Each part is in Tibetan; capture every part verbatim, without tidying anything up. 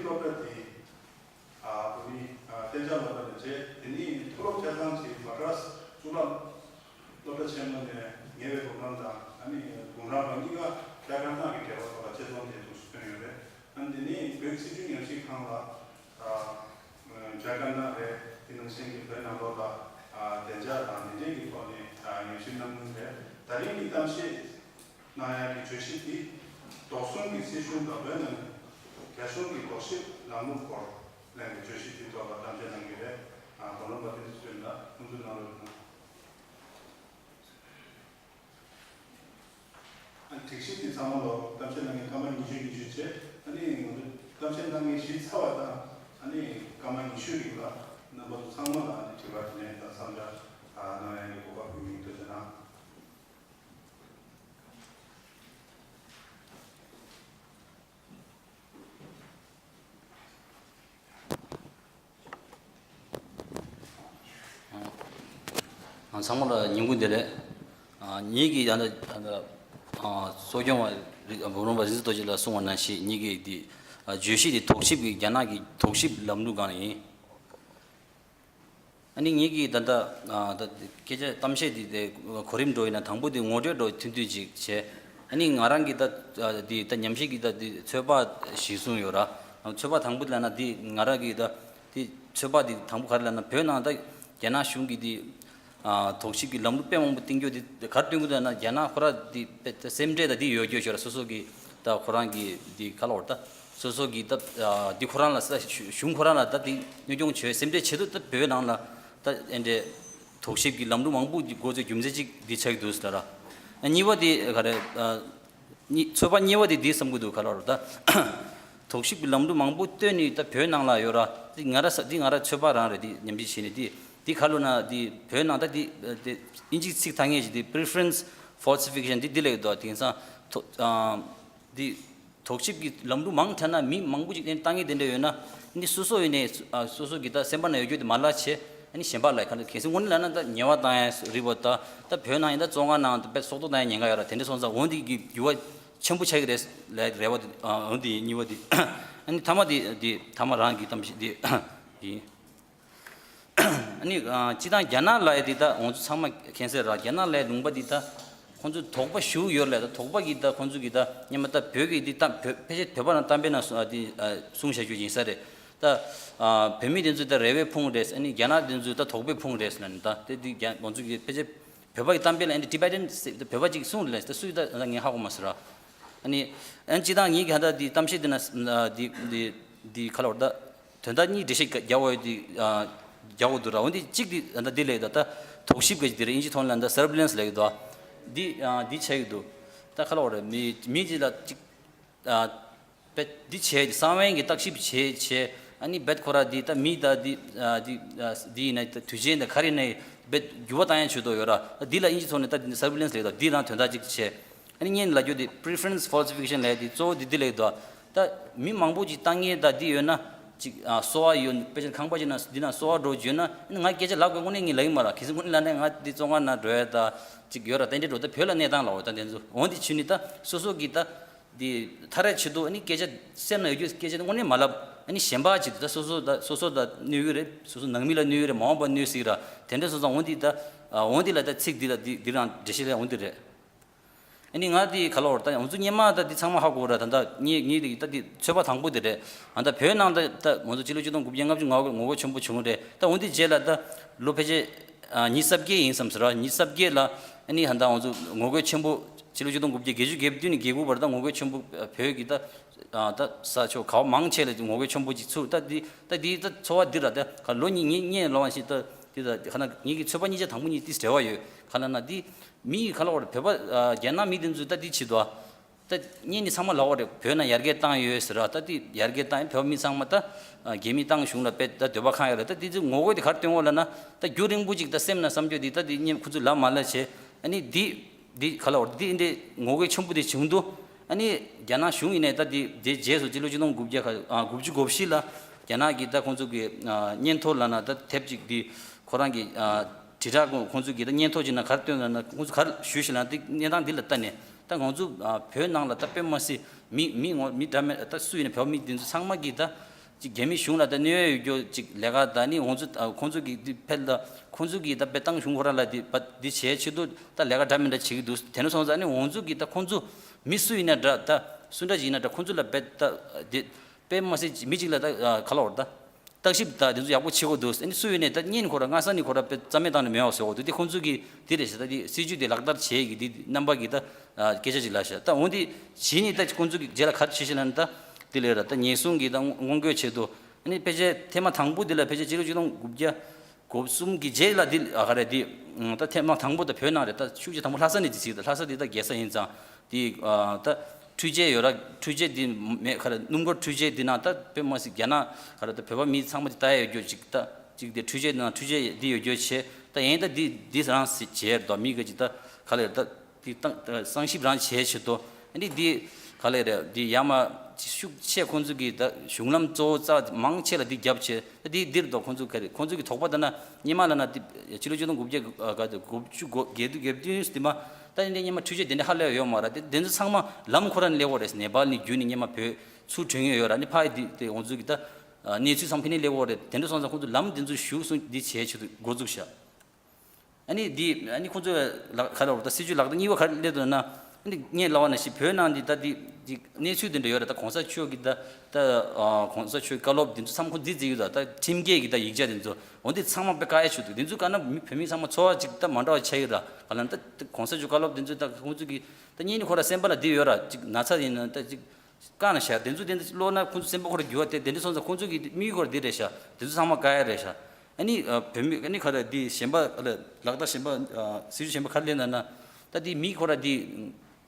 སློབ་གྲྭ་དེ། ཨ་བོད་མི་ཨ་གཏན་འཇགས་སློབ་གྲྭ་ནས་བྱས། དེ་ནས་མཐོ་སློབ་ཆ་ཚང་གཅིག་མ་ཌྲཱས་གཙུག་ལག་སློབ་གྲྭ་ཆེན་མོ་ནས་ཉེ་བའི་སློབ་ཁང་དང་། ཨ་ནི་གུང་ར་བ་གཉིས་ཀ་རྒྱ་དཀར་ནག་གི་འབྲེལ་བ་ཐོག་ལ་ཆེད་རྩོམ་དེ་འདུག་སེ་ཐོན་ཡོད་རེད། ཨ་ནི་དེ་ནས་བོད་སྲིད་བྱུས་ཉམས་ཞིབ་ཁང་ལ་ཨ་རྒྱ་དཀར་ནག་རེད། དེ་ནང་བཞིན་གྱི་བོད་ནང་ལོགས་ལ་ཨ་བདེ་འཇགས་དང་དེ་འབྲེལ་གྱི་ཐོག་ནས་ཨ་ཉམས་ཞིབ་གནང་མུས་རེད། ད་རིང་གི་གཏམ་བཤད་གནང་ཡག་གི་བརྗོད་གཞི་འདི། རྡོག་གསུམ་གྱི་སྲིད་གཞུང་དང་བོད་ནང་རྒྱ་གཞུང་གི་རྡོག་ཞིབ་ལམ་ལུགས་སྐོར་གླེང་བའི་བརྗོད་གཞི་འདིའི་ཐོག་ལ་གཏམ་བཤད་གནང་གི་རེད། ཨ་བུ་རམ་པ་བསྟན་འཛིན་ཚེ་རིང་ལགས་ཁོང་ཚོའི་གནང་རོགས་གནང་། ཨ་སྒྲིག་གཞི་འདི་ཚང་མ་ལོ་གཏམ་བཤད་གནང་མཁན་སྐར་མ་ཉི་ཤུ་ཉི་ཤུ་བྱས། ཨ་ནི་ང་ཚོ་གཏམ་བཤད་གནང་མཁན་གཞི་ཚར་བ་དང་། ཨ་ནི་སྐར་མ་ཉི་ཤུ་རིང་ལ་རྣམ་པ་ཚོ་ཚང་མ་ལ་ཨ་ནི་དྲི་བ་དྲིས་ལན་དང་བསམ་འཆར་ཨ་གནང་ཡག་གི་གོ་སྐབས་ཡོད་མིན་ཐུགས་རྗེ་གནང་། ཨ་ཚང་མ་ལ་ཉིན་གུང་བདེ་ལེགས། ཨ་ངེད་ཀྱིས་ད་ལྟ་ད་ལྟ་ཨ་གཙོ་སྐྱོང་བ་རི་ཨ་བུ་རམ་པ་རིག་འཛིན་རྡོ་རྗེ་ལགས་གསུངས་པ་ནང་བཞིན། ངེད་ཀྱིས་འདི་ཨ་བརྗོད་གཞི་འདི་དོགས་ཞིབ་ཀྱི་རྒྱ་ནག་གི་དོགས་ཞིབ་ལམ་ལུགས་སྒང་ལ་ཡིན། ཨ་ནི་ངེད་ཀྱིས་ད་ལྟ་ཨ་ད་སྐད་ཆ་གཏམ་བཤད་འདི་དེ་གོ་རིམ་འགྲོ་ཡིན་ན། དང་པོ་འདི་ངོ་སྤྲོད་འགྲོ་ཐུང་ཐུང་ཅིག་བྱས། ཨ་ནི་ང་རང་གིས་ད་ཨ་འདི་ད་ཉམས་ཞིབ་ཀྱི་ད་འདི་ཚོད་དཔག་གཞིར་བཟུང་ཡོད་ར། ཚོད་དཔག་དང་པོ་ལབ་ན་འདི་ང་རང་གིས་ད་འདི་ཚོད་དཔག་འདི་དང་པོ་ག་རེ་ལབ་ན། བོད་ནང་ད་རྒྱ་ནག་གཞུང་གིས་འདི་ཨ་དོགས་ཞིབ་ཀྱི་ལམ་ལུགས་དཔེ་མང་པོ་བཏིང་རྒྱུ་འདི་ག་རེ་སྟོན་གྱི་འདུག་ན། རྒྱ་ནག་ཁོ་ར་འདི་དཔེ་ད་སེམས་ཁྲལ་ད་འདི་ཡོད་རྒྱུ་ཞིག་ར། སོ་སོ་གི་ད་ཁོ་རང་གི་འདི་ག་ལབ་དགོས་རེད། ད་སོ་སོ་གི་ད་ཨ་འདི་ཁོ་རང་ལ་ས་གཞུང་ཁོ་རང་ལ་ད་འདི་གནོད་སྐྱོན་བྱོས་སེམས་ཁྲལ་བྱེད་དུས། ད་བོད་ནང་ལ་ད་ཨེ་འདྲའི་དོགས་ཞིབ་ཀྱི་ལམ་ལུགས་མང་པོ་འགོ་བཙུགས་རྒྱུ་མཚན་གཅིག་འདི་ཆགས་ཀྱི་འདུག་ཟེར་ར། ཨ་གཉིས་པ་དེ་ག་རེ། ཨ་གཉིས་ཚོད་དཔག་གཉིས་པ་དེ་འདི་བསམ་གྱི་འདུག་ག་ལབ་དགོས་རེད། ད་དོགས་ཞིབ་ཀྱི་ལམ་ལུགས་མང་པོ་བཏོན་ནས་ད་བོད་ནང་ལ་ཡོད་ར། འདི་ང་ར་ས་འདི་ང་ར་ཚོད་དཔག་རང་རེད། འདི་ཉམས་ཞིབ་བྱས་ནས་འདི་འདི་ག་ལབ་ན། འདི་བོད་ནང་ད་འདི་འདི་དབྱིན་ཇིའི་ཚིག་ཐ་སྙད་ཅིག་འདི་preference falsification འདི་འདི་ལབ་ཀྱི་འདུག་དེང་སང་ཐོ་ཨ་འདི་དོགས་ཞིབ་ཀྱི་ལམ་ལུགས་མང་དྲགས་ན། མི་མང་པོ་ཅིག་ལྟ་མཁན་དེ་འདྲ་ཡོད་ན། ཨ་ནི་སོ་སོ་ཡིན་ནའི་ཨ་སོ་སོ་གི་ད་སེམས་པ་ན་ཡོད་རྒྱུ་དེ་མ་ལབ་བྱས། ཨ་ནི་གཞན་པ་ལ་ག་ལ་གལ་སྲིད་དངོས་གནས་ལབ་ན་ད་ཉེས་པ་བཏང་ཡ་རིགས་པ། ད་ད་བོད་ནང་ཡིན་ད་བཙོན་ཁང་ནང་དུ་དཔེ་སྲོག་ཐོག་བཏང་ཡ་ཉེན་ཁ་ཡོད་ར། དེ་འདྲ་སོང་ཙང་འོ་འདི་གི་འགྱུར་བ་ཆེན་པོ་ཆགས་ཀྱི་རེད་ལབ་རེ་བ་དེ། ཨ་འོ་འདི་གཉིས་པ་དེ། ཨ་ནི་ཐ་མ་དེ་དེ་ཐ་མ་རང་གི་གཏམ་བཤད་དེ་ཡིན། ཨ་ནི་ཨ་སྤྱིར་བཏང་རྒྱ་ནག་ལབ་ཡ་དེ་ད་ང་ཚོ་ཚང་མ་མཁྱེན་གསལ་རེད། རྒྱ་ནག་ལབ་ཡ་ལུང་པ་དེ་ད་ཁོང་ཚོ་དོགས་པ་ཞེ་པོ་ཡོད་རེད་ལ། ད་དོགས་པ་གི་ད་ཁོང་ཚོ་གི་ད་སྔོན་མ་ད་བོད་ཀྱི་དེ་ད་བོད་ཕལ་ཆེར་བོད་པ་རང་གཏམ་དཔེ་ནང་གསུང་ཨ་དེ་ཨ་གསུང་བྱ་རྒྱུ་ཡིན་ས་རེད། ད་ཨ་བོད་མི་དེ་ཚོ་ད་རེ་བའི་ཕུང་རེད། ཨ་ནི་རྒྱ་ནག་དེ་ཚོ་ད་དོགས་པའི་ཕུང་རེད་ལབ་ནས། ད་དེ་དེ་རྒྱ་ང་ཚོ་གི་ཕལ་ཆེར་བོད་པ་གི་གཏམ་དཔེ་ལ་ཨ་ནི་Tibetan ཟེར་ད་བོད་པ་ཅིག་གསུངས་རེད་ལ། ད་སུ་ཡིན་ད་ད་ངས་ཧ་གོ་མ་སོང་ར། ཨ་ནི་ཨ་ནི་སྤྱིར་བཏང་ངེད་ཀྱི་ཧ་ད་དེ་གཏམ་བཤད་དེ་ན་ཨ་དེ་དེ་དེ་ག་ལབ་དགོས་རེད། ད་དོན་དག་གཉིས་འགྲེལ་བཤད་རྒྱག་དགོས་དེ་ཨ་རྒྱག་དགོས་འདུག་ར། འོན་ཏེ་གཅིག་དེ་ད་འདི་ལབ་ཡོད་ད། ད་དོགས་ཞིབ་ག་ཅིག་དེ་རེད། དབྱིན་ཇི་ཐོག་ལ་ད་surveillance ལབ་ཀྱི་འདུག་འདི་ཨ་འདི་བྱས་ཀྱི་འདུག་ད་ག་ལབ་དགོས་རེད། མི་མི་གཅིག་ལ་གཅིག་ཨ་བེད་འདི་བྱས་ཏེ་གསང་བའི་གི་བརྟག་ཞིབ་བྱས་བྱས། ཨ་ནི་བེད་ཁོ་ར་འདི་ད་མི་ད་འདི་ཨ་འདི་ཨ་འདི་ཡིན་ན་ད་དུས་ཆེན་ད་ག་རེ་ནས་བེད་འགྱུར་བ་བཏང་ཡ་བྱེད་དོ་ཡོད་ར། འདི་ལ་དབྱིན་ཇི་ཐོག་ནས་ད་འདི་surveillance ལབ་ཀྱི་འདུག་འདི་རང་དོན་དག་གཅིག་བྱས། ཨ་ནི་སྔོན་ལ་རྒྱུ་དེ་preference falsification ལབ་དེ་གཙོ་བོ་དེ་འདི་ལབ་ཀྱི་འདུག་ད་མི་མང་པོ་ཅིག་ལྟ་མཁན་ད་འདི་ཡོད་ན་ཅིག་ཨ་གསོ་བ་ཡོད། དཔེ་ཆ་ཁང་པ་ཅིག་ནང་འདི་ནང་གསོ་བ་འགྲོ་རྒྱུ་ཡོད་ན། ཨ་ནི་ང་སྐད་ཆ་ལབ་དགོས་དངོས་གནས་ངས་ལབ་ཀྱི་མ་རེད། གལ་སྲིད་དངོས་གནས་ལབ་ན་ང་འདི་བཙོན་ཁང་ནང་འགྲོ་ཡ་ད་ཅིག་ཡོད་ར། དེ་འདྲ་འགྲོ་ད་བོད་ལ་གནས་སྟངས་ལབ་འོ་ད་དེ་ཚོ་འོ་འདི་བྱས་ནས་ད་སོ་སོ་གི་ད་འདི་ཐག་རེད་བྱེད་དུས། ཨ་ནི་སྐད་ཆ་སེམས་ནང་ཡོད་རྒྱུ་སྐད་ཆ་དངོས་གནས་མ་ལབ། ཨ་ནི་གཞན་པ་ཅིག་ད་སོ་སོ་ད་སོ་སོ་ད་གནོད་ཀྱི་རེད། སོ་སོ་ནང་མི་ལ་གནོད་ཀྱི་རེད། མ་འོངས་པ་གནོད་སྲིད་ར། དེ་འདྲ་སོང་ཙང་འོ་འདི་ད་འོ་འདི་ལ་ད་ཚིག་འདི་ལ་འདི་འདི་རང་འགྲེལ་བཤད་ལ་འོ་འདི་རེད། ཨ་ནི་ང་དེ་ག་ལབ་དགོས་རེད། ད་ང་ཚོ་སྔོན་མ་ད་དེ་ཚང་མ་ཧ་གོ་ར། ད་ད་ངེད་ངེད་དེ་ད་དེ་ཚོད་དཔག་དང་པོ་དེ་རེད། ཨ་ད་བོད་ནང་ད་ད་ང་ཚོ་སྤྱི་ལོ་ཆིག་སྟོང་དགུ་བརྒྱ་ལྔ་བཅུ་ང་དགུ་ངོ་རྒོལ་ཆེན་པོ་བྱུང་རེད། ད་འོ་དེ་རྗེས་ལ་ད་ལོ་ཕལ་ཆེར་ཨ་ཉི་ཤུ་རྩ་བརྒྱད་ཡིན་བསམ་ཟེར་ར། ཉི་ཤུ་རྩ་བརྒྱད་ལ་ཨ་ནི་ད་ང་ཚོ་ངོ་རྒོལ་ཆེན་པོ་སྤྱི་ལོ་ཆིག་སྟོང་དགུ་བརྒྱ་བརྒྱད་ཅུ་གྱ་བདུན་ནས་གྱ་དགུ་བར་ད་ངོ་རྒོལ་ཆེན་པོ་བོད་ཀྱི་ད་ད་ས་ཕྱོགས་ག་བ་མང་ཆེ་ལ་ངོ་རྒོལ་ཆེན་པོ་ཅིག་ཚུགས། ད་དེ་ད་དེ་ད་ཚོར་བ་འདི་ར། ད་ག་ལོ་གཉིས་ངེད་གཉིས་ལོ་མ་ཞིག་ད་དེ་ད་ག་ན་ངེད་ཀྱི་ཚོད་དཔག་གཉིས་ཆ་དང་པོ་གཉིས་དེ་འབྲེལ་བ་ཡོད། ག་ལབ་ན་དེ། མི་ག་ལབ་དགོས་རེད། བོད་པ་ཨ་རྒྱ་ནག་མི་དེ་ཚོས་ད་འདི་བྱེད་དོ། ད་སྔོན་ནས་ཚང་མ་ལབ་དགོས་རེད། བོད་ནང་ཡར་རྒྱས་བཏང་ཡོད་ཟེར་ར། ད་འདི་ཡར་རྒྱས་བཏང་ཡོད། བོད་མི་ཚང་མ་ད་ཨ་རྒྱ་མི་ཏང་གཞུང་ལ་དཔེ་ད་འདོད་པ་ཁེངས་ཡོད་རེད། ད་འདི་ཚོས་ངོ་རྒོལ་དེ་ག་རེ་སྟོན་དགོས་ལབ་ན། ད་རྒྱུན་རིང་པོ་ཅིག་ད་སེམས་ནང་བསམ་རྒྱུ་འདི་ད་འདི་སྔོན་ཁོ་ཚོས་ལབ་མ་ལབ་བྱས། ཨ་ནི་འདི་འདི་ག་ལབ་དགོས་རེད། འདི་འདི་ངོ་རྒོལ་ཆེན་པོ་དེ་བྱུང་དུས། ཨ་ནི་རྒྱ་ནག་གཞུང་ཡིན་ནའི་ད་འདི་འདི་རྗེས་སུ་སྤྱི་ལོ་ཆིག་སྟོང་དགུ་བརྒྱ་ག་ཨ་དགུ་བཅུ་གོ་བཞི་ལ་རྒྱ་ནག་གིས་ད་ཁོང་ཚོ་གི་ཨ་སྙན་ཐོ་ལབ་ན་ད་དེབ་ཅིག་འདི་ཁོ་རང་གི་ཨ་དྲིལ་བསྒྲགས་ཁོང་ཁོང་ཚོ་གིས་ད་སྙན་ཐོ་ཅིག་ནང་ག་རེ་བཏོན་ལབ་ན། ཁོང་ཚོ་ག་རེ་ཞུས་ཤག་ལབ་ན། འདི་གནས་སྟངས་འདི་ལ་ལྟ་ནས་ད་ང་ཚོ་ཨ་བོད་ནང་ལ་ད་དཔེ་མ་སྲིད་མི་མི་ངོ་མི་འདྲ་མེད་ད་སུ་ཡིན་ནའི་བོད་མི་འདི་ཚོ་ཚང་མ་གིས་ད་ ཅིག་རྒྱ་མི་གཞུང་ལ་ད་གནོད་ཡོད་རྒྱུ་ཅིག་ལས་ཀ་ད་ནི་ང་ཚོ་ཨ་ཁོང་ཚོ་གི་འདི་ཕེལ་ད་ཁོང་ཚོ་གི་ད་དཔེ་ཏང་གཞུང་ཁོ་རང་ལ་འདི་པ་འདི་བྱས་ཆེད་དུ་ད་ལས་ཀ་འདྲ་མི་འདྲ་བྱེད་ཀྱི་འདུག་དེ་ནས་སོང་ཙང་ནི་ང་ཚོ་གི་ད་ཁོང་ཚོ་མི་སུ་ཡིན་ན་འདྲ་ད་སུ་འདྲ་ཅིག་ཡིན་ན་འདྲ་ཁོང་ཚོ་ལ་དཔེ་ད་འདི་དཔེ་མ་སྲིད་མི་གཅིག་ལ་ད་ག་ལ་བར་ད་བརྟག་ཞིབ་ད་དེ་ཚོ་ཡག་པོ་བྱེད་དགོས་འདུག་ཨ་ནི་སུ་ཡིན་ནས་ད་གཉེན་ཁོ་ར་སྔ་ས་ནས་ཁོ་ར་དཔེ་རྩ་མེད་བཏང་ནས་མེད་པ་བཟོ་དགོས་འདུག་དེ་ཁོང་ཚོ་གི་དེ་རེད་ཤག་ད་དེ་སྲིད་ཇུས་དེ་ལག་བསྟར་བྱེད་ཀྱི་དེ་རྣམ་པ་གི་ད་སྐད་ཆ་ཅིག་ལ་ཤག་ད་འོན་ཏེ་གཞི་ནས་ད་ཁོང་ཚོ་གི་རྗེས་ལ་ག་རེ་བྱེད་ཤེས་ལ་ནི་ད་དེ་ལས་ར་ད་ཉེན་སྲུང་གི་ད་སྔོན་འགོག་ཆེད་དུ་ཨ་ནི་ཕལ་ཆེར་ཐེངས་མ་དང་པོ་དེ་ལ་ཕལ་ཆེར་ཕྱི་ལོ་ཆིག་སྟོང་དགུ་བརྒྱ་གོ་གསུམ་གྱི་རྗེས་ལ་འདི་ཨ་ག་རེ་འདི་ད་ཐེངས་མ་དང་པོ་ད་བོད་ནང་རེད། ད་ཤུགས་ཆེ་དང་པོ་ལྷ་ས་ནས་འདི་ཟིག་ད་ལྷ་ས་འདི་ད་རྒྱལ་ས་ཡིན་ཙང་འདི་ད་འཕྲུལ་ཆས་ཡོད་ར། འཕྲུལ་ཆས་འདི་མེད་ག་རེ་སྣུམ་འཁོར་འཕྲུལ་ཆས་འདི་ནང་ད་དཔེ་མ་སྲིད་རྒྱ་ནག་ག་རེ་ད་བོད་པ་མི་ཚང་མ་འདི་ལྟ་ཡ་ཡོད་རྒྱུ་ཅིག་ད་ཅིག་འདི་འཕྲུལ་ཆས་འདི་ནང་འཕྲུལ་ཆས་འདི་ཡོད་རྒྱུ་བྱས་ད་ཡིན་ད་འདི་འདི་རང་ཟེར་བྱས་ར་མི་ག་ཅིག་ད་ག་ལེར་ད། དེ་ཏང་ཏང་གསང་ཞིབ་རང་བྱས་ཆེད་དུ་ཨ་ནི་འདི་ག་ལེ་རེད། འདི་ཡ་མ་ཤུགས་ཆེ་ཁོང་ཚོ་གི་ད་གཞུང་ལམ་གཙོ་བོ་རྩ་མང་ཆེ་ལ་འདི་རྒྱབ་བྱས་ད་འདི་འདིར་དོ་ཁོང་ཚོ་ག་རེ་ཁོང་ཚོ་གི་དོགས་པ་ལྟ་ན་སྔོན་མ་ལ་ན་འདི་ཕྱི་ལོ་ཆིག་སྟོང་དགུ་བརྒྱ་ག་དུ་དགུ་བཅུ་གོ་བརྒྱད་དུ་བརྒྱད་བདུན་འདི་མ་ད་ནི་འདི་སྔོན་མ་འཕྲུལ་ཆས་དེ་འདྲ་ཧ་ལས་ཡོད་མ་རེད། དེ་དེ་ཚོ་ཚང་མ་ལམ་ཁོ་རང་ནས་སླེབས་པ་རེད། ནེ་པཱལ་ནས་བརྒྱུད་ནས་སྔོན་མ་བོད་ཚུར་བྲོས་མྱོང་ཡོད་ར། ནི་ཕ་ཡི་འདི་དེ་ཁོང་ཚོ་གི་ད་གནས་ཚུལ་ཚང་ཕ་ནས་སླེབས་པ་རེད། དེ་འདྲ་སོང་ཙང་ཁོང་ཚོ་ལམ་འདི་ཚོ་ཞུགས་སོང་འདི་བྱས་ཆེད་དུ་འགོ་འཛུགས་བྱ། ཨ་ནི་འདི་ཨ་ནི་ཁོང་ཚོས་ལག་ག་རེ་ད་སྲིད་ཇུས་ལག་བསྟར་གཉིས་པ་ག་རེ་སླེབས་འདུག་ན། ཨ་ནི་ངས་ལབ་པ་ནང་བཞིན་བོད་ནང་འདི་ད་འདི་འདི་གནས་ཚུལ་འདི་འདྲ་ཡོད་རེད། ད་གོང་ས་མཆོག་གི་ད་ད་གོང་ས་མཆོག་གི་བཀའ་སློབ་འདི་ཚོ་ཚང་མ་ཁོང་འདི་བརྩི་ཡོད། ད་ད་ཁྲིམས་འགལ་གྱི་ད་ཡིག་ཆ་འདི་ཚོ་འོ་འདི་ཚང་མ་དཔེ་བཀག་ཡ་བྱུང་འདུག་འདི་ཚོ་བཀག་ན་མི་བོད་མི་ཚང་མ་འཚོ་བ་ཅིག་ད་མ་འདྲ་བ་ཆགས་ཡོད་ར། ག་ལ་ད་གོང་ས་མཆོག་བཀའ་སློབ་འདི་ཚོ་ད་ཁོང་ཚོ་གི་ད་གཉེན་ཉེ་ཁོ་ར་སེམས་པ་ལ་འདི་ཡོད་ར། ཅིག་ན་ཚ་ཡིན་ན་ད་ཅིག་བཀག་ན་ཤག་དེ་ཚོ་དེ་འདྲ་ཀློག་ན་ཁོང་ཚོ་སེམས་པ་ཁོ་ར་འགྱུར་བ་དེ་དེ་འདྲ་སོང་ཙང་ཁོང་ཚོ་གི་དམིགས་ཡུལ་ཁོ་ར་འདི་རེད་ཤག་དེ་ཚོ་ཚང་མ་བཀག་ཡ་རེད་ཤག་ཨ་ནི་བོད་མི་ཨ་ནི་ག་རེ་འདི་གཞན་པ་ལག་བསྟར་གཞན་པ་སྲིད་ཇུས་གཞན་པ་ག་རེ་ལེན་ན་ན་ད་འདི་མི་ཁོ་ར་འདི་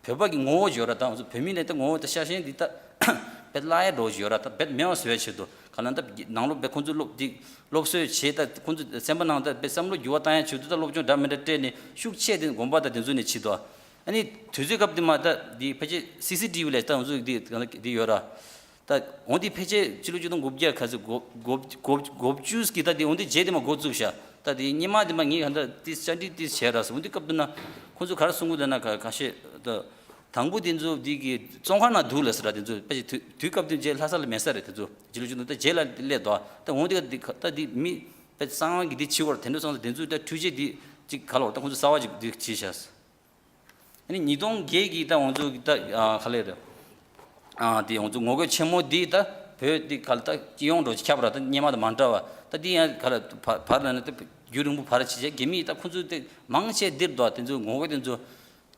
བོད་པ་གི་ངོ་བོ་ཡོད་ར། ད་ང་ཚོ་བོད་མི་ནས་ད་ངོ་བོ་ད་ཤ་ཞེན་འདི་ད་བེད་ལ་ཡ་འགྲོ་ཡོད་ར། ད་བེད་མེད་པ་བཟོ་ཡ་ཆེད་དུ་ག་ལ་ད་ནང་ལོགས་བེད་ཁོང་ཚོ་སློབ་འདི་སློབ་གསོ་བྱེད་ད་ཁོང་ཚོ་སེམས་པ་ནང་ད་བེད་བསམ་བློ་འགྱུར་བ་བཏང་ཡ་ཆེད་དུ་ད་སློབ་སྦྱོང་འདྲ་མི་འདྲ་སྤྲད་ནས་ཤུགས་ཆེ་དེ་དགོན་པ་ད་དེ་ཚོ་ནས་བྱེད་དོ། ཨ་ནི་དུས་ཚོད་སྐབས་དེ་མ་ད་འདི་ཕལ་ཆེར་སི་སི་ཊི་ཝི་ལས་ད་ང་ཚོ་འདི་འདི་ཡོད་ར། ད་འོ་འདི་ཕལ་ཆེར་ཕྱི་ལོ་ཆིག་སྟོང་དགུ་བརྒྱ་ག་ཚོད་གོ་གོ་གོ་གོ་བཅུ་གི་ད་འདི་འོ་འདི་རྗེས་དེ་མ་འགོ་བཙུགས་ཤག་ད་འདི་སྔོན་མ་དེ་མ་ངས་ག་འདྲ་ཏིས་བཅར་འདྲི་ཏིས་བྱས་ར་སོ། འོ་འདི་སྐབས་དེ་ན་ཁོང་ཚོ་ག་རེ་གསུང་གི་འདུག་ན་ཁ་ཁ་ཤས་ད་དང་པོ་དེ་ཚོ་འདི་གི་བཙོན་ཁང་ནང་འདུག་ལ་ཟེར་ར། དེ་ཚོ་ཕལ་ཆེར་དུས་དུས་སྐབས་དེ་རྗེས་ལྷ་ས་ལ་མེད་ས་རེད། དེ་ཚོ་ཕྱི་ལོ་ཆིག་སྟོང་ད་རྗེས་ལ་སླེབས་དོ། ད་འོ་འདི་ག་འདི་ག་ད་འདི་མི་ད་གསང་བ་གི་འདི་བྱེད་བར་དེ་འདྲ་སོང་ཙང་དེ་ཚོས་ད་འཕྲུལ་ཆས་འདི་ཅིག་ག་ལ་བར་ད་ཁོང་ཚོ་གསར་བ་ཅིག་འདི་བྱས་ཤག་ཨ་ནི་ཉིས་སྟོང་བརྒྱད་ཀྱི་ད་ང་ཚོ་གི་ད་ཨ་ག་ལེ་རེད། ཨ་དེ་ང་ཚོ་ངོ་རྒོལ་ཆེན་མོ་འདི་ད་བོད་འདི་ག་ལ་ད་སྤྱི་ཡོངས་འགྲོ་ཁྱབ་ར། ད་སྔོན་མ་དང་མ་འདྲ་བ་ད་འདི་ཡང་ག་ལ་བར་བར་ལ་ནི་ད་རྒྱུན་རིང་པོ་བར་བྱེད་བྱས་རྒྱ་མི་ད་ཁོང་ཚོ་དེ་མང་ཆེ་འདིར་འདུག་དེ་ཚོ་ངོ་རྒོལ་དེ་ཚོ་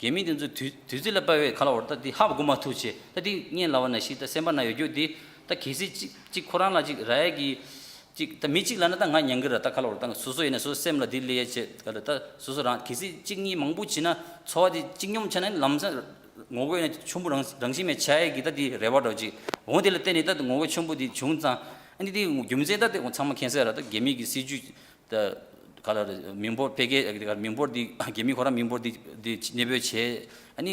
རྒྱ་མི་དེ་ཚོ་དུས་དུས་ཚོད་ལ་དཔག་པའི་ག་ལ་བར་ད་འདི་ཧ་གོ་མ་ཐུབ་བྱས། ད་འདི་སྔོན་ལ་བ་ན་ཤི་ད་སེམས་པ་ན་ཡོད་རྒྱུ་འདི་ད་གལ་སྲིད་ཅིག་ཅིག་ཁོ་རང་ལ་ཅིག་ར་ཡ་གི་ཅིག་ད་མི་གཅིག་ལ་ན་ད་ང་ཉན་གི་ར། ད་ག་ལ་བར་ད་སོ་སོ་ཡིན་ན་སོ་སོ་སེམས་ལ་འདི་ལས་ཡ་བྱེད་ག་ལ་ད་སོ་སོ་རང་གལ་སྲིད་གཅིག་གཉིས་མང་པོ་བྱིན་ན་འཚོ་བ་འདི་གཅིག་སྙོམས་ཆ་ན་ལམ་སང་ངོ་རྒོལ་ཡིན་ན་ཆེན་པོ་རང་རང་བཞིན་མེད་ཆ་ཡ་གི་ད་འདི་རེ་བ་འདྲ་ཅིག་འོང་། དེ་ལ་བརྟེན་ནས་ད་ངོ་རྒོལ་ཆེན་པོ་འདི་བྱུང་ཙང་ཨ་ནི་འདི་རྒྱུ་མཚན་ད་དེ་ཚང་མ་མཁྱེན་གསལ་ར། ད་རྒྱ་མི་གི་སྲིད་ཇུས་ད་ག་ལ་རེད། མི་འབོར་འཕེལ་རྒྱས་མི་འབོར་འདི་རྒྱ་མི་ཁོ་རང་མི་འབོར་འདི་འདི་གནས་སྤོས་བྱས། ཨ་ནི་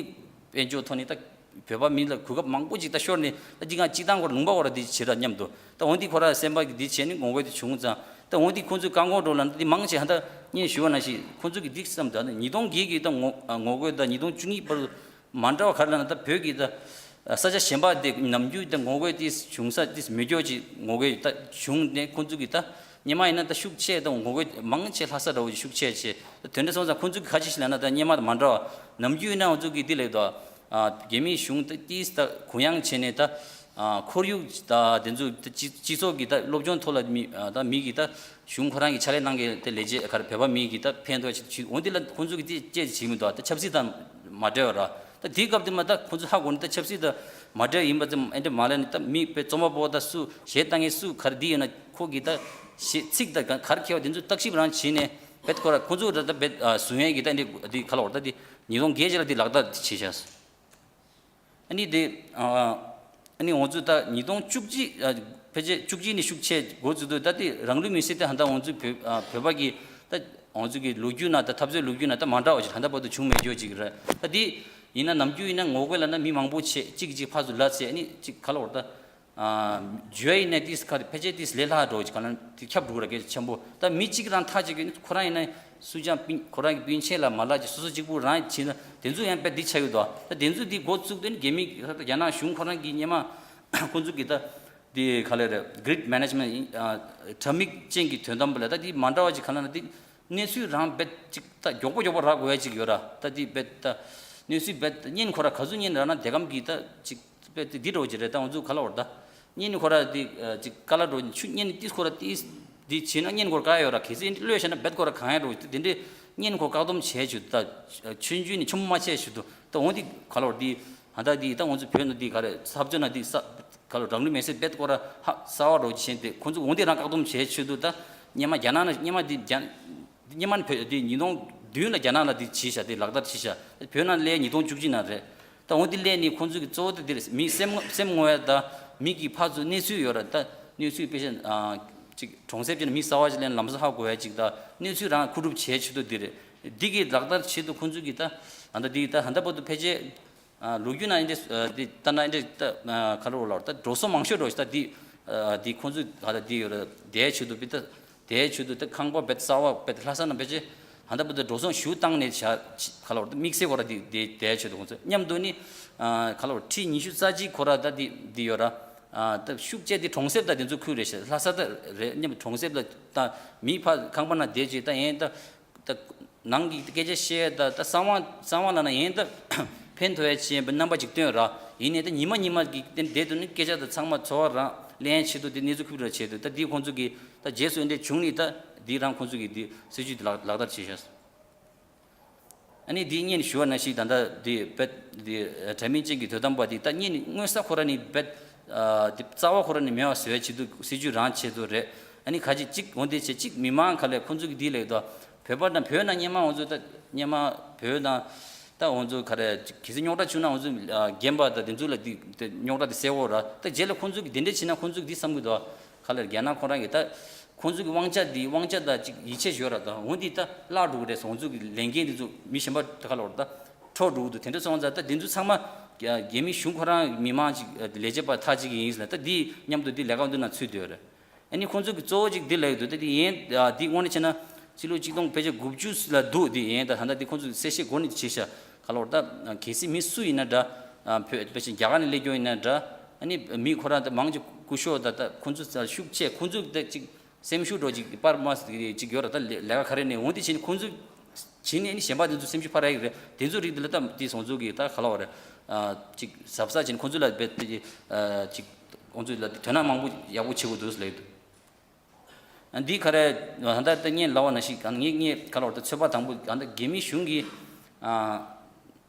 དཔལ་འབྱོར་ཐོག་ནས་ད་བོད་པ་མི་ལ་གོ་སྐབས་མང་པོ་ཅིག་ད་ཤོར་ནས་ད་འདི་ག་སྤྱི་བཏང་ཁོ་ར་ལུང་པ་ཁོ་ར་འདི་བྱེད་ར་མཉམ་དུ་ད་འོ་འདི་ཁོ་ར་སེམས་པ་གི་འདི་བྱས་ནས་ངོ་རྒོལ་འདི་བྱུང་ཙང་ད་འོ་འདི་ཁོང་ཚོའི་བཀག་འགོག་འགྲོ་ལ་འདི་མང་ཆེ་ཧ་ད་སྔོན་ཞུ་བ་ནང་བཞིན་ཁོང་ཚོ་གི་འདི་བསམ་ད་ཉིས་སྟོང་བརྒྱད་ཀྱི་ད་ངོ་ངོ་རྒོལ་ད་ཉིས་སྟོང་བཅུ་གཉིས་བར་དུ་མ་འདྲ་བ་ག་རེ་ལབ་ན་ད་བོད་ཀྱི་ད་ས་ཆ་གཞན་པ་དེ་ནམ་རྒྱུན་དེ་ངོ་རྒོལ་དེ་བྱུང་ས་དེ་མི་སྐྱོ་ཅིག་ངོ་རྒོལ་ད་བྱུང་ནས་ཁོང་ཚོ་གི་ད་སྔོན་མ་ཡིན་ན་ད་ཤུགས་ཆེ་ད་ངོ་རྒོལ་མང་ཆེ་ལྷ་ས་འདྲ་བོ་ཅིག་ཤུགས་ཆེ་ཆེ། ད་དེ་འདྲ་སོང་ཙང་ཁོང་ཚོ་གི་ཁ་ཆེ་ཞིག་ལབ་ན་ད་སྔོན་མ་དང་མ་འདྲ་བ་ནམ་རྒྱུན་ཡིན་ན་ང་ཚོ་གི་དེ་ལས་ད་རྒྱ་མིའི་གཞུང་ད་དེ་ད་གུ་ཡངས་བྱས་ནས་ད་ཁོར་ཡུག་ད་དེ་ཚོ་ད་སྤྱི་སྤྱི་ཚོགས་ཀྱི་ད་སློབ་སྦྱོང་ཐོག་ལ་མི་ད་མི་གི་ད་གཞུང་ཁོ་རང་གི་ཕྱག་ལས་གནང་མཁན་དེ་ལས་བྱེད་ག་རེ་བོད་པ་མི་གི་ད་ཕན་ཐོགས་ཆེད་དུ་འོ་འདི་ལ་ཁོང་ཚོ་གི་དེ་སྐད་ཆ་བྱེད་མི་འདུག་ད་ཆབ་སྲིད་དང་མ་འབྲེལ་བ་ར། ད་དེའི་སྐབས་དེ་མ་ད་ཁོང་ཚོ་ཧ་གོ་ནས་ད་ཆབ་སྲིད་དང་མ་འབྲེལ་ཡིན་པ་ཙམ་ཨེ་འདྲ་མ་ལས་ནས་ད་མི་དཔེ་རྩོམ་པ་པོ་ད་སུ་གཞས་བཏང་མཁན་སུ་ག་རེ་འདི་ཡོད་ན་ཁོ་གི་ད་གཞས་ཚིག་ད་ག་ག་རེ་ཁེལ་བ་དེ་ཚོ་བརྟག་ཞིབ་རང་བྱས་ནས་དཔེ་ཁོ་ར་ཁོང་ཚོ་ད་ད་དཔེ་བཟོ་མཁན་གི་ད་འདི་འདི་ག་ལ་བར་ད་འདི་ཉིས་སྟོང་བརྒྱད་ཅིག་ལ་འདི་ལག་བསྟར་བྱས་ཤག་ཨ་ནི་དེ་ཨ་ནི་ང་ཚོ་ད་ཉིས་སྟོང་བཅུ་གཅིག་ཨ་ཕལ་ཆེར་བཅུ་གཅིག་ནས་ཤུགས་ཆེ་འགོ་བཙུགས་དུས་ད་དེ་རང་ལུས་མེར་སྲེག་དེ་ཧ་ད་ང་ཚོ་བོད་ཨ་བོད་པ་གི་ད་ང་ཚོ་གི་ལོ་རྒྱུས་ནང་ད་འཐབ་རྩོད་ལོ་རྒྱུས་ནང་ད་མ་འདྲ་བ་ཞིག་ཧ་ད་བར་དུ་བྱུང་མེད་རྒྱུ་ཅིག་རེད། ད་དེ་ཡིན་ན་ནམ་རྒྱུན་ཡིན་ན་ངོ་རྒོལ་ལབ་ན་མི་མང་པོ་བྱས་གཅིག་གིས་གཅིག་ཕར་ཚུར་ལབ་ཚེ་ཨ་ནི་གཅིག་ག་ལ་བར་ད་ཨ་བརྗོད་ཡིན་ན་ཏིས་ཁ་ཕལ་ཆེར་ཏིས་ལས་སླ་འགྲོ་ཅིག་ག་ལ་དེ་ཁྱབ་འགྲོ་ར་གལ་ཆེན་པོ། ད་མི་གཅིག་རང་ཐག་གཅོད་ཀྱི་ཁོ་རང་ཡིན་ན་སུ་ཅང་སྤུན་ཁོ་རང་གི་སྤུན་མཆེད་ལ་མ་ལབ་ཅིག་སོ་སོ་གཅིག་པུ་རང་བྱས་ན་དེ་ཚོ་ཡང་དཔེ་འདི་ཆགས་ཡོད་དོ། ད་དེ་ཚོ་འདི་འགོ་བཙུགས་དོན་རྒྱ་མི་རྒྱ་ནག་གཞུང་ཁོ་རང་གི་སྔོན་མ་ཁོ་ཚོ་གི་ད་ དེ་ག་ལེར་གྲིད་མེ་ནེ་ཇི་མེན་ཊི་དྲ་མིག་ཅན་གྱི་དོ་དམ་པ་ལ་ད་དེ་མ་འདྲ་བ་ཅིག་ག་ལ་ན་དེ་གནས་ཚུལ་རང་རྦད་ཅིག་ད་མགྱོགས་པོ་མགྱོགས་པོ་རག་དགོས་ཡ་ཅིག་ཡོད་ར། ད་དེ་རྦད་ད་གནས་ཚུལ་རྦད་ད་བརྙན་ཁོ་ར་ག་ཚོད་བརྙན་རག་ན་དེ་གམ་གྱི་ད་ཅིག་རྦད་དེ་འདི་འདྲ་བོ་ཅིག་རེད། ད་ང་ཚོ་ག་ལ་བར་ད་བརྙན་ཁོ་ར་དེ་ཅིག་དཀའ་ལ་འགྲོ་ཆུ་བརྙན་ཏིས་ཁོ་ར་ཏིས་འདི་བྱས་ན་བརྙན་ཁོ་ར་དཀའ་ཡོད་ར། གལ་སྲིད་གློད་བྱས་ན་རྦད་ཁོ་ར་གང་ཡ་འགྲོ་དེ་འདྲའི་བརྙན་ཁོ་བཀག་སྡོམ་བྱས་ཆུ་ད་ཆུང་ཆུང་ནས་ཆུང་མ་བྱས་ཆུ་དུ་ད་འོང་དེ་ག་ལ་བར་དེ་ད་ད་དེ་ད་ང་ཚོ་བོད་ན་དེ་ག་རེ་ཚབ་ཚོད་ན་དེ་ས་ག་ལ་རང་ལུས་མེར་སྲེག་རྦད་ཁོ་ར་ཧ་གསར་བ་རོ་ཅི་བྱས་ཏེ་ཁོ་ཚོ་འོང་དེ་རང་བཀག་སྡོམ་བྱས་ཆུ་དུ་ད་སྙེ་མ་རྒྱ་ནག་ན་སྙེ་མ་དེ་རྒྱ་སྙེ་མ་ནི་བོད་དེ་ཉིས་སྟོང་བདུན་ལ་རྒྱ་ནག་ལ་དེ་བྱས་ཤ་དེ་ལག་བསྟར་བྱས་ཤ་བོད་ན་སླེབས་ཉིས་སྟོང་བཅུ་གཅིག་ན་རེད། ད་འོ་དེ་སླེབས་ནི་ཁོང་ཚོ་གི་གཙོ་བོ་དེ་དེ་རེད། མི་སེམས་སེམས་ངོ་ཡ་ད་མི་གི་ཕར་ཚུར་གནས་ཚུལ་ཡོད་ར། ད་གནས་ཚུལ་དཔེ་ཆ་ཅིག་གྲོང་གསེབ་ཅིག་ན་མི་གསར་བ་ཅིག་ལེན་ལམ་སང་ཧ་གོ་ཡ་ཅིག་ད་གནས་ཚུལ་རང་མཁོ་སྒྲུབ་བྱས་ཆེད་དུ་དེ་རེད། འདི་གི་ལག་བསྟར་ཆེད་དུ་ཁོང་ཚོ་གི་ད་ད་ལྟ་འདི་ད་ད་ལྟ་བར་དུ་ཕལ་ཆེར་ལོ་རྒྱུས་ན་འདི་འདི་ལྟ་ན་འདི་ད་ག་རེ་ལ་ད་འགྲོ་སོང་མང་ཤོས་འགྲོ་ཞིག་ད་འདི་འདི་ཁོང་ཚོ་ད་ལྟ་འདི་ཡོད་ར། དེའི་ཆེད་དུ་བི་ད། དེའི་ཆེད་དུ་ད་ཁང་པ་བེད་གསར་བ་བེད་ལྷ་ས་ན་བེད་ཅེ་ཧ་ད་བུ་ད་འགྲོ་སོང་ཞུ་བཏང་ནས་བྱ་ག་ལ་བར་ད་དམིགས་བསལ་བོ་ར་དེ་དེ་དེའི་ཆེད་དུ་ཁོང་ཚོ་མཉམ་དུ་ནི་ག་ལ་བར་ཁྲི་ཉི་ཤུ་རྩ་གཅིག་ཁོ་ར་ད་དེ་དེ་ཡོད་ར། ད་ཤུགས་ཆེ་དེ་གྲོང་གསེབ་ད་དེ་ཚོ་ཁུལ་རེད་ཤག་ལྷ་ས་ད་རེད། མཉམ་གྲོང་གསེབ་ལ་ད་མི་ཕ་ཁང་པ་ན་བསྡད་ཅེ་ད་ཡན་ད་ད་ནང་གི་སྐད་ཆ་བཤད་ད་ད་གསང་བ་གསང་བ་ལ་ན་ཡན་ད་ཕན་ཐོགས་ཡ་ཆེ་བའི་རྣམ་པ་ཅིག་སྟོན་ར། ཡིན་ནའི་ད་ཉི་མ་ཉི་མ་གི་དེ་འདས་དུ་ནི་སྐད་ཆ་ད་ཚང་མ་འཚོ་བ་རང་ལེན་ཆེད་དུ་དེ་གནས་ཚུལ་ཁུལ་ར་ཆེད་དུ་ད་དེ་ཁོང་ཚོ་གི་ད་རྗེས་སུ་འདྲ་བྱུང་ནི་ད་འདི་རང་ཁོང་ཚོ་གིས་འདི་སྲིད་ཇུས་འདི་ལག་ལག་བསྟར་བྱེད་ཤག་ཨ་ནི་འདི་སྔོན་ཞུ་བ་ནང་བཞིན་ད་ལྟ་འདི་བེད་འདི་དྲ་མིག་ཅན་གྱི་དོ་དམ་པ་འདི་ད་སྔོན་ནས་དངོས་ས་ཁོ་ར་ནི་བེད་འདི་རྩ་བ་ཁོ་ར་ནི་མེད་པ་བཟོ་བའི་ཆེད་དུ་སྲིད་ཇུས་རང་ཆེད་དུ་རེད། ཨ་ནི་ཁ་ཅིག་གཅིག་འོན་ཏེ་བྱེད་གཅིག་མི་མང་ག་ལས་ཁོང་ཚོ་གི་འདི་ལས་ད་བོད་པ་དང་བོད་ནང་སྔོན་མ་ང་ཚོ་ད་སྔོན་མ་བོད་ནང་ད་ང་ཚོ་ག་རེ་གལ་སྲིད་རྙོག་དྲ་བྱུང་ན་ང་ཚོ་རྒན་པ་དང་དེ་ཚོ་ལ་འདི་རྙོག་དྲ་འདི་སེལ་འོ་ར། ད་རྗེས་ལ་ཁོང་ཚོ་གི་འདི་འདྲ་བྱེད་ན་ཁོང་ཚོ་གི་འདི་བསམ་གི་འདུག་ག་ལ་རྒྱ་ནག་ཁོ་རང་གི་ད། ཁོང་ཚོ་གི་དབང་ཆ་འདི་དབང་ཆ་དང་ཅིག་ཡིད་ཆེས་ཡོད་ར་དང་འོ་འདི་ད་བརླག་འགྲོ་གི་རེད་སོང་། ཚོ་གི་ལས་འགན་འདི་ཚོ་མི་གཞན་པ་ད་ག་ལ་བར་ད་འཕྲོག་འགྲོ་གི་འདུག་དེ་འདྲ་སོང་ཙང་ད་འདི་ཚོ་ཚང་མ་རྒྱ་རྒྱ་མི་གཞུང་ཁོ་རང་མི་མང་ཅིག་ལས་བྱེད་པ་ཐག་གཅིག་ཡིན་ཟེར་ན་ད་འདི་མཉམ་དུ་འདི་ལས་ཀ་འདི་ན་ཚུད་འདོད་རེད། ཨ་ནི་ཁོང་ཚོ་གི་གཙོ་བོ་ཅིག་འདི་ལས་འདུག་ད་འདི་ཡིན་འདི་དངོས་གནས་བྱས་ན་ཕྱི་ལོ་ཆིག་སྟོང་ཕལ་ཆེར་དགུ་བཅུ་ལ་འདུག་འདི་ཡིན་ད་ད་ལྟ་འདི་ཁོང་ཚོ་གསལ་བཤད་འགོ་ནས་བྱས་ཤག་ག་ལ་བར་ད་གལ་སྲིད་མི་སུ་ཡིན་ན་འདྲ་བོད་ཕལ་ཆེར་རྒྱ་གར་ནས་སླེབས་རྒྱུ་ཡིན་ན་འདྲ་ཨ་ནི་མི་ཁོ་རང་ད་མང་ཆེ་སྐུ་ཞབས་ད་ད་ཁོང་ཚོ་ཤུགས་ཆེ་ཁོང་ཚོ་ད་ཅིག་སེམས་ཤུགས་འགྲོ་ཅིག་པར་མ་ཅིག་ཡོད་ར། ད་ལས་ལས་ཀ་ག་རེ་ནས་འོང་དེ་བྱས་ནས་ཁོང་ཚོ་བྱིན་ནས་ནི་གཞན་པ་དེ་ཚོ་སེམས་ཤུགས་འཕར་ཡག་རེད། དེ་ཚོ་རིགས་དེ་ལ་ད་དེ་སོང་ཚོ་གི་ད་ག་ལ་བ་རེད། ཅིག་གཟབ་གཟབ་བྱས་ནས་ཁོང་ཚོ་ལ་རྦད་དེ་ཅིག་ཁོང་ཚོ་ལ་དོ་སྣང་མང་པོ་ཡག་པོ་བྱེད་དགོས་འདུག་ལབ་འདུག་འདི་ག་རེ་ད་ལྟ་ད་བརྙན་ལབ་པ་ནང་བཞིན་གང་ངེད་ངེད་ག་ལ་བ་ད་ཚོད་པ་དང་པོ་ད་ལྟ་རྒྱ་མི་གཞུང་གི་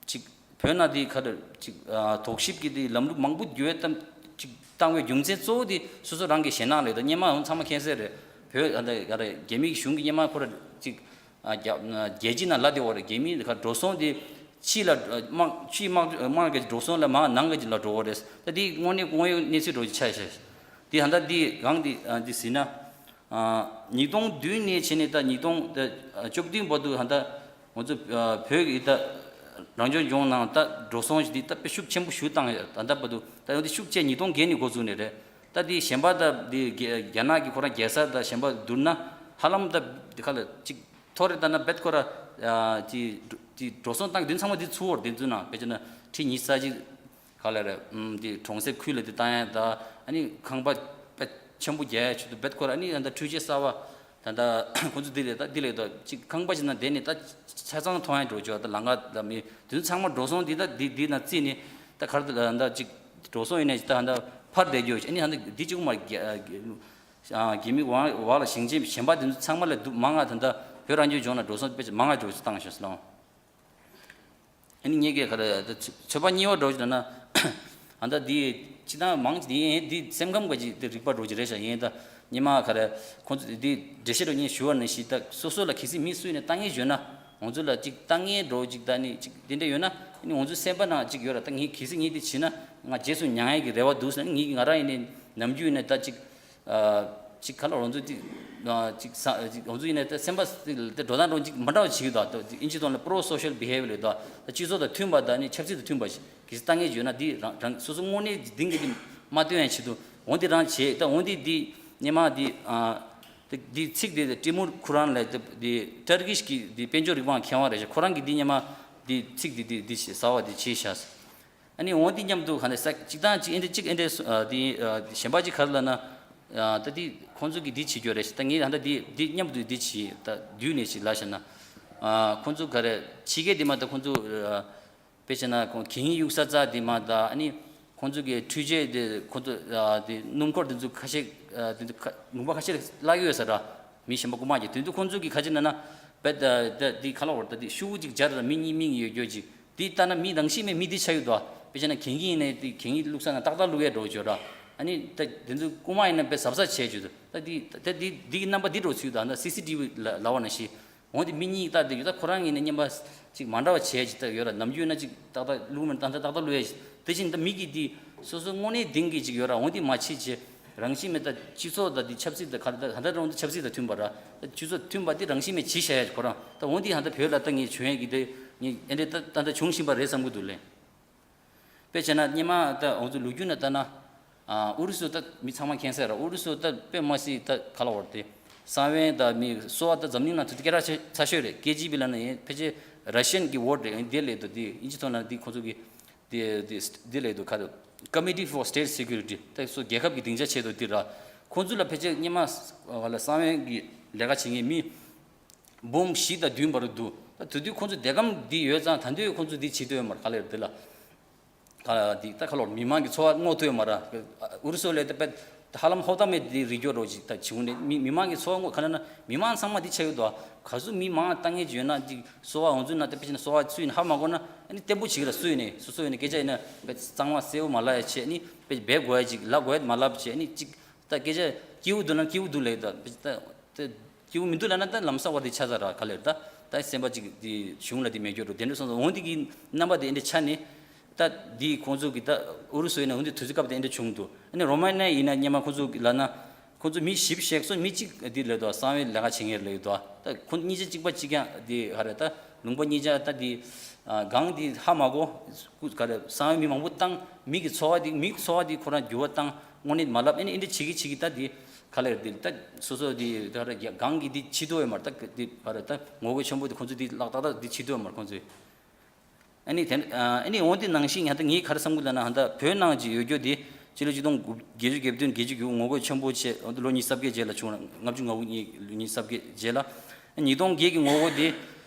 ཅིག་བོད་ནང་དེ་ག་རེ་ཅིག་དོགས་ཞིབ་ཀྱི་དེ་ལམ་ལུགས་མང་པོ་འགྱུར་བའི་གཏམ་ཅིག་བཏང་བའི་རྒྱུ་མཚན་གཙོ་བོ་དེ་སོ་སོ་རང་གི་ཞེད་སྣང་ལས་དང་སྔོན་མ་འོང་ཚང་མ་མཁྱེན་གསལ་རེད། བོད་ད་ལྟ་ག་རེ་རྒྱ་མིའི་གཞུང་གི་སྔོན་མ་ཁོ་ར་ཅིག་རྒྱ་རྒྱལ་སྤྱི་ནང་ལབ་བསྡད་ཡོད་རེད། རྒྱ་མིའི་ག་འགྲོ་སོང་དེ་ཕྱི་ལ་དམག་ཕྱི་དམག་དམག་གི་འགྲོ་སོང་ལ་མ་ནང་གི་ལ་འགྲོ་བ་རེད། ད་དེ་དངོས་གནས་དངོས་ཡོད་གནས་ཚུལ་འགྲོ་ཆ་ཤས་དེ་ད་ལྟ་དེ་གང་དེ་དེ་ཟིན་ན། ཉིས་སྟོང་བདུན་ནས་བྱས་ནས་ད་ཉིས་སྟོང་བཅུ་བདུན་བར་དུ་ད་ང་ཚོ་བོད་ཀྱི་ད་རང་སྐྱོང་ལྗོངས་ནང་ད་འགྲོ་སོང་ཞིག་འདི་ད་དཔེ་ཤུགས་ཆེན་པོ་ཞུ་བཏང་ཡོད། ད་ལྟ་བར་དུ་ད་ཡོད་དེ་ཤུགས་ཆེ་ཉིས་སྟོང་བརྒྱད་ནས་འགོ་བཙུགས་ནས་རེད། ད་འདི་གཞན་པ་ད་འདི་རྒྱ་རྒྱ་ནག་གི་ཁོ་རང་རྒྱལ་ས་ད་གཞན་པ་བསྡུར་ན་ཧ་ལམ་ད་འདི་ཁ་ལ་ཅིག་ཐོ་རེ་ད་ན་བེད་ཁོ་ར་ཅི་ཅི་འགྲོ་སོང་བཏང་དུས་ཚང་མ་འདི་ཚུར་བོར་དེ་ཚུ་ན་བེད་ཅི་ན་ཁྲི་ཉི་ཤུ་རྩ་གཅིག་ག་ལ་རེད། ཨམ་དེ་གྲོང་གསེབ་ཁུལ་ལ་དེ་བཏང་ཡ་ད་ཨ་ནི་ཁང་པ་དཔེ་ཆེན་པོ་རྒྱག་ཡ་ཆེད་དུ་བེད་ཁོ་ར་ཨ་ནི་ད་ལྟ་འཕྲུལ་ཆས་གསར་བ་ད་ལྟ་ཁོ་ཚོ་དེ་ལས་ད་དེ་ལས་ད་ཅིག་ཁང་པ་ཅིག་ན་བསྡད་ནས་ད་ཆ་ཚང་མཐོང་ཡ་འགྲོ་ཆོག་ད་ལམ་ཁ་ད་མི་དེ་ཚོ་ཚང་མ་འགྲོ་སོང་དེ་ད་དེ་དེ་ན་རྩིས་ནས་ད་གར་ད་ད་ཅིག་འགྲོ་སོང་ཡིན་ནས་ད་ད་ཕར་བསྡད་རྒྱུ་ཨ་ནི་ད་འདི་གཅིག་མ་རྒྱ་རྒྱ་མི་བ་བ་ལ་ཞིང་ཆེན་གཞན་པ་དེ་ཚོ་ཚང་མ་ལས་སྡུག་མང་ང་ད་ད་བོད་རང་སྐྱོང་ལྗོངས་ན་འགྲོ་སོང་དཔེ་ཆ་མང་ང་འགྲོ་ཆོག་བཏང་ཤོག་སློང་། ཨ་ནི་ངས་ཀྱི་ག་རེ་ཚོད་དཔག་གཉིས་པ་འགྲོ་ཞིག་ན་ཨ་ད་འདི་སྤྱི་བཏང་མང་ཆེ་འདི་ཡིན་འདི་སེམས་ཁམས་ག་ཅིག་འདི་རིག་པ་འགྲོ་ཅི་རེད་ཤག་ཡིན་ད་ཉི་མ་ག་རེ་ཁོང་ཚོ་འདི་འགྲེལ་བཤད་འགྲོ་ཉིན་ཞུ་བ་ནི་ཞིག་ད་སོ་སོ་ལ་གལ་སྲིད་མི་སུ་ཡིན་ནས་ལྟ་ངན་ཡོད་ན་ང་ཚོ་ལ་ཅིག་ལྟ་ངན་འགྲོ་ཅིག་ད་ནི་ཅིག་འདི་འདྲ་ཡོད་ན་ཨ་ནི་ང་ཚོ་སེམས་པ་ནང་ཅིག་ཡོད་ར་ད་ངས་གལ་སྲིད་ངས་འདི་བྱས་ན་ང་རྗེས་སུ་མྱང་ཡས་ཀྱི་རེ་བ་འདུག་ཟེར་ན་ངས་ང་རང་ཡིན་ནས་ནམ་རྒྱུན་ཡིན་ན་ད་ཅིག་ཅིག་ག་ལ་རང་ཚོ་ཅིག་ཅིག་ས་ཅིག་རང་ཚོ་ཡིན་ནའི་ད་སེམས་པ་ཅིག་ད་འགྲོ་སྟངས་འགྲོ་ཅིག་མ་འདྲ་བ་ཅིག་ཡོད་ད། ཨིན་ཇི་ཐོག་ལ་pro social behavior ཡོད་ད། ད་སྤྱི་ཚོགས་དང་མཐུན་པ་དང་ནི་ཆབ་སྲིད་དང་མཐུན་པ་ཞིག་གི་ལྟ་ངན་ཡོད་ན་འདི་རང་རང་སོ་སོ་དངོས་གནས་འདི་འདྲ་གི་མ་སྟོན་ཡ་ཆེད་དུ་འོན་ཏེ་རང་བྱེད་ད་འོན་ཏེ་འདི་སྔོན་མ་འདི་ཨ་འདི་འདི་ཚིག་འདི་ཏི་མུར་ཁུ་རན་ལ་འདི་ཏར་ཀིཤ་གི་འདི་དཔལ་འབྱོར་རིག་པའི་མཁས་དབང་རེད་ཤག་ཁོ་རང་གི་འདི་སྔོན་མ་འདི་ཚིག་འདི་འདི་འདི་ཟ་བ་འདི་བྱས་ཤག་ཨ་ནི་འོ་འདི་མཉམ་དུ་ག་ནས་ས་གཅིག་དང་གཅིག་ཨེ་འདྲ་གཅིག་ཨེ་འདྲ་སུ་ཨ་འདི་ཨ་གཞན་པ་གཅིག་ག་རེ་ལབ་ན། ཨ་ད་འདི་ཁོང་ཚོ་གིས་འདི་བྱེད་རྒྱུ་རེད་ཤག་ད་ངས་ད་ལྟ་འདི་འདི་མཉམ་དུ་འདི་བྱེད་ད་བསྡུས་ནས་ཅིག་ལབ་བཞག་ན། ཨ་ཁོང་ཚོ་ག་རེ་ཕྱི་རྒྱལ་འདི་མ་ད་ཁོང་ཚོ་ཨ་དཔེ་བྱས་ན་ཁོང་གད་སྙིགས་གཡུག་ས་རྩ་འདི་མ་ད་ཨ་ནི་ཁོང་ཚོ་གི་འཕྲུལ་ཆས་འདི་ཁོང་ཚོ་ཨ་འདི་སྣུམ་འཁོར་འདི་ཚོ་ཁ་ཤས་ཨ་འདི་ཚོ་ཁ་ལུང་པ་ཁ་ཤས་བརླག་གི་ཡོད་ས་ར། མི་གཞན་པ་རྐུ་མ་གི་དེ་ཚོ་ཁོང་ཚོ་གི་ཁ་ཆེ་ན་ན་བད་ད་འདི་ཁ་ལོ་བར་ད་འདི་ཤུ་གུ་ཅིག་སྦྱར་ར་མི་གཉིས་མི་གཉིས་ཡོད་རྒྱུ་ཅིག་དེ་ལྟ་ན་མི་རང་བཞིན་མེད་མི་དེ་ཆགས་ཡོད་དོ། དཔེ་བྱས་ན་གད་སྙིགས་ཡིན་ནའི་དེ་གད་སྙིགས་བླུགས་ས་ན་ཏག་ཏག་བླུགས་ཡས་འགྲོ་བྱོས་ར། ཨ་ནི་ད་དེ་ཚོ་རྐུ་མ་ཡིན་ན་དཔེ་གཟབ་གཟབ་བྱས་བྱོས་དོ། ད་དེ་ད་དེ་དེ་གི་རྣམ་པ་འདི་འགྲོ་ཚུལ་དང་ད་སི་སི་ཊི་བི་ལ་ལབ་པ་ན་ཤི། འོན་ཏེ་མི་གཉིས་ད་དེ་ཡོད་ད་ཁོ་རང་ཡིན་ན་རྔན་པ་ཅིག་མ་འདྲ་བ་བྱས་ཅིག་ད་ཡོད་ར། ནམ་རྒྱུན་ན་ཅིག་ཏག་ཏག་བླུགས་མིན་ཏག་ཏག་ཏག་ཏག་བླུགས་ཡས་ཅིག་དེ་བཞིན་ད་མི་གི་དེ་སོ་སོ་དངོས་གནས་དེང་གི་ཅིག་ཡོད་ར། འོན་ཏེ་མ་བྱེད་བྱེད། རང་བཞིན་མེད་ད་སྤྱི་ཚོགས་ད་དེ་ཆབ་སྲིད་ད་ག་རེ་ད་ཧ་ད་རང་ད་ཆབ་སྲིད་ད་མཐུན་པ་ར། ད་སྤྱི་ཚོགས་མཐུན་པ་དེ་རང་བཞིན་མེད་བྱེད་བྱ་ཡ་ཁོ་རང་ད་འོན་ཏེ་ཧ་ད་བོད་ལ་ད་ངས་བྱུང་ཡ་གི་དེ་ངས་ཨེ་འདྲས་ད་ད་ད་བྱུང་བཞིན་པ་རེད་བསམ་གི་འདུག་ལེ། དཔེ་བྱས་ན་སྔོན་མ་ད་འོང་ཚོ་ལོ་རྒྱུས་ན་ལྟ་ན། ཨ་ཨུ་རུ་སུ་ད་མི་ཚང་མ་མཁྱེན་གསལ་ར། ཨུ་རུ་སུ་ད་དཔེ་མ་སྲིད་ད་ག་ལ་བར་དེ་གསང་བའི་ད་མི་གསོ་བ་ད་འཛམ་གླིང་ནང་དུ་སྐད་གྲགས་ཆེ་ཚ་ཤོས་རེད། ཀེ་ཇི་བི་ལབ་ན་ཡིན་ཕལ་ཆེར་ར་ཤི་ཡན་གི་ཝོར་རེད། ཡིན་དེ་ལས་དུ་དེ་ཨིན་ཇི་ཐོག་ན་དེ་ཁོ་ཚོ་གི་དེ་དེ་དེ་ལས་དུ་ག་དུ་Committee for State Security ད་སོ་རྒྱལ་ཁབ་ཀྱི་སྡིངས་ཆ་ཆེད་དུ་དེ་ར། ཁོ་ཚོ་ལ་ཕལ་ཆེར་སྔོན་མ་ག་ལ་གསང་བའི་གི་ལས་ཀ་བྱེད་མཁན་མི་འབུམ་བཞི་དང་བདུན་བར་དུ་འདུག་ད་དེ་དུས་ཁོ་ཚོ་བདེ་སྐམ་འདི་ཡོད་ཙང་ད་དུས་ཁོ་ཚོ་འདི་བྱེད་འདོད་ཡོད་མ་རེད། ག་ལེར་འདི་ལ་ག་འདི་ད་ག་ལོར་མི་མང་གི་འཚོ་བ་བསྔོག་ཐུབ་ཡོད་མ་རེད། ཨུ་རུ་སུ་ལས་ད་དཔེ་ཧ་ལམ་ཧོབ་ཏ་མེད་འདི་རིག་སྐྱོ་རོགས་ཅིག་ད་བྱུང་ནས་མི་མི་མང་གི་འཚོ་བ་བསྔོག་ག་ན་ན་མི་མང་ཚང་མ་འདི་ཆགས་ཡོད་དོ། ག་ཚོད་མི་མང་བཏང་ངེས་ཡོད་ན་འདི་གསོ་བ་འོང་ཚུལ་ན་ད་དཔེ་བྱས་ན་གསོ་བ་སུ་ཡིན་ཧ་མ་གོ་ན་ཨ་ནི་བརྟན་པོ་བྱེད་ཀྱི་ལ་སུ་ཡིན་ནས་སོ་སོ་ཡིན་ནས་སྐད་ཆ་ཡིན་ན་དཔེ་གཙང་མ་གསལ་བོ་མ་ལབ་ཡ་བྱས་ཨ་ནི་དཔེ་འབད་དགོས་ཡ་ཅིག་ལབ་དགོས་ཡ་མ་ལབ་བྱས་ཨ་ནི་ཅིག་ད་སྐད་ཆ་སྐྱིད་པོ་འདུག་ན་སྐྱིད་པོ་འདུག་ལབ་ད་ད་ད་སྐྱིད་པོ་མི་འདུག་ལབ་ན་ད་ལམ་སང་བར་དེ་ཆ་ཚ་ར་ག་ལེར་ད་ད་སེམས་པ་ཅིག་དེ་གཞུང་ལ་དེ་མེད་སྐྱོ་འགྲོ་དེ་འདྲ་སོང་ཙང་འོང་དེ་གི་རྣམ་པ་དེ་འདྲ་ཆ་ནས་ད་དེ་ཁོང་ཚོ་གི་ད་ཨུ་རུ་སུ་ཡིན་ན་འོང་དེ་དུས་ཚོད་སྐབས་དེ་འདྲ་བྱུང་འདུག་ཨ་ནི་རོ་མ་ནི་ཡ་ཡིན་ན་སྔོན་མ་ཁོང་ཚོ་གི་ལབ་ན་ཁོང་ཚོ་མི་བཞི་བཅུ་ཞིག་སོང་མི་གཅིག་དེ་ལབ་འདུག་གསང་བའི་ལས་ཀ་བྱེད་མཁན་ལབ་འདུག་ད་ཁོང་གཉིས་ཆ་གཅིག་པ་གཅིག་རྐྱང་དེ་ག་རེ་ད་ལུང་པ་གཉིས་ཆ་ད་དེ་གང་དེ་ཧ་མ་གོ་ག་རེ་གསང་བའི་མི་མང་པོ་བཏང་མི་གི་འཚོ་བ་དེ་མི་གི་འཚོ་བ་དེ་ཁོ་རང་འགྱུར་བ་བཏང་དངོས་གནས་མ་ལབ་ཨ་ནི་ཨེ་འདྲ་བྱེད་ཀྱི་བྱེད་ཀྱི་ད་དེ། ག་ལེར་འདི་ད་སོ་སོ་འདི་ད་ར་གང་གི་འདི་བྱེད་ཐུབ་ཡོད་མ་རེད། ད་འདི་ག་རེ་ད་ངོ་རྒོལ་ཆེན་པོ་འདི་ཁོང་ཚོ་འདི་ལག་ཏག་ཏག་འདི་བྱེད་ཐུབ་ཡོད་མ་རེད་ཁོང་ཚོས། ཨ་ནི་དེ་ཨ་ནི་འོང་འདི་ནང་བཞིན་ཡང་ད་ངས་ག་རེ་བསམ་གི་འདུག་ན་ད་བོད་ནང་གི་ཡོད་རྒྱུ་འདི་སྤྱི་ལོ་ཆིག་སྟོང་དགུ་བརྒྱད་ཅུ་གྱ་བདུན་བརྒྱད་ཅུ་གྱ་དགུ་ངོ་རྒོལ་ཆེན་པོ་བྱས་འོང་འདི་ལོ་ཉི་ཤུ་རྩ་བརྒྱད་རྗེས་ལ་བྱུང་ར་ལྔ་བཅུ་ང་དགུ་ཉིས་ཉི་ཤུ་རྩ་བརྒྱད་རྗེས་ལ་ཉིས་སྟོང་བརྒྱད་ཀྱི་ངོ་རྒོལ་འདི།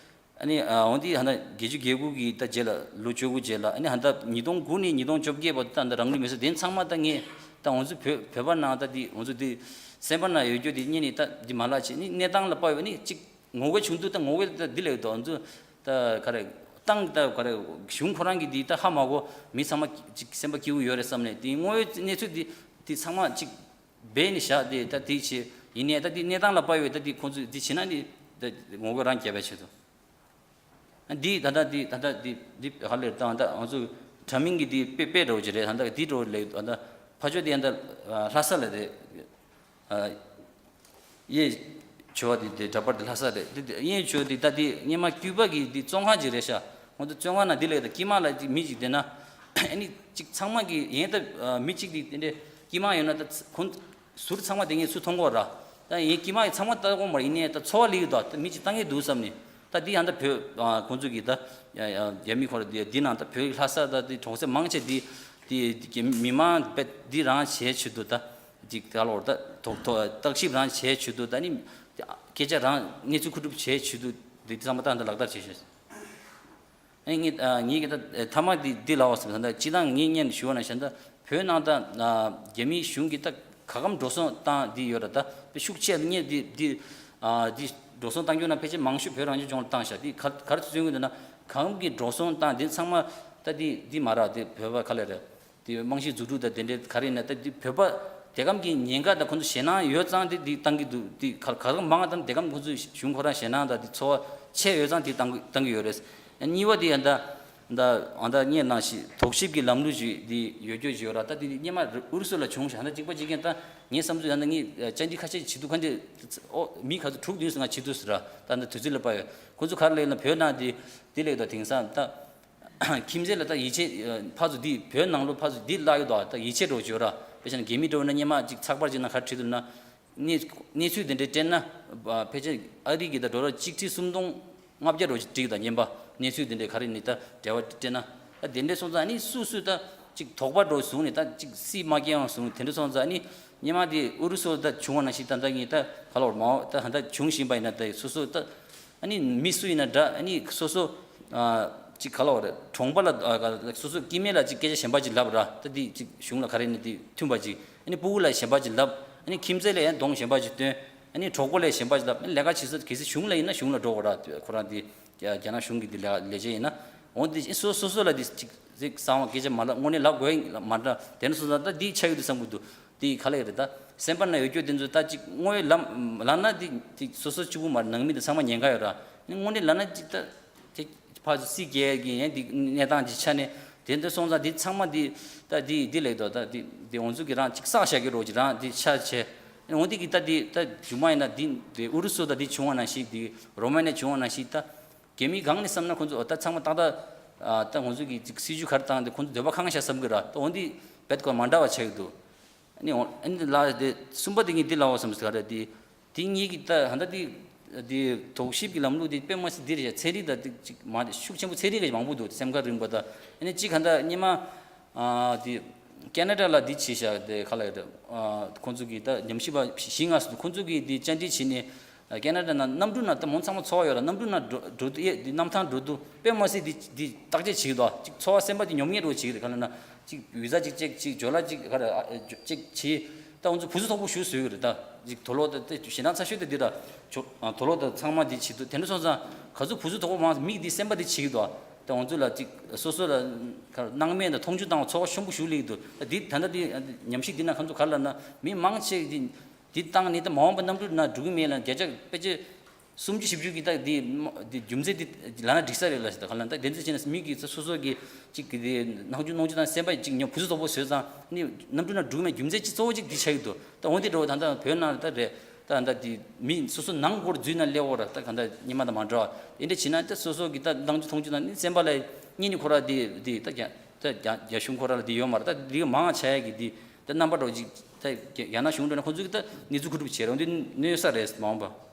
ཨ་ནི་ཨ་འོང་དེ་ཧ་ད་བརྒྱད་ཅུ་གྱ་དགུ་གི་ད་རྗེས་ལ་ལོ་བཅུ་དགུ་རྗེས་ལ་ཨ་ནི་ཧ་ད་ཉིས་སྟོང་དགུ་ནས་ཉིས་སྟོང་བཅོ་བརྒྱད་བར་དུ་ད་ད་རང་ལུས་མེར་སྲེག་དེ་ཚང་མ་ད་ངས་ད་འོང་ཚོ་བོད་བོད་པ་ནང་ད་དེ་འོང་ཚོ་དེ་སེམས་པ་ན་ཡོད་རྒྱུ་དེ་གཉིས་ནས་ད་འདི་མ་ལག་བྱེད་ནི་གནས་སྟངས་ལ་དཔག་ཡོད་ནི་གཅིག་ངོ་རྒོལ་བྱུང་དུས་ད་ངོ་རྒོལ་ད་འདི་ལས་ད་འོང་ཚོ་ད་ག་རེ་ཏང་ད་ག་རེ་གཞུང་ཁོ་རང་གི་འདི་ད་ཧ་མ་གོ་མི་ཚང་མ་གཅིག་སེམས་པ་སྐྱིད་པོ་ཡོད་རེད་བསམ་ནས་དེ་དངོས་ཡོད་གནས་ཚུལ་འདི་དེ་ཚང་མ་གཅིག་སྦས་ནས་བཞག་དེ་ད་དེ་བྱེད་ཡིན་ནས་ད་དེ་གནས་སྟངས་ལ་དཔག་ཡོད་ད་དེ་ཁོང་ཚོས་འདི་བྱེད་ན་ནི་ད་ངོ་རྒོལ་རང་རྒྱབ་པའི་ཆེད་དུ། འདི་ད་ལྟ་འདི་ད་ལྟ་འདི་འདི་ཧ་ལས་དང་ད་ང་ཚོ་དྲ་མིང་གི་འདི་དཔེ་དཔེ་འདྲ་བོ་ཅིག་རེད། ད་ལྟ་འདི་འདྲ་བོ་ལས་ད་ལྟ་ཕ་ཆོས་དེ་ད་ལྷ་ས་ལ་རེད། གཡས་བྱོ་བ་འདི་འདི་འདྲ་པར་འདི་ལྷ་ས་རེད། འདི་འདི་གཡས་བྱོ་འདི་ད་འདི་སྔོན་མ་སྐྱུག་པ་གི་འདི་བཙོན་ཁང་ཅིག་རེད་ཤག་ང་ཚོ་བཙོན་ཁང་ནང་འདི་ལས་ད་དཀྱིལ་མ་ལ་འདི་མི་ཅིག་བསྡད་ན་ཨ་ནི་ཅིག་ཚང་མ་གི་ཡན་ད་མི་ཅིག་འདི་འདི་འདྲ་དཀྱིལ་མ་ཡོད་ན་ད་ཁོང་ཟུར་ཚང་མ་དེ་ངས་ཚུར་མཐོང་གོ་ར། ད་ཡིན་དཀྱིལ་མ་ཡི་ཚང་མ་ལྟ་དགོས་མ་རེད། ཡིན་ནའི་ད་འཚོ་བ་ལི་ཡོད་དོ། ད་མི་གཅིག་བཏང་གི་འདུག་བསམ་ནས། ད་འདི་ཡང་ད་བོད་ཁོང་ཚོ་གི་ད་རྒྱ་མི་ཁོ་ར་འདི་འདི་ནང་ད་བོད་ལྷ་ས་ད་འདི་གྲོང་གསེབ་མང་ཆེ་འདི་འདི་མི་མང་པད་འདི་རང་བྱས་ཆེད་དུ་ད་འདི་ག་ལོར་ད་ཐོག་ཐོག་བརྟག་ཞིབ་རང་བྱས་ཆེད་དུ་ད་ནི་སྐད་ཆ་རང་གནས་ཚུལ་མཁོ་སྒྲུབ་བྱས་ཆེད་དུ་འདི་ཚང་མ་ད་ད་ལག་བསྟར་བྱས་ཤག་ཨེ་ངེད་ཨ་ངེད་ཀྱི་ད་ཨེ་ཐ་མ་འདི་འདི་ལ་བ་སོང་ད་སྤྱི་བཏང་ངེད་སྙན་ཞུ་བ་ན་བཞིན་ད་བོད་ནང་ད་ཨ་རྒྱ་མིའི་གཞུང་གིས་ད་ག་གམ་འགྲོ་སོང་བཏང་འདི་ཡོད་ར། ད་དཔེ་ཤུགས་ཆེ་ངེད་འདི་འདི་ཨ་འདི་འགྲོ་སོང་བཏང་རྒྱུ་ན་ཕལ་ཆེར་མང་ཤོས་བོད་རང་སྐྱོང་ལྗོངས་ལ་བཏང་ཤག་འདི་ག་ག་རེ་བརྩི་ཡོང་གི་འདུག་ན་ག་གམ་གྱི་འགྲོ་སོང་བཏང་འདི་ཚང་མ་ད་འདི་འདི་མ་ར་འདི་བོད་པ་ག་ལེ་རེད། དེ་རྨང་གཞི་འཛུགས་སྐྲུན་དང་དེ་འདྲའི་ག་རེ་ཡིན་ན་ད་དེ་བོད་པ་དེ་གམ་གྱི་ཉེན་ཁ་དང་ཁོང་ཚོ་ཞེད་སྣང་ཡོད་ཙང་དེ་དེ་བཏང་གི་འདུག་དེ་ག་ག་རེ་མང་ཙམ་དེ་གམ་ཁོང་ཚོའི་གཞུང་ཁོ་རང་ཞེད་སྣང་དང་དེ་ཚོར་བ་ཆེ་ཡོད་ཙང་དེ་བཏང་གི་བཏང་གི་ཡོད་རེད། གཉིས་པ་དེ་ཡང་ད་ད་ཨ་ད་ངས་ནང་བཞིན་དོགས་ཞིབ་ཀྱི་ལམ་ལུགས་ཞིག་དེ་ཡོད་རྒྱུ་ཞིག་ཡོད་ར། ད་དེ་སྔོན་མ་ཨུ་རུ་སུ་ལ་བྱུང་ཞག་ད་གཅིག་པ་གཅིག་རྐྱང་ད་ངའི་བསམ་ཚུལ་ཡང་ད་ངས་བཅར་འདྲི་ཁ་ཤས་བྱེད་དུས་ཁ་འདྲི་ཨོ་མི་ག་ཚོད་དྲུག་བདུན་ཙམ་ང་བྱེད་དུས་ཟེར་ར། ད་ད་དུས་ཚོད་ལ་དཔག་ཡོད། ཁོང་ཚོ་ག་རེ་ལབ་ཡོད་ན་བོད་ནང་དེ་དེ་ལས་ད་དེང་སང་ད། ཁྱིམ་མཚེས་ལ་ད་ཡིད་ཆེས་ཕར་ཚུར་འདི་བོད་ནང་ལོ་ཕར་ཚུར་འདི་བརླག་ཡོད་དོ། ད་ཡིད་ཆེས་འགྲོ་བརྗོད་ར། དཔེ་བྱས་ན་རྒྱ་མི་འགྲོ་ན་སྔོན་མ་ཅིག་ཚགས་པར་ཅིག་ནང་ག་རེ་བྲིས་འདུག་ན། གནས་གནས་ཚུལ་དེ་འདྲའི་སྤྲད་ན་ཕལ་ཆེར་ཨ་རི་གི་ད་ཌོ་ལར་གཅིག་ཁྲི་སུམ་སྟོང་ལྔ་བརྒྱ་རོ་ཅིག་བྲིས་ད་སྔོན་མ་གནས་ཚུལ་དེ་འདྲའི་ག་རེ་ནི་ད་འབྲེལ་བ་སྤྲད་ན། ད་དེ་འདྲ་སོང་ཙང་ནི་སུ་སུ་ད་ཅིག་དོགས་པ་འདྲ་བཟུང་ནས་ད་ཅིག་སྲིད་མ་སྐྱེ་བ་བཟུང་དེ་འདྲ་སོང་ཙང་ནི་སྔོན་མ་དེ་ཨུ་རུ་སུ་ད་བྱུང་བ་ནང་བཞིན་ད་ལྟ་ངས་ད་ག་ལ་བར་མ་ད་ད་བྱུང་བཞིན་པ་ཡིན་ན་ད་སོ་སོ་ད་ཨ་ནི་མི་སུ་ཡིན་ན་འདྲ་ཨ་ནི་སོ་སོ་ཅིག་ག་ལ་བར་གྲོང་པ་ལ་སོ་སོ་སྐྱེ་དམན་ལ་ཅིག་སྐད་ཆ་གཞན་པ་ཅིག་ལབ་ར་ད་དེ་ཅིག་གཞུང་ལ་ག་རེ་ནི་དེ་མཐུན་པ་ཅིག་ཨ་ནི་སྤུ་གུ་ལ་གཞན་པ་ཅིག་ལབ་ཨ་ནི་ཁྱིམ་མཚེས་ལ་ཡང་གདོང་གཞན་པ་ཅིག་སྟོན་ཨ་ནི་གྲོགས་པོ་ལ་གཞན་པ་ཅིག་ལབ་ཨ་ནི་ལས་ཀ་བྱེད་ས་གལ་སྲིད་གཞུང་ལ་ཡིན་ན་གཞུང་ལ་འགྲོ་དགོས་ར་ཁོ་རང་དེ། རྒྱ་རྒྱ་ནག་གཞུང་གི་འདི་ལས་ལས་བྱེད་ཡིན་ན། འོ་འདི་སོ་སོ་སོ་ལ་འདི་ཅིག་ཅིག་གསང་བ་སྐད་ཆ་མ་ལབ་དངོས་གནས་ལབ་དགོས་མ་འདྲ་དེ་ནས་སོ་སོ་ད་འདི་ཆགས་ཡོད་དུ་བསམ་གི་འདུག་འདི་ག་ལ་ཡོད་རེད་ད། སེམས་པ་ན་ཡོད་རྒྱུ་དེ་ཚོ་ད་ཅིག་དངོས་ལབ་ལབ་ན་འདི་ཅིག་སོ་སོ་གཅིག་པུ་མ་རེད་ནང་མི་དེ་ཚང་མ་ཉེན་ཁ་ཡོད་ར། དངོས་གནས་ལབ་ན་ཅིག་ད་དེ་ཕར་ཚུར་སྲིད་རྒྱལ་གི་ཡན་འདི་གནས་སྟངས་ཀྱི་ཆ་ནས་དེ་འདྲ་སོང་ཙང་འདི་ཚང་མ་འདི་ད་འདི་འདི་ལས་དོ་ད་འདི་འདི་འོང་ཚུལ་གི་རང་ཅིག་བསགས་བཞག་གི་རོགས་ཀྱི་རང་འདི་ཆ་བྱས། འོང་འདི་གི་ད་འདི་ད་རྒྱུ་མ་ཡིན་ན་འདི་འདི་ཨུ་རུ་སུ་ད་འདི་བྱུང་བ་ནང་བཞིན་འདི་རོ་མ་ནི་བྱུང་བ་ནང་བཞིན་ད། རྒྱ་མི་སྒང་ནས་བསམ་ན་ཁོང་ཚོ་ད་ཚང་མ་ཏག་ཏག་ད་ང་ཚོ་གི་ཅིག་སྲིད་ཇུས་ག་རེ་བཏང་སྟེ་ཁོང་ཚོ་འདོད་པ་ཁེངས་ཤག་བསམ་གི་ར་ད་འོ་འདི་རྦད་ཁོ་མ་འདྲ་བ་ཆགས་ཀྱི་འདུག་ཨ་ནི་འོ་ཨ་ནི་ལ་དེ་གསུམ་པ་དེ་ངས་འདི་ལབ་བསམ་ཟེར་ག་རེ་དེ་དེ་གཉིས་ཀྱི་ད་ད་ལྟ་དེ་དེ་དོགས་གཞིབ་ཀྱི་ལམ་ལུགས་དེ་དཔེ་མ་སྲིད་འདི་རེད་ཤག་ཚན་རིག་དང་དེ་ཅིག་མ་ཤུགས་ཆེན་པོ་ཚན་རིག་གི་མང་པོ་འདུག་སེམས་ཁ་རིང་པོ་ད་ཨ་ནི་གཅིག་ག་ད་སྔོན་མ་ཨ་དེ་ཁེ་ན་ཌ་ལ་འདི་བྱས་ཤག་དེ་ག་ལ་ཡོད་ཨ་ཁོང་ཚོ་གི་ད་ཉམས་ཞིབ་པ་བཞི་ལྔ་སུ་ཁོང་ཚོ་གི་དེ་བཅར་འདྲི་བྱས་ནས། ཁེ་ན་ཌ་ནང་གནམ་གྲུ་ནང་ད་མོ་ཚང་མ་ཚོར་བ་ཡོད་ར་གནམ་གྲུ་ནང་འགྲོ་འགྲོ་དུས་ཨེ་འདི་གནམ་ཐང་འགྲོ་དུས་དཔེ་མ་སྲིད་འདི་འདི་བརྟག་དཔྱད་བྱེད་ཀྱི་འདུག་ཅིག་ཚོར་བ་སེམས་པ་འདི་ཉོབ་ངེས་འགྲོ་བྱེད་ཀྱི་རེད་ག་ལ་ན་ཅིག་ཡུལ་ཚ་ཅིག་ཅིག་ཅིག་ཇོ་ལ་ཅིག་ག་རེ་ཨ་ཅིག་བྱེད་ད་ང་ཚོ་བུ་ཚོ་ཐོག་པོ་ཞུ་བཟོས་ཀྱི་རེད་ད་ཅིག་དོ་ལོ་ད་ད་ཞེ་སྡང་ཚ་ཤོས་ད་འདི་ར་ཇོ་ཨ་དོ་ལོ་ད་ཚང་མ་འདི་བྱེད་དུས་དེ་འདྲ་སོང་ཙང་ག་ཚོད་བུ་ཚོ་ཐོག་པོ་མང་མིག་འདི་སེམས་པ་འདི་བྱེད་ཀྱི་འདུག་ད་ང་ཚོ་ལ་ཅིག་སོ་སོ་ལ་ག་སྣང་མེད་ད་མཐོང་ཆུང་བཏང་བ་ཚོར་བ་ཤོན་པོ་ཞུ་ལེགས་འདུག་ད་འདི་ད་ལྟ་འདི་ཉམས་ཞིབ་འདི་ན་ཁ་ཚོ་ག་ལ་ན་མི་མང་ཆེ་འདི། འདི་བཏང་ནི་ད་མ་འོངས་པ་གནམ་གྲུ་ནང་འགྲོ་གི་མེད་ལ་བརྒྱ་ཆ་ཕལ་ཆེར་སུམ་ཅུ་བཞི་བཅུ་གི་ད་འདི་མ་འདི་རྒྱུ་མཚན་འདི་ལབ་ན་འགྲིག་ས་རེད་ལ་ཞེས་ད་ག་ལ་ད་དེ་ཚོ་བྱས་ན་མི་གི་སོ་སོ་གི་གཅིག་གི་དེ་སྣང་ཆུང་སྣང་ཆུང་དང་སེམས་པ་གཅིག་ཉོ་བུ་ཚོ་དོག་པོ་བཟོས་ཙང་ནི་གནམ་གྲུ་ནང་འགྲོ་གི་མེད་རྒྱུ་མཚན་གཅིག་གཙོ་བོ་གཅིག་འདི་ཆགས་ཀྱི་འདུག་ད་འོན་ཏེ་འགྲོ་བ་ད་ལྟ་བོད་ནང་ད་རེད་ད་ད་འདི་མི་སོ་སོ་ནང་སྒོར་འཛུལ་ན་སླེབས་འོ་ར་ད་ག་ད་ཉི་མ་དང་མ་འདྲ་བ་དེ་འདྲ་བྱས་ན་ད་སོ་སོ་གི་ད་སྣང་ཆུང་མཐོང་ཆུང་དང་ནི་སེམས་པ་ལ་གཉིས་ནི་ཁོ་ར་འདི་འདི་ད་རྒྱ་ད་རྒྱ་རྒྱ་གཞུང་ཁོ་ར་ལ་འདི་ཡོད་མ་རེད་ད་འདི་མང་ཆེ་གི་འདི། ད་རྣམ་པ་འགྲོ་ཅིག་ད་རྒྱ་རྒྱ་ནག་གཞུང་འགྲོ་ན་ཁོང་ཚོ་གི་ད་གནས་ཚུལ་ཁུ་སྒྲུབ་བྱེད་རོགས་འདི་གནོད་ས་རེད་མ་འོངས་པ།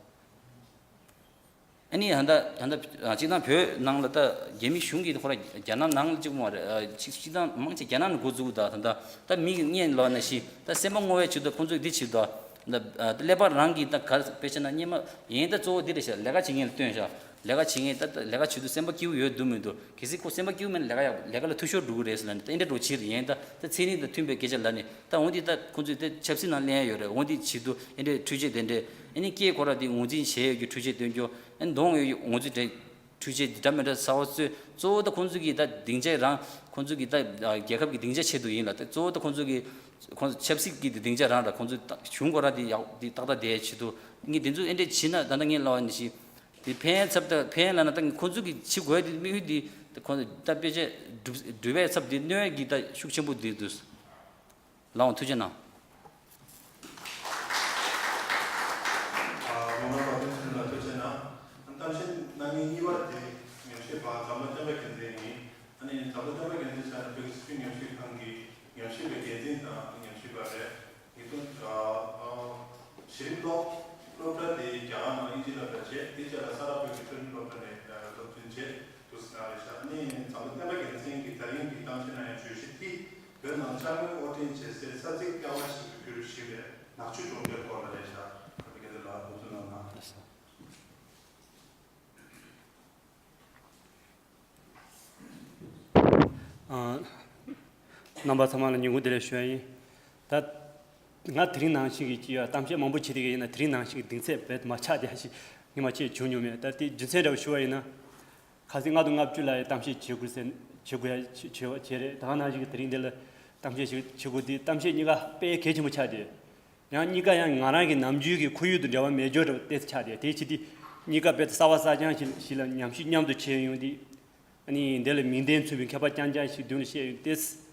ཨ་ནི་ཧ་ད་ཧ་ད་སྤྱིར་བཏང་བོད་ནང་ལ་ད་རྒྱ་མི་གཞུང་གི་ཁོ་ར་རྒྱ་ནག་ནང་ལ་གཅིག་མ་རེད་ཅིག་སྤྱིར་བཏང་མང་ཆེ་རྒྱ་ནག་ནས་འགོ་བཙུགས་ད་ད་ད་ད་མི་གི་བརྙན་ལོག་ན་ཤི་ད་སེམས་པ་སྔོ་བའི་ཆེད་དུ་ཁོང་ཚོ་གི་འདི་བྱེད་དོ་ད་ཀླད་པ་རང་གི་ད་ག་དཔེ་ཆ་ན་སྙེ་མ་ཡིན་ད་གཙོ་བོ་འདི་རེད་ཤག་ལས་ཀ་བྱེད་མཁན་ལ་སྟོན་ཤག་ལས་ཀ་བྱེད་མཁན་ད་ལས་ཀ་བྱེད་དུས་སེམས་པ་སྐྱིད་པོ་ཡོད་འདུག་མི་འདུག་གལ་སྲིད་ཁོ་སེམས་པ་སྐྱིད་པོ་མེད་ན་ལས་ཀ་ཡག་ལས་ཀ་ལ་འཐུས་ཤོར་འགྲོ་གི་རེད་ཟེར་ལབ་ནས་ད་འདི་འདྲ་འགྲོ་ཕྱིར་ཡིན་ད་ད་ཚན་རིག་དང་མཐུན་པའི་སྐད་ཆ་ལབ་ནས་ད་འོན་ཏེ་ད་ཁོང་ཚོས་ད་ཆབ་སྲིད་ནང་གླེང་ཡ་ཡོད་རེད། འོན་ཏེ་བྱེད་དུས་ཨེ་འདྲའི་འཕྲུལ་ཆས་དེ་འདྲས་ཨེ་ནི་སྐད་ཁོ་ར་དེ་ངོས་འཛིན་བྱས་ཡོད་རྒྱུ་འཕྲུལ་ཆས་སྟོན་རྒྱུ་ཨེ་གདོང་ཡོད་རྒྱུ་ངོས་འཛིན་དེ་འཕྲུལ་ཆས་འདི་འདྲ་མི་འདྲ་གསར་བ་བཟོས་གཙོ་བོ་ད་ཁོང་ཚོ་གི་ད་སྡིངས་ཆ་རང་ཁོང་ཚོ་གི་ད་རྒྱལ་ཁབ་ཀྱི་སྡིངས་ཆ་ཆེད་དུ་ཡིན་ལ་ད་གཙོ་བོ་ད་ཁོང་ཚོ་གི་ཁོང་ཚོ་ཆབ་སྲིད་ཀྱི་སྡིངས་ཆ་རང་ར་ཁོང་ཚོ་གཞུང་ཁོ་ར་དེ་ཡག་དེ་ཏག་ཏག་བསྡད་ཆེད་དུ་ངས་དེ་ཚོ་ཨེ་འདྲས་བྱས་ན་ད་ལྟ་ངས་ལབ་པ་ནི་ཞིག་དེ་ཕན་ཚབ་ད་ཕན་ལབ་ན་ད་ཁོང་ཚོ་གི་བྱེད་དགོས་དེ་དམིགས་ཡུལ་དེ་ད་ཁོང་ཚོ་ད་དཔེ་ཆ་སྒྲུབ་སྒྲུབ་པའི་ཚབ་དེ་གནོད་ཀྱི་ད་ཤུགས་ཆེན་པོ་དེ་འདུག་ལགས་འོང་ཐུགས་རྗེ་གནང་། ཨ་ངོ་མ་བ་ཐུགས་རྗེ་གནང་། ཐུགས་རྗེ་གནང་། གཏམ་བཤད་གནང་མཁན་གཉིས་པ་དེ་ཉམས་ཞིབ་པ་འཛམ་གླིང་བསྟན་པ་རྒྱལ་མཚན་ཡིན། ཨ་ནི་འཛམ་གླིང་བསྟན་པ་རྒྱལ་མཚན་ཆ་ནས་བོད་ཀྱི་སྲིད་བྱུས་ཉམས་ཞིབ་ཁང་གི་ཉམས་ཞིབ་པའི་འགན་འཛིན་དང་ཉམས་ཞིབ་པ་རེད། ཉིས་སྟོང་ཨ་ཨ་གཞི་རིམ་སློབ་སློབ་གྲྭ་དེ་རྒྱ་གར་ནང་དབྱིན་ཇི་སློབ་གྲྭ་བྱས་དེ་རྗེས་ལ་ས་རཱ་བོད་ཀྱི་མཐོ་རིམ་སློབ་གྲྭ་ནས་སློབ་ཚན་བྱས་འདུག་ཟེར་གནང་རེད་ཤག་ཨ་ནི་འཛམ་གླིང་བསྟན་པ་རྒྱལ་མཚན་གྱིས་ད་རིང་གི་གཏམ་བཤད་གནང་ཡའི་བརྗོད་གཞི་དེ་བོད་ནང་དཔྱ་དངུལ་དབོར་འདྲེན་བྱེད་སའི་ས་ཚིགས་ལྟེ་བ་ཞིག་ཏུ་གྱུར་བཞིན་པའི་ནག་ཆུ་གྲོང་ཁྱེར་སྐོར་ལ་རེད་ཤག་ཨ་ནི་སྐལ་ལྡན་ལགས་འགོ་འཛུགས་གནང་དང་། རྣམ་པ་ཚང་མ་ལ་ཉིན་གུང་བདེ་ལེགས་ཞུ་ཡ་ཡིན། ད་ང་དེ་རིང་ནང་བཞིན་གྱི་ཅི་ཡ་གཏམ་བཤད་མང་པོ་བྱེད་བསྡད་ཀྱི་ཡིན་ན་དེ་རིང་ནང་བཞིན་གྱི་གདེང་ཚད་རྦད་མ་ཆག་བསྡད་ཞིག་ངས་མ་བྱས་བྱུང་མྱོང་མེད། ད་དེ་རྒྱུ་མཚན་འདྲ་བོ་ཞུ་བ་ཡིན་ན། ཁ་སང་ལྔ་དང་ལྔ་བཅུ་ལ་ཡ་གཏམ་བཤད་བྱེད་དགོས་ཟེར་བྱེད་དགོས་ཡ་བྱེད་བྱེད་བྱེད་རེད། ད་ག་ནང་བཞིན་གྱི་དེ་རིང་འདི་ལ་གཏམ་བཤད་ཞིག་བྱེད་དགོས་དེ་གཏམ་བཤད་གཉིས་ཀ་དཔེ་གལ་ཆེན་པོ་ཆགས་ཏེ། ཡང་གཉིས་ཀ་ཡང་ང་རང་གི་ནམ་རྒྱུན་གྱི་ཁོར་ཡུག་དང་འབྲེལ་བ་མེད་འཇོག་འདྲ་བོ་ཏོག་ཙམ་ཆགས་ཏེ་དེ་ཕྱིར་དེ་གཉིས་ཀ་དཔེ་གསར་བ་གསར་རྐྱང་ཞིག་ཞིག་ལ་ཉམས་ཞིབ་མཉམ་དུ་བྱས་ཡོང་དུས། ཨ་ནི་འདི་ལ་མིང་དོན་མཚུངས་པའི་མཁས་པ་རྐྱང་རྐྱང་ཞིག་མདུན་ལ་བཤད་ཡོང་དུས།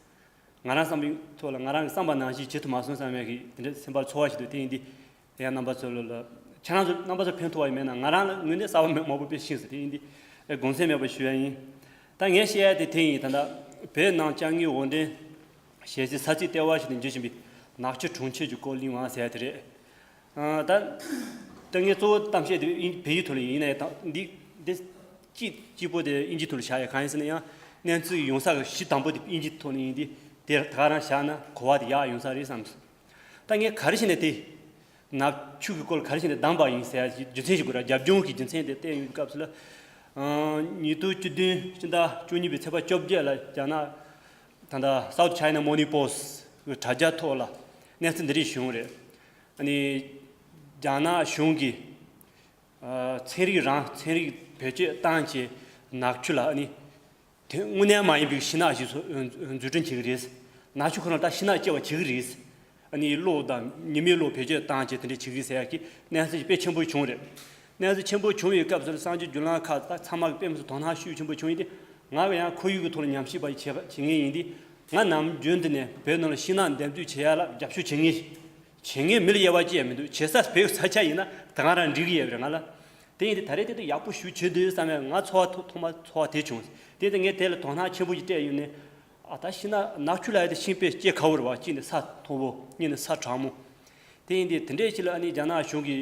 ང་རང་བསམ་པའི་ཐོག་ལ་ང་རང་གི་བསམ་པ་ནང་བཞིན་བྱེད་ཐུབ་མ་སོང་བསམ་ཡག་གི་དེ་འདྲའི་སེམས་པར་ཚོར་བ་ཞིག་འདུག་དེ་ཡིན་དུས་དེ་ཡང་རྣམ་པ་ཚོ་ལ་ལ་ཁྱེད་རང་ཚོ་རྣམ་པ་ཚོ་ཕན་ཐོགས་པ་ཡིན་མེད་ན་ང་རང་ལ་དངོས་གནས་གསར་པ་མེད་མང་པོ་དཔེ་ཤེས་སོང་། དེ་ཡིན་དུས་དགོངས་སེམས་མེད་པ་ཞུ་ཡ་ཡིན། ད་ངས་བཤད་ཡ་དེ་དེ་ཡིན། ད་ལྟ་བོད་ནང་དཔྱ་དངུལ་དབོར་འདྲེན་བྱེད་སའི་ས་ཚིགས་ལྟེ་བ་ཞིག་ཏུ་འགྱུར་བཞིན་པའི་ནག་ཆུ་གྲོང་ཁྱེར་གྱི་སྐོར་གླེང་བ་ཟེར་ཡ་དེ་རེད། ཨ་ད་ད་ངས་གཙོ་བོ་གཏམ་བཤད་དེ་དབྱིན་བོད་ཡིག་ཐོག་ལ་ཡིན་ནའི་ད་འདི་འདི་གཅིག་གཅིག་པོ་དེ་དབྱིན་ཇིའི་ཐོག་ལ་བཞག་ཡ་གང་ཡིན་ཟེར་ན་ཡང་། གནས་ཚུལ་ཡོང་ས་གི་གཞི་དང་པོ་དེ་དབྱིན་ཇིའི་ཐོག་ནས་ཡིན་དུས་དེ་ད་ག་རང་བཞག་ན་གོ་བ་དེ་ཡག་ཡོང་ས་རེད་བསམ་སོང་། ད་ངས་ག་རེ་བྱས་ནས་དེ་ནག་ཆུ་གི་སྐོར་ག་རེ་བྱས་ནས་བདམས་པ་ཡིན་ཟེར་ཡ་ཞིག་རྒྱུ་མཚན་ཞིག་དགོས་ར། རྒྱབ་ལྗོངས་ཀྱི་རྒྱུ་མཚན་དེ་བསྟན་ཡོང་དུས་སྐབས་སུ་ལ། ཨང་། ཉིས་སྟོང་བཅུ་བདུན་སྤྱི་ཟླ་བཅུ་གཉིས་པའི་ཚེས་པ་བཅོ་བརྒྱད་ལ་རྒྱ་ནག་ད་ལྟ་South China Morning Post གི་དྲ་རྒྱ་ཐོག་ལ་གནས་ཚུལ་འདི་རིགས་བྱུང་རེད། ཨ་ནི་རྒྱ་ནག་གཞུང་གིས་ཨ་ཚན་རིག་རང་ཚན་རིག་བེད་སྤྱོད་བཏང་བྱས་ནག་ཆུ་ལ་ཨ་ནི་དེ་དངོས་གནས་མ་ཡིན་པའི་ཤིང་ནགས་ཤིག་འཛུགས་སྐྲུན་བྱེད་ཀྱི་རེད། ནག་ཆུ་ཁོ་རང་ད་ཤིང་ནགས་སྐྱེ་བ་བྱེད་ཀྱི་རེད། ཨ་ནི་གློག་དང་ཉི་མའི་གློག་བེད་སྤྱོད་བཏང་བྱས་དེ་འདྲ་བྱེད་ཀྱི་རེད་ཟེར་ཡག་གི་གནས་ཚུལ་དཔེ་ཆེན་པོ་བྱུང་རེད། གནས་ཚུལ་ཆེན་པོ་བྱུང་བའི་སྐབས་སུ་གསར་འགྱུར་བརྒྱུད་ལམ་ཁག་ད་ཚང་མ་གི་དཔེ་མི་སྲིད་དོ་སྣང་ཤུགས་ཆེན་པོ་བྱུང་ཡིན་ཏེ། ང་གི་ཡང་ཁོར་ཡུག་གི་ཐོག་ལ་ཉམས་ཞིབ་པ་བྱེད་བྱེད་མཁན་ཡིན་ཏེ། ང་ནམ་རྒྱུན་དུ་ནས་བོད་ནང་ལ་ཤིང་ནགས་འདེབས་འཛུགས་བྱེད་ཡ་ལ་རྒྱབ་སྐྱོར་བྱེད་མཁན་བྱེད་མཁན་མི་ལ་དབྱེ་བ་ཅི་ཡང་མི་འདུག་བྱེད་ས་བོད་ས་ཆ་ཡིན་ན་ད་ག་རང་འགྲིག་གི་ཡོད་རེད་ང་ལ། དེ་ཡིན་དུས་ད་རེས་དེ་དུས་ཡག་པོ་ཞེ་པོ་བྱེད་འདུག་བསམ་ཡ་ང་ཚོར་བ་ཐོག་ཐོག་མ་ཚོར་བ་དེ་བྱུང་། དེ་ཡིན་དུས་ངས་དེ་ལ་དོ་སྣང་ཆེན་པོ་ཞིག་སྤྲད་ཡོང་ནས། ཨ་ད་ཤིང་ནགས་ནག་ཆུ་ལ་ཡ་དེ་ཤིང་དཔེ་སྐྱེ་ཁ་བོ་རེད་བ། གཅིག་ནས་ས་མཐོ་པོ། གཉིས་ནས་ས་གྲང་མོ། དེ་ཡིན་དུས་དེ་འདྲའི་ཞིག་ལ་ཨ་ནི་རྒྱ་ནག་གཞུང་གིས་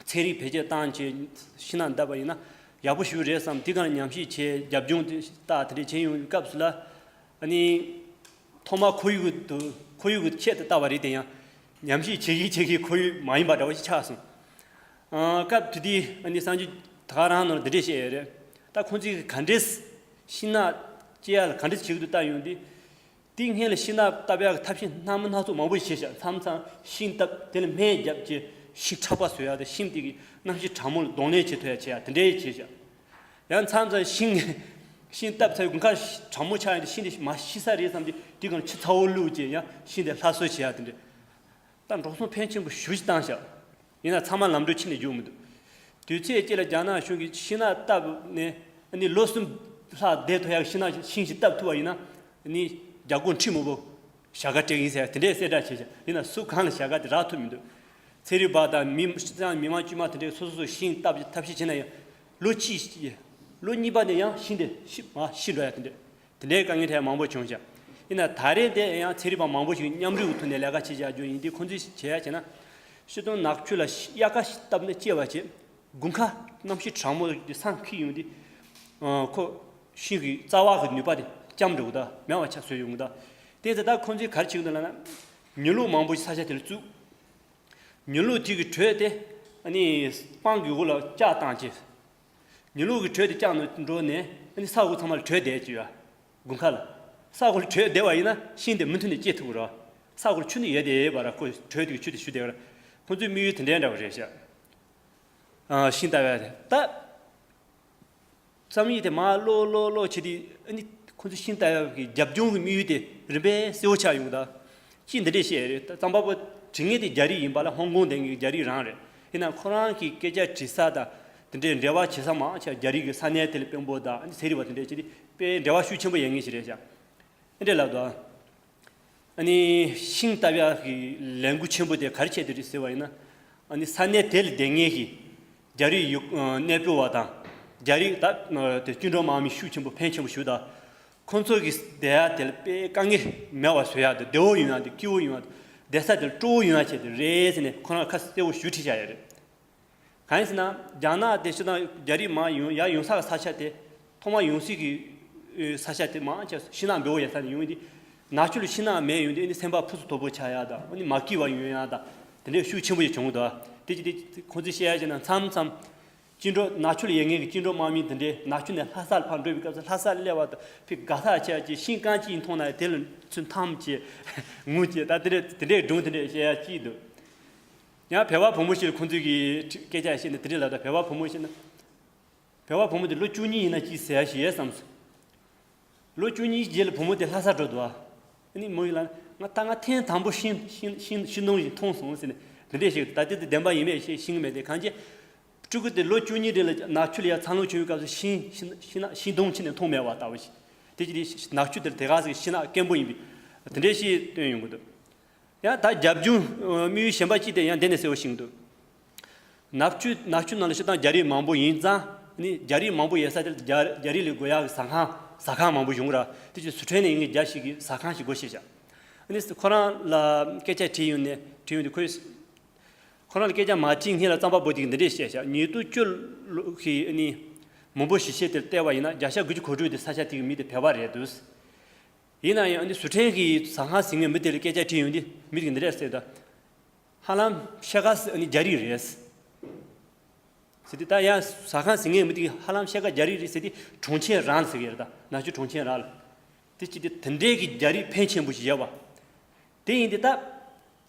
ཚན་རིག་བེད་སྤྱོད་བཏང་བྱས་ཤིང་ནགས་བཏབ་པ་ཡིན་ན་ཡག་པོ་ཞེ་པོ་རེད་བསམ། དེ་ག་ལ་ཉམས་ཞིབ་བྱས་རྒྱབ་ལྗོངས་དེ་ལྟ་དེ་འདྲ་བྱས་ཡོང་བའི་སྐབས་སུ་ལ། ཨ་ནི་ཐོག་མར་ཁོར་ཡུག་གི་དུ་ཁོར་ཡུག་གི་ཆེད་དུ་བཏབ་པ་རེད་དེ་ཡང་ཉམས་ཞིབ་བྱེད་ཀྱི་བྱེད་ཀྱི་ཁོར་ཡུག་མ་ཡིན་པ་འདྲ་བོ་ཞིག་ཆགས་སོང་། ཨ་སྐབས་དེ་དུས་ཨ་ནི་གསར་འགྱུར་ད་ག་རང་ནང་ལ་འདི་འདྲས་བཤད་ཡོད་རེད། ད་ཁོང་ཚོས་ག་འདྲས་ཤིང་ནགས་སྐྱེ་ཡ་ལ་ག་འདྲས་བྱེད་ཀྱི་འདུག་ལྟ་ཡོང་དུས། དེའི་སྔོན་ལ་ཤིང་ནགས་བཏབ་ཡག་གི་ཐབས་ཤེས་སྣ་མིན་སྣ་ཚོགས་མང་པོ་ཞིག་བྱས་ཤག་མཚམས་མཚམས་ཤིང་བཏབ་དེ་ལ་སྨན་བརྒྱབ་བྱས་ཤིང་ཁྲག་པ་བཟོ་ཡག་དང་། ཤིང་དེ་གི་གནམ་གཤིས་གྲང་མོ་ལ་གདོང་ལེན་བྱེད་ཐུབ་ཡག་བྱས་ཡག་དེ་འདྲའི་བྱས་ཤག་ཡང་མཚམས་མཚམས་ཤིང་ཤིང་བཏབ་ཚར་དགུན་ཁ་གྲང་མོ་ཆགས་ཡོང་དུས་ཤིང་དེ་མར་ཤི་ས་རེད་བསམ་དུས་དེ་གང་ཕྱི་ཚ་བོ་བླུགས་བྱས་ཡང་ཤིང་དེ་སླར་གསོ་བྱས་ཡག་དེ་འདྲ། ད་འགྲོ་སོང་ཕོན་ཆེན་པོ་ཞེ་པོ་ཅིག་བཏང་ཤག་ཡིན་ན་ཚང་མ་ལམ་འགྲོ་ཕྱི་ནས་རྒྱུག་མི་འདུག་དུས་ཚོད་གཅིག་ལ་རྒྱ་ནག་གཞུང་གིས་ཤིང་ནགས་བཏབ་ནས་ཨ་ནི་ལོ་གསུམ་ལྷག་བསྡད་ཐུབ་ཡག་ཤིང་ནགས་ཤིང་ཞིག་བཏབ་ཐུབ་པ་ཡིན་ན་ཨ་ནི་རྒྱ་སྒོར་ཁྲི་མང་པོ་བྱ་དགའ་སྤྲད་ཀྱི་ཡིན་ཟེར་དེ་འདྲའི་གསལ་བསྒྲགས་བྱས་ཤག་ཡིན་ན་སུ་གང་ལ་བྱ་དགའ་དེ་རག་ཐུབ་མི་འདུག་ཚན་རིག་པ་དང་མི་སྤྱི་བཏང་མི་མང་དཀྱུས་མ་དེ་འདྲས་སོ་སོ་སོ་ཤིང་བཏབ་ཐབས་ཤེས་བྱས་ན་ཡང་ལོ་གཅིག་ལོ་གཉིས་པ་ནས་ཡང་ཤིང་དེ་ཤི་མ་ཤི་འགྲོ་ཡག་དེ་འདྲས། དེ་འདྲའི་དཀའ་ངལ་འཕྲད་མང་པོ་བྱུང་ཤག་ཡིན་ན་ད་རེས་དེ་ཡང་ཚན་རིག་པ་མང་པོ་ཞིག་མཉམ་རུབ་ཀྱི་ཐོག་ནས་ལས་ཀ་བྱེད་བྱ་རྒྱུ་ཡིན་དུས། ཁོང་ཚོས་བྱེད་ཡ་བྱས་ན། སྤྱིར་བཏང་ནག་ཆུ་ལ་ཤི་དབྱར་ཁ་བཏབ་ནས་སྐྱེ་བ་བྱེད། དགུན་ཁ་གནམ་གཤིས་གྲང་མོ་དེ་སང་འཁྱིལ་ཡོང་དུས། ཨ་ཁོ་ཤིང་གི་རྩ་བ་གི་ནུས་པ་དེ་སྐྱམ་འགྲོ་གི་ད་མེད་པ་ཆགས་བཟོས་ཡོང་གི་ད། དེ་ཚེ་ད་ཁོང་ཚོས་ག་རེ་བྱེད་ཀྱི་འདུག་ལབ་ན། ཉི་གློག་མང་པོ་ཞིག་ས་ཆ་དེ་ལ་བཙུགས། ཉི་གློག་དེ་གི་དྲོད་དེ་ཨ་ནི་སྤང་གི་འོག་ལ་བཅག་བཏང་བྱས། ཉི་གློག་གི་དྲོད་དེ་བཅག་ནས་འགྲོ་ནས་ཨ་ནི་ས་འོག་ཚང་མ་ལ་དྲོད་བསྡད་ཀྱི་ཡོད། དགུན་ཁ་ལ། ས་འོག་ལ་དྲོད་བསྡད་པ་ཡིན་ན་ཤིང་དེ་མུ་མཐུད་ནས་སྐྱེ་ཐུབ་ཀྱི་རེད། ས་འོག་ལ་ཆུ་ནི་ཡོད་དེ་ཡོད་པ་ར། ཁོ་དྲོད་དེ་གི་ཆུ་དེ་ཞུ་བསྡད་པ་ར། ཁོང་ཚོའི་དམིགས་ཡུལ་དེ་འདྲའི་འདྲ་བ་རེད་ཤག་ཨ་ཤིང་བཏབ་ཡ་དེ་ད། བསམ་ཡས་དེ་མར་ཀློག་ཀློག་ཀློག་བྱེད་དུས་ཨ་ནི་ཁོ་ཚོ་ཤིང་བཏབ་ཡག་གི་རྒྱབ་ལྗོངས་ཀྱི་དམིགས་ཡུལ་དེ་རིམ་པས་གསལ་བོ་ཆགས་ཡོང་གི་ད། ཅིག་འདི་འདྲས་བཤད་རེད། ད་རྩམ་པ་པོ་བྲིས་མཁན་དེ་རྒྱ་རིགས་ཡིན་པ་ལ་ཧོང་ཀོང་དེ་གི་རྒྱ་རིགས་རང་རེད། ཡིན་ནའང་ཁོ་རང་གི་སྐད་ཆ་འབྲི་ས་དང་དེ་འདྲའི་འབྲེལ་བ་བྱེད་ས་མང་ཆེ་རྒྱ་རིགས་ཀྱི་ས་གནས་དེ་ལ་དཔོན་པོ་དང་ཨ་ནི་ཚན་རིག་པ་དེ་འདྲས་བྱེད་དུས་དཔེ་འབྲེལ་བ་ཤུགས་ཆེན་པོ་ཡོད་མཁན་ཞིག་རེད་ཤག་ཨེ་འདྲས་ལབ་འདུག་ཨ་ནི་ཤིང་བཏབ་ཡག་གི་ལས་འགུལ་ཆེན་པོ་དེ་ག་རེ་བྱས་ཏེ་རེད་ཟེར་བ་ཡིན་ན། ཨ་ནི་ས་གནས་དེ་ལ་བསྡད་མཁན་གྱི་རྒྱ་རིགས་ཡུ་ཨ་གནས་སྤོ་བ་དང་། རྒྱ་རིགས་ད་དེ་སྐྱིད་འགྲོ་དམག་མི་ཤུགས་ཆེན་པོ་ཕོན་ཆེན་པོ་ཞིག་དང་། ཁོང་ཚོ་གི་བསྡད་ཡག་དེ་ལ་དཔེ་དཀའ་ངལ་མེད་པ་བཟོ་ཡག་དང་། བདེ་བོ་ཡོང་ཡག་དང་། སྐྱིད་པོ་ཡོང་ཡག་དང་། བསྡད་ས་དེ་ལ་སྤྲོ་བོ་ཡོང་ཡག་ཆེད་དུ་རེད་ཟེར་ནས་ཁོ་རང་ཁ་གསལ་པོ་ཞུ་ཁྲིད་བཞག་ཡོད་རེད། གང་ཡིན་ཟེར་ན་རྒྱ་ནག་དེ་སྤྱིར་བཏང་རྒྱ་རིགས་མར་ཡོང་ཡར་ཡོང་ས་གི་ས་ཆ་དེ་ཐོག་མར་ཡོང་སའི་གི་ས་ཆ་དེ་མང་ཆེ་ཤིང་ནགས་འབེལ་པོ་ཡོད་ས་ནས་ཡོང་དུས། ནག་ཆུ་ལ་ཤིང་ནགས་མེད་ཡོང་དུས་ཨ་ནི་སེམས་པ་ཕུན་སུམ་ཚོགས་པོ་ཆགས་ཡག་དང་། ཨ་ནི་མ་སྐྱིད་པ་ཡོང་ཡག་དང་དེ་འདྲའི་ཤུགས་ཆེན་པོ་ཞིག་བྱུང་འདུག་དེ་ཅི་དེ་ཁོང་ཚོས་བཤད་ཡག་བྱས་ན་མཚམས་མཚམས་སྐྱིད་འགྲོ་ནག་ཆུ་ལ་ཡོད་མཁན་གྱི་སྐྱིད་འགྲོ་དམག་མི་དེ་འདྲས་ནག་ཆུ་ནས་ལྷ་སར་ཕར་འགྲོ་བའི་སྐབས་སུ་ལྷ་སར་སླེབས་པ་དང་ཕར་དགའ་ཐག་ཆོད་ཅིག་ཤིང་རྐང་གཅིག་མཐོང་ན་དེ་ལ་ཚུར་འཐམ་བྱས་ངུ་བྱས། ད་དེ་འདྲས་དེ་འདྲས་སྒྲུང་དེ་འདྲས་བཤད་ཡག་གཅིག་འདུག་ཡང་བོད་པ་བུ་མོ་ཞིག་ལ་ཁོང་ཚོས་ཀྱི་སྐད་ཆ་བཤད་ནས་དེ་འདྲས་ལབ་ད། བོད་པ་བུ་མོ་ཞིག་ན། བོད་པ་བུ་མོ་དེ་ལོ་བཅུ་གཉིས་ཡིན་ན་ཅིག་ཟེར་ཡ་ཞིག་ཡོད་བསམ་སོང་། ལོ་བཅུ་གཉིས་རྗེས་ལ་བུ་མོ་དེ་ལྷ་སར་འགྲོ་འདུག་ཨ་ནི་མོ་ཡིས་ལབ་ན། ང་ད་ང་ཐེངས་དང་པོ་ཤིང་ཤིང་ཤིང་ཤིང་སྡོང་ཞིག་མཐོང་སོང་ཟེར་ནས་དེ་འདྲས་ཞིག་ད་ལྟ་དེ་བདེན་པ་ཡིན་མེད་ཤེས་ཤེས་ཀྱི་མེད་དེ། གང་ཅི། ཕྲུ་གུ་དེ་ལོ་བཅུ་གཉིས་རེ་ལ་ནག་ཆུ་ལ་ཡར་འཚར་ལོངས་བྱུང་བའི་སྐབས་སུ་ཤིང་ཤིང་ཤིང་སྡོང་ཕྱི་ནས་མཐོང་མེད་པ་ལྟ་བུ་ཞིག་དེ་ཅི་སྟེ་ནག་ཆུ་དེར་དེ་ག་ཟིག་ཤིང་ནགས་སྐམ་པོ་ཡིན་པའི་དེ་འདྲས་ཞིག་སྟོན་ཡོང་གི་འདུག་ཡང་ད་རྒྱབ་ལྗོངས་དམིགས་ཡུལ་གཞན་པ་གཅིག་དེ་ཡང་དེ་ནས་གསལ་བོ་ཞིག་འདུག་ནག་ཆུ་ནག་ཆུ་ནང་ལ་སྤྱིར་བཏང་རྒྱ་རིགས་མང་པོ་ཡིན་ཙང་ནི། རྒྱ་རིགས་མང་པོ་ཡོད་ས་དེར་རྒྱ་རྒྱ་རིགས་ལ་དགོས་ཡག་གི་ཟ་ཁང་ཟ་ཁང་མང་པོ་ཡོང་གི་ར། དེ་ཅིག་སི་ཁྲོན་ནས་ཡིན་གྱི་རྒྱ་ཞིག་གི་ཟ་ཁང་ཞིག་དགོས་ཤེས་བྱ། ཨ་ནི་ཁོ་རང་ལ་སྐད་ཆ་དྲིས་ཡོང་ནས་དྲིས་ཡོང་དུས་ཁོས། ཁོ་རང་ལ་སྐད་ཆ་མ་དྲིས་སྔོན་ལ་རྩམ་པ་པོ་དེ་གིས་འདི་འདྲས་བཤད་བཞག་ཉིས་སྟོང་བཅུ་ལོ་གི་ཨ་ནི་ མང་པོ་ཞིག་བཤད་དེ་བལྟས་པ་ཡིན་ན་བརྒྱ་ཆ་དགུ་བཅུ་གོ་དྲུག་དེ་ས་ཆ་དེ་གི་མི་དེ་བོད་པ་རེད་འདུག། ཡིན་ན་ཡང་ཨ་ནི་ཟུར་ཕྲན་གྱི་ཟ་ཁང་ཟིན་ངེས་མི་དེ་ལ་སྐད་ཆ་དྲིས་ཡོང་དུས་མི་དེ་གི་འདི་འདྲས་ཟེར་ད། ཧ་ལམ་ཕྱེད་ཀ་ཨ་ནི་རྒྱ་རིགས་རེད། ཟེར་དུས་ད་ཡང་ཟ་ཁང་ཟིན་ངེས་མི་དེ་གི་ཧ་ལམ་ཕྱེད་ཀ་རྒྱ་རིགས་རེད་ཟེར་དུས་གྲོང་ཁྱེར་རང་ཟེར་གི་རེད། ད་ནག་ཆུ་གྲོང་ཁྱེར་རང་ལ། དེ་ཅི་སྟེ་དེ་འདྲའི་གི་རྒྱ་རིགས་ཕོན་ཆེན་པོ་ཞིག་ཡོད་པ། དེ་ཡིན་དུས་ད།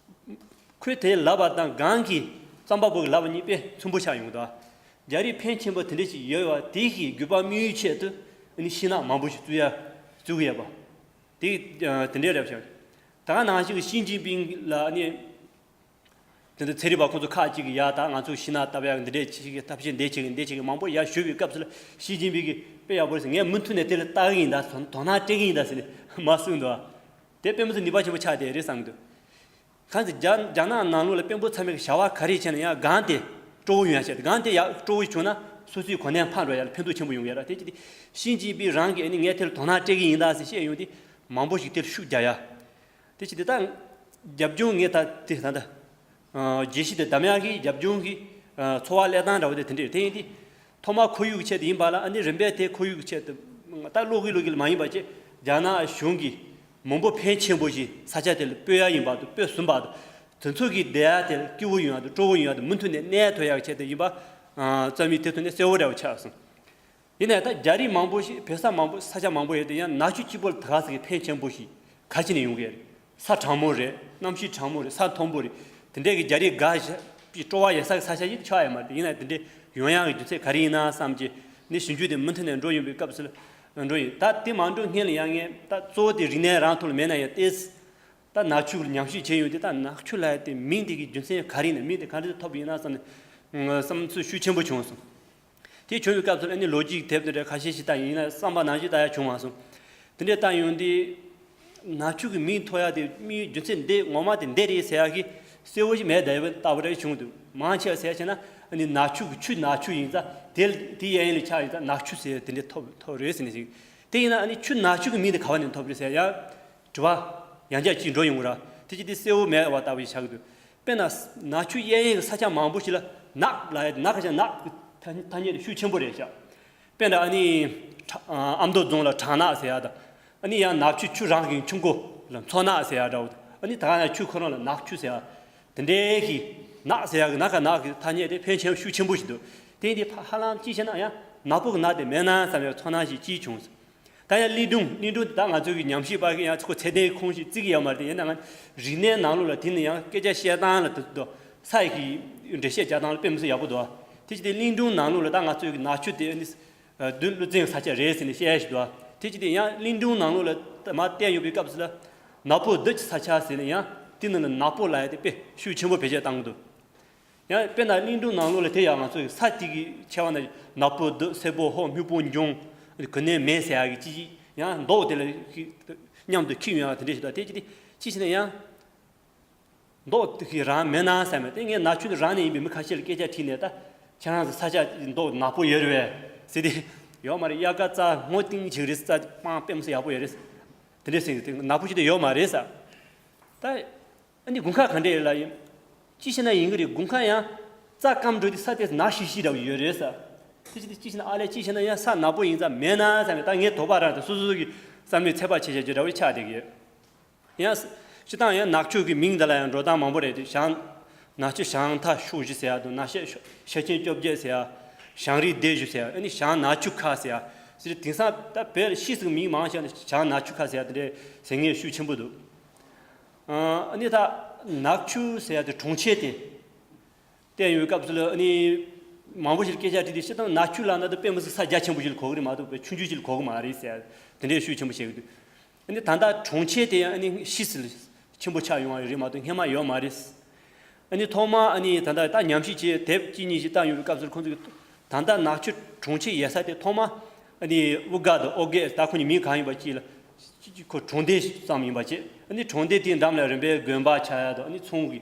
ཁོས་དེ་ལབ་པ་དང་སྒང་གི་རྩོམ་པ་པོ་གི་ལབ་པ་གཉིས་དཔེ་མཚུངས་པོ་ཆགས་ཡོང་གི་འདུག། རྒྱ་རིགས་ཕོན་ཆེན་པོ་དེ་འདྲ་ཞིག་ཡོད་པ་དེ་གི་རྒྱུད་པ་སྨིན་ཡུལ་ཆེད་དུ་ཨ་ནི་ཤིང་ནགས་མང་པོ་ཞིག་བཙུགས་ཡ་བཙུགས་ཡོད་པ། དེ་དེ་འདྲའི་རེད་བྱུང་། ད་ག་ནང་བཞིན་གྱི་ཞི་ཅིན་ཕིང་ལ་ཨ་ནི་དེ་འདྲ་ཚན་རིག་པ་ཁོང་ཚོ་ཁག་ཅིག་གིས་ཡ་ད་ང་ཚོ་ཤིང་ནགས་བཏབ་ཡ་འདི་འདྲས་བྱེད་ཀྱི་ཐབས་ཤེས་འདི་བྱེད་ཀྱི་འདི་བྱེད་ཀྱི་མང་པོ་ཡ་ཞུས་པའི་སྐབས་སུ་ལ་ཞི་ཅིན་ཕིང་གིས་དཔེ་ཡག་པོ་རེད་ཟེར། ངས་མུ་མཐུད་ནས་དེ་ལ་ལྟ་གི་ཡིན་ད་དོ་སྣང་སྤྲད་ཀྱི་ཡིན་ད་ཟེར་ནས་མར་གསུངས་འདུག། དེ་དཔེ་མི་སྲིད་ནུས་པ་ཆེན་པོ་ཆགས་བསྡད་རེད་བསམ་གྱི་འདུག། གང་ཟེར་རྒྱ་རྒྱ་ནག་ནང་ལོགས་ལ་དཔོན་པོ་ཚང་མས་བྱ་བ་ག་རེ་བྱས་ན་ཡང་སྒང་དེ་སྤྲོ་བོ་ཡོང་ཡ་བྱས་ཏེ། སྒང་དེ་ཡག་སྤྲོ་བོ་བྱུང་ན་སོ་སོའི་གོ་གནས་འཕར་འགྲོ་ཡ་ལ་ཕན་ཐོགས་ཆེན་པོ་ཡོང་གི་ཡ་ར། དེ་ཅི་སྟེ་ཞི་ཅིན་ཕིང་རང་གིས་ཨ་ནི་ངས་དེ་ལ་དོ་སྣང་སྤྲད་ཀྱི་ཡིན་ད་ཟེར་བཤད་ཡོང་དུས་མང་པོ་ཞིག་དེ་ལ་ཤུགས་རྒྱག་ཡ། དེ་ཅི་སྟེ་ད་རྒྱབ་ལྗོངས་ངས་ད་དེ་ད་ད་རྒྱལ་སྤྱི་དེ་བདམས་ཡག་གི་རྒྱབ་ལྗོངས་ཀྱི་འཚོ་བ་ལས་སྟངས་འདྲ་བོ་དེ་དེ་འདྲས་དེ་ཡིན་དུས། ཐོག་མར་ཁོར་ཡུག་ཆེད་དུ་ཡིན་པ་ལ་ཨ་ནི་རིམ་པས་དེ་ཁོར་ཡུག་ཆེད་དུ་ད་བློ་གི་བློ་གི་ལ་མ་ཡིན་པ་བྱས་རྒྱ་ནག་གཞུང་གིས་མང་པོ་ཕོན་ཆེན་པོ་ཞིག་ས་ཆ་དེ་ལ་སྤོས་ཡ་ཡིན་པ་དང་སྤོས་ཟིན་པ་དང་དེ་ཚོ་གི་བསྡད་ཡ་དེ་ལ་སྐྱིད་པོ་ཡོང་ཡ་དང་སྤྲོ་བོ་ཡོང་ཡ་དང་མུ་མཐུད་ནས་གནས་ཐུབ་ཡ་གི་ཆེད་དུ་ཡིན་པ། རྩོམ་ཡིག་དེ་ཚོ་ནས་གསལ་བོ་འདྲ་བོ་ཆགས་སོང་། ཡིན་ནའི་ད་རྒྱ་རིགས་མང་པོ་ཞིག་བོད་ས་མང་པོ་ས་ཆ་མང་པོ་ཡོད་དེ་ཡང་ནག་ཆུ་གཅིག་པོ་ལ་ད་ག་ཟེ་གི་ཕོན་ཆེན་པོ་ཞིག་ག་ཅི་ནས་ཡོང་གི་རེད། ས་གྲང་མོ་རེད། གནམ་གཤིས་གྲང་མོ་རེད། ས་མཐོན་པོ་རེད། དེ་འདྲས་ཀྱི་རྒྱ་རིགས་དགའ་ཞེ་པོ་སྤྲོ་བ་ཡོད་ས་གི་ས་ཆ་ཞིག་ཆགས་ཡོད་མ་རེད། ཡིན་ནའི་དེ་འདྲས་ཡོང་ཡག་གི་རྒྱུ་མཚན་ག་རེ་ཡིན་ན་བསམ་གྱི་ནས་ཞིབ་འཇུག་དེ་མུ་མཐུད་ནས་འགྲོ་ཡོང་བའི་སྐབས་སུ་ལ་འགྲོ་ཡིན། ད་དེ་མ་འགྲོ་སྔོན་ལ་ཡང་ངས་ད་གཙོ་བོ་དེ་རིག་གནས་རང་ཐོག་ལ་མེད་ན་ཡང་ཏོག་ཙམ་ད་ནག་ཆུ་ལ་ཉམས་ཞིབ་བྱས་ཡོང་དུས་ད་ནག་ཆུ་ལབ་ཡ་དེ་མིང་དེ་གི་རྒྱུ་མཚན་ག་རེ་ཡིན་ན། མིང་དེ་ག་འདྲས་ཐོབ་པ་ཡིན་ན་བསམ་ནས་བསམ་ཚུལ་ཤུགས་ཆེན་པོ་བྱུང་སོང་། དེ་བྱུང་བའི་སྐབས་སུ་ཨ་ནི་ལོ་རྒྱུས་དེབ་དེ་འདྲ་ཁ་ཤས་ཤིག་བལྟས་ཡིན་ན་བསམ་པ་ནང་བཞིན་ལྟ་ཡ་བྱུང་མ་སོང་། དེ་འདྲས་བལྟས་ཡོང་དུས་ནག་ཆུ་གི་མིང་ཐོགས་ཡ་དེ་དམིགས་ཡུལ་རྒྱུ་མཚན་འདི་ངོ་མ་དེ་འདི་རེད་ཟེར་ཡ་གི་གསལ་བོ་ཞིག་མེད་བསྡད་ཡོད་ལྟ་བུ་འདྲ་བྱུང་འདུག། མང་ཆེ་བ་ཟེར་ཡ་བྱས་ན་ཨ་ནི་ནག་ཆུ་གི་ཆུ་ནག་ཆུ་ཡིན་ཙང་དེ་དེ་གཡས་གཡོན་ལ་ཆགས་ཡིན་ཙང་ནག་ཆུ་ཟེར་ཡ་དེ་འདྲས་ཐོབ་ཐོབ་རེད་ཟེར་ནས་ཞིག། དེ་ཡིན་ན་ཨ་ནི་ཆུ་ནག་ཆུ་གི་མིང་དེ་ག་བ་ནས་ཐོབ་རེད་ཟེར་ཡ་དྲི་བ་ཡང་བསྐྱར་ཅིག་འགྲོ་ཡོང་གི་ར། དེ་ཅི་སྟེ་གསལ་བོ་མེད་པ་ལྟ་བུ་ཞིག་ཆགས་ཀྱི་འདུག། དཔེར་ན་ནག་ཆུ་གཡས་གཡོན་གྱི་ས་ཆ་མང་པོ་ཞིག་ལ་ནགས་ལབ་ཡ་དེ་ནགས་ཁ་ཆེ་ནགས་ཀྱི་ཐ་སྙད་དེ་ཤུགས་ཆེན་པོ་རེད་ཤག། དཔེར་ན་ཨ་ནི་ཁྲ་ཨ་མདོ་རྫོང་ལ་བྲག་ནག་ཟེར་ཡ་དང་། ཨ་ནི་ཡང་ནག་ཆུ་ཆུ་རང་གི་ཆུ་མགོ་ལ་མཚོ་ནག་ཟེར་ཡ་འདྲ་བོ་དང་། ཨ་ནི་ད་ག་ནང་ཆུ་ཁོ་རང་ལ་ནག་ཆུ་ཟེར་ཡ་དེ་འདྲའི་གི་ནགས་ཟེར་ཡ་གི་ནགས་ཁ་ནགས་ཀྱི་ཐ་སྙད་དེ་ཕོན་ཆེན་ཤུགས་ཆེན་པོ་ཞིག་འདུག། དེ་ཡིན་དུས་ཧ་ཧ་ལམ་ཅི་བྱས་ན་ཡང་ནག་པོ་གི་ནག་དེ་མེད་ན་བསམ་ཡ་ཚོར་སྣང་ཞིག་ཅིག་བྱུང་སོང་། ད་ཡང་གླིང་སྒྲུང་གླིང་སྒྲུང་དེ་ད་ང་ཚོའི་གི་ཉམས་ཞིབ་པ་གི་ཡང་ཁོ་ཚད་ལྡན་ཁུངས་ཤིག་བརྩི་གི་ཡོད་མ་རེད། ཡིན་ནའང་རིག་གནས་ནང་ལོགས་ལ་དེ་ནི་ཡང་སྐད་ཆ་བཤད་སྟངས་ལ་དུ་དུ་ས་ཡི་གི་འགྲེལ་བཤད་རྒྱག་སྟངས་ལ་དཔེ་མི་སྲིད་ཡག་པོ་འདུག། དེ་ཅི་སྟེ་གླིང་སྒྲུང་ནང་ལོགས་ལ་ད་ང་ཚོའི་གི་ནག་ཆུ་དེ་ཨ་ནི་བདུད་ཀླུ་བཙན་ས་ཆ་རེད་ཟེར་ནས་བཤད་ཡ་ཞིག་འདུག། དེ་ཅི་སྟེ་ཡང་གླིང་སྒྲུང་ནང་ལོགས་ལ་ད་མར་བལྟས་ཡོང་བའི་སྐབས་སུ་ལ་ནག་པོ་བདུད་ཀྱི་ས་ཆ་ཟེར་ནས་ཡང་དེ་ནང་ལ་ནག་པོ་ལབ་ཡ་དེ་དཔེ་ཤུགས་ཆེན་པོ་བེད་སྤྱོད་བཏང་གི་འདུག། ཡང་དཔེར་ན་གླིང་སྒྲུང་ནང་ལོགས་ལ་དེ་ཡང་ང་ཚོ་ས་དེ་གི་ཆེ་བ་ན་ནག་པོ་བདུད་སེར་པོ་ཧོར་སྨུག་པོ་འབྱུང་གུ་ནན་མེ་ཟེར་ཡ་གི་ཅི་ཅི་ཡང་མདོག་དེ་ལ་མཉམ་དུ་འཁྱེར་ཡོང་ཡ་དེ་འདྲ་ཞིག་དང་། དེ་ཅི་སྟེ་ཅི་ཞིག་ན་ཡང་མདོག་དེ་གི་རང་མེད་ན་བསམ་མེད་དེ། ངས་ནག་ཆུ་ནས་རང་ནས་ཡིན་པའི་མི་ཁ་ཤས་ལ་སྐད་ཆ་དྲིས་ནས་ད་ཁྱེད་རང་ཚོ་ས་ཆ་མདོག་ནག་པོ་ཡོད་རེད་པས་ཟེར་ཏེ། ཡོད་མ་རེད། དབྱར་ཁ་རྩྭ་སྔོ་ཏིང་ཅིག་རེད། རྩྭ་སྤང་དཔེ་མི་སྲིད་ཡག་པོ་ཡོད་རེད། དེ་འདྲས་ཟེར་གི་དེ་ནག་པོ་ཞིག་དེ་ཡོད་མ་རེད་ཟེར། ད། ཨ་ནི་དགུན་ཁ་ག་འདྲས་ལ་ཡིན། ཅི་བྱས་ན་ཡིན་གི་རེད། དགུན་ཁ་ཡང་རྩྭ་སྐམ་འགྲོ་དུས་ས་དེ་ནག་ཤིག་ཤིག་འདྲ་བོ་ཡོད་རེད་ཟེར། དེ་ཅི་སྟེ་ཅི་བྱས་ན་ཨ་ལས་ཅི་བྱས་ན་ཡང་ས་ནག་པོ་ཡིན་ཙང་མེད་ན་བསམ་ནས་ད་ངས་དོགས་པ་རང་དང་སོ་སོ་སོ་གི་བསམ་བློའི་ཚོད་དཔག་བྱས་བྱས་བྱས་འདྲ་བོ་ཆགས་བསྡད་ཀྱི་ཡོད། ཡང་སྤྱིར་བཏང་ཡང་ནག་ཆུ་གི་མིང་འདི་ལ་ཡང་འགྲོ་སྟངས་མང་པོ་རེད་དེ། ཞང་ནག་ཆུ་ཞང་ཐ་ཤོག་བཞི་ཟེར་ཡ་དང་། ནག་ཤ་ཤ་ཆེན་བཅོ་བརྒྱད་ཟེར་ཡ། ཞང་རིགས་སྡེ་བཞི་ཟེར་ཡ། ཨ་ནི་ཞང་ནག་ཆུ་ཁ་ཟེར་ཡ་ཟེར། དེང་སང་ད་བོད་ལ་ཕྱིས་སུ་མིང་མང་ཆེ་བ་ཞང་ནག་ཆུ་ཁ་ཟེར་ཡ་དེ་འདྲའི་ཟེར་མཁན་ཤུགས་ཆེན་པོ་འདུག། ཨ་ནི་ད་ནག་ཆུ་ཟེར་ཡ་དེ་གྲོང་ཁྱེར་དེ། བལྟས་ཡོང་བའི་སྐབས་སུ་ལ་ཨ་ནི་མང་པོ་ཞིག་སྐད་ཆ་དྲིས་ཏེ། སྤྱིར་བཏང་ནག་ཆུ་ལབ་ན་ད་དཔེ་མི་སྲིད་ས་རྒྱ་ཆེན་པོ་ཞིག་ལ་གོ་གི་རེད་མ་གཏོགས་དཔེ་ཆུང་ཆུང་ཞིག་ལ་གོ་གི་མ་རེད་ཟེར་ཡ་དེ་འདྲའི་ཤུགས་ཆེན་པོ་བྱེད་ཀྱི་འདུག། ཨ་ནི་ད་ལྟ་གྲོང་ཁྱེར་དེ་ཡང་ཨ་ནི་ཕྱིས་སུ་ཆེན་པོ་ཆགས་ཡོང་བ་རེད་མ་གཏོགས་སྔོན་མ་ཡོད་མ་རེད། ཨ་ནི་ཐོག་མ་ཨ་ནི་ད་ལྟ་ད་ཉམས་ཞིབ་བྱས་དེབ་གཅིག་གཉིས་ཤིག་བཏང་ཡོང་བའི་སྐབས་སུ་ཁོང་ཚོས་ད་ལྟ་ནག་ཆུ་གྲོང་ཁྱེར་ཡོད་ས་དེ་ཐོག་མ་ཨ་ནི་དབུ་དགའ་དང་ཨོ་རྒྱན་ད་ཁོ་གཉིས་མིང་གང་ཡིན་པ་ཅིག་ལ་ཅིག་ཅིག་ཁོ་གྲོང་སྡེ་ཙམ་ཡིན་པ་བྱས། ཨ་ནི་གྲོང་སྡེ་དེའི་འགྲམ་ལ་རིམ་པས་དགོན་པ་ཆགས་ཡ་དང་། ཨ་ནི་ཚོང་གི་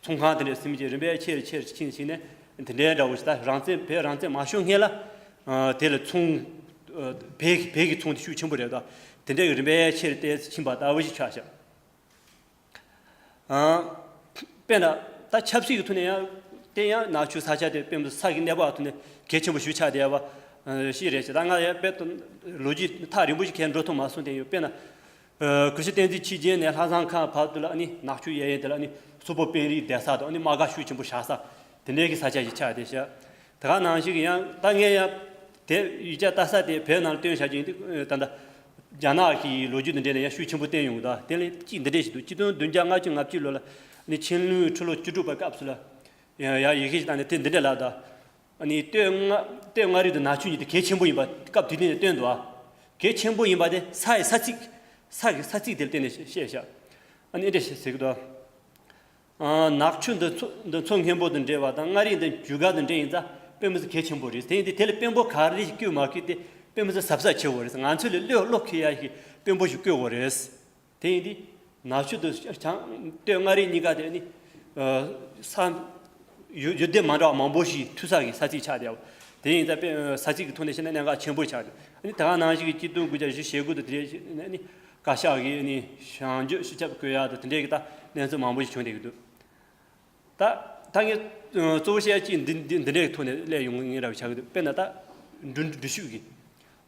ཚོང་ཁང་དེ་འདྲ་ཟིན་མི་བྱས་རིམ་པས་ཆེ་རུ་ཆེ་རུ་ཕྱིན་ཕྱིན་ནས་དེ་འདྲའི་འདྲ་བོ་ཞིག་ད་རང་བཙན་བོད་རང་བཙན་མ་ཤོར་སྔོན་ལ་ཨ་དེ་ལ་ཚོང་ཨ་བོད་ཀྱི་བོད་ཀྱི་ཚོང་དེ་ཤུགས་ཆེན་པོ་རེད་ད། དེ་འདྲའི་རིམ་པས་ཆེ་རུ་ཏོག་ཙམ་ཕྱིན་པ་ལྟ་བུ་ཞིག་ཆགས་ཤག། ཨ་དཔེར་ན་ད་ཆབ་སྲིད་ཀྱི་ཐོག་ནས་ཡང་དེ་ཡང་ནག་ཆུ་ས་ཆ་དེ་དཔེ་མི་སྲིད་ས་གི་གནས་བབ་ཐོག་ནས་གལ་ཆེན་པོ་ཞིག་ཆགས་བསྡད་པ། ཨ་ཤེས་རེད་ཤག་ད་ང་ཡང་དཔེ་ལོ་རྒྱུས་ཐག་རིང་པོ་ཞིག་ཁས་འགྲོ་ཐུབ་མ་སོང་དེ་ཡོད། དཔེར་ན། ཨ་ཀུ་ཤུ་བསྟན་འཛིན་ཆོས་རྒྱན་ནས་ལྷ་བཟང་ཁ་བར་དུ་ལ་ཨ་ནི་ནག་ཆུ་གཡས་གཡོན་དེ་ལ་ཨ་ནི་སུ་པོ་དཔོན་རིགས་བསྡད་ས་དང་ཨ་ནི་དམག་སྒར་ཤུགས་ཆེན་པོ་བཞག་ས་དེ་འདྲའི་གི་ས་ཆ་ཞིག་ཆགས་བསྡད་ཤག་དེ་ག་ནང་བཞིན་གི་ཡང་ད་ངས་ཡང་དེ་ཡིག་ཆ་ལྟ་ས་དེ་བོད་ནང་ལ་བཏོན་བཞག་རྒྱུ་ཡིན་དུས་ད་ལྟ་རྒྱ་ནག་གི་ལོ་རྒྱུས་འདི་འདྲ་ནས་ཡང་ཤུགས་ཆེན་པོ་བསྟན་ཡོང་གི་འདུག་དེ་ལས་གཅིག་འདི་འདྲས་ཞིག་འདུག་གཅིག་སྟོང་བདུན་བརྒྱ་ལྔ་བཅུ་ང་བཅུ་ལོ་ལ་ཨ་ནི་ཆན་ལུང་ཁྲི་ལོ་བཅུ་དྲུག་པའི་སྐབས་སུ་ལ་ཡང་ཡང་ཡི་གེ་ཞིག་བཏང་ནས་དེ་འདི་འདྲས་ལབ་འདུག་ཨ་ནི་སྟོད་མངའ་སྟོད་མངའ་རིས་དང་ནག་ཆུ་གཉིས་དེ་གལ་ཆེན་པོ་ཡིན་པ་སྐབས་དེ་དུས་ནས་བཏོན་འདུག་ཨ། གལ་ཆེན་པོ་ཡིན་པ་དེ་ས་ཡི་ས་ཚིགས། ས་གི་ས་ཚིགས་དེར་བརྟེན་ནས་བཤད་བཞག་ཨ་ནི་འདི་འདྲ་ཞིག་ཟེར་གི་འདུག་ཨ། ནག་ཆུ་འདི་མཚོ་འདི་མཚོ་སྔོན་པོ་དང་འབྲེལ་བ་དང་མངའ་རིས་འདི་རྒྱུ་སྐར་དང་འབྲེལ་ཡིན་ཙང་དཔེ་མི་སྲིད་གལ་ཆེན་པོ་རེད། དེ་ཡིན་དུས་དེ་ལ་དཔོན་པོ་ག་རེ་ཞིག་བསྐོས་མ་བསྐོས་དེ་དཔེ་མི་སྲིད་གཟབ་གཟབ་བྱེད་དགོས་རེད། ང་ཚོ་ལ་བློ་བློ་འཁེལ་ཡ་ཞིག་དཔོན་པོ་ཞིག་བསྐོས་དགོས་རེད། དེ་ཡིན་དུས་ནག་ཆུ་དང་བྱང་སྟོད་མངའ་རིས་གཉིས་ཀ་དེ་ནི་ས་ཡུལ་ཡུལ་སྡེ་མ་འདྲ་བ་མང་པོ་ཞིག་མཐུད་ས་གི་ས་ཚིགས་ཆགས་བསྡད་པ། དེ་ཡིན་ཙང་དཔེ་ས་ཚིགས་ཀྱི་ཐོག་ནས་བཤད་ན་གནད་འགག་ཆེན་པོ་ཆགས་འདུག་ཨ་ནི་ད་ག་ནང་བཞིན་གྱི་གཅིག་སྟོང་དགུ་བརྒྱ་བཞི་བཅུ་ཞེ་དགུ་དང་དེ་རེད་ནི་བཀའ་ཤག་གིས་ནི་བྱང་རྒྱུད་སྤྱི་ཁྱབ་བསྐོ་ཡག་དང་དེ་འདྲའི་གི་ད་གནས་ཚུལ་མང་པོ་ཞིག་བྱུང་བསྡད་ཀྱི་འདུག་ད་ད་ངས་ཨ་གཙོ་བོ་བཤད་ཡ་གཅིག་འདི་འདི་འདི་འདྲའི་ཐོག་ནས་སླེབས་ཡོང་ངེས་ར་བྱ་གི་འདུག་དཔེར་ན་ད་འགྲུལ་འགྲུལ་བཞུད་ཀྱི་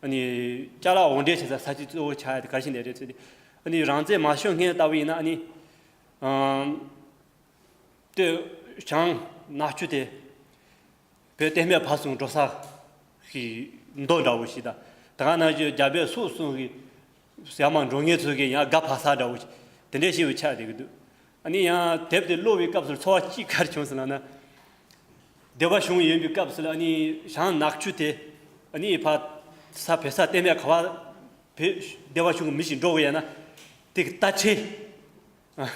ཨ་ནི་ཅ་ལག་དབོར་འདྲེན་བྱེད་ས་ས་ཚིགས་གཙོ་བོ་ཆགས་ཡ་དེ་ག་རེ་བྱས་ནས་རེད་ཟེར་ཏེ། ཨ་ནི་རང་བཙན་མ་ཤོར་སྔོན་ལྟ་བུ་ཡིན་ན་ཨ་ནི་ཨ་སྟོད་བྱང་ནག་ཆུ་དེ་བོད་བསྟན་པའི་བར་གསུམ་འགྲོ་ས་གི་མདོ་འདྲ་བོ་ཞིག་དང་། ད་ག་ནང་བཞིན་རྒྱ་བལ་སོག་གསུམ་གི་ཡར་མར་འགྲོ་མཁན་ཚོ་གི་ཡང་སྒ་ཕ་ས་འདྲ་བོ་ཞིག་དེ་འདྲའི་ཞིག་ཆགས་བསྡད་ཀྱི་འདུག་ཨ་ནི་ཡང་དེབ་དེ་ཀློག་པའི་སྐབས་སུ་ཚོར་བ་གཅིག་ག་རེ་བྱུང་ཟེར་ལབ་ན། སྡེ་པ་གཞུང་ཡོད་པའི་སྐབས་སུ་ལ་ཨ་ནི་བྱང་ནག་ཆུ་དེ་ཨ་ནི་ཕ་ས་བོད་ས་བསྟན་པའི་ག་བ་བོད་སྡེ་པ་གཞུང་གི་མི་ཞིག་འགྲོ་དགོས་ཡ་ན་དེ་གི་རྟ་ཁྲལ།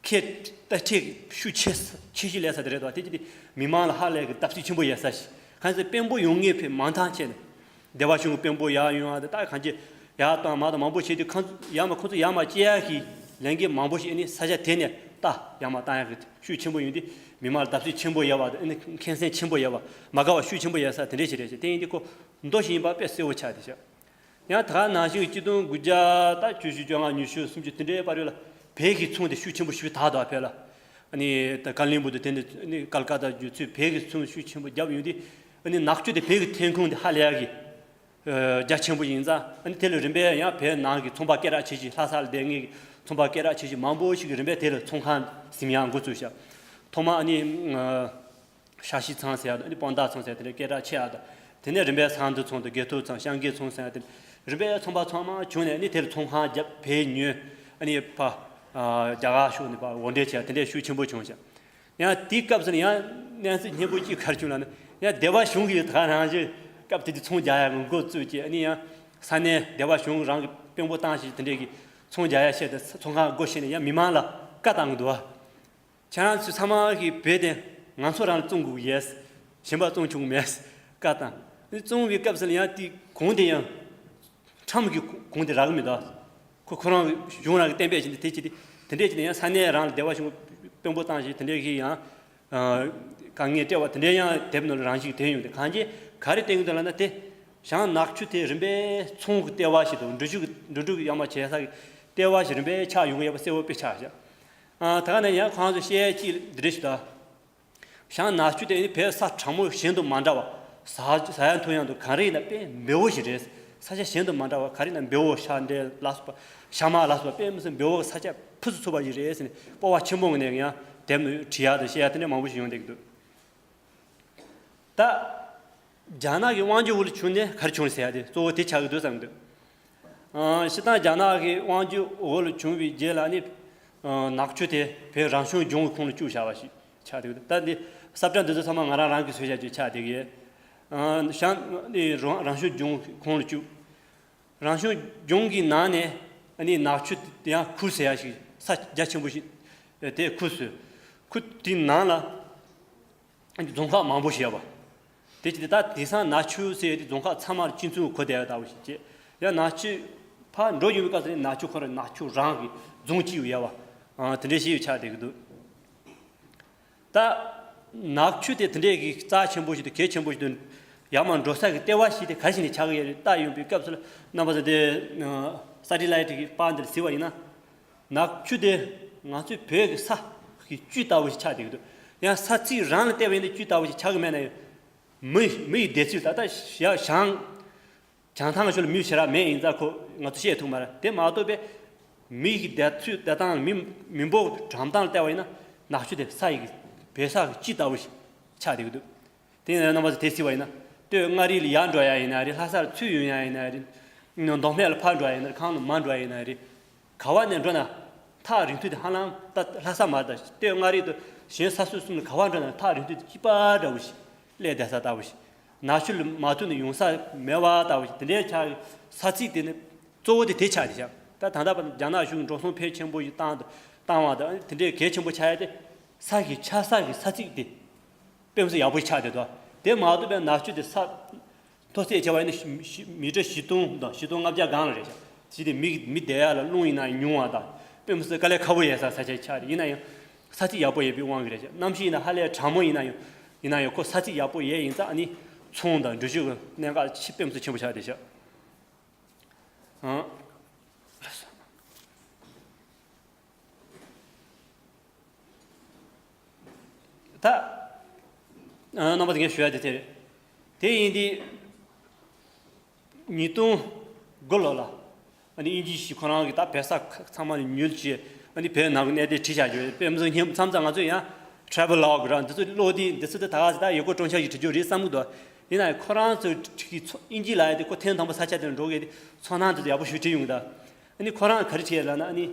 ཁྱེད་ད་ཁྱེད་ཤུགས་ཆེ་ཆེ་ཤོས་ལས་ས་དེ་རེད་དོ། དེ་ཅི་སྟེ་མི་མང་ལ་ཧ་ལས་ཀྱི་བརྡབ་གསིག་ཆེན་པོ་ཡོད་ས་ཞིག་གང་ཟེར་དཔོན་པོ་ཡོང་ངེས་ཕེ་མང་ཐང་ཆེ་ནས་སྡེ་པ་གཞུང་གི་དཔོན་པོ་ཡར་ཡོང་ཨ་དེ་ད་གང་ཅི་ཡར་བཏང་མར་བཏང་མང་པོ་བྱེད་དུས་ཁང་ཡར་མ་ཁོ་ཚོ་ཡར་མ་སྐྱེལ་ཡ་གི་ལས་འགན་མང་པོ་ཞིག་ཨ་ནི་ས་ཆ་དེ་ནས་ད་ཡར་མ་བཏང་ཡ་གི་ཤུགས་ཆེན་པོ་ཡོང་དུས་མི་མང་ལ་བརྡབ་གསིག་ཆེན་པོ་ཡོད་པ་ཨ་ནི་ཁེངས་སེམས་ཆེན་པོ་ཡོད་པ་མ་དགའ་བ་ཤུགས་ཆེན་པོ་ཡོད་ས་དེ་འདྲས་ཞིག་རེད་ཤག་དེ་ཡིན་དུས་ཁོ་མདོ་ཞིག་ཡིན་པ་དཔེ་གསལ་བོ་ཆགས་དེ་ཤག་ཡང་ད་ག་ནང་བཞིན་གཅིག་སྟོང་དགུ་བརྒྱ་ད་བཅུ་བཞི་བཅོ་ལྔ་ཉི་ཤུ་སུམ་ཅུ་དེ་འདྲའི་བར་ཡོད་ལ་བོད་ཀྱི་ཚོང་དེ་ཤུགས་ཆེན་པོ་ཞིག་དར་དུ་བ་བོད་ལ། ཨ་ནི་ད་ཀ་ལིན་སྦུག་དང་དེ་འདྲ་ཨ་ནི་ཀལ་ཀ་ཏ་བརྒྱུད་ཚུར་བོད་ཀྱི་ཚོང་ཤུགས་ཆེན་པོ་བརྒྱབ་ཡོང་དུས་ཨ་ནི་ནག་ཆུ་དེ་བོད་ཀྱི་ཐོན་ཁུངས་དེ་ཧ་ལས་ཡག་གི་རྒྱ་ཆེན་པོ་ཡིན་ཙང་ཨ་ནི་དེ་ལ་རིམ་པས་ཡང་བོད་ནང་གི་ཚོང་པ་སྐད་གྲགས་ཆེ་ཆེ་ལྷ་ས་ལ་བསྡད་མཁན་གྱི་ཚོང་པ་སྐད་གྲགས་ཆེ་ཆེ་མང་པོ་ཞིག་གིས་རིམ་པས་དེ་ལ་ཚོང་ཁང་ཟིན་ཡང་འགོ་བཙུགས་ཤག་ཐོག་མ་ཨ་ནི། ཤ་ཤི་ཚང་ཟེར་ཡ་དང་ཨ་ནི་སྤང་ཐང་ཚང་ཟེར་ཡ་དེ་འདྲ་སྐད་གྲགས་ཆེ་ཡ་དང་། དེ་ནས་རིམ་པས་ས་འདུ་ཚང་དང་དགེ་ཐོག་ཚང་ཤང་དགེ་ཚང་ཟེར་ཡ་དེ་རིམ་པས་ཚོང་པ་ཚང་མ་བྱུང་ནས་ཨ་ནི་དེར་ཚོང་ཁང་བརྒྱབ་བོད་ཉོས་ཨ་ནི་ཕ་རྒྱ་གར་ཕྱོགས་ནས་ཕ་དབོར་འདྲེན་བྱས་ཡ་དེ་འདྲའི་ཤུགས་ཆེན་པོ་བྱུང་ཤག་ཡང་དེའི་སྐབས་སུ་ཡང་གནས་ཚུལ་སྙན་པོ་གཅིག་ག་རེ་བྱུང་ལབ་ན་ཡང་སྡེ་པ་གཞུང་གིས་ད་རང་བཞིན་སྐབས་དེ་དུས་ཚོང་རྒྱག་ཡ་གི་འགོ་བཙུགས་ཀྱིས་ཨ་ནི་ཡང་ས་གནས་སྡེ་པ་གཞུང་རང་གི་དཔོན་པོ་བཏང་ཞིག་དེ་འདྲས་ཀྱི་ཚོང་རྒྱག་ཡ་བཤད་དེ་ཚོང་ཁང་སྒོ་ཕྱེ་ནས་ཡང་མི་མང་ལ་བཀའ་བཏང་གི་འདུག་བ། ཁྱེད་རང་ཚོ་ཚང་མ་གིས་བོད་དེ་ང་ཚོ་རང་ལ་བཙོང་དགོས་ཡས། གཞན་པ་བཙོང་ཆོག་གི་མེད། བཀའ་བཏང་། བཙོང་བའི་སྐབས་སུ་ལ་ཡང་དེ་གོང་དེ་ཡང་ཁྲམ་གྱི་གོང་དེ་རག་གི་མི་འདུག་ཁོ་ཁོ་རང་གཞུང་རང་གི་གཏན་འབེབས་བྱས་ནས་དེ་བྱས་ཏེ་དེ་འདྲས་བྱས་ནས་ཡང་ས་གནས་རང་ལ་སྡེ་པ་གཞུང་དཔོན་པོ་བཏང་ཞིག་དེ་འདྲས་ཀྱིས་ཡང་དཀའ་ངལ་སྤྲད་པ་དེ་འདྲས་ཡང་དེབ་ནང་ལ་རང་ཞིག་དེ་ཡོང་དེ་གང་ཅི་ག་རེ་བསྟན་གྱི་འདུག་ལབ་ན་དེ་བྱང་ནག་ཆུ་དེ་རིམ་པས་ཚོང་གི་ལྟེ་བ་ཞིག་དང་འགྲུལ་བཞུད་ཀྱི་འགྲོ་འགྲུལ་གྱི་ཡར་མར་བྱེད་ས་གི་ལྟེ་བ་ཞིག་རིམ་པས་ཆགས་ཡོང་གི་ཡོད་པ་གསལ་བོ་དཔེ་ཆགས་ཤག་ཨ། ད་ག་ནས་ཡང་ཁོང་ཚོས་བཤད་ཡས་ཅིག་འདི་རེད་ཞུ་ད། བྱང་ནག་ཆུ་དེ་ནི་བོད་ས་གྲང་མོ་གཞན་དུ་མ་འདྲ་བ། ཟ་ཟ་ཡ་འཐུང་ཡ་འདུག་གངས་རི་ཡིན་ན་དཔེ་འབེལ་བོ་ཞིག་རེད། ས་ཆ་གཞན་དུ་མ་འདྲ་བ་གངས་རི་ཡིན་ན་འབེལ་བོ་ཤ་འདྲེ་ལ་སོགས་པ་ཤ་མར་ལ་སོགས་པ་དཔེ་མི་སྲིད་འབེལ་བོ་ས་ཆ་ཕུན་སུམ་ཚོགས་པ་ཞིག་རེད་ཟེར་ནས་སྤོབས་པ་ཆེན་པོ་ངང་ནས་ཡང་དེབ་ནང་བྲིས་ཡ་དང་བཤད་ཡ་དེ་འདྲ་མང་པོ་ཞིག་ཡོང་བསྡད་ཀྱི་འདུག་ད། རྒྱ་ནག་གི་དབང་སྒྱུར་འོག་ལ་བྱུང་ནས་ག་རེ་བྱུང་རེད་ཟེར་ཡ་དེ་གཙོ་བོ་དེ་ཆགས་ཀྱི་འདུག་བསམ་གྱི་འདུག་ཨ། སྤྱིར་བཏང་རྒྱ་ནག་གི་དབང་སྒྱུར་འོག་ལ་བྱུང་བའི་རྗེས་ལ་ནི། ཨ། ནག་ཆུ་དེ་བོད་རང་སྐྱོང་ལྗོངས་ཀྱི་ཁོངས་ལ་བཅུག་བཞག་པ་ཞིག་ཆགས་འདུག་ད་འདི་ས་བཀྲ་འདི་ཚོ་ཚང་མ་ང་རང་རང་གིས་བཟོས་བཞག་རྒྱུ་ཆགས་བསྡད་ཀྱི་ཡོད། ཨ། བྱང་ནི་རང་རང་སྐྱོང་ལྗོངས་ཀྱི་ཁོངས་ལ་བཅུག་རང་སྐྱོང་ལྗོངས་ཀྱི་ནང་ནས་ཨ་ནི་ནག་ཆུ་དེ་ཡང་ཁུལ་ཟེར་ཡ་ཞིག་ས་རྒྱ་ཆེན་པོ་ཞིག་དེ་ཁུལ་བཟོས། ཁུལ་དེའི་ནང་ལ། རྫོང་ཁག་མང་པོ་ཞིག་ཡོད་པ། དེ་ཅི་སྟེ་ད་དེང་སང་ནག་ཆུ་ཟེར་དེ་རྫོང་ཁག་ཚང་མར་སྤྱི་མཚུངས་གོ་བསྡད་ཡ་ལྟ་བུ་ཞིག་བྱས། ཡང་ནག་ཆུ་ཕར་འགྲོ་ཡོང་བའི་སྐབས་སུ་ནི་ནག་ཆུ་ཁོ་རང་ནག་ཆུ་རང་གི་རྫོང་གཅིག་ཡོད་པ། ཨ། དེ་འདྲའི་ཞིག་ཆགས་བསྡད་ཀྱི་འདུག་ད་ནག་ཆུ་དེ་དེ་འདྲའི་གི་རྩ་ཆེན་པོ་ཞིག་ཏུ་གལ་ཆེན་པོ་ཞིག་ཏུ་ཡར་མར་འགྲོ་ས་གི་ལྟེ་བ་ཞིག་དེ་ག་ཞིག་ནས་ཆགས་ཀྱི་ཡོད་རེད་ལྟ་ཡོང་བའི་སྐབས་སུ་ལ་རྣམ་པ་ཚོ་དེ་ས་ཊི་ལའི་ཊི་གི་པར་འདིར་གཟིགས་པ་ཡིན་ན། ནག་ཆུ་དེ་ང་ཚོའི་བོད་ཀྱི་ས་གི་བཅུད་ལྟ་བུ་ཞིག་ཆགས་བསྡད་ཀྱི་འདུག་ཡང་ས་ཚིགས་རང་ལ་བལྟས་པ་ཡིན་ན་བཅུད་ལྟ་བུ་ཞིག་ཆགས་ཀྱི་མེད་ན་ཡང་ མི་མི་ཡི་བསྡད་ཚུལ་ད་ལྟ་ཡ་བྱང་བྱང་ཐང་ཞོལ་མི་ཞེ་དྲག་མེད་ཡིན་ཙང་ཁོ་ང་ཚོ་བཤད་ཐུབ་མ་རེད། དེ་མ་གཏོགས་པའི་མི་ཡི་བསྡད་ཚུལ་བསྡད་སྟངས། མི་མི་འབོར་གྲངས་སྟངས་ལ་བལྟས་པ་ཡིན་ན་ནག་ཆུ་དེ་ས་ཡི་བོད་ས་གི་སྤྱི་ལྟ་བུ་ཞིག་ཆགས་བསྡད་ཀྱི་འདུག་དེ་ཡིན་ན་རྣམ་པ་ཚོ་དེ་གཟིགས་པ་ཡིན་ན། སྟོད་མངའ་རིས་ལ་ཡར་འགྲོ་ཡ་ཡིན་ན་རེད། ལྷ་སར་ཚུར་ཡོང་ཡ་ཡིན་ན་རེད། མདོ་སྨད་ལ་ཕར་འགྲོ་ཡ་ཡིན་ན་རེད། གང་ལ་མར་འགྲོ་ཡ་ཡིན་ན་རེད། ག་བ་ནས་འགྲོ་ན་ཐག་རིང་ཐུང་དེ་ཧ་ལམ་ད་ལྷ་ས་མ་རེད། ད་སྟོད་མངའ་རིས་དང་གཞན་ས་ས་གསུམ་ལ་ག་བ་འགྲོ་ན་ཐག་རིང་ཐུང་དེ་གཅིག་པ་འདྲ་བོ་ཞིག་སླེབས་བསྡད་ས་ལྟ་བུ་ཞིག་ནག་ཆུ་ལ་མ་ཐུག་ན་ཡོང་ས་མེད་པ་ལྟ་བུ་ཞིག་དེ་འདྲའི་ཆགས། ས་ཚིགས་དེ་ནི་གཙོ་བོ་དེ་དེ་ཆགས་བསྡད་ཤག་ད་ད་ལྟ་བར་རྒྱ་ནག་གཞུང་འགྲོ་སོང་ཕལ་ཆེན་པོ་ཞིག་བཏང་བཏང་བ་དང་དེ་འདྲའི་གལ་ཆེན་པོ་ཆགས་ཡ་དེ། ས་གི་ཆགས་ས་གི་ས་ཚིགས་དེ་དཔེ་མི་སྲིད་ཡག་པོ་ཆགས་བསྡད་འདུག་དེ་མ་གཏོགས་པའི་ནག་ཆུ་དེ་ས་མཐོ་ཚད་བྱས་པ་ཡིན་ན་ཞི་ཞི་མི་ཊར་བཞི་སྟོང་དང་བཞི་སྟོང་ལྔ་བརྒྱ་སྒང་ལ་རེད་ཤག་ཅི་སྟེ་མི་མི་བསྡད་ཡ་ལ་རླུང་ཡིན་ན་ཉུང་བ་དང་དཔེ་མི་སྲིད་དཀའ་ལས་ཁག་པོ་ཡོད་ས་ས་ཆ་ཆགས་རེད། ཡིན་ན་ཡང་ས་ཚིགས་ཡག་པོ་ཡོད་པའི་དབང་གིས་རེད་ཤག་གནམ་གཤིས་ཡིན་ན་ཧ་ལས་གྲང་མོ་ཡིན་ན་ཡང་ཡིན་ན་ཡང་ཁོ་ས་ཚིགས་ཡག་པོ་ཡོད་ཡིན་ཙང་ཨ་ནི་ཚོང་དང་འགྲུལ་བཞུད་ཀྱི་གནད་འགག་ཆེ་དཔེ་མི་སྲིད་ཆེན་པོ་ཆགས་བསྡད་ཤག་ཨང་། ད། ཨ། རྣམ་པ་ཚོ་ངས་ཞུ་ཡ་དེ་དེ་རེད། དེ་ཡིན་དུས། ཉིས་སྟོང་དགུ་ལོ་ལ། ཨ་ནི་དབྱིན་ཇི་ཞིག་ཁོ་རང་གིས་ད་བོད་ས་ཁག་ཚང་མ་ནས་ཉུལ་བྱས། ཨ་ནི་བོད་ནང་གི་གནད་དོན་བྲིས་བཞག་རྒྱུ་རེད། དཔེ་མི་སྲིད་སྙན་མཚམས་མཚམས་ང་ཚོས་ཡང་travel log ར་འདི་ཚོ་ཀློག་དུས་འདི་ཚོ་དེ་ད་ག་ཟེ་ད་ཡོད་གོ་ཀྲོང་ཆ་ཞིག་བྲི་རྒྱུ་རེད་བསམ་གི་འདུག་ཡིན་ན་ཡང་ཁོ་རང་ཚོས་བྲིས་ཀྱི་ཚོ་དབྱིན་ཇི་ལ་ཡ་དེ་ཁོ་ཐེངས་དང་པོ་ས་ཆ་དེར་འགྲོ་གི་དེ་ཚོར་སྣང་དེ་ཚོ་ཡག་པོ་ཞིག་བྲིས་ཡོང་གི་ད། ཨ་ནི་ཁོ་རང་ག་རེ་བྲིས་ཡོད་ལབ་ན། ཨ་ནི།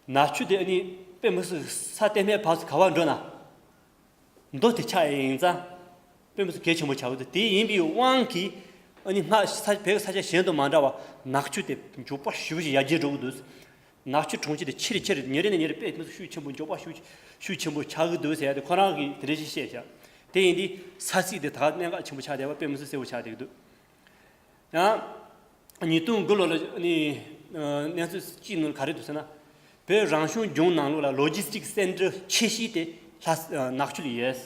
ནག་ཆུ་དེ་ཨ་ནི་དཔེ་མི་སྲིད་ས་གཏན་མེད་བར་དུ་ག་བར་འགྲོ་ན་མདོ་དེ་ཆགས་ཡིན་ཙང་དཔེ་མི་སྲིད་གལ་ཆེན་པོ་ཆགས་ཀྱི་འདུག་དེ་ཡིན་པའི་དབང་གིས་ཨ་ནི་སྔར་ས་བོད་ས་ཆ་གཞན་དང་མ་འདྲ་བར་ནག་ཆུ་དེ་མགྱོགས་པོ་ཞེ་པོ་ཅིག་ཡར་རྒྱས་འགྲོ་གི་འདུག་ནག་ཆུ་གྲོང་ཁྱེར་དེ་ཆེ་རུ་ཆེ་རུ་ཉིན་རེ་ནས་ཉིན་རེ་དཔེ་མི་སྲིད་ཤུགས་ཆེན་པོ་མགྱོགས་པོ་ཤུགས་ཤུགས་ཆེན་པོ་ཆགས་ཀྱི་འདུག་ཟེར་ཡ་དེ་ཁོ་རང་གིས་དེ་འདྲ་ཞིག་བཤད་བཞག་དེ་ཡིན་དུས་ས་ཚིགས་དེ་ད་ག་གནད་འགག་ཆེན་པོ་ཆགས་བསྡད་པ་དཔེ་མི་སྲིད་གསལ་པོ་ཆགས་བསྡད་ཀྱི་འདུག་ཡང་། ཉིས་སྟོང་དགུ་ལོ་ལ་ནི་གནས་ཚུལ་གཅིག་ནང་ག་རེ་འདུག་ཟེར་ན། བོད་རང་སྐྱོང་ལྗོངས་ནང་ལོགས་ལ་ལོ་ཇི་སི་ཊིག་སེན་ཊར་ཆེ་ཤོས་དེ་ལྷ་ནག་ཆུ་ལ་ཡོད།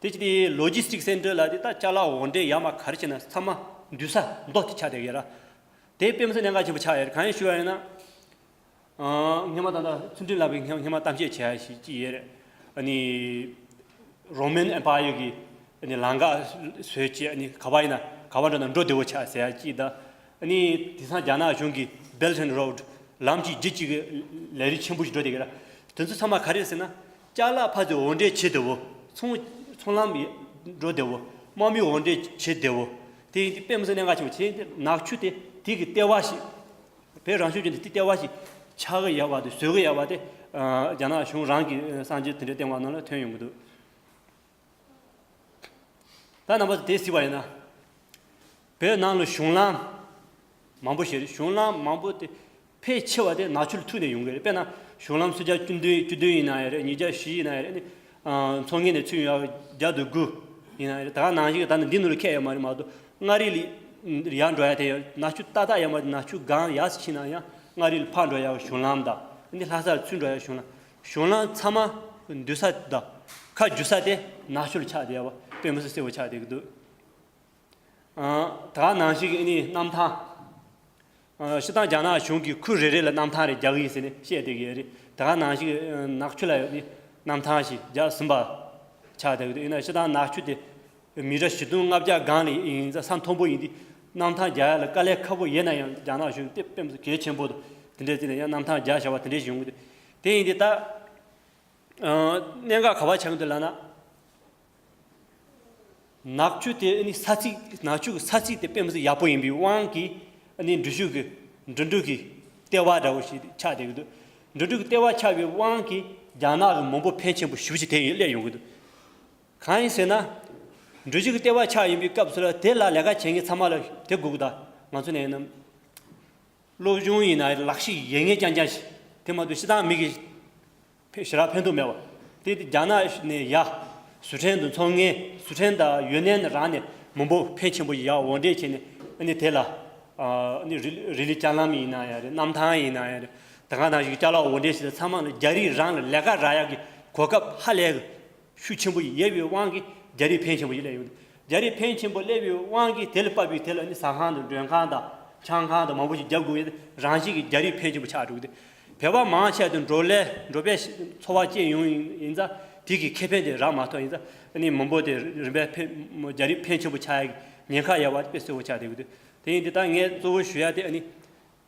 དེ་ཅི་སྟེ་ལོ་ཇི་སི་ཊིག་སེན་ཊར་ལ་དེ་ད་ཅ་ལག་འོར་འདྲེན་ཡར་མར་ག་རེ་བྱས་ན་ཚང་མ་འདུས་ས་མདོ་དེ་ཆགས་བསྡད་ཡོད་ར། དེ་དཔེ་མི་སྲིད་གནད་འགག་ཆེན་པོ་ཆགས་ཡོད་རེད། གང་ཡིན་ཞུ་བ་ཡིན་ན། ཨ། སྔོན་མ་ད་ལྟ་ཚུལ་ཁྲིམས་ལགས་ཀྱིས་སྔོན་མ་གཏམ་བཤད་བྱས་ཤིག་ཅིག་ཡོད་རེད། ཨ་ནི་Roman Empire གི་ཨ་ནི་ལམ་ཁ་བཟོས་བྱས། ཨ་ནི་ག་པར་ཡིན་ན་ག་པར་འགྲོ་ན་འགྲོ་བདེ་བོ་ཆགས་ཟེར་ཡ་ཅིག་དང་། ཨ་ནི་དེང་སང་རྒྱ་ནག་གཞུང་གིས་Belt and Road ལམ་གཅིག་རྒྱུད་གཅིག་གི་ལས་རིགས་ཆེན་པོ་ཞིག་འགྲོ་བསྡད་ཀྱི་རེད། དེ་ཚོ་ཚང་མ་ག་རེ་རེད་ཟེར་ན། ཅ་ལག་ཕར་ཚུར་འོར་འདྲེན་བྱེད་བདེ་བོ། ཚོང་ཚོང་ལམ་འགྲོ་བདེ་བོ། དམག་མི་འོར་འདྲེན་བྱེད་བདེ་བོ། དེ་ཡིན་དུས་དཔེ་མི་སྲིད་གནད་འགག་ཆེན་པོ་བྱས་ཏེ་ནག་ཆུ་དེ་དེ་གི་ལྟེ་བ་ཞིག་བོད་རང་སྐྱོང་ལྗོངས་དེ་ལྟེ་བ་ཞིག་ཆགས་ཀྱི་ཡོད་པ་དེ་བཟོ་གི་ཡོད་པ་དེ། ཨ། རྒྱ་ནག་གཞུང་རང་གི་གསར་འགྱུར་དེ་འདྲའི་སྟེང་བ་ནང་ལ་ཐོན་ཡོང་གི་འདུག་ད་རྣམ་པ་ཚོ་དེ་གཟིགས་པ་ཡིན་ན། བོད་ནང་ལ་གཞུང་ལམ་མང་པོ་ཞིག་རེད། གཞུང་ལམ་མང་པོ་དེ་ཕལ་ཆེ་བ་དེ་ནག་ཆུ་ལ་ཐུག་ནས་ཡོང་གི་རེད། དཔེར་ན་གཞུང་ལམ་སུམ་བརྒྱ་བཅུ་བདུན་བཅུ་བདུན་ཡིན་ན་ཡང་རེད། ཉིས་བརྒྱ་བཞི་ཡིན་ན་ཡང་རེད། ཨ་ནི་མཚོ་སྔོན་ནས་ཚུར་ཡོང་ཡ་བརྒྱ་དང་དགུ་ཡིན་ན་ཡང་རེད། ད་ག་ནང་བཞིན་ད་ནི་འདི་ནང་ལ་ཁེལ་ཡོད་མ་རེད་མ་གཏོགས། མངའ་རིས་ལ་ཡར་འགྲོ་ཡ་དེ་ཡང་ནག་ཆུ་ཏག་ཏག་ཡོད་མ་རེད། ནག་ཆུ་སྒང་ཡར་ཕྱིན་ན་ཡང་མངའ་རིས་ལ་ཕར་འགྲོ་ཡ་གཞུང་ལམ་དང་། ཨ་ནི་ལྷ་སར་ཚུར་འགྲོ་ཡ་གཞུང་ལམ། གཞུང་ལམ་ཚང་མ་འདུས་ས་དང་ཁ་བསྒྱུར་ས་དེ་ནག་ཆུ་ལ་ཆགས་བསྡད་ཡ་བ་དཔེ་མི་སྲིད་གསལ་པོ་ཆགས་བསྡད་ཀྱི་འདུག་ཨ། ད་ག་ནང་བཞིན་གྱི་ཨ་ནི་གནམ་ཐང་། ཨ། སྤྱིར་བཏང་རྒྱ་ནག་གཞུང་གིས་ཁུལ་རེ་རེ་ལ་གནམ་ཐང་རེ་རྒྱག་གི་ཡིན་ཟེར་ནས་བཤད་བསྡད་ཀྱི་ཡོད་རེད། ད་ག་ནང་བཞིན་གྱི་ནག་ཆུ་ལ་ཡང་ཨ་ནི་གནམ་ཐང་ཞིག་རྒྱག་ཟིན་པ་ཆགས་བསྡད་ཀྱི་འདུག་ཡིན་ན་སྤྱིར་བཏང་ནག་ཆུ་དེ་མི་ཊར་བཞི་སྟོང་ལྔ་བརྒྱ་སྒང་ལ་ཡིན་ཙང་ས་མཐོན་པོ་ཡིན་དུས་གནམ་ཐང་རྒྱག་ཡ་ལ་དཀའ་ལས་ཁག་པོ་ཡོད་ན་ཡང་རྒྱ་ནག་གཞུང་དེ་དཔེ་མི་སྲིད་གལ་ཆེན་པོ་དང་དེ་འདྲའི་རྩིས་ནས་ཡང་གནམ་ཐང་རྒྱག་བཞག་པ་དེ་འདྲའི་ཞིག་ཡོང་གི་འདུག་དེ་ཡིན་དུས་ད། ཨ། གནད་འགག་ག་པར་ཆགས་ཀྱི་འདུག་ལབ་ན། ནག་ཆུ་དེ་ཨ་ནི་ས་ཚིགས། ནག་ཆུ་གི་ས་ཚིགས་དེ་དཔེ་མི་སྲིད་ཡག་པོ་ཡིན་པའི་དབང་གིས་ཨ་ནི་འགྲུལ་བཞུད་ཀྱི་འགྲོ་འགྲུལ་གྱི་ལྟེ་བ་འདྲ་བོ་ཞིག་ཆགས་བསྡད་ཀྱི་འདུག་འགྲོ་འགྲུལ་གྱི་ལྟེ་བ་ཆགས་པའི་དབང་གིས་རྒྱ་ནག་གི་མི་འབོར་ཕལ་ཆེན་པོ་ཞེ་པོ་ཅིག་དེ་ཡིན་སླེབས་ཡོང་གི་འདུག་གང་ཡིན་ཟེར་ན། འགྲུལ་བཞུད་ཀྱི་ལྟེ་བ་ཆགས་ཡིན་པའི་སྐབས་སུ་ལ་དེ་ལ་ལས་ཀ་བྱེད་མཁན་ཚང་མ་ལ་དེ་དགོས་ཀྱི། ད་ང་ཚོ་ནས་ཡིན་ན། སློབ་སྦྱོང་ཡིན་ན་ལག་ཤེས་ཡོད་མཁན་རྐྱང་རྐྱང་ཞིག་དེ་མ་གཏོགས་སྤྱིར་བཏང་མི་གི་ཕན་ཞེ་དྲག་ཕན་ཐོགས་མེད་པ། དེ་རྒྱ་ནག་ནས་ཡ། ཟུར་ཁྲེན་དང་མཚོ་སྔོན། ཟུར་ཁྲེན་དང་ཡུན་ནན་རང་ནས་མི་འབོར་ཕལ་ཆེན་པོ་ཡར་འོར་འདྲེན་བྱས་ནས་ཨ་ནི་དེ་ལ། ཨ་ནི་རི་རི་ལི་ལྕགས་ལམ་ཡིན་ན་ཡང་རེད། གནམ་ཐང་ཡིན་ན་ཡང་རེད། ད་ག་ནང་བཞིན་ཅ་ལག་འོར་འདྲེན་བྱས་ཚང་མ་ལ་རྒྱ་རིགས་རང་ལ་ལས་ཀ་རག་ཡག་གི་གོ་སྐབས་ཧ་ལས་གི་ཤུགས་ཆེན་པོ་ཡོད་པའི་དབང་གིས་རྒྱ་རིགས་ཕོན་ཆེན་པོ་ཞིག་སླེབས་ཡོད། རྒྱ་རིགས་ཕོན་ཆེན་པོ་སླེབས་པའི་དབང་གིས་དེ་ལ་དཔག་པའི་དེ་ལ་ནི་ཟ་ཁང་དང་མགྲོན་ཁང་དང་ཆང་ཁང་དང་མང་པོ་ཞིག་རྒྱག་དགོས་ཡོད། རང་བཞིན་གྱིས་རྒྱ་རིགས་ཕོན་ཆེན་པོ་ཆགས་འགྲོ་གི་འདུག་བོད་པ་མང་ཆེ་བ་དེ་འབྲོག་ལས་འབྲོག་པའི་འཚོ་བ་སྐྱེལ་ཡོང་ཡིན་ཙང་། དེ་གི་ཁེ་ཕན་དེ་རག་མ་ཐུབ་ཡིན་ཙང་ཨ་ནི་མི་འབོར་དེ་རིམ་པས་འཕེལ་རྒྱ་རིགས་ཕོན་ཆེན་པོ་ཆགས་ཡ་གི་ཉེན་ཁ་ཡོད་པ་དཔེ་གསལ་པོ་ཆགས་བསྡད་ཀྱི་འདུག་དེ་ཡིན་དུས་ད་ངས་གཙོ་བོ་ཞུ་ཡ་དེ་ཨ་ནི།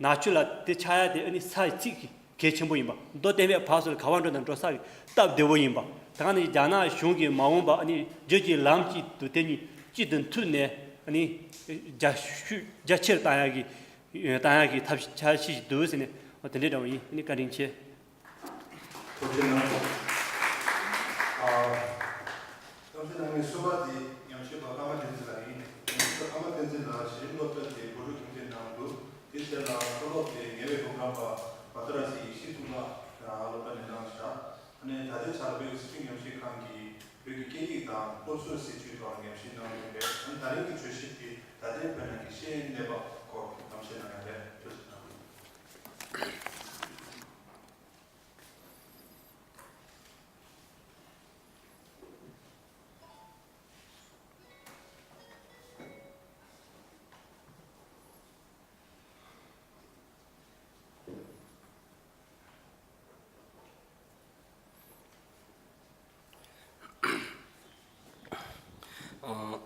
ནག་ཆུ་ལ་དེ་ཆགས་ཡ་དེ་ཨ་ནི་ས་ཡི་ཚིགས་ཀྱི་གལ་ཆེན་པོ་ཡིན་པ། མདོ་སྟོད་སྨད་བར་གསུམ་ལ་ག་པར་འགྲོ་དང་འགྲོ་ས་གི་སྟབས་བདེ་བོ་ཡིན་པ། ད་ག་ནི་རྒྱ་ནག་གཞུང་གིས་མ་འོངས་པ་ཨ་ནི་རྒྱུད་ཀྱི་ལམ་གཅིག་ཏུ་དེ་གཉིས་གཅིག་ཏུ་མཐུད་ནས་ཨ་ནི་རྒྱ་ཤུགས་རྒྱ་ཆེར་བཏང་ཡ་གི་བཏང་ཡ་གི་ཐབས་ཤེས་ཤིག་འདུག་ཟེར་ནས་དེ་འདྲའི་འདྲ་བོ་ཡིན། ཨ་ནི་བཀའ་དྲིན་ཆེ། ཐུགས་རྗེ་གནང་། ཨ། གཏམ་བཤད་གནང་མཁན་གསུམ་པ་དེ་ཉམས་ཞིབ་པ་ཀརྨ་བསྟན་འཛིན་ལགས་ཡིན། ཉམས་ཞིབ་པ་ཀརྨ་བསྟན་འཛིན་ལགས་གཞི་རིམ་སློབ་གྲྭ་དེ་བོད་ཕྲུག་ཁྱིམ་སྡེའི་ནང་དུ་དེའི་རྗེས་ལ་མཐོ་སློབ་དེ་ཉེ་བའི་གོ་སྐབས་པ་མ་ཏ་ར་ཟི་ཡེ་ཤེས་ཐུབ་ལགས་སློབ་གྲྭ་ནས་གནང་བཞག་ཨ་ནི་ད་ལྟའི་ཆར་བོད་ཀྱི་སྲིད་བྱུས་ཉམས་ཞིབ་ཁང་གིས་བོད་ཀྱི་སྐད་ཡིག་དང་སློབ་གསོའི་སྲིད་བྱུས་ཐོག་ཉམས་ཞིབ་གནང་ཡོད་པས་ཨ་ནི་ད་རིང་གི་བརྗོད་གཞི་དེ་ད་ལྟའི་བོད་ནང་གི་ཤེས་ཡོན་གནས་བབ་སྐོར་གཏམ་བཤད་གནང་ཡ་རེད། ཐུགས་རྗེ་གནང་།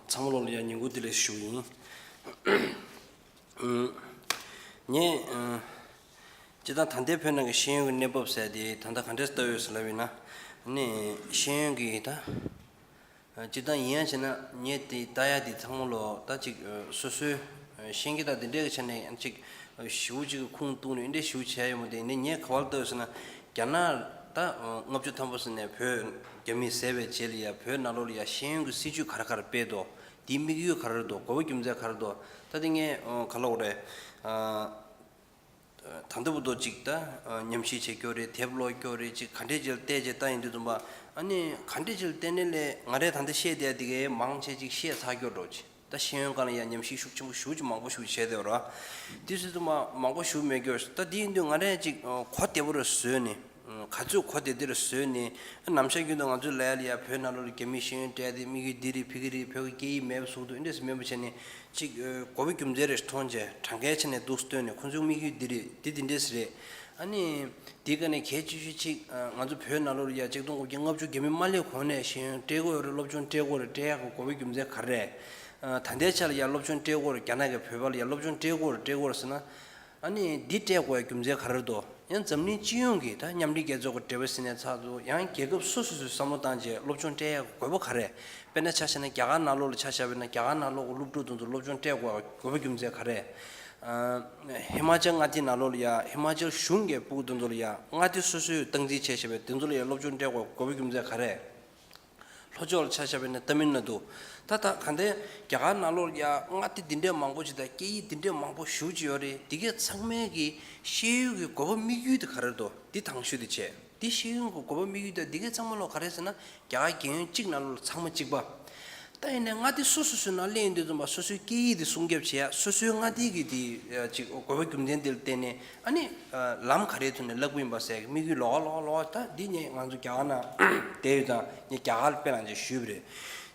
ཚང་མ་ལོ་ལ་ཡང་ཉིན་གུང་བདེ་ལེགས་ཞུ་ཡིན། ངས་སྤྱིར་བཏང་ད་ལྟའི་བོད་ནང་གི་ཤེས་ཡོན་གྱི་གནས་བབ་ཟེར་དེ་ད་ལྟ་ག་འདྲས་ལྟ་ཡོད་ཟེར་ལབ་ཡིན་ན། ནི་ཤེས་ཡོན་གྱི་ད་སྤྱིར་བཏང་ཡིན་ཡང་བྱས་ན་ངས་དེ་ལྟ་ཡ་དེ་ཚང་མ་ལོ་ད་ཅིག་སོ་སོའི་ཤེས་ཀྱི་ད་དེ་འདྲས་ཀྱི་ཆ་ནས་ཅིག་ཞིབ་ཅིག་ཁུངས་གཏུགས་ནས་འདྲས་ཞིབ་བྱས་ཡོད་མ་དེ་ནི་ངས་ག་བར་ལྟ་ཡོད་ཟེར་ན། རྒྱ་ནག་ད་ལྔ་བཅུ་ཐམ་པ་ཟེར་ནས་བོད་རྒྱ་མིས་བཟས་པའི་རྗེས་ལ་ཡ་བོད་ནང་ལོགས་ལ་ཡ་ཤེས་ཡོན་གྱི་སྲིད་བྱུས་ག་རེ་ག་རེ་སྤེལ་འདུག་དེའི་དམིགས་ཡུལ་ག་རེ་འདུག་དགོས་པ་རྒྱུ་མཚན་ག་རེ་འདུག་ད་དེ་ངས་ག་ལབ་དགོས་རེད། ད་ལྟ་བར་དུ་ཅིག་ད་ཉམས་ཞིབ་བྱེད་རྒྱུ་རེད། དེབ་ཀློག་རྒྱུ་རེད། ཅིག་ག་འདྲས་ཅིག་ལ་བལྟས་བྱས་ལྟ་ཡིན་དུས་ཙམ་པ་ཨ་ནི་ག་འདྲས་ཅིག་ལ་བལྟས་ནས་ལས་ང་རས་ད་ལྟ་བཤད་བསྡད་དེ་གའི་མང་ཆེ་ཅིག་བཤད་ཚར་རྒྱུ་འགྲོ་ཅིག་ད་ཤེས་ཡོན་སྒང་ལ་ཡང་ཉམས་ཞིབ་ཤུགས་ཆེན་པོ་ཞེ་ཅིག་མང་པོ་ཞེ་ཅིག་བྱས་བསྡད་ཡོད་རེད། དེ་སྲིད་དུ་མ་མང་པོ་ཞེ་ཅིག་མེད་རྒྱུ་རེད། ད་དེ་ཡིན་དུས་ང་རས་ཅིག་གོ་བདེ་པོ་རེ་བཟོས་ནས་ག་ཚོད་གོ་བདེ་བདེ་རེ་བཟོས་ནས་ནམ་ཞག་རྒྱུན་དུ་ང་ཚོའི་ལ་ཡ་ལ་ཡ་བོད་ནང་ལོགས་ལ་རྒྱ་མིས་ཤེས་ཡོན་སྤྲད་དེ་དམིགས་ཡུལ་འདི་རེད་ཕ་གི་རེད། བོད་ཀྱི་སྐད་ཡིག་མེད་པ་བཟོ་གི་འདུག་ཨེ་འདྲས་སེ་མེད་པ་བྱས་ནས་ཅིག་གོ་བའི་རྒྱུ་མཚན་རེ་མཐོང་བྱས་གྲངས་ཀའི་ཆ་ནས་འདུག་སྟོན་ནས་ཁོང་ཚོའི་དམིགས་ཡུལ་འདི་རེད། འདི་འདི་འདྲས་སེ་རེད། ཨ་ནི། དེའི་སྒང་ནས་གལ་ཆེ་ཤོས་གཅིག་ང་ཚོ་བོད་ནང་ལོགས་ལ་ཡ་གཅིག་སྟོང་དགུ་བརྒྱ་ལྔ་བཅུ་རྒྱ་མི་མ་སླེབས་གོང་ནས་ཤེས་ཡོན་སྤྲད་དགོས་རེད། སློབ་སྦྱོང་སྤྲད་དགོས་རེད། སྤྲད་ཡག་གི་དགོས་པའི་རྒྱུ་མཚན་ག་རེ་རེད། ད་ལྟའི་ཆ་ལ་ཡ་སློབ་སྦྱོང་སྤྲད་དགོས་རེད། རྒྱ་ནག་གིས་བོད་པ་ལ་ཡ་སློབ་སྦྱོང་སྤྲད་དགོས་རེད། སྤྲད་དགོས་རེད་ཟེར་ན། ཨ་ནི་འདི་སྤྲད་དགོས་ཡ་རྒྱུ་མཚན་ག་རེ་འདུག་ཡང་འཛམ་གླིང་སྤྱི་ཡོངས་ཀྱི་ད་མཉམ་འབྲེལ་རྒྱལ་ཚོགས་ཀྱི་འབྲེལ་བ་ཟེར་ནས་ཚར་འདུག་ཡང་རྒྱལ་ཁབ་སོ་སོ་སོས་བསམ་བློ་བཏང་རྗེས་སློབ་སྦྱོང་སྤྲད་ཡག་གི་དགོས་པ་ག་རེ་རེད། དཔེར་ན་ཆ་བཞག་ན་རྒྱ་གར་ནང་ལོགས་ལ་ཆ་བཞག་པ་ཡིན་ན་རྒྱ་གར་ནང་ལོགས་ཀྱི་སློབ་ཕྲུག་དེ་ཚོ་སློབ་སྦྱོང་སྤྲད་དགོས་དགོས་པའི་རྒྱུ་མཚན་ག་རེ། ཧི་མ་ཅལ་མངའ་སྡེའི་ནང་ལོགས་ལ་ཡ་ཧི་མ་ཅལ་གཞུང་གི་ཕྲུ་གུ་དེ་ཚོ་ལ་ཡ་མངའ་སྡེ་སོ་སོས་སྟངས་འཛིན་བྱས་བྱས་པའི་དེ་ཚོ་ལ་ཡ་སློབ་སྦྱོང་སྤྲད་དགོས་དགོས་པའི་རྒྱུ་མཚན་ག་རེ། ལྷོ་ཕྱོགས་ལ་ཆ་བཞག་པ་ཡིན་ན་ཏ་མིལ་ནཱ་ཌུ། ད་ད་ག་འདྲའི་རྒྱ་གར་ནང་ལོགས་ལ་ཡ་མངའ་སྡེ་འདི་འདྲའི་མང་པོ་ཞིག་དང་སྐད་ཡིག་འདི་འདྲའི་མང་པོ་ཞེ་ཅིག་ཡོད་རེད། འདི་གའི་ཚང་མའི་གི་ཤེས་ཡོན་གྱི་དགོས་པ་དམིགས་ཡུལ་དེ་ག་རེ་འདུག་འདི་དང་ཤོས་དེ་བྱས། འདི་ཤེས་ཡོན་གྱི་དགོས་པ་དམིགས་ཡུལ་དང་འདི་གའི་ཚང་མ་ལོ་ག་རེ་ཟེར་ན། རྒྱ་གར་རྒྱལ་ཡོངས་གཅིག་ནང་ལོགས་ལ་ཚང་མ་གཅིག་པ། ད་ཡིན་ནའི་མངའ་སྡེ་སོ་སོ་སོའི་ནང་སླེབས་ཡོང་དུས་ཙམ་པ་སོ་སོའི་སྐད་ཡིག་དེ་སྲུང་སྐྱོབ་བྱེད་ཡ། སོ་སོའི་མངའ་སྡེ་གི་དེ་ཅིག་དགོས་པ་རྒྱུ་མཚན་དེ་ལ་བརྟེན་ནས་ཨ་ནི་ལམ་ག་རེའི་ཐོག་ནས་བསླབ་ཀྱི་ཡིན་པ་ཟེར་གི་དམིགས་ཡུལ་ལོགས་ཀ་ལོགས་ཀ་ལོགས་ཀ། ད་འདི་ངས་ང་ཚོ་རྒྱ་གར་ནང་བསྡད་ཡོད་ཙང་ངས་རྒྱ་གར་ལ་དཔེ་བླངས་བྱས་ཞུས་པ་རེད།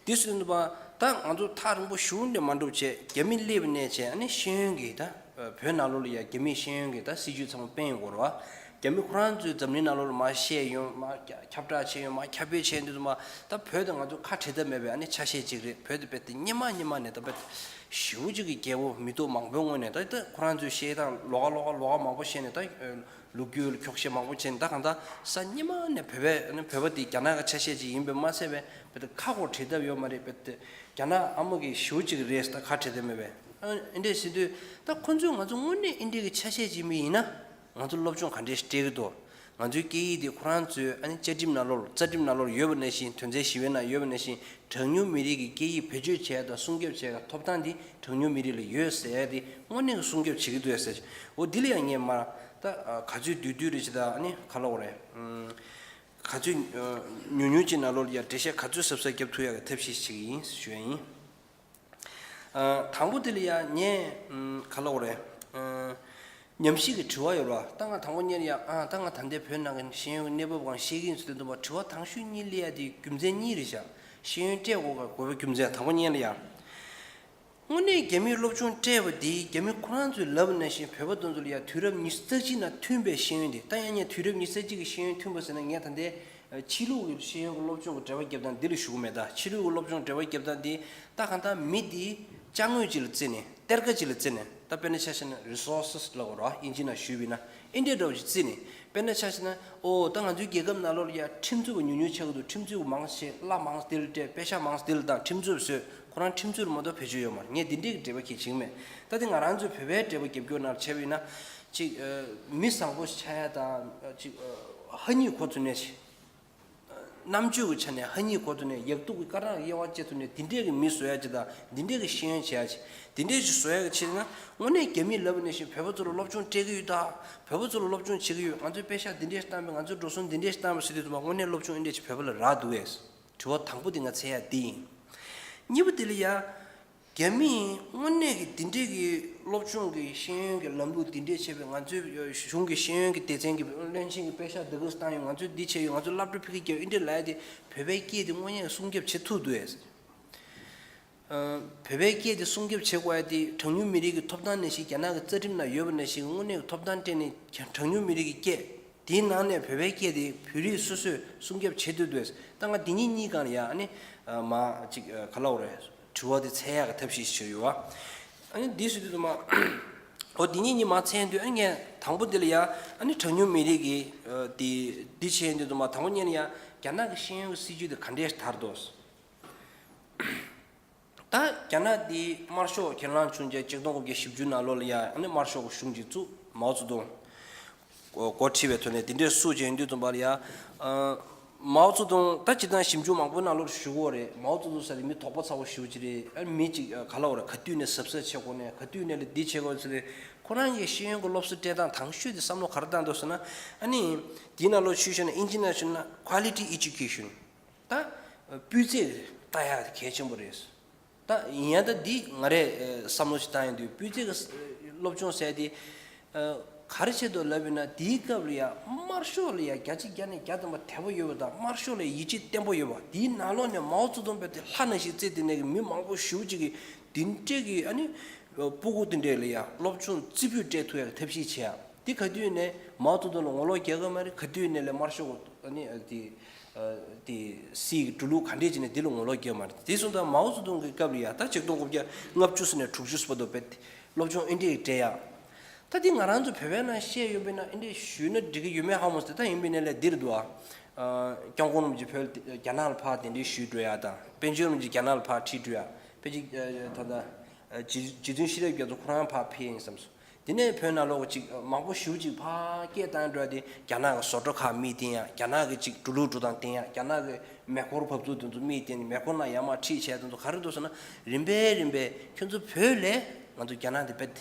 དེ་སྲིད་དུ་བ་ད་ང་ཚོ་ཐག་རིང་པོ་ཞེ་ཅིག་མ་འགྲོ་བྱས་རྒྱ་མི་སླེབས་ནས་བྱས་ཨ་ནི་ཤེས་ཡོན་གྱི་ད་བོད་ནང་ལོགས་ལ་ཡ་རྒྱ་མིས་ཤེས་ཡོན་གྱི་ད་སྲིད་ཇུས་ཚང་མ་སྤེལ་ཡོང་གི་ཡོད་རེད་བ། རྒྱ་མི་ཁོ་རང་ཚོས་འཛམ་གླིང་ནང་ལོགས་ལ་མར་བཤད་ཡོང་མར་ཁྱབ་བསྒྲགས་བྱས་ཡོང་མར་ཁྱབ་སྤེལ་བྱས་ཡོང་དུས་ཙམ་པ་ད་བོད་དང་ང་ཚོ་ཁ་བྲལ་ཐབས་མེད་པའི་ཨ་ནི་ཆ་ཤས་ཅིག་རེད། བོད་དེ་རྦད་དེ་སྔོན་མ་སྔོན་མ་ནས་ད་རྦད་ཞེ་ཅིག་གི་རྒྱལ་པོ་མི་ཐོག་མང་པོའི་ངོས་ནས་ད་ད་ཁོ་རང་ཚོས་བཤད་སྟངས་ལོགས་ཀ་ལོགས་ཀ་ལོགས་ཀ་མང་པོ་བཤད་ནས་ད་ལོ་རྒྱུས་ལ་འཁྱོག་བཤད་མང་པོ་བྱས་ནས་ད་གང་ལྟར་ས་སྔོན་མ་ནས་བོད་པའི་ཨ་ནི་བོད་པ་དེ་རྒྱ་ནག་གི་ཆ་ཤས་ཅིག་ཡིན་པས་མ་ཚད་པའི་རྦད་དེ་ཁ་ཁོ་བྲལ་ཐབས་ཡོད་མ་རེད། རྦད་དེ་རྒྱ་ནག་ཨ་མ་གི་ཞེ་ཅིག་རེད་ད་ཁ་བྲལ་ཐབས་མེད་པས། ཨ་འདི་འདྲས་ཟེར་དུས་ད་ཁོ་ཚོས་ང་ཚོ་དངོས་གནས་འདི་འདྲས་ཀྱི་ཆ་ཤས་ཅིག་ཡིན་པ་ཡིན་ན། ང་ཚོ་སློབ་སྦྱོང་ག་འདྲས་སྤྲད་ཀྱི་འདུག་ང་ཚོའི་སྐད་ཡིག་འདི་ཁོ་རང་ཚོའི་ཨ་ནི་བཅའ་ཁྲིམས་ནང་ལོགས་རྩ་ཁྲིམས་ནང་ལོགས་ཡོད་པ་ནང་བཞིན་དོན་ཚན་བཞི་པའི་ནང་ཡོད་པ་ནང་བཞིན་གྲངས་ཉུང་མི་རིགས་ཀྱི་སྐད་ཡིག་བེད་སྤྱོད་བྱེད་ཡ་དང་སྲུང་སྐྱོབ་བྱེད་ཡ་ཐོབ་ཐང་འདི་གྲངས་ཉུང་མི་རིགས་ལ་ཡོད་ཟེར་ཡ་འདི་དངོས་གནས་ཀྱི་སྲུང་སྐྱོབ་བྱེད་ཀྱི་འདུག་ཟེར། འོ་འདི་ལ་ཡང་ངས་མར་ད་ག་ཚོད་བསྡུས་བསྡུས་རེ་བྱེད་ད་ཨ་ནི་ག་ལབ་དགོས་རེད། ག་ཚོད་ཉུང་ཉུང་ཅིག་ནང་ལོགས་ལ་ཡ་འགྲེལ་བཤད་ག་ཚོད་ཟབ་ཟབ་རྒྱབ་ཐུབ་ཡ་གི་ཐབས་ཤེས་བྱེད་ཀྱི་ཡིན་ཞུ་ཡ་ཡིན། ཨ། དང་པོ་དེ་ལ་ཡ་ངས་ཨམ། ག་ལབ་དགོས་རེད། ཨ། ཉམས་ཞིབ་ཀྱི་དྲི་བ་ཡོད་ར། ད་ང་དང་པོ་ཉིད་ལ་ཡ་ཨ་ད་ང་ད་ལྟའི་བོད་ནང་གི་ཤེས་ཡོན་གྱི་གནས་བབ་སྒང་བཤད་ཀྱི་ཡིན་ཟེར་དུས་འདུག་པ། དྲི་བ་དང་ཤོས་གཉིས་སླེབས་ཡ་དེ་རྒྱུ་མཚན་གཉིས་རེད་ཤག་ཤེས་ཡོན་སྤྲད་དགོས་དགོས་པའི་རྒྱུ་མཚན་དང་པོ་ཉིད་ལ་ཡ། དངོས་གནས་རྒྱ་མིས་སློབ་སྦྱོང་སྤྲད་པ་དེ་རྒྱ་མི་ཁོ་རང་ཚོས་ལབ་པ་ནང་བཞིན་བོད་པ་དེ་ཚོ་ལ་ཡ་དུས་རབས་ཉི་ཤུ་རྩ་གཅིག་ནང་ཐོན་པའི་ཤེས་ཡོན་དེ། ད་ཡང་ངས་དུས་རབས་ཉི་ཤུ་རྩ་གཅིག་གི་ཤེས་ཡོན་ཐོན་པ་ཟེར་ན་ངས་ད་ལྟའི་ ཕྱི་ལུགས་ཀྱི་ཤེས་ཡོན་གྱི་སློབ་སྦྱོང་གི་འབྲེལ་བ་རྒྱབ་སྟངས་འདི་ལ་ཞུ་གི་མེད། ད་ཕྱི་ལུགས་ཀྱི་སློབ་སྦྱོང་འབྲེལ་བ་རྒྱབ་སྟངས་འདི་ད་གང་ལྟར་མི་འདི་ཅ་དངོས་ཅིག་ལ་བརྩིས་ནས་གཏེར་ཁ་ཅིག་ལ་བརྩིས་ནས། ད་དཔེར་ན་ཆ་བཞག་ན་རི་སོར་སི་ལབ་དགོས་རེད་བ། ཨིན་ཇི་ནང་ཞུས་པ་ཡིན་ན། ཨིན་འདྲའི་འདྲ་བོ་ཅིག་བརྩིས་ནས། དཔེར་ན་ཆ་བཞག་ན་ཨོ་ད་ང་ཚོའི་རྒྱལ་ཁབ་ནང་ལོགས་ལ་ཡ་ཁྲིམས་རྩོད་པ་ཉུང་ཉུང་ཆགས་ཀྱི་འདུག་ཁྲིམས་རྩོད་པ་མང་ཆེ་གླ་མང་འདི་ལ་སྤྲད། པེ་ཤག་མང་འདི་ལ་བཏང་། ཁྲིམས་རྩོད་པ་བཟོས། ཁོ་རང་ཁྲིམས་རྩོད་པ་མ་གཏོགས་བེད་སྤྱོད་ཡོད་མ་རེད། ངས་འདི་འདྲའི་གི་འབྲེལ་བ་གལ་ཆེན་མེད། ད་དེ་ང་རང་ཚོའི་བོད་པའི་འབྲེལ་བ་རྒྱབ་སྐྱོར་ནང་བྱས་པ་ཡིན་ན། ཅིག་ཨ། མི་བཟང་པོ་ཆགས་ཡ་དང་། ཅིག་ཨ། ཧ་ཉིས་གོ་ཐུབ་ནས་ཅིག་རྣམ་དཔྱོད་ཀྱི་ཆ་ནས་ཧ་ཉིས་གོ་ཐུབ་ནས། ཡག་སྡུག་གི་སྐར་གྲངས་དབྱེ་བ་འབྱེད་ཐུབ་ནས། འདི་འདྲས་ཀྱི་མི་བཟོ་ཡ་ཅིག་དང་། འདི་འདྲས་ཀྱི་ཤེས་ཡོན་བྱེད་ཡ་ཅིག་འདི་འདྲས་ཅིག་བཟོ་ཡ་གི་ཆེད་ན། དངོས་གནས་རྒྱ་མིས་ལབ་པ་ནང་བཞིན་བོད་པ་ཚོ་ལ་སློབ་སྦྱོང་སྤྲད་ཀྱི་ཡོད་ད། བོད་པ་ཚོ་ལ་སློབ་སྦྱོང་བྱེད་ཀྱི་ཡོད། ང་ཚོས་པེ་ཤག་འདི་འདྲས་བཏང་བས། ང་ཚོས་འགྲོ་སོང་འདི་འདྲས་བཏང་བས་ཟེར་དུས་ཙམ་པ། དངོས་གནས་སློབ་སྦྱོང་འདི་འདྲས་ཅིག་བོད་པ་ལ་རག་འདུག་གས། དྲི་བ་དང་པོ་དེ་ང་འཚོལ་ཡ་འདི་ཡིན། གཉིས་པ་དེ་ལ་ཡ། རྒྱ་མིས་དངོས་གནས་ཀྱི་འདི་འདྲས་ཀྱི་སློབ་སྦྱོང་གི་ཤེས་ཡོན་གྱི་ལམ་ལུགས་འདི་འདྲས་བྱས་པས། ང་ཚོའི་གཞུང་གི་ཤེས་ཡོན་གྱི་སྡེ་ཚན་གྱི་བློན་ཆེན་གྱི་པེ་ཤག་འདི་ག་བཏང་ཡོད། ང་ཚོས་འདི་བྱས་ཡོད། ང་ཚོས་སློབ་གྲྭ་ཕ་གི་རྒྱབ་འདི་འདྲས་ལབ་ཡ་དེ། བོད་པའི་སྐད་དེ་དངོས་གནས་སྲུང་སྐྱོབ་བྱེད་ཐུབ་འདུག་གས། ཨ། བོད་པའི་སྐད་དེ་སྲུང་སྐྱོབ་བྱེད་དགོས་ཡ་དེ། གྲངས་ཉུང་མི་རིགས་ཀྱི་ཐོབ་ཐང་ནང་བཞིན། རྒྱ་ནག་གི་རྩ་ཁྲིམས་ནང་ཡོད་པ་ནང་བཞིན་དངོས་གནས་ཀྱི་ཐོབ་ཐང་སྤྲད་ནས་གྲངས་ཉུང་མི་རིགས་ཀྱི་སྐད། དེའི་ནང་ནས་བོད་པའི་སྐད་དེ་བོད་རིགས་སོ་སོས་སྲུང་སྐྱོབ་བྱེད་ཐུབ་འདུག་གས། ད་ང་འདི་གཉིས་གཉིས་སྒང་ལ་ཡ། ཨ་ནི་མ་ཅིག་ག་ལབ་དགོས་རེད། དྲི་བ་དེ་འཚོལ་ཡག་གི་ཐབས་ཤེས་ཤིག་བྱས་ཡོད་བ། ཨ་ནི་འདི་ཟེར་དུས་ཙམ་པ། འོ་འདི་གཉིས་གཉིས་མ་འཚོལ་དུས། ཨ་ནི་ངས་དང་པོ་འདི་ལ་ཡ། ཨ་ནི་གྲངས་ཉུང་མི་རིགས་ཀྱི་ཨ། འདི་འདི་བྱས་དུས་ཙམ་པ། དང་པོ་ཉིད་ལ་ཡ། རྒྱ་ནག་གི་ཤེས་ཡོན་གྱི་སྲིད་ཇུས་དེ་ག་འདྲས་དར་འདུག་ད་རྒྱ་ནག་འདི་དམར་ཤོག་ཁས་བླངས་བྱུང་རྗེས་ཆིག་སྟོང་དགུ་བརྒྱ་བཞི་བཅུ་ནང་ལོགས་ལ་ཡ། ཨ་ནི་དམར་ཤོག་གི་གཞུང་ཅིག་བཙུགས། མའོ་ཙེ་ཏུང་འགོ་འགོ་ཁྲིད་པའི་ཐོག་ནས་འདི་འདྲས་བཙུགས་བྱས་ཡོང་དུས་ཙམ་པ་ལ་ཡ། ཨ། མའོ་ཙེ་ཏུང་ད་སྤྱིར་བཏང་ཞིབ་འཇུག་མང་པོའི་ནང་ལོགས་ཞུ་གི་ཡོད་རེད། མའོ་ཙེ་ཏུང་ཟེར་དེ་མི་དོགས་པ་ཚ་བོ་ཞེ་པོ་ཅིག་རེད། ཨ་ནི་མི་ཅིག་ག་ལབ་དགོས་རེད། ག་དུས་ནས་གཟབ་གཟབ་བྱེད་དགོས་ནས། ག་དུས་ནས་ལ་འདི་བྱེད་དགོས་ཟེར་ཏེ། ཁོ་རང་གི་ཤེས་ཡོན་གྱི་སློབ་གསོ་སྤྲད་སྟངས་དང་ཤོས་དེ་བསམ་བློ་ག་རེ་བཏང་འདུག་ཟེར་ན། ཨ་ནི་འདིའི་ནང་ལོགས་ཆུད་བཞག་ན། ཨིན་ཇི་ནང་ཞུས་ན་quality education། ད་སྤུས་ཚད་ལྟ་ཡག་དེ་གལ་ཆེན་པོ་རེད། ད་ཡིན་ཡང་ད་འདི་ང་རས་ཨ། བསམ་བློ་ཞིག་བཏང་ཡོང་དུས། སྤུས་ཚད་ཀྱི་ཨ། སློབ་སྦྱོང་ཟེར་དེ་ཨ། ག་རེ་ཆེད་དུ་ལབ་ཡོད་ན། དེའི་སྐབས་ལ་ཡ་དམར་ཤོག་ལ་ཡ་བརྒྱ་ཆ་བརྒྱ་ནས་བརྒྱ་ཐམ་པ་དད་པ་ཡོད་པ་དང་། དམར་ཤོག་ལ་ཡིད་ཆེས་བརྟན་པོ་ཡོད་པ། དེའི་ནང་ལོགས་ནས་མའོ་ཙེ་ཏུང་དཔེ་དེ་ལྷ་ནང་བཞིན་བརྩེ། དེ་ནས་ཀྱི་མི་མང་པོ་ཞེ་པོ་ཅིག་གིས་འདི་འདྲས་ཀྱི་ཨ་ནི་ཕྲུ་གུ་དེ་འདྲས་ལ་ཡ་སློབ་སྦྱོང་རྩེ་ཕུད་སྤྲད་ཐུབ་ཡག་ཐབས་ཤེས་བྱེད་ཡ། དེ་ག་དུས་ནས་མའོ་ཙེ་ཏུང་ལ་ངོ་ལོག་རྒྱག་གི་མ་རེད། ག་དུས་ནས་ལས་དམར་ཤོག་ཨ་ནི་ཨ། དེ་ཨ། དེ་སྲིད་ཀྱི་འགྲོ་ལུགས་ག་འདྲས་བྱས་ནས་འདི་ལ་ངོ་ལོག་རྒྱག་གི་མ་རེད། དེ་སོང་ཙང་མའོ་ཙེ་ཏུང་གི་སྐབས་ལ་ཡ། ད་ཆིག་སྟོང་དགུ་བརྒྱ་ལྔ་བཅུ་ནས་དྲུག་ཅུ་བར་དུ་བེད་སློབ་སྦྱོང་ཨེ་འདྲས་སྤྲད་ཡ། ད་དེ་ང་རང་ཚོ་བོད་པའི་ནང་བཤད་ཡོད་པས་ན་ཨེ་འདྲས་ཞུས་ན་འགྲིག་གི་ཡོད་མེད་ཧ་མ་སོང་། ད་ཡིན་པས་ན་ལས་འདིར་འདུག་ཨ། སྐྱབས་མགོན་རིན་པོ་ཆེ་བོད་རྒྱ་ནག་ལ་ཕར་གདན་འདྲེན་ཞུས་འགྲོ་ཡ་དང་། པཎ་ཆེན་རིན་པོ་ཆེ་རྒྱ་ནག་ལ་ཕར་ཁྲིད་འགྲོ་ཡ། ཕལ་ཆེར་ད་ལྟ་རྗེ་རྗེ་བཙུན་ཤེས་རབ་རྒྱ་མཚོ་ཁོ་རང་ཕར་ཕེབས་ཡིན་བསམ་སོང་། དེ་ནས་བོད་ནང་ལོགས་ཅིག་མང་པོ་ཞེ་པོ་ཅིག་ཕར་སྐད་བཏང་འགྲོ་ཡ་དེ། རྒྱ་ནག་གི་བཟོ་གྲྭ་ཁག་མིས་བསྟན་ཡ། རྒྱ་ནག་གི་ཅིག་འགྲོ་ལུགས་འགྲོ་སྟངས་བསྟན་ཡ། རྒྱ་ནག་གི་མེ་འཁོར་འབབ་ཚུགས་དེ་ཚོ་མིས་བསྟན་ནས། མེ་འཁོར་ནང་ཡར་མར་ཁྲིད་བྱས་དེ་ཚོ་ག་རེ་འདུག་ཟེར་ན། རིམ་པས་རིམ་པས་ཁྱོད་ཚོ་བོད་ལས་ང་ཚོ་རྒྱ་ནག་དེ་བེད་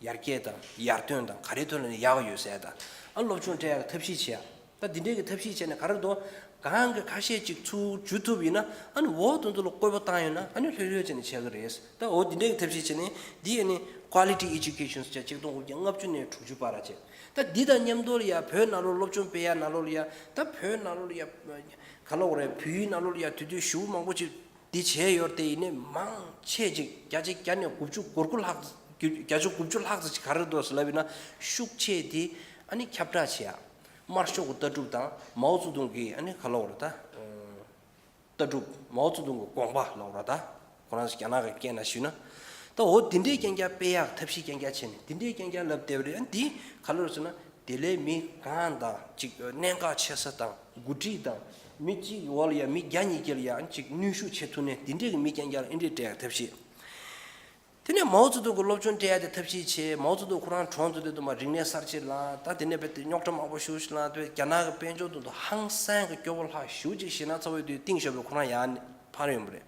ཡར་རྒྱས་དང་ཡར་ཐོན་དང་ག་རེ་ཐོན་ལ་ནས་ཡག་ཡོད་ཟེར་དང་། ཨ། སློབ་སྦྱོང་སྤྲད་ཡག་ཐབས་ཤེས་བྱེད་ཡ། ད་འདི་འདྲའི་གི་ཐབས་ཤེས་བྱས་ནས་ག་རེ་འདུག་གང་གི་ཁ་ཤས་ཅིག་ཚུར་འཇུ་ཐུབ་ཡིན་ན། ཨ་ནི་འོ་དེ་ཚོ་ལ་བཀོད་པ་བཏང་ཡོད་ན། ཨ་ནི་ལྷོད་ལྷོད་བྱས་ནས་བྱེད་གི་རེད། ད་འོ་འདི་འདྲའི་གི་ཐབས་ཤེས་བྱས་ནས། འདི་ཨ་ནི་quality education ཟེར་ཆིག་སྟོང་དགུ་བརྒྱ་ལྔ་བཅུ་ནས་དྲུག་ཅུ་བར་བྱས། ད་འདི་དང་མཉམ་དུ་ལ་ཡ་བོད་ནང་ལོགས་སློབ་སྦྱོང་སྤེལ་ཡ་ནང་ལོགས་ལ་ཡ། ད་བོད་ནང་ལོགས་ལ་ཡ་ག་ལབ་དགོས་རེད། བོད་ཡིག་ནང་ལོགས་ལ་ཡ་དུས་ཚོད་ཞེ་པོ་མང་པོ་ཅིག་འདི་བྱས་ཡོད་དེ། ཡིན་ནའི་མང་ཆེ་ཅིག་བརྒྱ་ཆ་བརྒྱ་ནས་དགུ་བཅུ་གོ་དགུ་ལྷག་བརྒྱ་ཆ་དགུ་བཅུ་ལྷག་ཙམ་ཅིག་ག་རེ་འདུག་ཟེར་ལབ་ཡིན་ན། ཤུགས་ཆེ་དེ་ཨ་ནི་ཁྱབ་བསྒྲགས་བྱེད་ཡ། དམར་ཤོག་གི་ལྟ་གྲུབ་དང་མའོ་ཙེ་ཏུང་གི་ཨ་ནི་ག་ལབ་དགོས་རེད། ད་ལྟ་གྲུབ། མའོ་ཙེ་ཏུང་གི་དགོངས་པ་ལབ་དགོས་རེད། ད་ཁོ་རང་ཚོ་རྒྱ་ནག་གི་སྐད་ནང་ཞུས་ན། ད་འོ་འདི་འདྲའི་རྐྱང་རྐྱང་སྤེལ་ཡག་ཐབས་ཤེས་རྐྱང་རྐྱང་བྱས་ནས། འདི་འདྲའི་རྐྱང་རྐྱང་ལབ་བསྡད་པ་རེད། ཨ། འདི་ག་ལབ་རེད་ཟེར་ན། དེ་ལས་མི་གང་དང་ཅིག་གནད་འགག་ཆེ་ས་དང་། འགོ་ཁྲིད་དང་། མི་གཅིག་གི་འོག་ལ་ཡ་མི་བརྒྱ་ཉིས་བརྒྱ་ལ་ཡ་ཅིག་གནོན་ཤུགས་བྱེད་ཐུབ་ནས། འདི་འདྲས་ཀྱི་མི་རྐྱང་རྐྱང་ལ་ཨེ་འདྲས་སྤྲད་ཡག་ཐབས་ཤེས། དེ་ནས་མའོ་ཙེ་ཏུང་གི་སློབ་སྦྱོང་སྤྲད་ཡག་དེ་ཐབས་ཤེས་བྱས། མའོ་ཙེ་ཏུང་ཁོ་རང་གྲོངས་ཚར་དུས་ཙམ་པ་རིག་གནས་གསར་བརྗེ་ལངས། ད་དེ་ནས་རྦད་དེ་རྙོག་དྲ་མང་པོ་ཞེ་པོ་ཅིག་ལངས་དུས། རྒྱ་ནག་གི་དཔལ་འབྱོར་དེ་ཚོ་ཧང་སང་གི་སྐྱོ་པོ་ལྷག་ཞེ་པོ་ཅིག་ཞེད་སྣང་ཚ་བོ་ཡོད་དུས། ཏིང་ཞོ་ཕེ་ཁོ་རང་ཡར་ཕར་ཡོང་བ་རེད།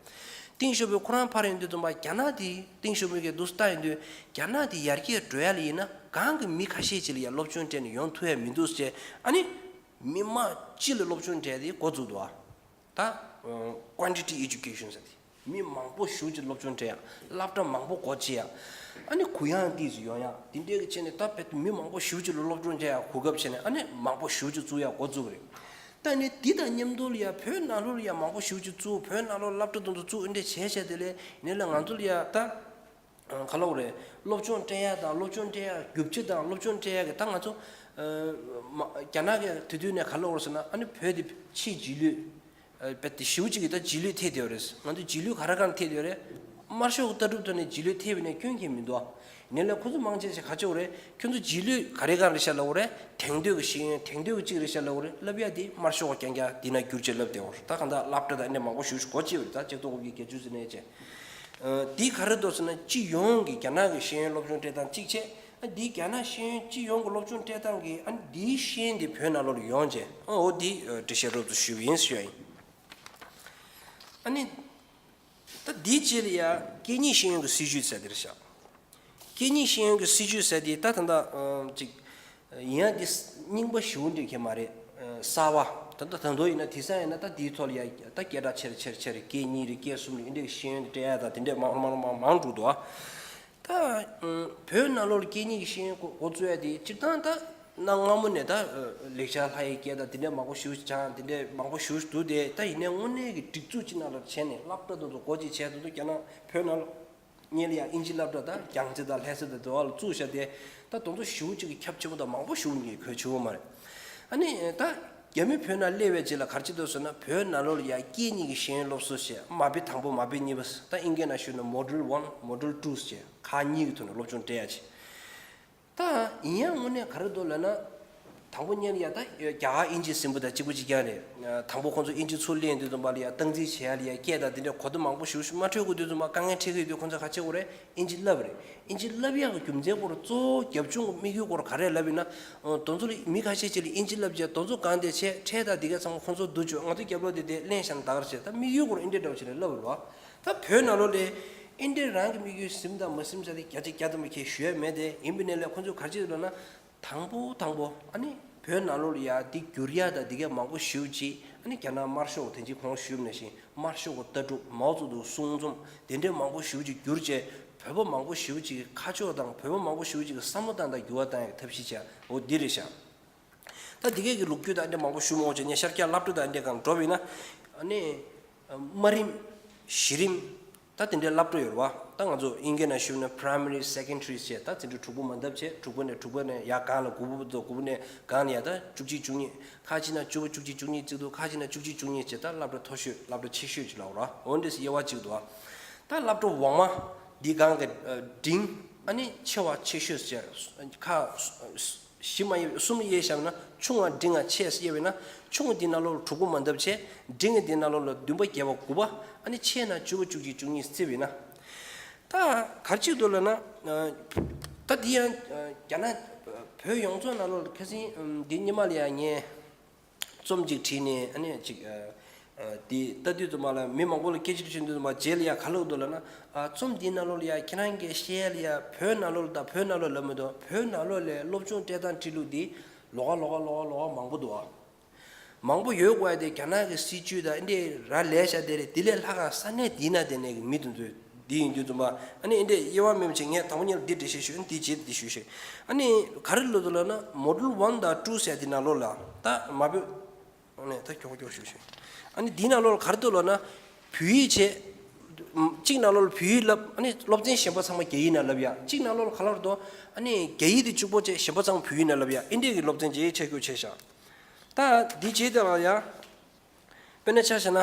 ཏིང་ཞོ་ཕེ་ཁོ་རང་ཕར་ཡོང་དུས་ཙམ་པ་རྒྱ་ནག་དེ། ཏིང་ཞོ་ཕེ་གིས་འདུག་སེ་ལྟ་ཡོང་དུས། རྒྱ་ནག་དེ་ཡར་རྒྱས་འགྲོ་ཡ་ལ་ཡིན་ན། གང་གི་མི་ཁ་ཤས་ཅིག་ལ་ཡ་སློབ་སྦྱོང་སྤྲད་ནས་ཡོང་ཐུབ་ཡ་མི་འདུག་ཟེར། ཨ་ནི་མི་མང་སྤྱི་ལ་སློབ་སྦྱོང་སྤྲད་དེ་འགོ་བཙུགས་འདུག་ཨ། ད་ཨ། quantity education ཟེར་དེ། མི་མང་པོ་ཞེ་པོ་ཅིག་སློབ་སྦྱོང་སྤྲད་ཡ། སློབ་གྲྭ་མང་པོ་སྒོ་ཕྱེ་ཡ། ཨ་ནི་གུ་ཡངས་ཏོག་ཙམ་ཡོང་ཡ། དེ་འདྲའི་གི་བྱས་ནས་ད་རྦད་དེ་མི་མང་པོ་ཞེ་པོ་ཅིག་ལ་སློབ་སྦྱོང་སྤྲད་ཡ་གོ་སྐབས་བྱས་ནས། ཨ་ནི་མང་པོ་ཞེ་པོ་ཅིག་བཙུགས་ཡ་འགོ་བཙུགས་པ་རེད། ད་ནི་འདི་དང་མཉམ་དུ་ལ་ཡ་བོད་ནང་ལོགས་ལ་ཡ་མང་པོ་ཞེ་པོ་ཅིག་བཙུགས། བོད་ནང་ལོགས་སློབ་གྲྭ་དེ་ཚོ་བཙུགས། ཨེ་འདྲས་བྱས་བྱས་དེ་ལས་ནི་ལ་ང་ཚོ་ལ་ཡ་ད་ ག་ལབ་དགོས་རེད། སློབ་སྦྱོང་སྤྲད་ཡ་དང་སློབ་སྦྱོང་སྤྲད་ཡ་རྒྱུ་ཆ་དང་སློབ་སྦྱོང་སྤྲད་ཡ་གི་ད་ང་ཚོ་མ་རྒྱ་ནག་གི་དེ་དུས་ནས་ག་ལབ་དགོས་རེད་ཟེར་ན། ཨ་ནི་བོད་དེ་ཕྱིའི་རྗེས་ལུས། རྦད་དེ་ཞེ་པོ་ཅིག་གི་ད་རྗེས་ལུས་ཐེབས་བསྡད་ཡོད་རེད། ང་ཚོ་རྗེས་ལུས་ག་རེ་གང་ཐེབས་བསྡད་ཡོད་རེད། དམར་ཤོག་གི་ལྟ་གྲུབ་ཐོག་ནས་རྗེས་ལུས་ཐེབས་པ་ནས་སྐྱོན་གང་ཡང་མི་འདུག་ཡིན་ནའི་ཁོ་ཚོ་མང་ཆེ་ཞིག་ག་ཅིག་ཡོད་རེད། ཁྱོད་ཚོ་རྗེས་ལུས་ག་རེ་གང་རེད་ཤག་ལབ་དགོས་རེད། དེང་དུས་ཀྱི་ཤེས་ཡོན་དེང་དུས་ཀྱི་ཅིག་རེད་ཤག་ལབ་དགོས་རེད། ལབ་ཡ་དེ་དམར་ཤོག་ག་རྐྱང་རྐྱང་དེ་ན་བསྒྱུར་བྱས་ལབ་བསྡད་ཡོད་རེད། ད་གང་ལྟར་སློབ་གྲྭ་དང་འདི་མང་པོ་ཞེ་པོ་ཞིག་སྒོ་ཕྱེ་བ་རེད། ད་ཆིག་སྟོང་དགུ་བརྒྱ་བརྒྱད་ཅུ་ཙམ་ནས་བྱས། ཨ། འདི་ག་རེ་འདུག་ཟེར་ན། སྤྱི་ཡོངས་ཀྱི་རྒྱ་ནག་གི་ཤེས་ཡོན་སློབ་སྦྱོང་སྤྲད་སྟངས་གཅིག་བྱས། ཨ། འདི་རྒྱ་ནག་ཤེས་ཡོན་སྤྱི་ཡོངས་ཀྱི་སློབ་སྦྱོང་སྤྲད་སྟངས་ཀྱི། ཨ། འདིའི་ཤེས་ཡོན་འདི་བོད་ནང་ལོགས་ལ་ཡོང་བྱས། ཨ། འོ་འདི་འགྲེལ་བཤད་རོབ་ཙམ་ཞུས་པ་ཡིན་ཞུ་ཡ་ཡིན། ཨ་ནི། ད་འདིའི་རྗེས་ལ་ཡ་སྐད་གཉིས་ཤེས་ཡོན་གྱི་སྲིད་བྱུས་ཟེར་དེ་རེད་ཤག་སྐད་གཉིས་ཤེས་ཡོན་གྱི་སྲིད་བྱུས་ཟེར་དེ་ད་ད་ལྟ་ཨ་ཅིག་ཡིན་ཡང་འདི་རྙིང་པ་ཞེ་པོ་འདྲ་གང་ཡང་མ་རེད། ཨ། གསར་པ། ད་ལྟ་ད་དུང་ཡིན་ན་དེང་སང་ཡིན་ན་ད་འདིའི་ཐོག་ལ་ཡ་ད་སྐད་གྲགས་ཆེ་རུ་ཆེ་རུ་ཆེ་རུ། སྐད་གཉིས་རེད། སྐད་གསུམ་རེད། འདི་འདྲའི་ཤེས་ཡོན་འདི་སྤྲད་ཡ་ད་དེ་འདྲས་མང་མང་མང་མང་འགྲོ་འདུག་ཨ། ད་ཨ་བོད་ནང་ལོགས་ལ་སྐད་གཉིས་ཀྱི་ཤེས་ཡོན་འགོ་འགོ་བཙུགས་ཡ་དེ་སྤྱིར་བཏང་ད་གནའ་སྔ་མོ་ནས་ད་ཨ་ལེགས་སྦྱར་ལྷ་ཡི་སྐད་དང་དེ་འདྲས་མང་པོ་ཞེ་པོ་སྦྱངས། དེ་འདྲས་མང་པོ་ཞེ་པོ་འདུག་སྟེ། ད་ཡིན་ནའི་དངོས་གནས་ཀྱི་སྒྲིག་འཛུགས་ཅིག་ནང་ལ་བྱས་ནས་སློབ་གྲྭ་དེ་ཚོ་སྒོ་ཕྱེ་བྱས། དེ་ཚོ་རྒྱ་ནག་བོད་ནང་ལ་སྔོན་ལ་ཡང་ཨིན་ཇི་སློབ་གྲྭ་དང་རྒྱལ་རྩེ་དང་ལྷ་ས་དང་དེ་བ་ལ་བཙུགས་བཞག་སྟེ། ད་དེ་ཚོ་ཞེ་པོ་ཅིག་གི་ཁྱབ་ཆེན་པོ་དང་མང་པོ་ཞེ་པོ་ཅིག་གི་གོ་ཆོད་པ་མ་རེད། ཨ་ནི་ད་རྒྱ་མི་བོད་ནང་སླེབས་པའི་རྗེས་ལ་ག་རེ་བྱེད་འདུག་ཟེར་ན། བོད་ནང་ལོགས་ལ་ཡ་སྐད་གཉིས་ཀྱི་ཤེས་ཡོན་སློབ་གསོ་བྱས། མ་དཔེ་དང་པོ་མ་དཔེ་གཉིས་པ། ད་ཨིན་སྐད་ནང་ཞུས་ན་Module One, Module Two ཟེར་ཁག་གཉིས་ཀྱི་ཐོག་ནས་སློབ་སྦྱོང་སྤྲད་ཡ་བྱས། ད་ཡིན་ཡང་དངོས་གནས་ག་རེ་འདུག་ལབ་ན། དང་པོ་སྔོན་ལ་ཡ་ད་རྒྱ་གར་ཨིན་ཇི་ཟིན་པ་དང་གཅིག་པ་གཅིག་རྐྱང་རེད། དང་པོ་ཁོང་ཚོ་ཨིན་ཇི་ཚུར་ལེན་དུས་ཙམ་པ་ལ་ཡ་སྟངས་འཛིན་བྱེད་ཡ་ལ་ཡ་སྐད་དང་དེ་འདྲའི་གོ་བརྡ་མང་པོ་ཞེ་པོ་ཞིག་མ་འཕྲོད་དགོས་དུས་ཙམ་པ་དཀའ་ངལ་འཕྲད་ཀྱི་ཡོད་དུས། ཁོང་ཚོས་ག་རེ་བྱེད་དགོས་རེད། ཨིན་ཇི་བསླབ་རེད། ཨིན་ཇི་བསླབ་ཡག་གི་རྒྱུ་མཚན་སྐོར། གཙོ་བོ་རྒྱབ་ལྗོངས་ཀྱི་དམིགས་ཡུལ་སྐོར་ག་རེ་ལབ་ཡིན་ན། ཨ། དེ་ཚོ་ལ་མི་ཁ་ཤས་ཅིག་ལ་ཨིན་ཇི་བསླབ་བྱས། དེ་ཚོ་གང་དེ་བྱས། ཁྲལ་དང་དེ་ག་ཚང་མ་ཁོང་ཚོར་བསྡུ་བཅུག་ང་ཚོ་རྒྱབ་ལོགས་དེ་དེ་ལེན་བཞག་ན་ད་ག་རེ་བྱེད། ད་དམིགས་ཡུལ་སྐོར་འདི་འདྲའི་འདྲ་བོ་བྱས་ནས་བསླབ་རེད་བ། ད་བོད་ནང་ལོགས་ལ་ཨིན་ཇི་རང་གི་དམིགས་ཡུལ་ཟིན་དང་མ་ཟིན་ཟེར་དེ་བརྒྱ་ཆ་བརྒྱ་ཐམ་པ་ཁྱེད་ཞུ་ཡ་མེད་དེ། ཡིན་པ་ཡིན་ནའི་ཁོང་ཚོས་ག་རེ་བྱེད་འདུག་ལབ་ན། དང་པོ་དང་པོ་ཨ་ནི་བོད་ནང་ལོགས་ལ་ཡ་འདི་བསྒྱུར་ཡ་དང་འདི་ག་མང་པོ་ཞེ་པོ་ཅིག་ཨ་ནི་རྒྱ་ནག་དམར་ཤོག་དེ་རྗེས་གོང་ཞུས་པ་ནང་བཞིན་དམར་ཤོག་གི་ལྟ་གྲུབ། མའོ་ཙེ་ཏུང་གསུང་རྩོམ་དེ་འདྲའི་མང་པོ་ཞེ་པོ་ཅིག་བསྒྱུར་བྱས། བོད་པ་མང་པོ་ཞེ་པོ་ཅིག་གི་ཁ་ཕྱོགས་དང་བོད་པ་མང་པོ་ཞེ་པོ་ཅིག་གི་བསམ་བློ་སྟངས་དང་འགྱུར་བ་བཏང་ཡག་ཐབས་ཤེས་བྱས། འོ་འདི་རེད་ཤག་ད་འདི་གས་ཀྱི་ལོ་རྒྱུས་དང་འདྲ་མང་པོ་ཞུ་མ་དགོས་བྱས། ངས་ཤར་རྒྱག་སློབ་གྲྭ་དང་འདྲ་གང་འགྲོ་བ་ཡིན་ན། ཨ་ནི་དམའ་རིམ། གཞི་རིམ། ད་དེ་འདྲའི་སློབ་གྲྭ་ཡོད་རེད་བ། ད་ང་ཚོ་ཨིན་སྐད་ནང་ཞུས་ན་Primary, Secondary བྱས། ད་དེ་འདྲའི་དྲུག་པ་མ་འདབ་བྱས། དྲུག་པ་ནས་དྲུག་པ་ནས་ཡར་སྒང་ལ། དགུ་པ་དང་དགུ་པ་ནས་སྒང་ལ་ཡ་ད་བཅུ་གཅིག་བཅུ་གཉིས། ཁ་ཅིག་ན་བཅུ་པ་བཅུ་གཅིག་བཅུ་གཉིས་བརྩི་འདུག་ཁ་ཅིག་ན་བཅུ་གཅིག་བཅུ་གཉིས་བྱས། ད་སློབ་གྲྭ་མཐོ་ཤོས་སློབ་གྲྭ་ཆེ་ཤོས་ཅིག་ལབ་ར། འོ་འདྲ་སེ་དབྱེ་བ་གཅིག་འདུག་ད་སློབ་གྲྭ་འོག་མ་འདི་སྒང་གི་འབྲིང་ཨ་ནི་ཆེ་བ་ཆེ་ཤོས་བྱས། ཁག་བཞི་མ་དབྱེ་གསུམ་དབྱེ་བཞག་ན། ཆུང་བ་འབྲིང་བ་ཆེ་དབྱེ་བས་ན། ཆུང་བ་འདི་ནང་ལོགས་ལ་དྲུག་པ་མ་འདབ་བྱས། འབྲིང་བ་འདི་ནང་ལོགས་ལ་བདུན་པ་བརྒྱད་པ་དགུ་པ། ཨ་ནི་ཆེ་ན་བཅུ་པ་བཅུ་གཅིག་བཅུ་གཉིས་བརྩིས་པས་ན། ད་ག་རེ་གཅིག་འདུག་ལབ་ན། ད་འདི་ཡང་རྒྱ་ནག་བོད་ཡོངས་རྫོགས་ནང་ལོགས་ལ་ཁ་སང་འདི་སྔོན་མ་ལ་ཡང་ངས་རྩོམ་གཅིག་བྲིས་ནས། ཨ་ནི་ཅིག་ཨ་ཨ་དེ་ལྟ་དུས་ཙམ་པ་ལ་མི་མང་པོ་ལ་སྐད་ཆ་དྲིས་དུས་ཙམ་པ། རྗེས་ལ་ཡ་ག་ལབ་འདུག་ལབ་ན། ཨ། རྩོམ་འདིའི་ནང་ལོགས་ལ་ཡ་ཁྱེད་རང་གིས་བཤད་ཡ་ལ་ཡ་བོད་ནང་ལོགས་ལ། ད་བོད་ནང་ལོགས་ལབ་མི་འདུག་བོད་ནང་ལོགས་ལ་སློབ་སྦྱོང་སྤྲད་སྟངས་ཁྲིད་ལུགས་འདི་ལོགས་ཀ་ལོགས་ཀ་ལོགས་ཀ་ལོགས་ཀ་མང་པོ་འདུག་ཨ། མང་པོ་ཡོད་དགོས་ཡ་དེ་རྒྱ་ནག་གི་སྲིད་བྱུས་དང་འདི་འདྲའི་ར་ལས་བྱ་དེ་རེད། དེ་ལས་ལྷག་ག་ས་གནས་འདི་ན་དེ་ནས་གི་མི་དེ་ཚོས། འདི་ཡིན་དུས་ཙམ་པ་ཨ་ནི་འདི་འདྲའི་དབྱེ་བ་མེད་པ་བྱས། ངས་དང་པོ་ཉིད་ལ་འདི་འགྲེལ་བཤད་ཞུས། ཨ་ནི་འདིའི་རྗེས་འདི་ཞུས་ཤིག་ཨ་ནི་ག་རེ་ལབ་འདུག་ལབ་ན། Module One དང་Two ཟེར་དེ་ནང་ལོགས་ལ་ད་མ་བོད། ཨ་ནི་ད་མགྱོགས་མགྱོགས་ཞུ་ཞུ། ཨ་ནི་འདི་ནང་ལོགས་ལ་ག་རེ་འདུག་ལབ་ན། བོད་ཡིག་བྱས། གཅིག་ནང་ལོགས་ལ་བོད་ཡིག་བསླབ། ཨ་ནི་སློབ་ཚན་གཞན་པ་ཚང་མ་རྒྱ་ཡིག་ནང་བསླབ་ཡ། གཅིག་ནང་ལོགས་ལ་ག་ལབ་འདུག་ཨ་ནི་རྒྱ་ཡིག་དེ་གཅིག་པོ་བྱས། གཞན་པ་ཚང་མ་བོད་ཡིག་ནང་བསླབ་ཡ། ཨིན་འདྲའི་གི་སློབ་ཚན་བྱས་ཆགས་རྒྱུ་བྱས་ཤག་ད་འདི་བྱས་དེ་ལ་ཡ། དཔེར་ན་ཆ་བཞག་ན།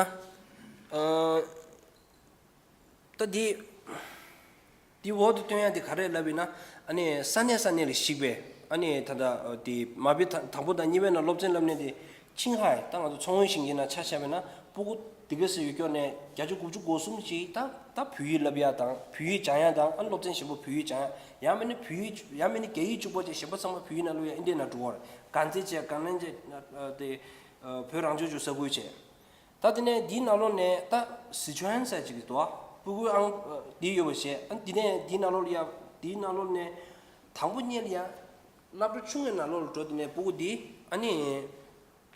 ཨ། ད་འདི། འདི་འོག་ཏུ་སྟོན་ཡ་འདི་ག་རེ་ལབ་ཡིན་ན། ཨ་ནི་ས་གནས་ས་གནས་ལ་གཞིགས་པའི། ཨ་ནི་ད་ལྟ་འདི་མ་དཔེ་དང་པོ་དང་གཉིས་པའི་ནང་སློབ་ཚན་བསླབ་ནས་འདི། ཆིང་ཧའེ། ད་ང་ཚོ་མཚོ་སྔོན་ཞིང་ཆེན་ནང་ཆ་བཞག་པ་ཡིན་ན། སྤུ་གུ་འདི་ག་ཚོད་ཡོད་སྐྱོ་ནས་བརྒྱད་ཅུ་དགུ་བཅུ་གོ་གསུམ་ཞིག་ད་ད་བོད་ཡིག་བསླབ་ཡ་དང་བོད་ཡིག་སྦྱང་ཡ་དང་། ཨ་ནི་སློབ་ཚན་གཞན་པ་བོད་ཡིག་སྦྱང་ཡ། ཡང་མིན་ན་བོད་ཡིག་ཡང་མིན་ན་རྒྱ་ཡིག་གཅིག་པོ་བྱས། གཞན་པ་ཚང་མ་བོད་ཡིག་ནང་བསླབ་ཡ། འདི་འདྲའི་ནང་འགྲོ་བ་རེད། དཀར་མཛེས་བྱས། དཀར་ལན་བྱས། དེ་བོད་རང་སྐྱོང་ལྗོངས་ས་ཁུལ་བྱས། ད་དེ་ནས་འདིའི་ནང་ལོགས་ནས་ད་སི་ཁྲོན་ཟེར་ཅིག་འདུག་ཨ། སྤུ་གུའི་ཨང་འདི་ཡོད་པ་བྱས། ཨ། དེ་ནས་འདིའི་ནང་ལོགས་ལ་ཡ། འདིའི་ནང་ལོགས་ནས་དང་པོ་ཉིད་ལ་ཡ། སློབ་གྲྭ་ཆུང་བའི་ནང་ལོགས་ལ་འགྲོ། དེ་ནས་སྤུ་གུ་འདི། ཨ་ནི་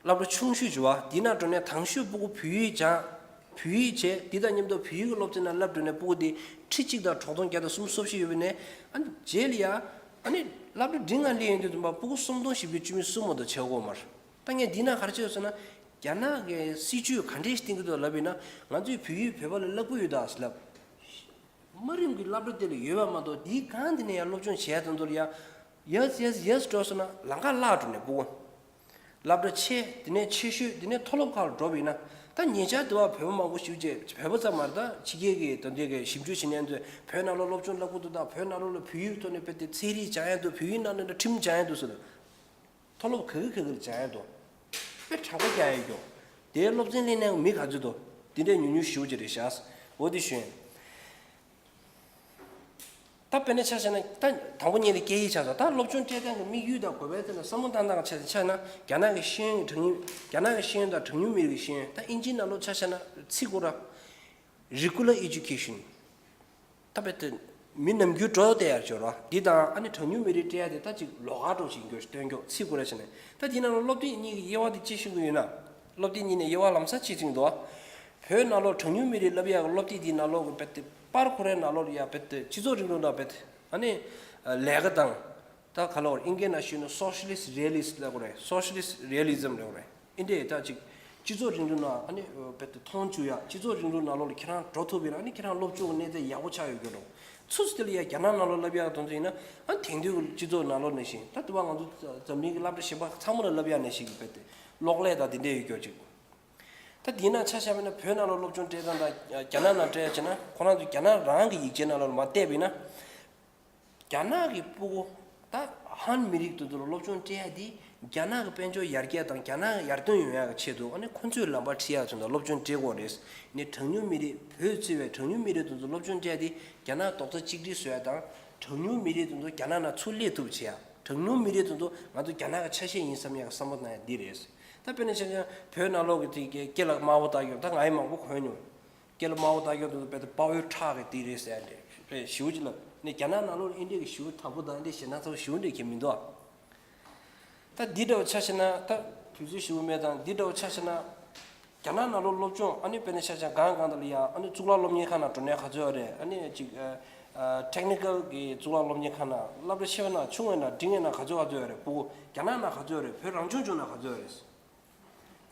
སློབ་གྲྭ་ཆུང་ཤོས་བྱས་པ་འདིའི་ནང་འགྲོ་ནས་དང་ཤོས་སྤུ་གུ་བོད་ཡིག་སྦྱང་། བོད་ཡིག་བྱས། འདི་དང་མཉམ་དུ་བོད་ཡིག་གི་སློབ་ཚན་ནང་བསླབ་འགྲོ་ནས་སྤུ་གུ་འདི་ཁྲི་གཅིག་དང་དྲུག་སྟོང་བརྒྱ་དང་སུམ་ཅུ་སོ་བཞི་ཡོད་པ་ཡིན་ནའི། ཨ་ནི་རྗེས་ལ་ཡ། ཨ་ནི་སློབ་གྲྭ་འབྲིང་ང་སླེབས་ཡོང་དུས་ཙམ་པ་སྤུ་གུ་སུམ་སྟོང་བཞི་བརྒྱ་བཅུ་མེད་གསུམ་མ་གཏོགས་ཆགས་ཀྱི་ཡོད་མ་རེད། ད་ངས་འདི་ན་ག་རེ་བྱས་ཡོད་ཟེར་ན། རྒྱ་ནག་གི་སྲིད་བྱུས་ག་འདྲས་ཤིག་བསྟན་གྱི་འདུག་ལབ་ཡིན་ན། ང་ཚོས་བོད་ཡིག་བོད་པ་ལ་བསླབ་ཀྱི་ཡོད་ད་ཟེར་ལབ། དམའ་རིམ་གྱི་སློབ་གྲྭ་དེ་ལ་ཡོད་པ་མ་གཏོགས། དེའི་སྒང་དེ་ནས་ཡང་སློབ་སྦྱོང་བྱས་དང་དུ་ལ་ཡ། ཡས་ཡས་ཡས་འགྲོ་སོང་ན་ལམ་ཁ་བརླག་འགྲོ་ནས་སྤུ་གུ། སློབ་གྲྭ་ཆེ། དེ་ནས་ཆེ་ཤོས། དེ་ནས་མཐོ་སློབ་ཁག་ལ་འགྲོ་བ་ཡིན་ན། ད་ཉེ་ཆར་དུ་བ་བོད་པ་མང་པོ་ཞིག་བཅས། བོད་པ་ཙམ་མ་རེད། ད་ཕྱི་རྒྱལ་གྱི་དོན་དེ་གའི་ཞིབ་འཇུག་བྱེད་མཁན་ཚོས་བོད་ནང་ལོགས་སློབ་སྦྱོང་སློབ་ཁུལ་དུ། ད་བོད་ནང་ལོགས་ལ་བོད་ཡིག་ཐོག་ནས་དཔེ་དེ་ཚན་རིག་སྦྱང་ཡ་འདུག་བོད་ཡིག་ནང་ནས་ཁྲིམས་སྦྱང་ཡ་འདུག་ཟེར། མཐོ་སློབ་ག་གི་ག་གི་ལ་སྦྱང་ཡ་འདུག་དཔེ་གྲངས་ཀ་རྒྱག་ཡ་ཡོད། དེའི་སློབ་ཚན་ལེན་མཁན་མི་ག་ཚོད་འདུག་དེ་འདྲའི་ཉུང་ཉུང་ཞེ་པོ་ཅིག་རེད་ཤག་འོ་དེ་ཞུ་ཡིན། ད་དཔེར་ན་ཆ་བཞག་ན། ད་དང་པོ་ཉིད་ནས་སྐད་ཡིག་ཆགས་སོང་། ད་སློབ་སྦྱོང་སྤྲད་སྟངས་ཀྱི་དམིགས་ཡུལ་དང་དགོས་པའི་ཐད་ལ་བསམ་བློ་བཏང་སྟངས་ཆ་ཆ་ན། རྒྱ་ནག་གི་ཤེས་ཡོན་གྱི་གྲངས་ཉུང་། རྒྱ་ནག་གི་ཤེས་ཡོན་དང་གྲངས་ཉུང་མི་རིགས་ཀྱི་ཤེས་ཡོན། ད་ཨིན་ཇིའི་ནང་ལོགས་ཆ་བཞག་ན་ཚིག་གོ་ར། Regular education། ད་དཔེ་དེ་མི་ནམ་རྒྱུན་འགྲོ་བསྡད་ཡར་འབྱོར་བ་འདི་དང་། ཨ་ནི་གྲངས་ཉུང་མི་རིགས་སྤྲད་ཡ་དེ་ད་ཅིག་ལོགས་ཀ་འདྲ་ཞིག་འགྱུར་སྟོན་ཀྱོག་ཚིག་གོ་ར་བྱས་ནས། ད་འདི་ནང་ལོགས་སློབ་དེབ་གཉིས་ཀྱི་དབྱེ་བ་དེ་ཅི་ཞིག་ཡོད་ན། སློབ་དེབ་གཉིས་ནས་དབྱེ་བ་ལམ་སང་ཅི་ཞིག་འདུག་བོད་ནང་ལོགས་གྲངས་ཉུང་མི་རིགས་བསླབ་ཡ་གི་སློབ་དེབ་འདིའི་ནང་ལོགས་ཀྱི་དཔེ་དེ་པར་ཁོ་རའི་ནང་ལོགས་ལ་ཡ་དཔེ་དེ་སྤྱི་ཚོགས་རིང་ལུགས་དང་དཔེ་དེ། ཨ་ནི་ལས་ཀ་དང་། ད་ག་ལ་བར་ཨིན་སྐད་ནང་ཞུས་ན་Socialist Realist ལབ་དགོས་རེད། Socialist Realism ལབ་དགོས་རེད། ཨིན་དེ་ད་ཅིག་སྤྱི་ཚོགས་རིང་ལུགས་ནང་ཨ་ནི་དཔེ་དེ་མཐོང་བཅུག་ཡ། སྤྱི་ཚོགས་རིང་ལུགས་ནང་ལོགས་ལ་ཁྱེད་རང་འགྲོ་ཐུབ་པ་ཡིན་ན། ཨ་ནི་ཁྱེད་རང་སློབ་སྦྱོང་གི་གནས་ཚད་ཡག་པོ་ཆགས་ཡོད་རྒྱུ་རེད། ཚུར་དེ་ལ་ཡ་རྒྱ་ནག་ནང་ལོགས་ལབ་ཡ་དོན་ཚན་ཡིན་ན། ཨ་ནི་དེང་དུས་ཀྱི་སྤྱི་ཚོགས་ནང་ལོགས་ནང་བཞིན། ད་དུ་བ་ང་ཚོ་འཛམ་གླིང་གི་སློབ་གྲྭ་གཞན་པ་ཚང་མ་ལ་ལབ་ཡ་ནང་བཞིན་གྱི་དཔེ་དེ་གློག་ཀླད་དང་དེ་འདྲ་ཡོད་རྒྱུ་ཅིག་ད་དེའི་ནང་ཆ་བཞག་པ་ཡིན་ན། བོད་ནང་ལོགས་སློབ་སྦྱོང་སྤྲད་སྟངས་དང་རྒྱ་ནག་ནང་སྤྲད་ཡ་བྱས་ན། ཁོ་རང་ཚོ་རྒྱ་ནག་རང་གི་ཡིག་ཆའི་ནང་ལོགས་ལ་མར་བལྟས་པ་ཡིན་ན། རྒྱ་ནག་གི་སྤུ་གུ། ད་ཧན་མི་རིགས་དེ་ཚོ་ལ་སློབ་སྦྱོང་སྤྲད་ཡ་དེ་རྒྱ་ནག་གི་དཔལ་འབྱོར་ཡར་རྒྱས་དང་རྒྱ་ནག་ཡར་ཐོན་ཡོང་ཡ་གི་ཆེད་དུ། ཨ་ནི་ཁོ་ཚོའི་ལམ་པ་ཁྲིད་ཡ་ཚོ་དང་སློབ་སྦྱོང་སྤྲད་དགོས་རེད། ནི་གྲངས་ཉུང་མི་རིགས། བོད་གཙོས་པའི་གྲངས་ཉུང་མི་རིགས་དེ་ཚོ་སློབ་སྦྱོང་སྤྲད་དེ་རྒྱ་ནག་རྡོག་རྩ་གཅིག་སྒྲིལ་བཟོ་ཡ་དང་། གྲངས་ཉུང་མི་རིགས་དེ་ཚོ་རྒྱ་ནག་ནང་ཚུར་སླེབས་ཐུབ་བྱེད་ཡ། གྲངས་ཉུང་མི་རིགས་དེ་ཚོ་ང་ཚོ་རྒྱ་ནག་གི་ཆ་ཤས་ཡིན་བསམ་ཡ་གི་བསམ་བློ་གཏོང་ཡ་འདི་རེད། ད་དཔེར་ན་ཆ་བཞག་ན་བོད་ནང་ལོགས་ཀྱི་དེ་གའི་སྐེ་ལ་དམར་པོ་བཏགས་ཡོད། ད་ང་ཡི་མང་པོ་གོན་མྱོང་། སྐེ་ལ་དམར་པོ་བཏགས་ཡོད་དུས་དཔེ་དེ་དཔའ་བོའི་ཁྲག་གི་དེ་རེད་ཟེར་ཡ་འདྲ་རེད། ཞེ་པོ་ཅིག་ལབ་ནས། རྒྱ་ནག་ནང་ལོགས་ཨིན་དྲི་གི་ཞེ་པོ་དྲག་པོ་དང་ཨིན་དྲི་ཞེ་ན་ཚ་པོ་ཞེ་པོ་འདྲ་གང་ཡང་མི་འདུག་ཨ། ད་འདི་འདྲ་བོ་ཆ་བཞག་ན། ད་དུས་ཚོད་ཞེ་པོ་མེད་དང་། འདི་འདྲ་བོ་ཆ་བཞག་ན། རྒྱ་ནག་ནང་ལོགས་སློབ་སྦྱོང་། ཨ་ནི་དཔེར་ན་ཆ་བཞག་ན་སྒང་སྒང་དེ་ལ་ཡ། ཨ་ནི་གཙུག་ལག་སློབ་གཉེར་ཁང་ནང་འགྲོ་མཁན་ག་ཚོད་ཡོད་རེད། ཨ་ནི་ཅིག་ཨ་ཨ་ཊེག་ནི་ཀལ་གྱི་གཙུག་ལག་སློབ་གཉེར་ཁང་ནང་། སློབ་གྲྭ་ཆེ་བའི་ནང་། ཆུང་བའི་ནང་། འབྲིང་བའི་ནང་ག་ཚོད་ག་ཚོད་ཡོད་རེད། སྤུ་གུ་རྒྱ་ནག་ནང་ག་ཚོད་ཡོད་རེད། བོད་རང་སྐྱོང་ལྗོངས་ནང་ག་ཚོད་ཡོད་རེད།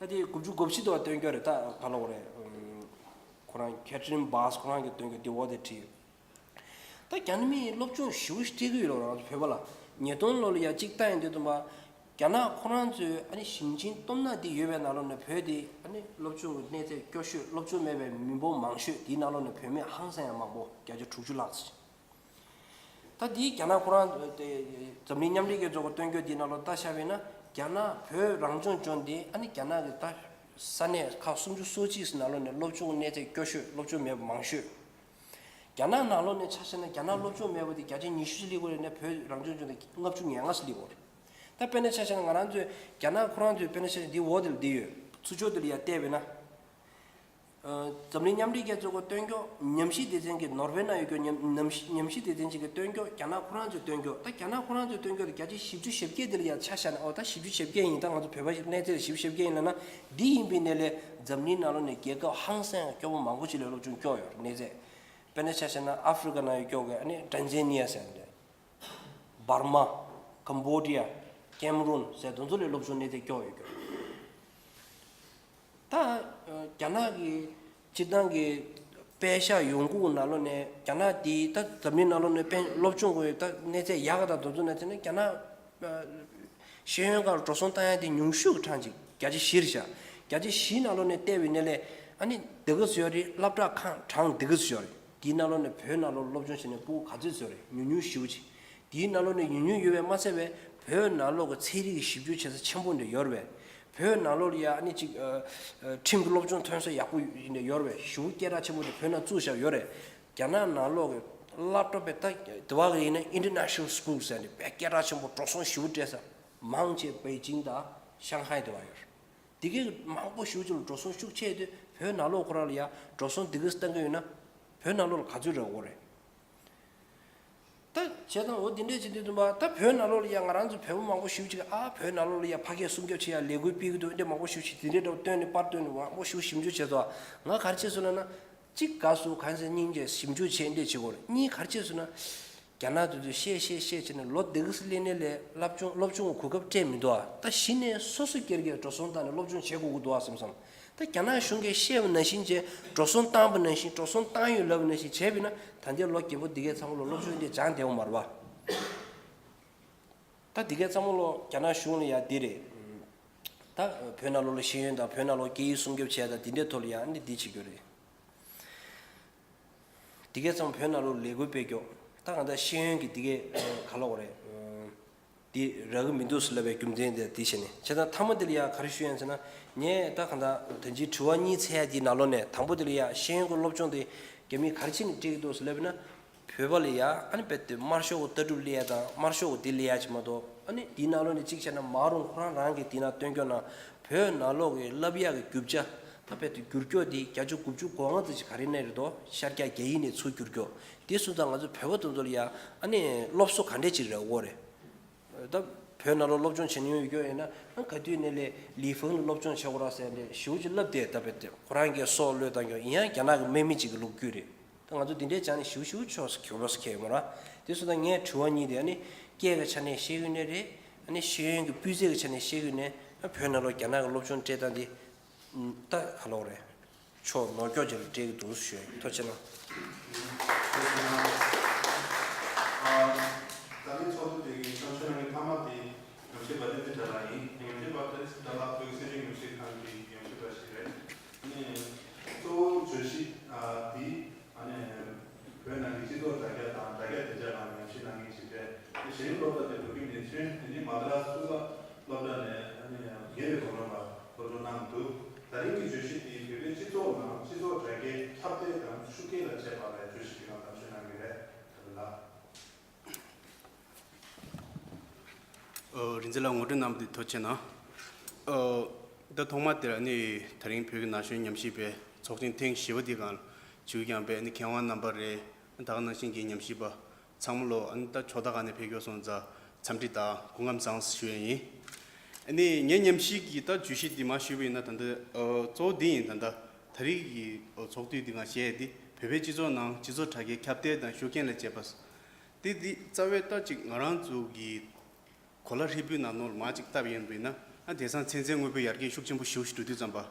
ད་དེ་དགུ་བཅུ་གོ་བཞི་དུ་བ་སྟོན་རྒྱུ་རེད། ད་ག་ལབ་དགོས་རེད། ཨུམ། ཁོ་རང་ཁེ་ཐི་རིན་བཱས་ཁོ་རང་གིས་སྟོན་རྒྱུ་དེ་འོ་དེ་བྲིས་ཡོད། ད་རྒྱ་ནག་མིས་སློབ་སྦྱོང་ཞེ་པོ་ཞིག་སྤྲད་ཀྱི་ཡོད་རེད་བོད་པ་ལ། ཉིས་སྟོང་ལོ་ལ་ཡ་གཅིག་བལྟས་ཡིན་དུས་ཙམ་པ། རྒྱ་ནག་ཁོ་རང་ཚོས། ཨ་ནི་ཞིང་ཆེན་སྟོབས་ན་དེ་ཡོད་པའི་ནང་ལོགས་ནས་བོད་དེ། ཨ་ནི་སློབ་སྦྱོང་གི་གནས་ཚད་སྐྱོ་ཤོས། སློབ་སྦྱོང་མེད་པའི་མི་འབོར་མང་ཤོས། དེའི་ནང་ལོགས་ནས་བོད་མི་ཧང་སང་ཡང་མང་པོ། བརྒྱ་ཆ་དྲུག་ཅུ་ལྷག་ཙམ། ད་དེའི་རྒྱ་ནག་ཁོ་རང་དེ་འཛམ་གླིང་མཉམ་འབྲེལ་རྒྱལ་ཚོགས་ཀྱིས་སྟོན་རྒྱུ་དེའི་ནང་ལོགས་ལྟ་བཞག་པ་ཡིན་ན། རྒྱ་ནག་བོད་རང་སྐྱོང་ལྗོངས་དེ། ཨ་ནི་རྒྱ་ནག་གི་ད་ས་གནས་ཁག་སུམ་ཅུ་སོ་གཅིག་ནང་ལོགས་ནས་སློབ་སྦྱོང་གནས་ཚད་སྐྱོ་ཤོས། སློབ་སྦྱོང་མེད་པ་མང་ཤོས། རྒྱ་ནག་ནང་ལོགས་ནས་ཆ་བཞག་ན་རྒྱ་ནག་སློབ་སྦྱོང་མེད་པ་དེ་བརྒྱ་ཆ་ཉི་ཤུ་ཅིག་སླེབས་ཀྱི་རེད་ན། བོད་རང་སྐྱོང་ལྗོངས་དེ་ལྔ་བཅུ་ང་ལྔ་ཙམ་སླེབས་ཀྱི་རེད། ད་དཔེར་ན་ཆ་བཞག་ན་ང་རང་ཚོས་རྒྱ་ནག་ཁོ་རང་ཚོའི། དཔེར་ན་ཆ་བཞག་ན་འདི་འོག་དེ་ལ་འདི་ཡོད། ཚུར་ཕྱོགས་དེ་ལ་ཡར་བལྟས་པ་ཡིན་ན། ཨ། འཛམ་གླིང་མཉམ་འབྲེལ་རྒྱལ་ཚོགས་ཀྱིས་སྟོན་རྒྱུ། ཉམས་ཞིབ་སྡེ་ཚན་གྱི། ནོར་ཝེ་ནང་ཡོད་རྒྱུ། ཉམས་ཉམས་ཞིབ་ཉམས་ཞིབ་སྡེ་ཚན་ཅིག་གིས་སྟོན་རྒྱུ། རྒྱ་ནག་ཁོ་རང་ཚོས་སྟོན་རྒྱུ། ད་རྒྱ་ནག་ཁོ་རང་ཚོས་སྟོན་རྒྱུ་དེ་བརྒྱ་ཆ་བཞི་བཅུ་ཞེ་བརྒྱད་དེ་ལ་ཡར་ཆ་བཞག་ན། ཨོ། ད་བཞི་བཅུ་ཞེ་བརྒྱད་ཡིན། ད་ང་ཚོ་བོད་པ་ཞིག་གནས་ཚད་བཞི་བཅུ་ཞེ་བརྒྱད་ཡིན་ལབ་ན། འདི་ཡིན་པའི་ནང་ལས་འཛམ་གླིང་ནང་ལོགས་ནས་རྒྱལ་ཁབ་ཧང་སང་ཡང་སྐྱོ་པོ་མང་པོ་ཅིག་ལ་སློབ་སྦྱོང་སྐྱོ་ཡོད་རེད། གནས་ཚད། དཔེར་ན་ཆ་བཞག་ན་ཨ་ཧྥེ་རི་ཀ་ནང་ཡོད་རྒྱུ་གི། ཨ་ནི་ཊན་ཛན་ནི་ཡ་ཟེར་འདི། འབར་མ། ཀམ་བོ་ཌི་ཡ། ཀེམ་རུན་ཟེར་དེ་ཚོ་ལ་སློབ་སྦྱོང་གནས་ཚད་སྐྱོ་ཡོད་རྒྱུ། ད་རྒྱ་ནག་གི་སྤྱིར་བཏང་གི་པད་ཤག་ཡོང་ཁུངས་ནང་ལོགས་ནས། རྒྱ་ནག་འདི་ད་འཛམ་གླིང་ནང་ལོགས་ནས་དཔེ་སློབ་སྦྱོང་དགོས་ད་གནས་ཚད་ཡག་ག་དང་དེ་ཚོ་ནས་བྱས་ན། རྒྱ་ནག་ཤེས་ཡོན་ཁག་འགྲོ་སོང་བཏང་ཡ་དེ་ཉུང་ཤོས་ཀྱི་གྲངས་ཅིག་བརྒྱ་ཆ་བཞི་རེད་ཤག་བརྒྱ་ཆ་བཞིའི་ནང་ལོགས་ནས་བལྟས་པའི་ནང་ལས། ཨ་ནི་འདི་ག་ཚོད་ཡོད་རེད། སློབ་གྲྭ་ཁག་གྲངས་འདི་ག་ཚོད་ཡོད་རེད། དེའི་ནང་ལོགས་ནས་བོད་ནང་ལོགས་སློབ་སྦྱོང་བྱས་ནས་སྤུ་གུ་ག་ཚོད་ཚོད་རེད། ཉུང་ཉུང་ཞེ་པོ་ཅིག་དེའི་ནང་ལོགས་ནས་ཉུང་ཉུང་ཡོད་པས་མ་ཚད་པའི། བོད་ནང་ལོགས་ཀྱི་ཚན་རིག་གི་ཞིབ་འཇུག་བྱེད་ས་ཆེན་པོ་འདྲ་ཡོད་རེད་པས། བོད་ནང་ལོགས་ལ་ཡ་ཨ་ནི་ཅིག་ཨ་ཨ་ཁྲིམས་ཀྱི་སློབ་སྦྱོང་ཐོན་ས་ཡག་པོ་འདྲ་ཡོད་རེད་པས། ཞེ་པོ་སྐད་གྲགས་ཆེན་པོ་འདྲ་བོད་ནང་བཙུགས་བཞག་ཡོད་རེད། རྒྱ་ནག་ནང་ལོགས་ཀྱི་སློབ་གྲྭ་དཔེ་ད་དེ་བ་གི་ཡིན་ན་International School ཟེར་ནས་དཔེ་སྐད་གྲགས་ཆེན་པོ། འགྲོ་སོང་ཞེ་པོ་སྤྲད་ས་མང་ཆེ་པེ་ཅིང་དང་ཤང་ཧའེ་དེ་བ་ཡོད་རེད། དེ་གའི་མང་པོ་ཞེ་པོ་ཅིག་ལ་འགྲོ་སོང་ཤུགས་ཆེ་དུས། བོད་ནང་ལོགས་ཁོ་རང་ལ་ཡ་འགྲོ་སོང་དེ་ག་ཙམ་བཏང་གི་ཡོད་ན། བོད་ནང་ལོགས་ལ་ག་ཚོད་རག་གི་རེད། ད་བྱས་ཙང་འོ་དེ་འདྲས་བྱེད་དུས་ཙམ་པ། ད་བོད་ནང་ལོགས་ལ་ཡ་ང་རང་ཚོ་བོད་པ་མང་པོ་ཞེ་པོ་ཅིག་ཨ་བོད་ནང་ལོགས་ལ་ཡ་ཕ་སྐད་སྲུང་སྐྱོབ་བྱེད་ཡ་ལས་འགུལ་སྤེལ་གི་འདུག་འདི་འདྲས་མང་པོ་ཞེ་པོ་ཅིག་དེ་འདྲས་འདྲ་བོ་བཏོན་ནས། པར་བཏོན་ནས་མང་པོ་ཞེ་པོ་ཞིབ་འཇུག་བྱས་སོང་། ང་ག་རེ་བྱས་སོང་ལབ་ན། གཅིག་དགའ་སོང་། གང་ཟེར་སྙིང་རྗེ། ཞིབ་འཇུག་བྱས་འདི་བྱེད་དགོས་རེད། གཉིས་ག་རེ་བྱས་སོང་ན། རྒྱ་ནག་དེ་ཚོས་བཤད་བཤད་བཤད་བྱས་ནས་ལོ་འདི་ག་ཙམ་སླེབས་ནས་ལས་སློབ་སྦྱོང་སློབ་སྦྱོང་གི་གོ་སྐབས་སྤྲད་མི་འདུག་ཨ། ད་གཞི་ནས་སོ་སོ་སྒེར་གྱིས་འགྲོ་སོང་བཏང་ནས་སློབ་སྦྱོང་བྱེད་དགོས་ཀྱི་འདུག་ཨ་བསམ་བསམ། ད་རྒྱ་ནག་གཞུང་གིས་བཤད་པ་ནང་བཞིན་བྱས་འགྲོ་སོང་བཏང་པ་ནང་བཞིན་འགྲོ་སོང་བཏང་ཡོད་ལབ་པ་ནང་བཞིན་བྱས་པ་ཡིན་ན་ད་ལྟའི་ལོ་རྒྱལ་པོ་འདི་གའི་ཚང་མ་ལ་སློབ་སྦྱོང་འདི་སྦྱང་བསྡད་ཡོད་མ་རེད་པ། ད་འདི་གའི་ཚང་མ་ལོ་རྒྱ་ནག་གཞུང་ལ་ཡ་འདི་རེད། ད་བོད་ནང་ལོགས་ལ་ཤེས་ཡོན་དང་བོད་ནང་ལོགས་སྐད་ཡིག་སྲུང་སྐྱོབ་བྱས་དང་འདི་འདྲའི་ཐོག་ལ་ཡ་ཨ་ནི་འདི་བྱེད་རྒྱུ་རེད། འདི་གའི་ཚང་མ་བོད་ནང་ལོགས་ལས་འགུལ་སྤེལ་རྒྱུ། ད་གང་ལྟར་ཤེས་ཡོན་གྱི་འདི་གའི་ག་ལབ་དགོས་རེད། འདི་རག་གི་མི་འདུག་ཟེར་ལབ་པའི་རྒྱུ་མཚན་དེ་འདི་བྱས་ནས་བྱས་ཙང་མཐའ་མ་འདི་ལ་ཡ་ག་རེ་ཞུ་ཡ་ཡིན་ཟེར་ན། ངས་ད་གང་ལྟར་ད་ཅི་དྲི་བ་གཉིས་འཚལ་ཡ་འདི་ནང་ལོགས་ནས་དང་པོ་འདི་ལ་ཡ་ཤེས་ཡོན་གྱི་སློབ་སྦྱོང་དེ་རྒྱ་མིས་ག་རེ་བྱས་ནས་སྤྲད་ཀྱི་འདུག་ཟེར་ལབ་ན། བོད་པ་ལ་ཡ་ཨ་ནི་རྦད་དེ་དམར་ཤོག་གི་ལྟ་གྲུབ་སླེབས་ཡ་དང་དམར་ཤོག་གི་འདི་སླེབས་ཡ་ཅིག་མ་གཏོགས། ཨ་ནི་འདི་ནང་ལོགས་ནས་གཅིག་བྱས་ན་མ་རུང་ཁོ་རང་རང་གི་འདི་ན་སྟོན་སྐྱོ་ན་བོད་ནང་ལོགས་ཀྱི་བསླབ་ཡག་གི་རྒྱུ་ཆ་ད་རྦད་དེ་བསྒྱུར་སྐྱོ་འདི་བརྒྱ་ཆ་དགུ་བཅུ་གོ་ལྔ་ཙམ་ཅིག་ག་རེ་ནས་རེད་དོ། ཤར་རྒྱག་རྒྱ་ཡིག་ནས་ཚུར་བསྒྱུར་སྐྱོ་འདི་སོང་ཙང་ང་ཚོ་བོད་པ་དེ་ཚོ་ལ་ཡ་ཨ་ནི་སློབ་གསོ་ག་འདྲས་ཅིག་རག་གི་ཡོད་རེད། ད་བོད་ནང་ལོགས་སློབ་སྦྱོང་བྱེད་མྱོང་ཡོད་ཀྱི་ཡོད་ཡིན་ན་ཨ་ག་དུས་ནས་ལས་ལི་ཧྥང་ལ་སློབ་སྦྱོང་བྱེད་དགོས་ར་ཟེར་ནས་ཞེ་པོ་ཅིག་བསླབས་བསྡད། ད་རྦད་དེ་ཁོ་རང་གིས་སྲོག་བློས་བཏང་ཀྱང་ཡིན་ཡང་རྒྱ་ནག་གི་དམག་མི་གཅིག་གི་ལོ་རྒྱུས་རེད། ད་ང་ཚོ་འདི་འདྲའི་ཅང་ནས་ཞུ་ཞུ་ཆོག་ས་གྱུར་པ་ས་ཁྱེད་མོ་ར། དེ་སོང་ཙང་ངས་དྲི་བ་གཉིས་དེ་ཨ་ནི་སྐད་ཀྱི་ཆ་ནས་ཤེས་ཀྱི་ནས་རེད། ཨ་ནི་ཤེས་ཡོན་གྱི་སྤུས་ཚད་ཀྱི་ཆ་ནས་ཤེས་ཀྱི་ནས་ཨ་བོད་ནང་ལོགས་རྒྱ་ནག་གི་སློབ་སྦྱོང་སྤྲད་སྟངས་འདི་ད་ག་ལོག་རེད། ཕྱོགས་ནོར་སྐྱོག་ཅིག་ལ་སྤྲད་ཀྱི་འདུག་ཞུ་ཡ་ཐུགས་རྗེ་གནང་། ད་ལྟའི་ཚོགས་འདུ་དེ་གི་བསམ་ཤེས་གནང་མཁན་ཐ་མ་དེ་ཉམས་ཞིབ་པ་བསྟན་འཛིན་དགྲ་ལགས་ཡིན། ཉམས་ཞིབ་པ་བསྟན་འཛིན་དགྲ་ལགས་བོད་ཀྱི་སྲིད་བྱུས་ཉམས་ཞིབ་ཁང་གི་ཉམས་ཞིབ་པ་ཞིག་རེད། ཨ་ནི་གཙོ་བོ་བརྗོད་གཞི་འདི་ཨ་ནི་བོད་ནང་གི་སྤྱི་ཚོགས་དྲ་རྒྱ་དང་དྲ་རྒྱ་བདེ་འཇགས་ལ་ཉམས་ཞིབ་གནང་མཁན་ཞིག་རེད། གཞན་སློབ་གྲྭ་དེ་བོད་ཁྱིམ་ནས་ཚུན་དེ་ནི་མ་དྲ་སུ་ས་སློབ་གྲྭ་ནས་ཨ་ནི་ཉེ་བའི་གོ་ལོང་ལ་སློབ་སྦྱོང་གནང་འདུག་ད་རིང་གི་བརྗོད་གཞི་འདི་བོད་པའི་སྤྱི་ཚོགས་ནང་སྤྱི་ཚོགས་དྲ་རྒྱའི་ཁྱབ་གདལ་དང་ཤུགས་རྐྱེན་ལ་དཔྱད་པ་ལས་བརྗོད་གཞི་འདི་གང་གདམ་ཞུ་གནང་གི་རེད། ད་ལ། ཨོ། རིག་འཛིན་ལགས་ངོ་སྤྲོད་གནང་བ་འདི་ཐུགས་རྗེ་གནང་། ཨོ། ད་ཐོག་མ་དེར་ནི་ད་རིང་བོད་ཀྱི་ན་གཞོན་ཉམས་ཞིབ་པའི་ཚོགས་ཆེན་ཐེངས་བཞི་པ་འདི་སྒང་ལ་བྱུང་ཡང་པའི་ནི་མཁས་དབང་རྣམ་པ་རེད། ད་ག་ནང་བཞིན་གྱི་ཉམས་ཞིབ་པ་ཚང་མ་ལོ་ཨ་ནི་ད་ཕྱོགས་མཐའ་ཁག་ནས་ཕེབས་ཡོད་སོང་ཙང་འཚམས་འདྲི་དང་སྐུ་ཁམས་བཟང་ཞུ་ཡས་ཡིན། ཨ་ནི་ངའི་ཉམས་ཞིབ་ཀྱི་ད་བརྗོད་གཞི་འདི་མར་ཞུས་པ་ཡིན་ན་ད་ལྟ་ཨོ་གཙོ་བོ་འདི་ཡིན། ད་ལྟ་ད་རེས་ཀྱི་ཨོ་ཚོགས་དུས་འདི་སྒང་བཤད་ཡས་འདི་བོད་པའི་སྤྱི་ཚོགས་ནང་སྤྱི་ཚོགས་དྲ་རྒྱའི་ཁྱབ་གདལ་དང་ཤུགས་རྐྱེན་ལ་དཔྱད་པ། དེ་འདི་རྩ་བའི་ལྟ་ཅིག་ང་རང་ཚོ་གི་གོ་ལ་ཧྲིལ་པོའི་ནང་ནོར་མ་ཅིག་བཏབ་ཡིན་པ་ཡིན་ན་ཨ་དེང་སང་ཚན་རྩལ་དངོས་པོའི་ཡར་རྒྱས་ཤུགས་ཆེན་པོ་ཞེ་པོ་ཞིག་འགྲོ་དུས་ཙམ་པ།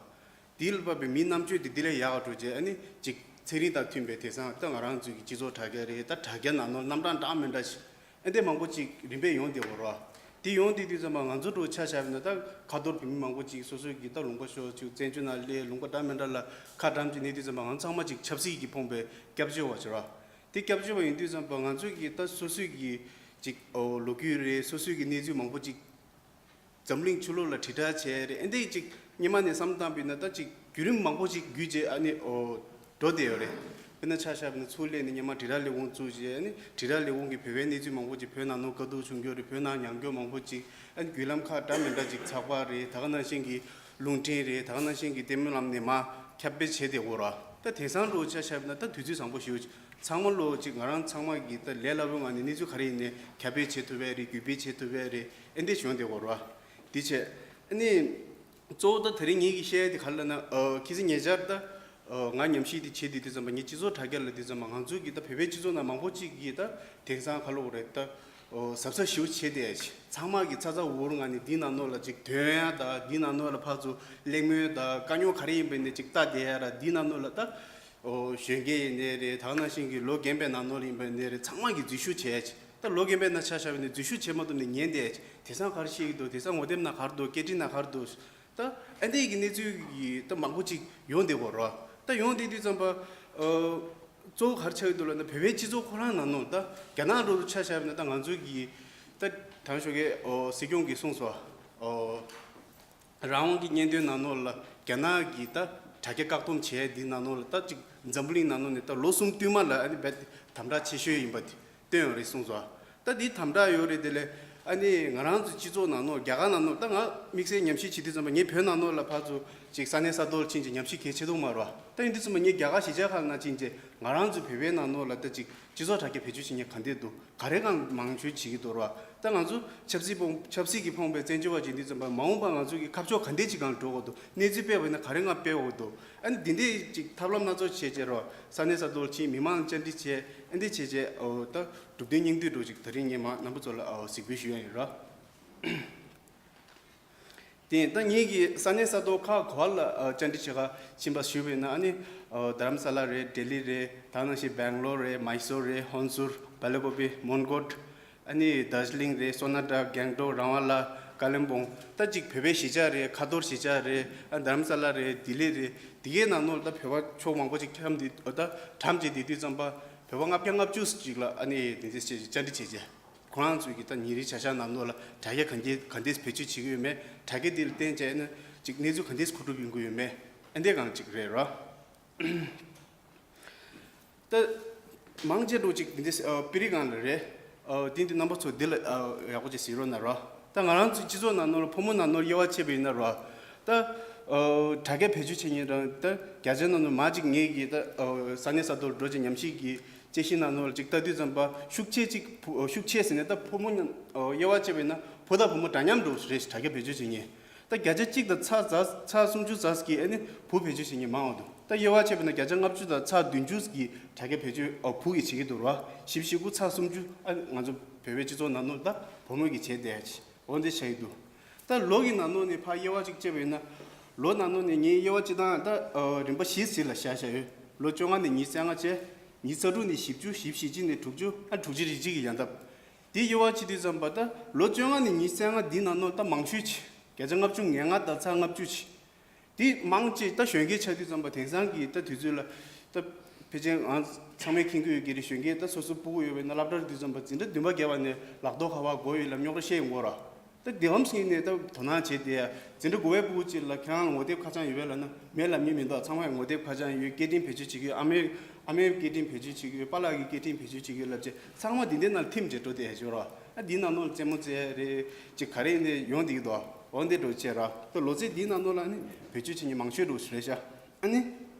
དེ་ལ་བབས་པའི་མིའི་རྣམ་དཔྱོད་དེ་འདི་ལས་ཡག་ག་འགྲོ་རྗེས་ཨ་ནི་ཅིག་ཚན་རིག་དང་མཐུན་པའི་དེང་སང་ད་ང་རང་ཚོའི་གི་སྤྱི་ཚོགས་དྲ་རྒྱ་རེད། ད་དྲ་རྒྱ་ནང་ནོར་རྣམ་གྲངས་འདྲ་མི་འདྲ་ཞིག་ཨ་འདི་མང་པོ་ཅིག་རིམ་པས་ཡོང་བསྡད་ཡོད་རེད་བ། དེ་ཡོང་བསྡད་དུས་ཙམ་པ་ང་ཚོ་འགྲོ་ཆ་བཞག་པ་ཡིན་ན་ད་ཁ་ཐོར་བོད་མི་མང་པོ་ཅིག་སོ་སོའི་གི་ད་ལུང་པ་ཤོར་ཅིག་བཙན་བྱོལ་ནང་སླེབས་ལུང་པ་འདྲ་མི་འདྲ་ལ་ཁ་བཀྲམ་ཅིག་གནས་དུས་ཙམ་པ་ང་ཚང་མ་ཅིག་ཆབ་སྲིད་ཀྱིས་ཕོངས་པའི་སྐྱབས་བཅོལ་བ་ཅིག་རེད་བ། དེ་སྐྱབས་བཅོལ་བ་ཡིན་དུས་ཙམ་པ་ང་ཚོ་གི་ད་སོ་སོའི་གི་ཅིག་ཨོ་ལོ་རྒྱུས་རེད། སོ་སོའི་གི་གནས་ཚུལ་མང་པོ་ཅིག་འཛམ་གླིང་ཕྱི་ལོགས་ལ་དྲིལ་བསྒྲགས་བྱས་རེད། ཨེ་འདི་ཅིག་སྔོན་མ་ནས་བསམ་བཏང་བ་ཡིན་ན་ད་ཅིག་བརྒྱུད་རིམ་མང་པོ་ཅིག་བརྒྱུད་རྗེས་ཨ་ནི་ཨོ་འགྲོ་བསྡད་ཡོད་རེད། དཔེར་ན་ཆ་བཞག་པ་ཡིན་ན་ཚུར་སླེབས་ནས་སྔོན་མ་དྲིལ་བསྒྲགས་ལས་ཁུངས་བཙུགས་རྗེས་ཨ་ནི་དྲིལ་བསྒྲགས་ལས་ཁུངས་ཀྱིས་བོད་པའི་གནས་ཚུལ་མང་པོ་ཅིག་བོད་ནང་ནོར་དཀའ་སྡུག་བྱུང་རྒྱུ་རེད། བོད་ནང་མྱོང་རྒྱུ་མང་པོ་ཅིག་ཨ་ནི་བརྒྱུད་ལམ་ཁག་འདྲ་མི་འདྲ་ཅིག་ཚགས་པར་རེད། ད་ག་ནང་བཞིན་གྱི་རླུང་འཕྲིན་རེད། ད་ག་ནང་བཞིན་གྱི་ལྟད་མོ་ལམ་ནས་མར་ཁྱབ་སྤེལ་བྱས་བསྡད་ཡོད་རེད། ད་དེང་སང་འདྲ་བོ་ཆ་བཞག་པ་ཡིན་ན་ད་དུས་ཚོད་བཟང་པོ་ཞེ་པོ་ཅིག་ཚང་མ་ལོ་ཅིག་ང་རང་ཚང་མ་གིས་ད་ལས་སླ་པོའི་ངང་ནས་གནས་ཚུལ་ག་རེ་ཡིན་ནའི་ཁྱབ་སྤེལ་བྱེད་ཐུབ་པ་རེད། བརྒྱུད་སྤེལ་བྱེད་ཐུབ་པ་རེད། ཨེ་འདྲས་བྱུང་བསྡད་ཡོད་རེད་བ། དེ་བྱས་ཨ་ནི་གཙོ་བོ་ད་དེ་རིང་ངེད་ཀྱིས་བཤད་ཡ་དེ་ག་རེ་ལབ་ན་ཨ་ཁ་སང་ཉེ་ཆར་ད་ཨ་ང་ཉམས་ཞིབ་དེ་བྱེད་དུས་དུས་ཙམ་པ་ངས་སྤྱི་ཚོགས་དྲ་རྒྱ་ལ་དུས་ཙམ་པ་ང་ཚོའི་གི་ད་བོད་པའི་སྤྱི་ཚོགས་ནང་མང་པོ་ཅིག་གིས་ད་དེང་སང་ག་ལབ་དགོས་རེད། ད་ཨོ་གཟབ་གཟབ་ཞེ་པོ་བྱས་བསྡད་ཡ་ཅིག་ཚང་མ་གིས་ཚ་ཚ་འུར་འུར་ངང་ནས་འདི་ནང་ནོར་ལ་ཅིག་དོན་ཡ་ད་འདི་ནང་ནོར་ལ་ཕར་ཚུར་གླེང་མོལ་ད་དཀའ་རྙོག་ག་རེ་ཡིན་པ་ཡིན་ནའི་ཅིག་ལྟ་བསྡད་ཡ་ར་འདི་ནང་ནོར་ལ་ད། ཨོ་གཞོན་སྐྱེས་ཡིན་ནའི་རེད། ད་ག་ནང་བཞིན་གྱི་ལོ་རྒན་པའི་ནང་ནོར་ཡིན་པ་ཡིན་ནའི་རེད། ཚང་མ་གིས་འཛུལ་ཞུགས་བྱས་ཡ་ཅིག་ད་ལོ་རྒན་པའི་ནང་ཆ་བཞག་པ་ཡིན་ན་འཛུལ་ཞུགས་བྱེད་མ་ཐུབ་ནས་ཉན་བསྡད་ཡ་ཅིག་དེང་སང་ག་རེ་བཤད་ཀྱི་འདུག་དེང་སང་ངོ་དེབ་ནང་ག་རེ་འདུག་སྐད་འཕྲིན་ནང་ག་རེ་འདུག་ད་ཨ་འདི་གི་གནས་ཚུལ་གི་ད་མང་པོ་ཅིག་ཡོང་བསྡད་ཡོད་རེད། ད་ཡོང་བསྡད་དུས་ཙམ་པ་ཨོ་གཙོ་བོ་ག་རེ་ཆགས་ཀྱི་འདུག་ལབ་ན་བོད་པའི་སྤྱི་ཚོགས་ཁོ་རང་ནང་ནོར་ད་རྒྱ་ནག་འདྲ་བོ་ཆ་བཞག་པ་ཡིན་ན་ད་ང་ཚོ་གི་ད་དང་ཞོགས་ཀས་ཨོ་སྲིད་སྐྱོང་གིས་གསུངས་སོང་། ཨོ། རང་དབང་གི་སྙན་ཐོའི་ནང་ནོར་ལ་རྒྱ་ནག་གིས་ད་དྲ་རྒྱ་བཀག་སྡོམ་བྱས་འདི་ནང་ནོར་ལ་ད་ཅིག་འཛམ་བུ་གླིང་ནང་ནོར་ནས་ད་ལོ་གསུམ་བསྟུད་མ་ལ་ཨ་ནི་རྦད་དེ་དམ་དྲག་ཆེ་ཤོས་ཡིན་པ་དེ་སྟོན་ཡོད་རེད་གསུངས་སོང་། ད་འདི་དམ་དྲག་ཡོད་རེད། དེ་ལས་ཨ་ནི་ང་རང་ཚོ་སྤྱི་ཚོགས་ནང་ནོར་རྒྱ་གར་ནང་ནོར་ད་ང་དམིགས་བསལ་ཉམས་ཞིབ་བྱེད་དུས་ཙམ་པ་ངས་བོད་ནང་ནོར་ལ་ཕར་ཚུར་ཅིག་ས་གནས་ས་ཐོག་ལ་ཕྱིན་ཅིག་ཉམས་ཞིབ་གལ་ཆེ་མཐོང་མ་རེད་བ། ད་ཡིན་དུས་ཙམ་པ་ངས་རྒྱ་གར་གཞིས་ཆགས་ཁག་ནང་ཕྱིན་ཅིག་ང་རང་ཚོ་བོད་པའི་ནང་ནོར་ལ་ད་ཅིག་སྤྱི་ཚོགས་དྲ་རྒྱ་བེད་སྤྱོད་བྱེད་མཁན་ག་འདྲས་འདུག་ག་རེ་གང་མང་ཤོས་བྱེད་ཀྱི་འདུག་ར། ད་ང་ཚོ་ཆབ་སྲིད་ཕོངས་ཆབ་སྲིད་ཀྱིས་ཕོངས་པའི་བཙན་བྱོལ་བ་ཅིག་འདི་ཙམ་པ་མ་འོངས་པ་ང་ཚོ་གི་ཁ་ཕྱོགས་ག་འདྲས་ཅིག་སྒང་འགྲོ་དགོས་འདུག་གནས་ཚུལ་སྤེལ་བ་ཡིན་ན་ག་རེ་ང་སྤེལ་དགོས་འདུག་ཨ་ནི་འདི་འདྲས་ཅིག་ཐབས་ལམ་སྣ་ཚོགས་བྱས་བྱས་རོགས་ས་གནས་ས་ཐོག་ཕྱིན་མི་མང་ལ་བཅར་འདྲི་བྱས་ཨ་འདི་བྱས་བྱས་ཨོ་ད་གྲུབ་དོན་སྙིང་བསྡུས་འགྲོ་ཅིག་ད་རིང་ངས་མ་རྣམ་པ་ཚོ་ལ་ཨོ་གཟིགས་འབུལ་ཞུ་ཡ་ཡིན་ར། དེ་ད་ངེད་ཀྱི་ས་གནས་ས་ཐོག་ཁག་ག་ལ་ཨ་བཅར་འདྲི་བྱེད་ག་ཕྱིན་པ་ཞུས་པ་ཡིན་ན། ཨ་ནི་ཨ་དྷ་རམ་ས་ལ་རེད། ལྡི་ལི་རེད། ད་ནང་བཞིན་སྦེང་ལོར་རེད། མཱི་སོར་རེད། ཧོན་སུར། སྦེ་ལ་ཀོ་པི། མོན་གྷོ། ཨ་ནི་དར་ཇི་ལིང་རེད། སོ་ན་ཀྲ། སྒང་ཏོག། རང་ཝ་ལ། ཀ་ལིམ་པོང་། ད་ཅིག་བོད་པའི་གཞིས་ཆགས་རེད། ཁ་ཐོར་གཞིས་ཆགས་རེད། ཨ་དྷ་རམ་ས་ལ་རེད། ལྡི་ལི་རེད། དེ་གའི་ནང་ནོར་ད་བོད་པ་ཕྱོགས་མང་པོ་ཅིག་འཁྱམས་ཏེ་ཨ་ད་གྲམ་བྱས་ཏེ་དུས་ཙམ་པ་བོད་པ་ལྔ་བརྒྱ་ལྔ་བཅུ་ཅིག་ལ་ཨ་ནི་དེ་འདྲ་བྱས་བཅར་འདྲི་བྱས་རྗེས། ཁོ་རང་ཚོའི་གི་ད་ཉིན་རེའི་བྱ་གཞག་ནང་ལོགས་ལ་དྲ་རྒྱ་ག་འདྲས་ག་འདྲས་བེད་སྤྱོད་བྱེད་ཀྱི་ཡོད་མེད། དྲ་རྒྱ་འདི་ལ་བརྟེན་བྱས་ན་ཅིག་གནས་ཚུལ་ག་འདྲས་གོ་སྒྲུབ་ཡོང་གི་ཡོད་མེད། ཨ་འདྲས་གང་ཅིག་རེད་རོ། ད་མང་ཆེ་འགྲོ་ཅིག་འདི་འདྲས་ཨ་པི་རི་གང་ལ་རེད། ཨ་དེ་འདི་རྣམ་པ་ཚོ་འདི་ལ་ཨ་ཡག་པོ་ཅིག་གཟིགས་རོགས་གནང་རོ། ད་ང་རང་ཚོའི་སྤྱི་ཚོགས་ནང་ལོགས་ལ་ཕོ་མོ་ནང་ལོགས་དབྱེ་བ་ཕྱེ་བ་ཡིན་ན་རོ། ད་ཨ་དྲ་རྒྱ་བེད་སྤྱོད་བྱེད་མཁན་རང་ད་བརྒྱ་ཆ་ནང་ལོགས་མ་ཅིག་ངེད་ཀྱི་ད་ཨ་ས་གནས་ས་ཐོག་འགྲོ་ཅིག་ཉམས་ཞིབ་ཀྱི་དཔྱད་གཞི་ནང་ནོར་ཅིག་ལྟ་དུས་ཙམ་པ་ཤུགས་ཆེ་ཅིག་བུ་ཤུགས་ཆེ་ཟེར་ནས་ད་ཕོ་མོ་མཉམ་དབྱེ་བ་ཕྱེ་བས་ན་བུ་དང་བུ་མོ་འདྲ་མཉམ་འགྲོ་རེད། དྲ་རྒྱ་བེད་སྤྱོད་བྱེད་མཁན་ད་བརྒྱ་ཆ་གཅིག་དང་ཚ་ཚ་སུམ་ཅུ་ཙམ་གྱིས་ཨ་ནི་བུ་བེད་སྤྱོད་བྱེད་མཁན་མང་བ་འདུག་ད་དབྱེ་བ་ཕྱེ་བས་ན་བརྒྱ་ཆ་ལྔ་བཅུ་དང་ཚ་བདུན་ཅུ་གིས་དྲ་རྒྱ་བེད་སྤྱོད་ཨ་བུ་གིས་བྱེད་ཀྱི་འདུག་ར། བཞི་བཅུ་ཞེ་དགུ་ཚ་སུམ་ཅུ་ཨ་ང་ཚོ་བོད་པའི་སྤྱི་ཚོགས་ནང་ནོར་ད་བུ་མོ་གིས་བྱས་བསྡད་ཡ་ཅིག་འོ་འདི་བྱས་ཀྱི་འདུག་ད་ལོ་གི་ནང་ནོར་ནས་ཕར་དབྱེ་བ་ཅིག་ཕྱེ་བས་ན་ལོ་ནང་ནོར་ནས་ངས་དབྱེ་བ་ཅིག་དང་ད་ཨ་རིམ་པ་བཞི་ཟིག་ལ་བཞག་བཞག་ཡོད། ལོ་བཅོ་ལྔ་ནས་ཉི་ཤུ་རྩ་ལྔ་བྱས། ཉི་ཤུ་རྩ་དྲུག་ནས་བཞི་བཅུ། བཞི་བཅུ་ཞེ་གཅིག་ནས་དྲུག་ཅུ། ཨ་དྲུག་ཅུ་རེ་གཅིག་གི་ཡང་སྟབས། དེ་དབྱེ་བ་ཕྱེ་དུས་ཙམ་པ་ད་ལོ་བཅོ་ལྔ་ནས་ཉི་ཤུ་རྩ་ལྔ་འདི་ནང་ནོར་ད་མང་ཤོས་ཆེ་བརྒྱ་ཆ་ལྔ་བཅུ་ང་ལྔ་དང་ཚ་ལྔ་བཅུ་ཆེ། དེ་མང་ཆེ་ད་གཞོན་སྐྱེས་ཆགས་དུས་ཙམ་པ་དེང་སང་གི་ད་དུས་ཚོད་ལ་ད་ཕལ་ཆེར་ང་ཚང་མས་མཁྱེན་གྱི་ཡོད་ཀྱི་རེད། གཞོན་སྐྱེས་ད་སོ་སོ་སྤུ་གུ་ཡོད་པས་ན་སློབ་གྲྭར་དུས་ཙམ་པ་འཛིན་གྲྭ་བདུན་པ་བརྒྱབ་པ་ནས་ལག་ཐོག་ཁ་པར་དགོས་ཡོད་ལབ་རྙོག་དྲ་བཤད་ཡོང་གི་ར། ད་དེ་ལམ་སེང་ནས་ད་དོ་སྣང་བྱས་ཏེ་འཛིན་གྲྭ་དགུ་པའི་སྤུ་གུ་ཅིག་ལ་ཁྱེད་རང་ལ་ངོ་དེབ་ཁ་བྱང་ཡོད་པས་ལབ་ན་མེད་ལབ་མཁན་མི་འདུག་ཚང་མ་ཡང་ངོ་དེབ་ཁ་བྱང་ཡོད། སྐད་འཕྲིན་བེད་སྤྱོད་བྱེད་ཀྱི་ཡོད། ཨ་མའི་ཨ་མའི་སྐད་འཕྲིན་བེད་སྤྱོད་བྱེད་ཀྱི་ཡོད། པཱ་ལགས་ཀྱི་སྐད་འཕྲིན་བེད་སྤྱོད་བྱེད་ཀྱི་ཡོད་ལབ་བྱས་ཚང་མ་འདི་འདྲའི་ནང་ལ་ཐིམ་བྱས་འགྲོ་བསྡད་ཡ་ཅིག་ཡོད་ར། ཨ་འདིའི་ནང་ནང་ལ་རྩེད་མོ་རྩེ་ཡ་རེད་ཅིག་ག་རེ་ཡིན་ནའི་ཡོང་བསྡད་ཀྱི་འདུག་འོ་འདི་འགྲོ་བྱས་ར། ད་ལོ་ཚད་འདིའི་ནང་ནང་ལ་ནི་བེད་སྤྱོད་བྱེད་མཁན་མང་ཤོས་འགྲོ་རེད་ཤག་ཨ་ནི།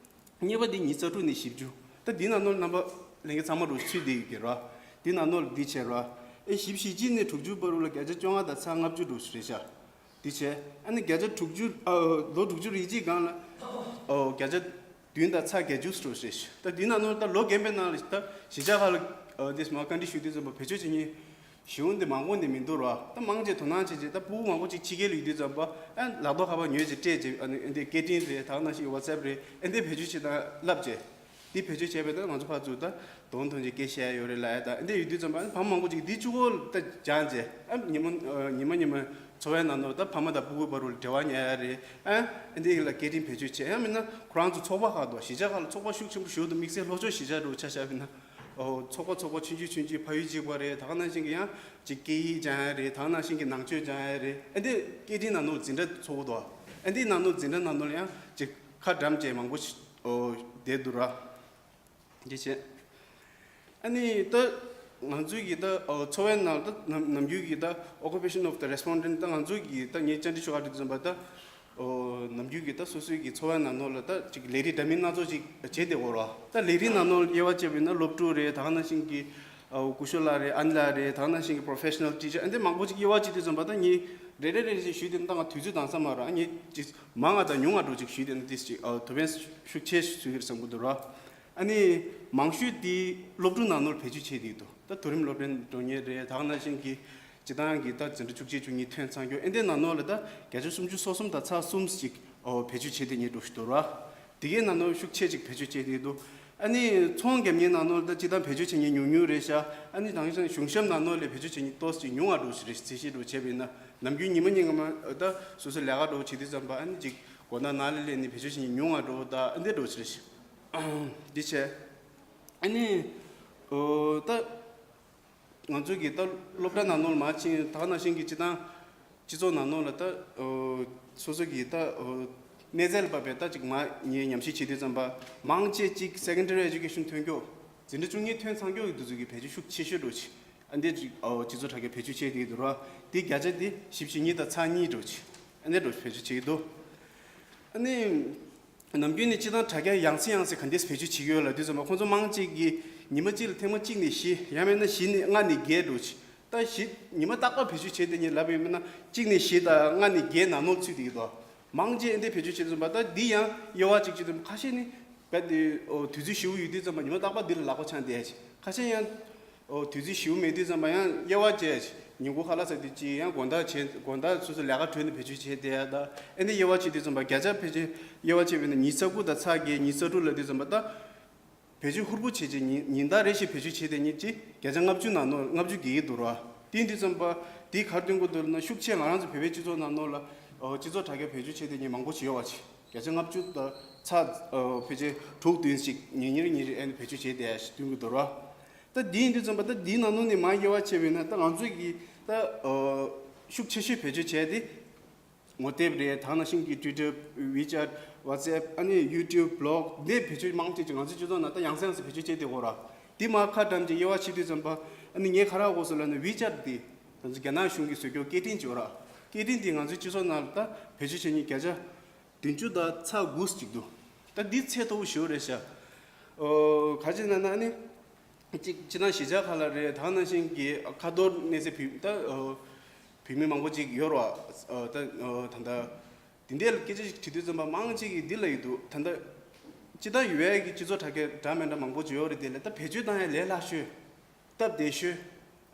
གཉིས་པ་འདི་ཉི་ཤུ་རྩ་དྲུག་ནས་བཞི་བཅུ། ད་འདི་ནང་ནོར་རྣམ་པ་ལྷན་རྒྱས་ཚང་མ་རུ་ཚུད་བསྡད་ཡོད་ཀྱི་ར། འདི་ནང་ནོར་འདི་བྱས་ར། ཨེ་བཞི་བཅུ་ཞེ་གཅིག་ནས་དྲུག་ཅུ་བར་རུ་ལ་བརྒྱ་ཆ་བཅོ་ལྔ་དང་ཚ་ལྔ་བཅུ་འགྲོ་རེད་ཤག་འདི་བྱས། ཨ་ནི་བརྒྱ་ཆ་དྲུག་ཅུ་ཨ་ལོ་དྲུག་ཅུ་རེ་གཅིག་སྒང་ལ་ཨོ་བརྒྱ་ཆ་བདུན་དང་ཚ་བརྒྱད་ཅུ་འགྲོ་རེད་ཤག་ད་འདི་ནང་ནོར་ད་ལོ་རྒན་པའི་ནང་ལ་ད་གཞིས་ཆགས་ཁག་ལ་ཨ་འདི་སྨོ་བཀའ་འདྲི་ཞུ་དུས་ཙམ་པ་བེད་སྤྱོད་བྱེད་མཁན་གཞི་འོང་དེ་མང་པོ་ནི་མི་འདུག་ར། ད་མང་ཆེ་དོ་སྣང་བྱེད་ཆེད་ད་ཕྲུ་གུ་མང་པོ་ཅིག་ཕྱི་རྒྱལ་ལ་ཡོད་དུས་ཙམ་པ་ཨ་ལག་ཐོག་ཁ་པར་ཉོས་ཅིག་སྤྲད་ཅིག་ཨ་ནི་ཨ་འདི་སྐད་འཕྲིན་རེད། ད་ག་ནང་བཞིན་ཝ་ཊི་སེབ་རེད། ཨ་འདི་བེད་སྤྱོད་བྱེད་སྟངས་བསླབ་ཅིག་འདི་བེད་སྤྱོད་བྱས་པས་ད་ང་ཚོ་ཕར་ཚུར་ད་གདོང་མཐོང་ཅིག་སྐད་བཤད་ཡ་ཡོད་རེད་ལབ་ཡ། ད་ཨ་འདི་ཡོད་དུས་ཙམ་པ་ཨ་ནི་ཕ་མ་མང་པོ་ཅིག་འདི་གཅིག་པོ་ད་སྦྱངས་ཅིག་ཨ་ཉི་མ་ཨ་ཉི་མ་ཉི་མ་འཚོ་བའི་ནང་དུ་ད་ཕ་མ་དང་ཕྲུ་གུ་བར་དུ་འབྲེལ་བ་ཉར་ཡ་རེད། ཨ་ཨ་འདི་ལ་སྐད་འཕྲིན་བེད་སྤྱོད་བྱས། ཡང་མིན་ན་ཁོ་རང་ཚོ་ཚོགས་པ་ཁག་ཏུ་གཞིས་ཆགས་ཁག་ལ་ཚོགས་པ་ཤུགས་ཆེན་པོ་ཞིག་འདུག་དམིགས་བསལ་ལྷོ་ཕྱོགས་གཞིས་ཆགས་འདྲ་བོ་ཆ་བཞག་པ་ཡིན་ན། ཨོ་ཚོགས་པ་ཚོགས་པ་ཆུང་ཆུང་ཆུང་ཆུང་ཕ་ཡུལ་གཅིག་པ་རེད། ད་ག་ནང་བཞིན་གྱི་ཡང་ཅིག་སྐད་ཡིག་སྦྱང་ཡ་རེད། ད་ག་ནང་བཞིན་གྱི་ནང་ཆོས་སྦྱང་ཡ་རེད། ཨ་འདི་སྐད་འཕྲིན་ནང་ནོར་འཛིན་གྲྭ་ཚོགས་འདུག་ཨ་འདི་ནང་ནོར་འཛིན་གྲྭ་ནང་ནོར་ཡང་ཅིག་ཁ་འགྲམ་བཅས་མང་པོ་ཞིག་ཨོ་བསྡད་འདུག་ར། འདི་བྱས། ཨ་ནི་ད་ང་ཚོའི་གི་ད་ཨོ་འཚོ་བའི་ནང་ད་ནམ་ནམ་རྒྱུན་གྱི་ད་occupation of the respondent ད་ང་ཚོའི་གི་ད་ངས་བཅར་འདྲི་ཞུ་ག་འགྲོ་དུས་ཙམ་པ་ད། ཨོ་ནམ་རྒྱུན་གྱི་ད་སོ་སོའི་གི་འཚོ་བའི་ནང་ནོར་ལ་ད་ཅིག་ལས་རིགས་འདྲ་མིན་སྣ་ཚོགས་ཅིག་བྱས་ཏེ་འོ་རོ། ད་ལས་རིགས་ནང་ནོར་དབྱེ་བ་བྱས་པ་ཡིན་ན་སློབ་ཕྲུག་རེད། ད་ག་ནང་བཞིན་གྱི་ཨོ་སྐུ་ཞབས་ལགས་རེད། ཨ་ནེ་ལགས་རེད། ད་ག་ནང་བཞིན་གྱི་professional teacher ཨ་འདི་མང་པོ་ཅིག་དབྱེ་བ་བྱེད་དུས་ཙམ་པ་ད་ངས་རེ་རེ་རེ་རེ་ཞུས་ཏེ་ད་ང་དུས་ཚོད་འདང་ས་མ་རོ། ཨ་ངས་ཅིག་མང་ང་དང་ཉུང་ང་འགྲོ་ཅིག་ཞུས་ཏེ་ན་ཏིས་ཅིག་ཨོ་དུ་བན་ཤུགས་ཆེ་ཞུ་གི་རེད་བསམ་གི་འདུག་རོ། ཨ་ནི་མང་ཤོས་དེ་སློབ་ཕྲུག་ནང་ནོར་བེད་སྤྱོད་བྱས་ཏེ་འདུག་ད་མཐོ་རིམ་སློབ་གྲྭ་འགྲོ་མཁན་རེད། ད་ག་ནང་བཞིན་གྱི་སྤྱི་བཏང་གི་ད་འཛིན་གྲྭ་བཅུ་གཅིག་བཅུ་གཉིས་ཐོན་ཚར་མཁན་ཨེ་འདྲའི་ནང་ནོར་ལ་ད་བརྒྱ་ཆ་སུམ་ཅུ་སོ་གསུམ་དང་ཚེག་གསུམ་ཅིག་ཨོ་བེད་སྤྱོད་བྱས་ཏེ་ཉེ་འགྲོ་ཞིག་འདུག་ར། དེ་གའི་ནང་ནོར་ཤུགས་ཆེ་ཅིག་བེད་སྤྱོད་བྱས་ཏེ་འདུག་ཨ་ནི་ཚོང་རྒྱབ་མཁན་ནང་ནོར་ད་སྤྱི་བཏང་བེད་སྤྱོད་བྱེད་མཁན་ཉུང་ཉུང་རེད་ཤག་ཨ་ནི་དེང་སང་གཞུང་ཞབས་ནང་ནོར་ལས་བེད་སྤྱོད་བྱེད་མཁན་ཏོག་ཙམ་ཉུང་བ་འགྲོ་ཞིག་རེད། རྩིས་བཤེར་འགྲོ་བྱས་པ་ཡིན་ན་ནམ་རྒྱུན་ཉི་མ་ཉིན་གང་མ་ད་སོ་སོ་ལས་ཀ་འགྲོ་བྱེད་དུས་ཙམ་པ་ཨ་ནི་ཅིག་སྒོ་ནང་ནང་ལ་སླེབས་ནས་བེད་སྤྱོད་བྱེད་མཁན་ཉུང་བ་འགྲོ་ད་ཨ་འདྲ་འགྲོ་ཞིག་རེད་ཤག་འདི་བྱས། ཨ་ནི་ཨོ་ད། ང་ཚོ་གི་ད་སློབ་གྲྭ་ནང་ནོར་མ་ཕྱིན་ད་ག་ནང་བཞིན་གྱི་སྤྱི་བཏང་སྤྱི་ཚོགས་ནང་ནོར་ལ་ད་ཨོ་སོ་སོ་གི་ད་ཨོ་གནས་ཚད་ལ་བབས་པའི་ད་ཅིག་མ་ངས་ཉམས་ཞིབ་བྱེད་དུས་ཙམ་པ་མང་ཆེ་ཅིག་secondary education ཐོན་མཁན་འཛིན་གྲྭ་བཅུ་གཉིས་ཐོན་ཚར་མཁན་གྱི་དུས་ཚོད་ཀྱི་བེད་སྤྱོད་ཤུགས་ཆེ་ཤོས་འགྲོ་ཆེ། ཨ་འདི་ཅིག་ཨོ་སྤྱི་ཚོགས་དྲ་རྒྱ་བེད་སྤྱོད་བྱས་དེ་འདུག་ར། དེ་བརྒྱ་ཆ་དེ་བཞི་བཅུ་ཞེ་གཉིས་དང་ཚེག་གཉིས་འགྲོ་ཆེ། ཨ་འདི་འགྲོ་བེད་སྤྱོད་བྱེད་ཀྱི་འདུག་ཨ་ནི། ནམ་རྒྱུན་ནས་སྤྱི་བཏང་དྲ་རྒྱ་ཡང་སེ་ཡང་སེ་ག་འདྲས་བེད་སྤྱོད་བྱེད་ཀྱི་ཡོད་ལབ་དུས་ཙམ་པ་ཁོང་ཚོ་མང་ཆེ་གིས་ཉི་མ་གཅིག་ལ་ཐེངས་མ་གཅིག་ནས་བཞི་ཡང་མིན་ན་བཞི་ནས་ལྔ་ནས་བརྒྱད་འགྲོ་ཆེ། ད་བཞི་ཉི་མ་རྟག་པར་བེད་སྤྱོད་བྱས་དེ་ཉིད་ལབ་ཡིན་མིན་ན་གཅིག་ནས་བཞི་དང་ལྔ་ནས་བརྒྱད་ནང་ནོར་ཚུད་དེ་ཡོད་དོ། མང་ཆེ་འདི་བེད་སྤྱོད་བྱེད་དུས་ཙམ་པ་ད་འདི་ཡང་དབྱེ་བ་གཅིག་བྱེད་དུས་ཁ་ཤས་ནི་བད་དེ་ཨོ་དུས་ཚོད་ཞེ་པོ་ཡོད་དུས་ཙམ་པ་ཉི་མ་རྟག་པར་འདི་ལ་ལག་པ་འཆང་བསྡད་ཆེ། ཁ་ཤས་ཡང་ཨོ་དུས་ཚོད་ཞེ་པོ་མེད་དུས་ཙམ་པ་ཡང་དབྱེ་བ་བྱས་ཆེ། ཉིན་གུང་ཁ་ལག་ཟ་དུས་ཅིག་ཡང་དགོང་དག་བྱས་དགོང་དག་སོ་སོ་ལས་ཀ་གྲོལ་ནས་བེད་སྤྱོད་བྱས་བསྡད་ཡ། ད་ཨ་ནི་དབྱེ་བ་ཕྱེ་དུས་ཙམ་པ་བརྒྱ་ཆ་ཕལ་ཆེར་དབྱེ་བ་ཕྱེ་བས་ན་ཉི་ཤུ་རྩ་དགུ་དང་ཚེག་བརྒྱད་ཉི་ཤུ་རྩ་དྲུག་ལབ་དུས་ཙམ་པ་ད། བེད་སྤྱོད་ཧུར་པོ་བྱས་རྗེས་ཉིན་ཉིན་ལྟར་རེ་བཞིན་བེད་སྤྱོད་བྱས་ཏེ་ཉིན་གཅིག་བརྒྱ་ཆ་ལྔ་བཅུ་ནང་ནོར་ལྔ་བཅུ་བརྒལ་གྱི་འདུག་ར། དེ་ཡིན་དུས་ཙམ་པ་དེ་ག་རེ་སྟོན་གྱི་འདུག་ལབ་ན་ཤུགས་ཆེ་ང་རང་ཚོ་བོད་པའི་སྤྱི་ཚོགས་ནང་ནོར་ལ་ཨོ་སྤྱི་ཚོགས་དྲ་རྒྱ་བེད་སྤྱོད་བྱས་ཏེ་ཉིན་མང་པོ་ཞིག་ཡོད་པ་ཅིག་བརྒྱ་ཆ་ལྔ་བཅུ་དང་ཚེག་ཨོ་ཕལ་ཆེར་དྲུག་བདུན་ཞིག་ཉིན་ཉིན་རེ་ཉིན་རེ་ཨ་ནི་བེད་སྤྱོད་བྱས་ཏེ་ཡ་ཞིག་སྟོན་གྱི་འདུག་ར། ད་དེ་ཡིན་དུས་ཙམ་པ་ད་དེའི་ནང་ནོར་ནས་མར་དབྱེ་བ་ཕྱེ་བས་ན་ད་ང་ཚོས་ཀྱི་ད་ཨོ་ཤུགས་ཆེ་ཤོས་བེད་སྤྱོད་བྱས་ཏེ། ངོ་དེབ་རེད། ད་ནང་བཞིན་གྱི་Twitter, WeChat, WhatsApp ཨ་ནི་YouTube, blog འདི་བེད་སྤྱོད་མང་ཆེ་ཅིག་ང་ཚོའི་སྤྱི་ཚོགས་ནང་ད་ཡང་སེ་ཡང་སེ་བེད་སྤྱོད་བྱས་བསྡད་ཡོད་ར། འདི་མར་ཁ་བཀྲམ་རྗེས་དབྱེ་བ་ཕྱེ་དུས་ཙམ་པ་ཨ་ནི་ངས་ག་རེ་ཧ་གོ་སོང་ལབ་ན་WeChat འདི་ང་ཚོ་རྒྱ་ནག་གཞུང་གིས་བཟོས་རྒྱུ་སྐད་འཕྲིན་ཅིག་ཡོད་ར། སྐད་འཕྲིན་འདི་ང་ཚོའི་སྤྱི་ཚོགས་ནང་ལ་ད་བེད་སྤྱོད་བྱེད་མཁན་བརྒྱ་ཆ་བདུན་ཅུ་དང་ཚེག་དགུ་ཅིག་འདུག་ད་འདི་ཚད་མཐོ་པོ་ཞེ་པོ་རེད་ཤག་ཨོ་ག་རེ་བྱས་ན་ན་ཨ་ནི། གཅིག་སྤྱིར་བཏང་གཞིས་ཆགས་ཁག་ལ་རེད། ད་ནང་བཞིན་གྱི་ཁ་ཐོར་གནས་ཚུལ་བུད་ད་ཨོ་བུད་མེད་མང་པོ་ཅིག་ཡོད་རེད་བ། ཨོ་ད་ཨོ་ད་ལྟ་འདི་འདྲའི་སྐད་ཆ་ཞིག་དྲི་དུས་ཙམ་པ་མང་ཆེ་གིས་འདི་ལབ་ཀྱི་འདུག་ད་ལྟ་སྤྱིར་བཏང་ཡོད་ཡ་གི་སྤྱི་ཚོགས་དྲ་རྒྱ་འདྲ་མི་འདྲ་མང་པོ་ཅིག་ཡོད་རེད། དེ་ལ་ད་བེད་སྤྱོད་བཏང་ཡ་ལས་སླ་ཤོས། སྟབས་བདེ་ཤོས།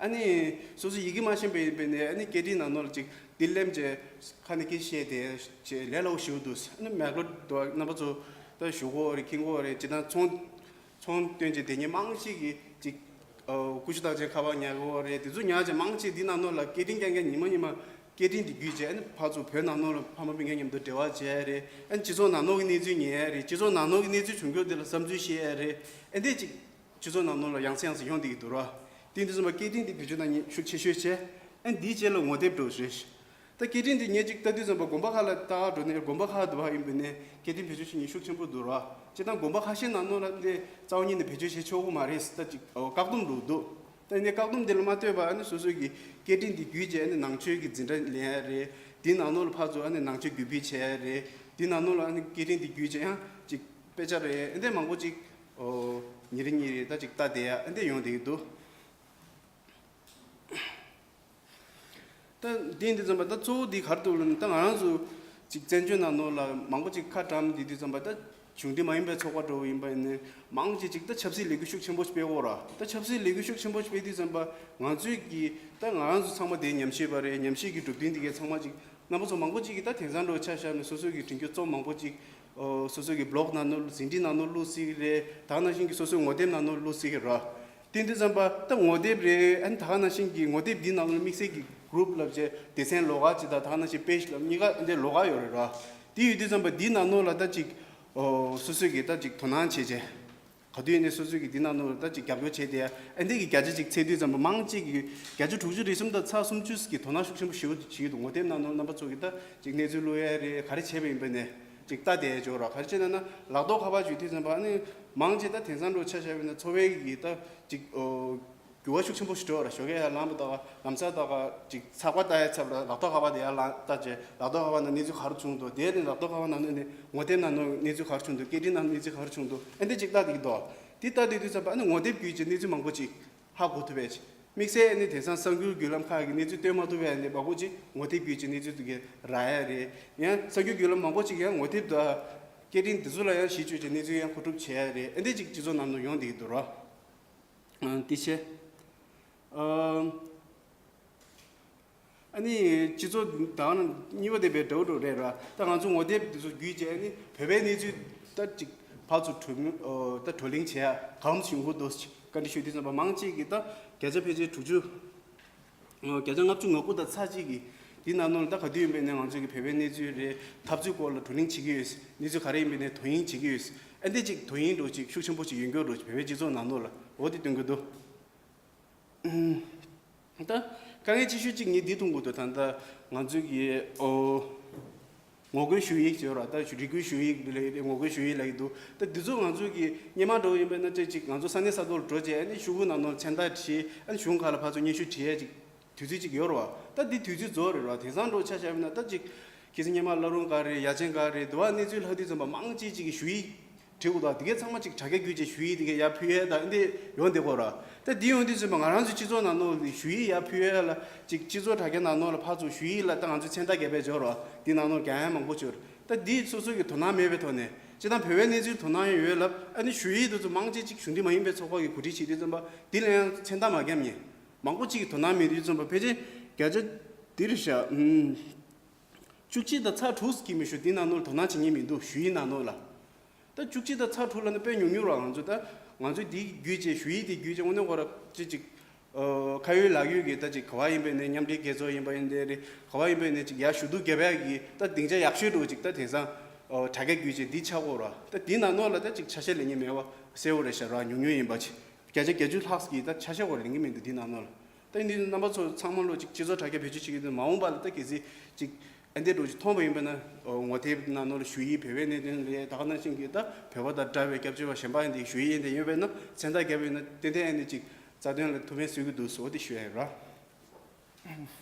ཨ་ནི་སོ་སོ་ཡི་གེ་མ་ཤེས་པ་ཡིན་པ་ཡིན་ནའི་ཨ་ནི་སྐད་འཕྲིན་ནང་ནོར་ལ་ཅིག་འདི་གླེམ་བྱས་ཁ་ནས་སྐད་ཆ་བཤད་དེ་བྱས་ལས་སླ་པོ་ཞེ་པོ་འདུག་ཨ་ནི་མེག་ལོ་དོ་རྣམ་པ་ཚོ་ད་ཞུ་གི་ཡོད་རེད། མཁྱེན་གྱི་ཡོད་རེད། སྤྱིར་བཏང་ཚོང་ཚོང་སྟོན་བྱས་དེ་ཉིད་མང་ཆེ་གིས་ཅིག་ཨོ་ཀུ་ཤུ་རྟགས་ཅན་ཁ་པར་ཉར་གྱི་ཡོད་རེད། དེ་ཚོ་ཉར་བྱས་མང་ཆེ་འདི་ནང་ནོར་ལ་སྐད་འཕྲིན་རྐྱང་རྐྱང་ཉི་མ་ཉི་མ་སྐད་འཕྲིན་འདི་བརྒྱུད་བྱས་ཨ་ནི་ཕར་ཚུར་བོད་ནང་ནོར་ལ་ཕ་མ་སྤུན་ཀྱག་མཉམ་དུ་འབྲེལ་བ་བྱས་རེད། ཨ་ནི་སྤྱི་ཚོགས་ནང་ནོར་གྱི་གནས་ཚུལ་ཉན་ཡ་རེད། སྤྱི་ཚོགས་ནང་ནོར་གྱི་གནས་ཚུལ་བྱུང་རྒྱུ་དེ་ལ་བསམ་ཚུལ་བཤད་ཡ་རེད། ཨ་འདི་ཅིག་སྤྱི་ཚོགས་ནང་ནོར་ལ་ཡང་སེ་ཡང་སེ་ཡོང་བསྡད་ཀྱི་འདུག་ར། དེ་འདི་ཙམ་པ་སྐད་འཕྲིན་འདི་བེད་སྤྱོད་གནང་མཁན་ཤུགས་ཆེ་ཤོས་བྱས། ཨ་འདིའི་རྗེས་ལ་ངོ་དེབ་འགྲོ་རེད། ད་སྐད་འཕྲིན་འདི་ངས་ཅིག་ལྟ་དུས་ཙམ་པ་དགོན་པ་ཁག་ལ་ལྟ་ག་འགྲོ་ནས་དགོན་པ་ཁག་འདི་བ་ཡིན་པ་ནས་སྐད་འཕྲིན་བེད་སྤྱོད་བྱེད་མཁན་ཤུགས་ཆེན་པོ་འདུག་ར། སྤྱིར་བཏང་དགོན་པ་ཁ་ཤས་ནང་ནོར་ལ་འདི་རྩ་བ་ཉིད་ནས་བེད་སྤྱོད་བྱེད་ཆོག་གི་མ་རེད། ད་ཅིག་ཨོ་བཀག་སྡོམ་འགྲོ་འདུག་ད་ནས་བཀག་སྡོམ་དེ་ལ་མ་ལྟོས་པར་ཨ་ནི་སོ་སོ་གི་སྐད་འཕྲིན་འདི་བརྒྱུད་བྱས་ཨ་ནི་ནང་ཆོས་ཀྱི་འཛིན་གྲྭ་ལེན་ཡ་རེད། དེའི་ནང་ནོར་ལ་ཕར་ཚུར་ཨ་ནི་ནང་ཆོས་བརྒྱུད་སྤེལ་བྱེད་ཡ་རེད། དེའི་ནང་ནོར་ལ་ཨ་ནི་སྐད་འཕྲིན་འདི་བརྒྱུད་བྱས་ཡང་ཅིག་དཔེ་ཆ་རེད། ཨ་འདི་མང་པོ་ཅིག་ཨོ་ཉིན་རེ་ཉིན་རེ་ད་ཅིག་ལྟ་བསྡད་ཡ་ཨ་འདི་ཡོང་བསྡད་ཀྱི་འདུག་ད་འདི་འདི་ཙམ་པ་ད་གཙོ་བོ་འདི་ག་རེ་འདུག་ལབ་ན་ད་ང་རང་ཚོ་ཅིག་བཙན་བྱོལ་ནང་ནོར་ལ་མང་པོ་ཅིག་ཁ་བཀྲམ་འདི་འདི་ཙམ་པ་ད་གཞུང་འབྲེལ་མ་ཡིན་པའི་ཚོགས་པ་འདྲ་བོ་ཡིན་པ་ཡིན་ནའི་མང་ཆེ་ཅིག་ད་ཆབ་སྲིད་ལས་འགུལ་ཤུགས་ཆེན་པོ་ཞིག་སྤེལ་གོ་ར། ད་ཆབ་སྲིད་ལས་འགུལ་ཤུགས་ཆེན་པོ་ཞིག་སྤེལ་དུས་ཙམ་པ་ང་ཚོས་ཀྱི་ད་ང་རང་ཚོ་ཚང་མ་དེ་ཉམས་ཞིབ་པ་རེད། ཉམས་ཞིབ་ཀྱི་གྲུབ་དོན་འདི་གའི་ཚང་མ་ཅིག་རྣམ་པ་ཚོ་མང་པོ་ཅིག་གིས་ད་དེང་སང་འདྲ་བོ་ཆ་བཞག་ན་སོ་སོ་གི་དྲན་རྒྱུ་རྩོམ་མང་པོ་ཅིག་ཨོ་སོ་སོ་གི་བི་ལོག་ནང་ནོར་ཟིན་བྲིས་ནང་ནོར་བླུགས་སྲིད་རེད། ད་ནང་བཞིན་གྱི་སོ་སོའི་ངོ་དེབ་ནང་ནོར་བླུགས་སྲིད་ཀྱི་ར། དེ་འདི་ཙམ་པ་ད་ངོ་དེབ་རེད། ཨ་ནི་ད་ག་ནང་བཞིན་གྱི་ངོ་དེབ་འདི་ནང་ལ་དམིགས་བསལ་གྱི་གུ་རུབ་ལབ་བྱས་སྡེ་ཚན་ལོགས་ཀ་ཅིག་དང་ད་ག་ནང་བཞིན་པེ་ཇི་ལབ་གཉིས་ཀ་འདི་ལོགས་ཀ་ཡོད་རེད་ར། དེ་ཡོད་དུས་ཙམ་པ་འདི་ནང་ནོར་ལ་ད་ཅིག་ཨོ་སོ་སོས་ཀྱི་ད་ཅིག་དོ་སྣང་བྱས་བྱས་ག་དུས་ནས་སོ་སོས་ཀྱི་འདི་ནང་ནོར་ལ་ད་ཅིག་རྒྱབ་སྐྱོར་བྱས་ཏེ་ཨ་འདི་གི་བརྒྱ་ཆ་ཅིག་ཚད་དུས་ཙམ་པ་མང་གཅིག་གི་བརྒྱ་ཆ་དྲུག་ཅུ་རེ་གསུམ་དང་ཚེག་སུམ་ཅུ་གི་དོ་སྣང་ཤུགས་ཆེན་པོ་ཞེ་པོ་བྱེད་ཀྱི་འདུག་ངོ་དེབ་ནང་ནོར་རྣམ་པ་ཚོ་གི་ད་ཅིག་གནས་ཚུལ་བླུག་ཡ་རེད། ག་རེ་བྱས་པ་ཡིན་པ་ནས་ཅིག་ལྟ་བསྡད་ཡ་ཅིག་ཡོད་ར། ག་རེ་བྱས་ན་ན་ལག་ཐོག་ཁ་པར་བརྒྱུད་དུས་ཙམ་པ་ཨ་ནི་མང་ཆེ་ད་དེང་སང་འདྲ་བོ་ཆ་བཞག་པ་ཡིན་ན་འཚོ་བའི་གི་ད་ཅིག་ཨོ་འགྱུར་བ་ཤུགས་ཆེན་པོ་ཞིག་འགྲོ་བ་ར། ཞོགས་ཀས་ཡར་ལངས་པ་དང་ལམ་སང་དང་ཅིག་ཚགས་པར་ལྟ་ཡའི་ཚབ་ལ་ལག་ཐོག་ཁ་པར་དེ་ཡར་ལངས་ལྟ་བྱས་ལག་ཐོག་ཁ་པར་ནང་གནས་ཚུལ་ག་རེ་བྱུང་འདུག་དེ་ནས་ལག་ཐོག་ཁ་པར་ནང་ནས་ངོ་དེབ་ནང་ནང་གནས་ཚུལ་ག་རེ་བྱུང་འདུག་སྐད་འཕྲིན་ནང་གནས་ཚུལ་ག་རེ་བྱུང་འདུག་ཨ་འདི་ཅིག་ལྟ་བསྡད་ཀྱི་འདུག་དེ་ལྟ་བསྡད་དུས་ཙམ་པ་ཨ་ནི་ངོ་དེབ་བརྒྱུད་ཀྱི་གནས་ཚུལ་མང་པོ་ཅིག་ཧ་གོ་ཐུབ་པས། དམིགས་བསལ་ཨ་ནི་དེང་སང་གསར་འགྱུར་བརྒྱུད་ལམ་ཁག་གི་གནས་ཚུལ་སྟོན་མ་ཐུབ་པའི་ཨ་ནི་མང་པོ་ཅིག་ངོ་དེབ་བརྒྱུད་ཀྱི་གནས་ཚུལ་དེ་གའི་རག་ཡ་རེད། ཡང་གསར་འགྱུར་བརྒྱུད་ལམ་མང་པོ་ཅིག་ཡང་ངོ་དེབ་དང་སྐད་འཕྲིན་དེ་ཚོ་ལ་ཡང་གཞི་བཅོལ་བྱས་གནས་ཚུལ་ཡང་མཁོ་སྒྲུབ་བྱས་ཡ་རེད། ཨ་འདི་ཅིག་སྤྱི་ཚོགས་ནང་དུ་ཡོང་བསྡད་ཀྱི་འདུག་ར། ཨ་འདི་བྱས། ཨ་ཨ་ནི་སྤྱི་ཚོགས་དང་གཉིས་པ་དེ་བས་འདྲ་བོ་འདྲ་བོ་རེད་ར། ད་ང་ཚོ་ངོ་དེབ་འདི་ཚོ་བརྒྱུད་བྱས་ཨ་ནི་བོད་པའི་གནས་ཚུལ་ད་ཅིག་ཕར་ཚུར་བགྲོ་གླེང་ཨོ་ད་བགྲོ་གླེང་བྱེད་ཡ་གང་བྱུང་གོ་འདུག་བཀའ་འདྲི་ཞུ་དུས་ཙམ་པ་མང་ཆེ་གིས་ད་བརྒྱ་ཆ་ཕལ་ཆེར་དྲུག་ཅུ་ཨོ་བརྒྱ་ཆ་ལྔ་བཅུ་ང་དགུ་དང་ཚེག་གཅིག་གིས་འདི་ནང་ནང་ལ་ད་ག་དུས་ཡིན་པའི་ནས་ང་ཚོ་གི་བོད་པའི་གནས་ཚུལ་རེད། འཐབ་རྩོད་སྐོར་ལ་བགྲོ་གླེང་བྱེད་ཀྱི་ཡོད། གནས་ཚུལ་ག་རེ་ཡིན་པའི་ནས་དོ་དབྱིངས་བྱེད་ཀྱི་ཡོད། ཨ་འདི་ཅིག་དོ་དབྱིངས་འདྲ་བོ་ཅིག་ཤུགས་ཆེན་པོ་ཅིག་ཡོད་འགྱོ་འདྲ་བོ་ཅིག་བོད་པའི་སྤྱི་ཚོགས་ནང་ལོགས་ལ་འོ་དེ་སྟོན་གྱི་འདུག་ད་དཀའ་ངལ་ཆེ་ཤོས་གཅིག་ངས་འདི་མཐོང་གི་འདུག་ད་ལྟ་ང་ཚོའི་གི་ཨོ་ངོ་རྒོལ་ཞུ་ཡིག་ཟེར་བ་ད་རེ་སྐུལ་ཞུ་ཡིག་ལབ་ཡ་ངོ་རྒོལ་ཞུ་ཡིག་ལབ་ཀྱི་འདུག་ད་འདི་ཚོ་ང་ཚོའི་གི་སྔོན་མ་འདྲ་བོ་ཡིན་པ་ན་ཅིག་ཅིག་ང་ཚོ་ས་གནས་ས་ཐོག་ལ་འགྲོ་བྱས་ཨ་ནི་ཤོག་གུ་ནང་ནང་མཚན་རྟགས་བྲིས་ཨ་ནི་གཞུང་ཁག་ལ་ཕར་ཚུར་སྙན་ཞུ་བྲིས་ཡ་ཅིག་དུས་ཚོད་ཅིག་ཡོད་རེད་བ། ད་འདི་དུས་ཚོད་རྫོགས་རེད་བ། དེང་སང་འདྲ་བོ་ཆ་བཞག་པ་ན་ད་ཅིག་ཁྱེད་ཚོ་སྔོན་མ་བླ་རུང་ག་རེ་ཡ་ཆེན་ག་རེ་འདི་བ་གནས་ཚུལ་ལྷག་དུས་ཙམ་པ་མང་ཆེ་ཅིག་གི་ཞུ་ཡིག་བྲིས་དགོས་དང་དེ་གའི་ཚང་མ་ཅིག་དྲ་རྒྱ་བརྒྱུད་བྱས་ཞུ་ཡིག་དེ་གའི་ཡར་ཕུལ་ཡས་དང་འདི་ཡོང་བསྡད་ཀྱི་ཡོད་རེད། ད་འདི་ཡོང་དུས་ཙམ་པ་ང་རང་ཚོ་སྤྱི་ཚོགས་ནང་ནང་ལ་ཞུ་ཡིག་ཡར་ཕུལ་ཡས་ལ་ཅིག་སྤྱི་ཚོགས་དྲ་རྒྱ་ནང་ནང་ལ་ཕར་ཚུར་ཞུ་ཡིག་ལ་ད་ང་ཚོ་མཚན་རྟགས་རྒྱབ་པའི་འབྱོར་རོགས་འདི་ནང་ནང་རྒྱག་ཡ་མང་པོ་ཅིག་ཡོད་རེད། ད་འདི་སོ་སོ་གི་དོ་སྣང་མེད་པའི་ཐོག་ནས་སྤྱིར་བཏང་བོད་པའི་གནས་ཚུལ་དོ་སྣང་ཡོད་ལབ་ཨ་ནི་ཞུ་ཡིག་དེ་ཚོ་མང་ཆེ་ཅིག་གཞུང་འབྲེལ་མ་ཡིན་པའི་ཚོགས་པ་གིས་གོ་སྒྲིག་བྱེད་དུས་ཙམ་པ་འདི་ལ་ཡང་མཚན་རྟགས་མ་རྒྱབ་ནས། མང་པོ་ཅིག་གིས་དོ་སྣང་མི་དུས་ཙམ་པ་ཕལ་ཆེར་བརྒྱ་ཆ་འདིར་བཞག་ཨུམ། བཅུ་གཅིག་དང་ཚེག་དྲུག་ཅིག་མི་ཤོད་འདི་ནང་ནོར་དོ་སྣང་བྱེད་མཁན་མི་འདུག་ཞུ་ཡིག་ནང་ནོར་ལ། ད་བཅུ་གཅིག་དང་ཚེག་དྲུག་ལ་ནི་དཔེ་ཉུང་ཉུང་ར། ང་ཚོ་ད་ང་ཚོས་འདི་བརྒྱུད་བྱས་ཞུ་ཡིག་འདི་བརྒྱུད་བྱས་དངོས་གནས་ཁོ་ར་ཅི་ཅིག་ཨ་ཁ་ཡོད་ལག་ཡོད་ཀྱི་ད་ཅིག་ག་བ་ཡིན་པའི་ནས་མཉམ་འབྲེལ་རྒྱལ་ཚོགས་ཡིན་པ་ཡིན་དེ་རེད། ག་བ་ཡིན་པའི་ནས་ཅིག་ཡར་ཞུ་གཏུག་རྒྱབ་ཡག་གི་ད་སྡིངས་ཆ་ཡག་ཤོས་འདྲ་བོ་ཅིག་ད་དེང་སང་ཨ་དྲ་རྒྱ་བརྒྱུད་བྱས་འདི་ཆགས་ཀྱི་ཡོད་ར། ད་འདི་ནང་ནོར་ལ་ད་ཅིག་ཆ་ཤས་ལེན་མཁན་མེད་པ་གསལ་བོ་རེད་ཤག་ར། ཉུང་ཉུང་ཡིན་པ་ཅིག་བརྒྱ་ཆ་བརྒྱད་ཅུ་ལྷག་ཅིག་གིས་ད་ཆ་ཤས་ཁོ་ར་ལེན་གྱི་མི་འདུག་འདི་ནང་ནོར་ལ། ད་འདི་རྣམ་པ་ཚོ་ཚང་མ་ལོ་ཅིག་སྤྱི་ཚོགས་དྲ་རྒྱ་བེད་སྤྱོད་བྱེད་ཀྱི་འདུག་མ་འོངས་པ་ལ་ད་གལ་སྲིད་ཅིག་ཨ་འདི་འདྲ་བོ་ཅིག་མཐོང་བ་ཡིན་པ་ན་ངོ་དེབ་ནང་ནོར་ལ་ཞུ་ཡིག་བོད་པའི་གནད་དོན་ལས་ད་ག་ནང་བཞིན་གྱི་ད་བོད་པ་དང་འདྲ་བའི་སྐྱབས་བཅོལ་བ་གཞན་པ་ཡིན་དེ་ཞུ་ཡིག་ཡིན་དེ་ཡོད་པས་ན་མཚན་རྟགས་བརྒྱབ་པ་ཡིན་ན་ཏན་ཏན་ཨ་ནི་ཅིག་རྩ་དོན་ལ་ཐུགས་ཕན་གསོས་ཀྱི་འདུག་ཟེར་བ་དེ་ཞུ་ཡ་ཡིན་ར།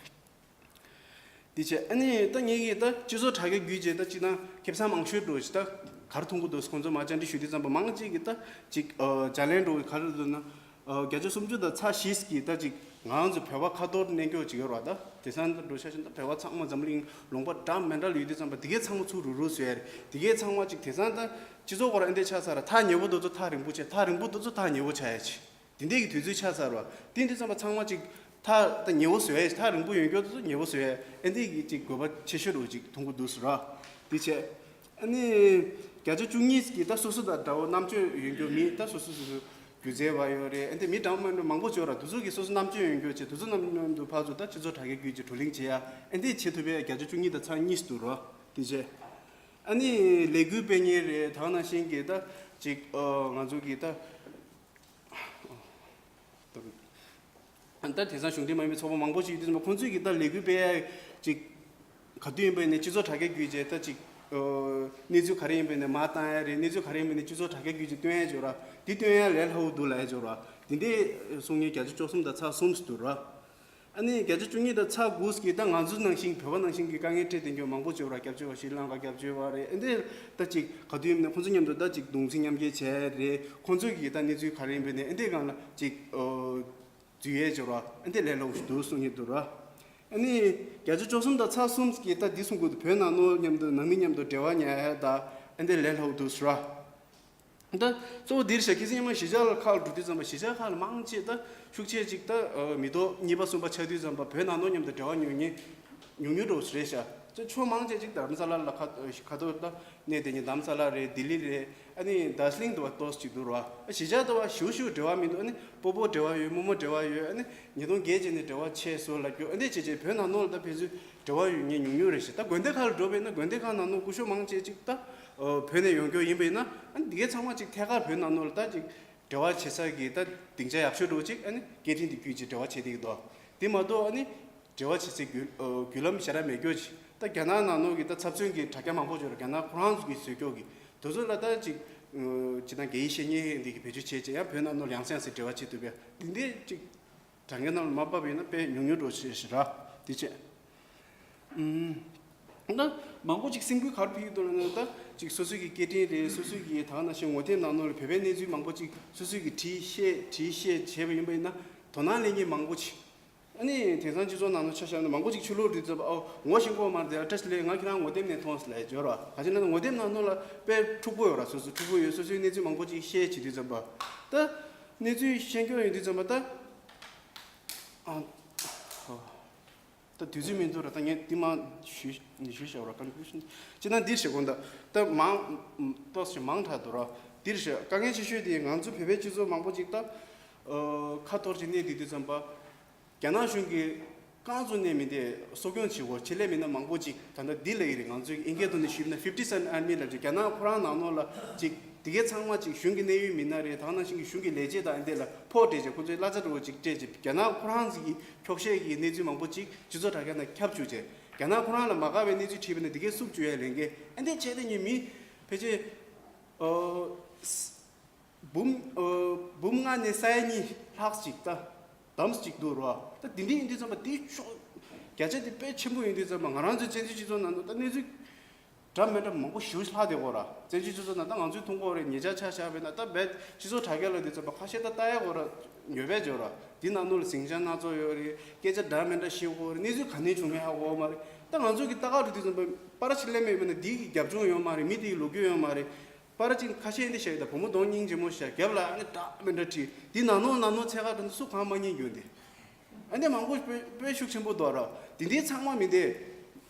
འདི་བྱས་ཨ་ནི་ད་ངེད་ཀྱིས་ད་སྤྱི་ཚོགས་དྲ་རྒྱ་བརྒྱུད་བྱས་ད་ཅིག་ན་ཁེ་བཟང་མང་ཤོས་འགྲོ་ཞིག་ད་ག་རེ་མཐོང་གི་འདུག་ཁོང་ཚོ་མ་བཅར་འདྲི་ཞུ་དུས་ཙམ་པ་མང་ཅིག་གིས་ད་ཅིག་ཨ་ལྗགས་ལན་འགྲོ་གི་ག་རེ་འདུག་ན། ཨ་བརྒྱ་ཆ་སུམ་ཅུ་དང་ཚེག་བཞི་གིས་ད་ཅིག་ང་རང་ཚོ་བོད་པ་ཁ་ཐོར་གནས་མཁན་ཅིག་ཡོད་རེད་བ། ད་དེང་སང་ད་འགྲོ་ཤ་ཤ་ད་བོད་པ་ཚང་མ་འཛམ་གླིང་ལུང་པ་འདྲ་མི་འདྲ་ལ་ཡོད་དུས་ཙམ་པ་དེ་གའི་ཚང་མ་ཚུར་རུག་རུག་བཟོས་ཡ་རེད། དེ་གའི་ཚང་མ་ཅིག་དེང་སང་ད་སྤྱི་ཚོགས་སྐོར་ཨ་འདི་ཆགས་ཚར་ར། ཐག་ཉེ་པོ་དེ་ཚོ་ཐག་རིང་པོ་བྱས། ཐག་རིང་པོ་དེ་ཚོ་ཐག་ཉེ་པོ་ཆགས་ཡ་ཅིག་དེ་འདྲའི་གི་དུས་ཚོད་ཆགས་ཚར་བ། དེ་འདི་ཙམ་པ་ཚང་མ་ཅིག་ཐག་ད་ཉེ་བོ་བཟོ་ཡ། ཐག་རིང་པོ་ཡོད་མཁན་དེ་ཚོ་ཉེ་བོ་བཟོ་ཡ། ཨེ་འདི་གི་ཅིག་དགོས་པ་ཆེ་ཤོས་རུ་ཅིག་མཐོང་གི་འདུག་ཟེར་བ། དེ་བྱས་ཨ་ནི་བརྒྱ་ཆ་བཅུ་གཉིས་ཀྱིས་ད་སོ་སོ་དང་འདྲ་བོ་རྣམ་དཔྱོད་ཡོད་མཁན་མི་ད་སོ་སོ་སོ་སོ་སྒྱུ་རྩལ་བ་ཡོད་རེད། ཨེ་འདི་མི་འདྲ་མི་འདྲ་མང་པོ་ཅིག་ཡོད་ར། དེ་ཚོ་གིས་སོ་སོ་རྣམ་དཔྱོད་ཡོད་མཁན་བྱས། དེ་ཚོ་རྣམས་ནང་དུ་ཕར་ཚུར་ད་སྤྱི་ཚོགས་དྲ་རྒྱ་བརྒྱུད་ཅིག་བགྲོ་གླེང་བྱེད་ཡ། ཨེ་འདི་བྱེད་ཐུབ་པའི་བརྒྱ་ཆ་བཅུ་གཉིས་དང་ཚེག་གཉིས་འདུག་ར། དེ་བྱས་ཨ་ནི་ལས་འགུལ་སྤེལ་མཁན་རེད། ད་ག་ནང་བཞིན་གྱི་ད་ཅིག་ཨ་ང་ཚོ་གི་ད། ད་དེང་སང་གཞུང་འབྲེལ་མ་ཡིན་པའི་ཚོགས་པ་མང་པོ་ཞིག་ཡོད་དུས་ཙམ་པ་ཁོང་ཚོས་ཀྱིས་ད་ལས་འགུལ་སྤེལ་ཡ་ཅིག་ག་དུས་ཡིན་པ་ཡིན་ནའི་སྤྱི་ཚོགས་དྲ་རྒྱ་བརྒྱུད་བྱས་ད་ཅིག་ཨ་གནས་ཚུལ་ག་རེ་ཡིན་པ་ཡིན་ནའི་མར་བཏང་ཡ་རེད། གནས་ཚུལ་ག་རེ་ཡིན་པ་ཡིན་ནའི་སྤྱི་ཚོགས་དྲ་རྒྱ་བརྒྱུད་བྱས་སྟོན་ཡ་ཅིག་ཡོད་ར། དེ་སྟོན་ཡ་ལས་སླ་བོ་འདུག་ལབ་ཡ་ཅིག་ཡོད་ར། དེ་འདྲའི་གསུང་མཁན་བརྒྱ་ཆ་བཅུ་གསུམ་དང་ཚེག་གསུམ་འདུག་ར། ཨ་ནི་བརྒྱ་ཆ་བཅུ་གཉིས་དང་ཚེག་དགུ་གིས་ད་ང་ཚོ་ནང་བཞིན་བོད་པ་ནང་བཞིན་གྱི་དཀའ་ངལ་འཕྲད་བསྡད་མཁན་མང་པོ་ཅིག་ཡོད་ར། སྐྱབས་བཅོལ་བ། ཤྲི་ལང་ཀ་སྐྱབས་བཅོལ་བ་རེད། ཨ་འདི་ད་ཅིག་ག་དུས་ཡིན་ན་ཁོང་ཚོ་མཉམ་དུ་ད་ཅིག་གདུང་སེམས་མཉམ་སྐྱེད་བྱས་རེད། ཁོང་ཚོ་གིས་ད་གནས་ཚུལ་ག་རེ་ཡིན་པ་ཡིན་ནའི་ཨ་འདི་སྒང་ལ་ཅིག་ཨོ་འཛུལ་ཡས་ཅིག་ཡོད་ར། ཨ་འདི་ལས་སླ་བོ་ཞིག་འདུག་གསུང་གི་འདུག་ར། ཨ་ནི་བརྒྱ་ཆ་བཅུ་གསུམ་དང་ཚེག་གསུམ་གིས་ད་འདི་གསུང་གི་འདུག་བོད་ནང་ནོར་མཉམ་དུ་ནང་མི་མཉམ་དུ་འབྲེལ་བ་ཉར་ཡས་ད་ཨ་འདི་ལས་སླ་བོ་འདུག་ཟེར་ར། ད་གཙོ་བོ་འདིར་བཞག་ཁྱེད་ཚོ་སྔོན་མ་གཞིས་ཆགས་ལ་ཁག་ལ་འགྲོ་དུས་ཙམ་པ་གཞིས་ཆགས་ཁག་ལ་མང་ཆེ་ད་ཤུགས་ཆེ་ཅིག་ད་ཨ་མི་ཐོག་གཉིས་པ་གསུམ་པ་ཆགས་དུས་ཙམ་པ་བོད་ནང་ནོར་མཉམ་དུ་འབྲེལ་བ་ཉོ་མཁན་ཉུང་ཉུང་འགྲོ་རེད་ཤག་ད་ཕྱོགས་མང་ཆེ་ཅིག་རྡ་རམ་ས་ལ་ལ་ཁ་ཁ་ཐོར་ད་གནས་དེ་ཉིད་རྡ་རམ་ས་ལ་རེད། ལྡི་ལི་རེད། ཨ་ནི་དར་ཇི་ལིང་དུ་བ་ཏོག་ཙམ་ཅིག་འདུག་ར། ཨ་གཞིས་ཆགས་དུ་བ་ཞུ་ཞུ་འབྲེལ་བ་མི་འདུག་ཨ་ནི་སྤོ་བོ་འབྲེལ་བ་ཡོད། རྨོ་མོ་འབྲེལ་བ་ཡོད། ཨ་ནི་ཉིས་སྟོང་བརྒྱད་ཅིག་ནས་འབྲེལ་བ་ཆད་སོང་ལབ་རྒྱུ། ཨ་འདི་བྱས་བྱས་བོད་ནང་ནོར་ལ་ད་ཕན་ཚུན་འབྲེལ་བ་ཡོད་མཁན་ཉུང་ཉུང་རེད་ཤག་ད་དགོན་སྡེ་ཁག་ལ་འགྲོ་བས་ན་དགོན་སྡེ་ཁག་ནང་ནོར་སྐུ་ཞབས་མང་ཆེ་ཅིག་ད་ཨོ་བོད་ནས་ཡོང་རྒྱུ་ཡིན་པས་ན། ཨ་ནི་འདི་གའི་ཚང་མ་ཅིག་ཐད་ཀར་བོད་ནང་ནོར་ལ་ད་ཅིག་འབྲེལ་བ་བྱེད་ས་གི་ད་སྡིངས་ཆ་ཡག་ཤོས་འདྲ་བོ་ཅིག་ཨ་ནི་སྐད་འཕྲིན་དེ་བརྒྱུད་ཅིག་འབྲེལ་བ་བྱེད་བསྡད་ཀྱི་འདུག་དེ་མ་གཏོགས་ཨ་ནི་འབྲེལ་བ་བྱེད་སའི་བརྒྱུད་ཨོ་བརྒྱུད་ལམ་ཞེ་དྲག་མེད་རྒྱུ་ཅིག་ད་རྒྱ་ནག་ནང་ནོར་གི་ད་ཚབ་མཚོན་གྱི་དྲ་རྒྱ་མང་པོ་ཅིག་ཡོད་རེད། རྒྱ་ནག་ཁོ་རང་ཚོ་གིས་བཟོས་རྒྱུ་གི་དེ་ཚོ་ལ་ད་ཅིག་ཨོ་ཅིག་ད་རྒྱ་ཡིག་ཤེས་མཁན་འདི་གི་བེད་སྤྱོད་བྱས་བྱས་ཡང་བོད་ནང་ནོར་ཡང་སེ་ཡང་སེ་འབྲེལ་བ་བྱེད་ཐུབ་པའི་འདི་འདྲའི་ཅིག་དྲ་རྒྱ་ནང་ལ་མ་བབས་པ་ཡིན་ན་དཔེ་ཉུང་ཉུང་འགྲོ་ཤེས་ཤིག་ར། དེ་བྱས། ཨུམ། ད་མང་པོ་ཅིག་སེམས་འགུལ་ག་རེ་ཕུལ་གྱི་འདུག་ལབ་ན། ད་ཅིག་སོ་སོ་གི་སྐད་འཕྲིན་རེད། སོ་སོ་གི་ད་ག་ནང་བཞིན་ངོ་དེབ་ནང་ནང་ལ་བོད་པའི་གནས་ཚུལ་མང་པོ་ཅིག་སོ་སོ་གི་བྲིས་བཤད་བྲིས་བཤད་བྱས་པ་ཡིན་པ་ཡིན་ན་དོ་སྣང་ལེན་མཁན་མང་པོ་ཅིག་ཨ་ནི་དེང་སང་སྤྱི་ཚོགས་ནང་ལ་ཆ་བཞག་ན་མང་པོ་ཅིག་ཕྱི་ལོགས་འགྲོ་དུས་ཙམ་པ་ཨོ་ངོ་ཤེས་ཀྱི་ཡོད་མ་རེད། དེ་བཀྲ་ཤིས་བདེ་ལེགས། ང་ཁྱེད་རང་ངོ་དེབ་ནས་མཐོང་སོང་ལབ་ཡ་ཅིག་ཡོད་ར། ག་ཅི་ལབ་ན་ངོ་དེབ་ནང་ནང་ལ་དཔེ་འཁྲུག་པོ་ཡོད་ར། སོ་སོ་འཁྲུག་པོ་ཡོད། སོ་སོའི་གནས་ཚུལ་མང་པོ་ཅིག་བཤད་བྱེད་དུས་ཙམ་པ་ད་གནས་ཚུལ་ཤེས་རྒྱུ་ཡོད་དུས་ཙམ་པ་ད་ཨ། ད་དུས་ཚོད་མི་འདུག་ར། ད་ངས་འདི་མ་ཞུས་ནས་ཞུས་བཞག་ར། ཀོན་ཀུ་ལུ་ཤན་ཅི་ན་འདིར་བཤད་དགོས། ད་ད་མང་ཏོག་ཙམ་མང་དྲགས་འདུག་ར། འདིར་བཤད་དཀའ་ངལ་ཆེ་ཤོས་དེ་ང་ཚོ་བོད་པའི་སྤྱི་ཚོགས་མང་པོ་ཅིག་ད་ཨ་ཁ་འཐོར་གྱི་གནས་དེ་དུས་ཙམ་པ་རྒྱ་ནག་གཞུང་གིས་རྐང་བཙུགས་ནས་མི་དེ་གསོ་སྐྱོང་བྱེད་དགོས། ཆེད་ལས་མི་སྣ་མང་པོ་ཅིག་ད་ལྟ་འདི་ལ་ཡི་རེད། ང་ཚོས་ཨིན་སྐད་ཐོག་ནས་ཞུས་ན་ཕིབ་ཊི་སེན་ཊི་ཨར་མི་ལབ་ཅིག་རྒྱ་ནག་ཁོ་རང་ནང་ལོགས་ལ་ཅིག་དེ་གའི་ཚང་མ་ཅིག་གཞུང་གི་གནད་ཡོད་མི་སྣ་རེད། ད་ག་ནང་བཞིན་གྱི་གཞུང་གི་ལས་བྱེད་དང་འདི་ལ་ཕོགས་སྤྲད་བྱས་ཁོ་ཚོའི་གླ་ཆ་འདྲ་བོ་ཅིག་སྤྲད་བྱས་རྒྱ་ནག་ཁོ་རང་ཚོ་གི་འཁྱོག་བཤད་ཀྱི་གནས་ཚུལ་མང་པོ་ཅིག་སྤྱི་ཚོགས་དྲ་རྒྱ་ནང་ཁྱབ་བཅུག་བྱས་རྒྱ་ནག་ཁོ་རང་ལ་མ་དགའ་བའི་གནས་ཚུལ་བྲིས་པ་ན་དེ་གའི་སུབ་བཅུག་ཡ་ལས་འགན་ཨ་འདི་བྱས་ཏེ་ཉིན་མི་ཕལ་ཆེར་ཨོ། འབུམ་ཨོ་འབུམ་ལྔ་ནས་ས་ཡ་གཉིས་ལྷག་ཅིག་ད་དམ་ཅིག་འདུག་རོ། ད་དེ་འདྲ་ཡིན་དུས་ཙམ་པ་དེ་ཕྱོགས་བརྒྱ་ཆ་དེ་དཔེ་ཆེན་པོ་ཡིན་དུས་ཙམ་པ་ང་རང་ཚོའི་བཙན་བྱོལ་སྤྱི་ཚོགས་ནང་དུ་ད་གནས་ཚུལ་འདྲ་མི་འདྲ་མང་པོ་ཞེ་པོ་ལྷག་བསྡད་ཡོད་ར། བཙན་བྱོལ་སྤྱི་ཚོགས་ནང་ད་ང་ཚོའི་མཐོང་གི་ཡོད་རེད། ཉེ་ཆར་ཆ་བཞག་པ་ཡིན་ན་ད་རྦད་སྤྱི་ཚོགས་དྲ་རྒྱ་ལ་དུས་ཙམ་པ་ཁ་ཤས་ད་ལྟ་ཡག་ཡོད་ར། ཡོད་པས་ཡོད་ར། དེ་ནང་ནང་ལ་ཟིང་ཆ་སྣ་ཚོགས་ཡོད་རེད། སྐད་ཆ་འདྲ་མི་འདྲ་བཤད་ཀྱི་ཡོད་རེད། གནས་ཚུལ་ག་ནས་བྱུང་མིན་ཧ་གོ་མ་རེད། ད་ང་ཚོ་གི་ལྟ་ག་འགྲོ་དུས་ཙམ་པ་པར་ཆ་ལེན་མེད་པ་ན་དེ་གི་རྒྱབ་ལྗོངས་ཡོད་མ་རེད། མི་དེ་གི་ལོ་རྒྱུས་ཡོད་མ་རེད། པར་ཅིག་ཁ་ཤས་འདི་བཤད་ཡོད། ད་བུ་མོ་གདོང་སྙིང་རྗེ་མོ་ཞིག་རྒྱབ་ལ་ཨ་ནི་འདྲ་མི་འདྲ་བྲིས། འདི་ནང་ནོར་ནང་ནོར་ཚད་ཁ་དང་སུ་གང་མ་ཉན་རྒྱུ་འདི། ཨ་འདི་མང་པོ་དཔེ་དཔེ་ཤུགས་ཆེན་པོ་འདུག་ར། དེ་འདྲའི་ཚང་མ་མི་འདི།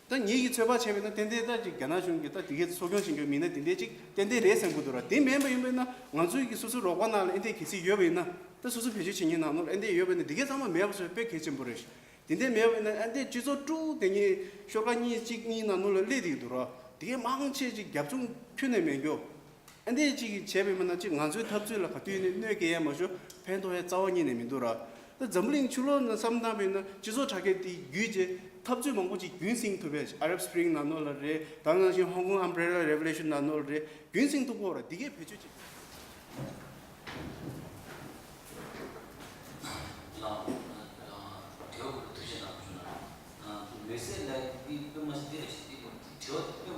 ད་ངེད་ཀྱིས་ཚོད་དཔག་བྱས་པ་ཡིན་ན་ཏན་ཏན་ད་ཅིག་རྒྱ་ནག་གཞུང་གིས་ད་དེ་གའི་གསོ་སྐྱོང་བྱེད་མཁན་མི་སྣ་དེ་འདྲའི་ཅིག་ཏན་ཏན་རེད་བསམ་གྱི་འདུག་ར། དེ་མིན་པ་ཡིན་པ་ཡིན་ན་ང་ཚོའི་གི་སོ་སོའི་རོགས་པ་ནང་ལ་ཨེ་འདྲའི་གལ་སྲིད་ཡོད་པ་ཡིན་ན། ད་སོ་སོ་བེད་སྤྱོད་བྱེད་མཁན་ནང་ལོགས་ལ་ཨེ་འདྲའི་ཡོད་པ་ཡིན་ན་དེ་གའི་ཚང་མ་མེད་པ་བཟོ་དཔེ་གལ་ཆེན་པོ་རེད། དེ་འདྲའི་མེད་པ་ཡིན་ན་ཨེ་འདྲའི་སྤྱི་ཚོགས་དཀྲུག་དེ་ཉིད་ཤོག་ཁག་གཉིས་གཅིག་གཉིས་ནང་ལོགས་ལ་སླེབས་བསྡད་ཀྱི་འདུག་ར། དེ་གའི་མང་ཆེ་ཅིག་རྒྱབ་ལྗོངས་ཁྱོན་ནས་མེད་རྒྱུ། ཨ་འདི་ཅིག་བྱས་པས་མིན་ན་ཅིག་ང་ཚོའི་འཐབ་རྩོད་ལ་ག་དུས་ནས་གནོད་སྐྱེལ་ཡ་མ་ཞུ་ཕན་ཐོགས་ཡ་རྩ་བ་ཉིད་ནས་མི་འདུག་ར། ད་འཛམ་བུ་གླིང་ཕྱི་ལོགས་ནས་བསམ་བཏང་པས་ན་སྤྱི་ཚོགས་དྲ་རྒྱ་དེ་བརྒྱུད་རྗེས་འཐབ་རྩོད་མང་པོ་ཅིག་རྒྱུན་བསྲིང་ཐུབ་པས། Arab Spring་ནང་ལོགས་ལ་རེད། ད་ནང་བཞིན་Hong Kong Umbrella Revolution ནང་ལོགས་ལ་རེད། རྒྱུན་བསྲིང་ཐུབ་ཀྱི་ཡོད་ར། འདི་གའི་བེད་སྤྱོད་ཅིག་ལགས། དྲི་བ་ཐུགས་རྗེ་གནང་བྱུང་ན། འོད་ཟེར་ལགས་འདི་དཔེ་མ་སྲིད་འདི་རེད་ཤག་འདི་དྲི་བ་དཔེ་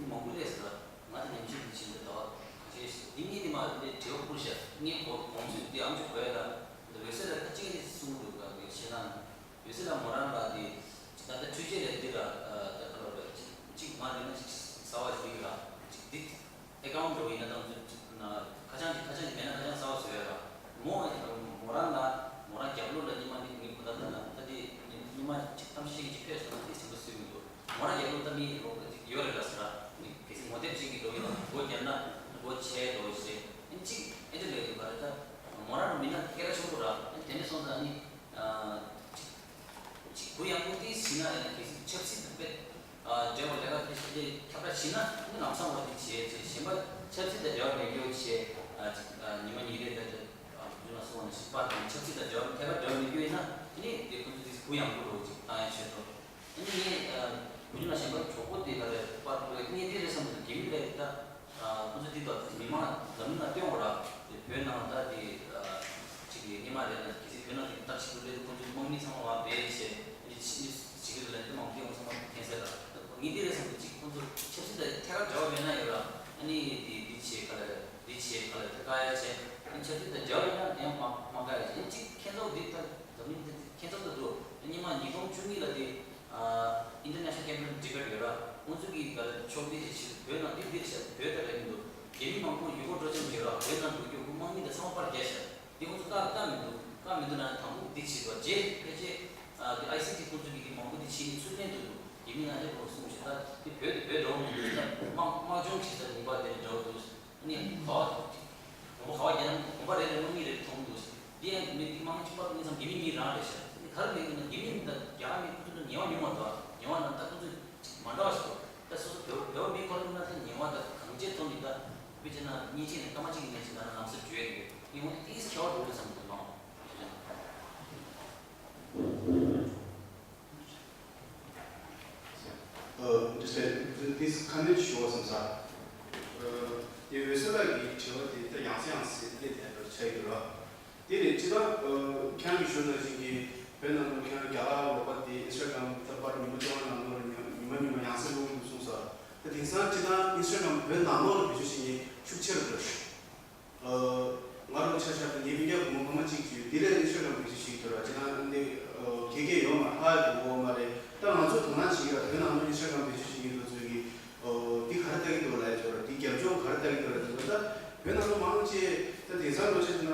མང་པོ་སླེབས་སོང་ལ། ང་དང་ཉམས་ཞིབ་འདི་བྱེད་འདི་ད་ག་ཤེད་ཤེད་འདི་གཉིས་དེ་མ་འདི་དྲི་བ་ཕུལ་ཤག་ངས་གོ་གོང་ཚོད་འདི་ཨམ་ཅོག་གོ་ཡ་ལ། འདི་འོད་ཟེར་ལགས་ད་གཅིག་ནས་གསུང་གི་འདུག་ག་འདི་ཤེད་ན། འོད་ཟེར་ལགས་མོ་རང་ལ་འདི་ད་ལྟ་འཕྲུལ་ཆས་ལས་འདི་ལ་ད་ག་ལ་རེད། གཅིག་མ་འདི་ན་གཅིག་གསར་བ་ཞིག་ལ་གཅིག་འདི་ཨེ་ཀའུན་འགྲོ་ཡིན་ན་ད་ཚོད་གཅིག་ན་ཁ་བྱང་གཅིག་ཁ་བྱང་གཅིག་མེད་ན་ཁ་བྱང་གསར་བ་བཟོ་ཡ་ལ། མོ་མོ་རང་ལ་མོ་རང་རྒྱབ་ལོགས་ལ་ཉི་མ་ནི་ངའི་གོ་ད་ལྟ་ན་ད་དེ་ཉི་མ་གཅིག་གཏམ་བཤད་གཅིག་ཕེབས་སོང་ན་དེ་ཟིན་པ་སུས་མི་འདུག་མོ་རང་རྒྱབ་ལོགས་ད་མི་རོགས་གཅིག་ཡོད་རེད་ལ་ཟེར་ར། ནི་གལ་སྲིད་ངོ་དེབ་ཅིག་གི་འགྲོ་ཡོང་སྒོ་བརྒྱབ་ན་སྒོ་ཕྱེ་འགྲོ་ཞེས་ཨེ་གཅིག་ཨེ་འདྲ་ལས་ཡོད་པ་རེད། ད་མོ་རང་མི་སྣ་སྐད་གྲགས་ཆེན་པོ་ར། ཨེ་དེ་ནས་སོང་ཙང་ནི་གཅིག་གུ་ཡངས་པོ་དེ་ཞིག་ན་ཡང་གལ་སྲིད་ཆབ་སྲིད་དང་དཔེ་འབྲེལ་བ་ལས་ཀ་དེ་ཞིག་དེ་ཁྱབ་བསྒྲགས་བྱས་ན་ནི་ལམ་སང་བ་དེ་བྱས་བྱས་གཞན་པ་ཆབ་སྲིད་དང་འབྲེལ་བ་མེད་རྒྱུ་བྱས་ཅིག་ཉི་མ་ཉིན་རེ་དེ་དེ་ཡུལ་ལ་སོང་ནས་ཞིག་པ་དང་ཆབ་སྲིད་དང་འབྲེལ་བ་ཐད་ཀར་འབྲེལ་བ་མེད་རྒྱུ་ཡིན་ན་དེ་ནི་དེ་ཁོ་ཚོ་དེ་གུ་ཡངས་པོ་རོགས་ཅིག་བཏང་ཡ་བྱས་འགྲོ། དེ་ནི་ངས་གུ་ཡངས་ན་གཞན་པ་གྲོགས་པོ་དེ་ལ་རེ་པར་དགོས་ངས་དེ་རེ་བསམ་འདུག་རྒྱ་མི་ལ་ད། ཁོ་ཚོ་འདི་དག་མི་མང་འཛམ་གླིང་ལ་སྟོན་དགོས་ར། དེ་བོད་ནང་ད་དེ་གཅིག་གི་སྔོན་མ་རེད་ན་གལ་སྲིད་བོད་ནང་དེ་ལྟར་ཞིག་ཏུ་སླེབས་དུས་ཁོ་ཚོའི་དམག་མི་ཚང་མ་བ་བེད་བྱས་ཨ་ནི་ཕྱི་ཕྱི་གི་ལ་དེ་མང་པོ་སྐྱེ་བ་ཚང་མ་ཁྱེད་ཟེར་ལ། ངས་འདི་རེད་བསམ་གི་གཅིག་ཁོ་ཚོ་ཆབ་སྲིད་དང་ཐད་ཀར་འབྲེལ་བ་མེད་ན་ཡོད་ར། ཨ་ནི་དེ་འདི་བྱས་ག་ལ་རེད་འདི་བྱས་ག་ལ་རེད་དེ་བཀག་ཡ་བྱས། ཨ་ནི་ཆབ་སྲིད་དང་འབྲེལ་བ་མེད་ན་དེ་ཡང་མ་མ་བཀག་ཡ་བྱས། ཨ་ནི་གཅིག་ཁྱེད་ཚོ་འདི་ལྟར་འཛམ་གླིང་འདི་ཁྱེད་ཚོ་ལྟ་དུས་སྔོན་མ་ཉིས་སྟོང་བཅུ་གཉིས་ལ་དེ། International Campaign Tibet ཡོད་ར། ཁོང་ཚོ་གིས་ག་རེ་ཕྱོགས་འདི་ཞིག་བྱེད་བོད་ནང་འདི་འདིར་བཤད་བོད་དང་རེད་མི་འདུག་རྒྱ་མི་མང་པོ་ཡུལ་སྐོར་སྤྲོ་འཆམ་ཡོད་ར། བོད་ནང་འགྲོ་རྒྱུ་ཁོ་དམག་མི་དང་ཚང་མ་པར་རྒྱག་ཤག་འདི་ཁོང་ཚོ་བཀག་བཀག་མི་འདུག་བཀག་མི་འདུག་ན་དང་པོ་འདི་བྱེད་དོ་རྗེས་ཕལ་ཆེར་དེ་ཨའི་སི་ཊི་ཁོང་ཚོ་གིས་དེ་མང་པོ་འདི་བྱེད་ནས་ཚུར་ལེན་ཐུབ་འདུག་རྒྱ་མི་ནང་ལས་ཁོང་གསུངས་ཤག་ད་དེ་བོད་དེ་བོད་འགྲོ་མི་འདུག་ད་དམག་དམག་སྦྱོང་བྱེད་ས་ལུང་པ་དེ་འདྲ་འགྲོ་འདུག་ནི་ག་བ་དགོན་པ་ག་བ་རྒྱ་ནག་དགོན་པ་རེ་རེ་ལོ་གཉིས་རེ་མཐོང་འདུག་འདི་ཡང་མི་འདི་མང་ཆེ་བ་ངེད་ཚང་མི་མི་གཉིས་རང་རེད་ཤག་འདི་ག་རེ་མེད་ཀྱི་ན་རྒྱ་མི་མི་དང་རྒྱ་གར་མི་ཁོ་ཚོ་ལ་ཉེ་བ་ཉུང་བ་དང་ཉེ་བ་ན་ད་ཁོ་ཚོ་མ་འདྲ་བ་ཞིག་འདུག་ད་སོ་སོ་བོད་བོད་པ་མི་ཁོ་རང་ན་ད་ཉེ་བ་དང་གང་ཅི་མཐོང་ནི་ད་དཔེ་བྱས་ན་གཉིས་ཆེ་ནས་སྐར་མ་གཅིག་གི་ནས་ཅི་ད་ན་ལམ་སང་བརྗོད་ཡོད་རེད། ངས་འོ་ན་ཏིས་ཁྱད་པར་འགྲོ་རེད་བསམ་འདུག་མ། འདི་ཁ་ནས་ཞུ་བ་བསམ་ས། དེ་འོད་ཟེར་ལགས་ཀྱི་དྲི་བ་དེ་ད་ཡང་སེ་ཡང་སེ་སླེབས་བསྡད་པར་ཆགས་ཡོད་ར། དེ་ནས་སྤྱི་བཏང་ཁྱེད་རང་གིས་ཞུ་ནང་བཞིན་གྱི་བོད་ནང་དུ་ཁྱེད་རང་རྒྱ་གར་ལོག་པ་དེ་ཨིན་སི་ཊ་གྷ་རམ་ད་པར་ཉི་མ་བཅོ་ལྔ་ནང་ལོགས་ལ་ཉི་མ་ཉི་མ་ཡང་སེ་སློང་གི་འདུག་གསུངས་ས། ད་དེང་སང་སྤྱི་བཏང་ཨིན་སི་ཊ་གྷ་རམ་བོད་ནང་ལོགས་ལ་བེད་སྤྱོད་བྱེད་མཁན་ཤུགས་ཆེ་རུ་འགྲོ་ཤག་ང་རང་ཆ་བཞག་ན་ངའི་སྤུན་ཀྱག་བུ་མོ་སྒོར་མོ་གཅིག་བརྒྱུད་འདི་ལས་ཨིན་སི་ཊ་གྷ་རམ་བེད་སྤྱོད་བྱེད་ཀྱི་འདུག་ར། ཅི་ན་འདི་ཁེ་ཁེ་ཡོད་མ་ཧ་གོ་གོ་མ་རེད། ད་ང་ཚོ་དོ་སྣང་བྱེད་ཀྱི་ར་བོད་ནང་ལ་ཨིན་སི་ཊ་གྷ་རམ་བེད་སྤྱོད་བྱེད་ཀྱི་འདུག་ཚོད་ཀྱི་འདི་ག་རེ་ལྟ་གི་འདུག་ལབ་ཡ་ཅོ་ར། འདི་རྒྱབ་ལྗོངས་ག་རེ་ལྟ་གི་འདུག་ལབ་ཚོད་ད་བོད་ནང་ལ་མང་ཆེ་ད་དེང་སང་ལོ་ཆེ་ན་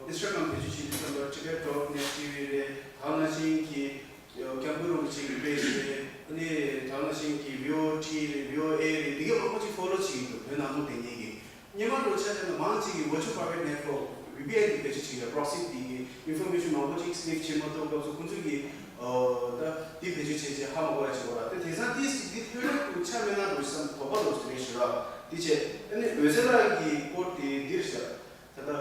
ཨིན་སི་ཊ་གྷ་རམ་བེད་སྤྱོད་བྱེད་ཀྱི་འདུག་ལ། ཊི་བེཊ་ཌོག་ནེཊ་ཊི་ཝི་རེད། ད་ནང་བཞིན་གྱི་སྐྱབས་མགོན་རིན་པོ་ཆེ་གི་པེ་ཇི་རེད། ཨ་ནི་ད་ནང་བཞིན་གྱི་བྷི་ཨོ་ཊི་རེད། བྷི་ཨོ་ཨེ་རེད། འདི་ག་མང་པོ་ཅིག་ཕོ་ལོ་བྱེད་ཀྱི་འདུག་བོད་ནང་ལོགས་བསྡད་མཁན་གྱི། སྔོན་མ་ལོ་ཆ་བཞག་ན་མང་ཆེ་གིས་Virtual Private Network V P N དེ་བེད་སྤྱོད་བྱེད་ཀྱི་ར། པྲོག་སི་དེ་གི་ཨིན་ཕོར་མེ་ཤན་མང་པོ་ཅིག་སི་ལིག་བྱེད་མ་ཐུབ་སྐབས་སུ་ཁོང་ཚོ་གིས་ཨོ་ད་དེ་བེད་སྤྱོད་བྱས་བྱས་ཧ་མ་གོ་ཡ་བྱེད་པ་ར། དེ་དེང་སང་དེ་སྲིད་དེ་ཐོན་ལུགས་དེ་ཆ་མེད་ན་འགྲོ་བསམ་དོགས་པ་འདུག་ཟེར་ཞུ་ར། དེ་བྱས་ཨ་ནི་འོད་ཟེར་ལགས་ཀྱི་སྐོར་དེ་འདིར་བཞག་ད་ལྟ།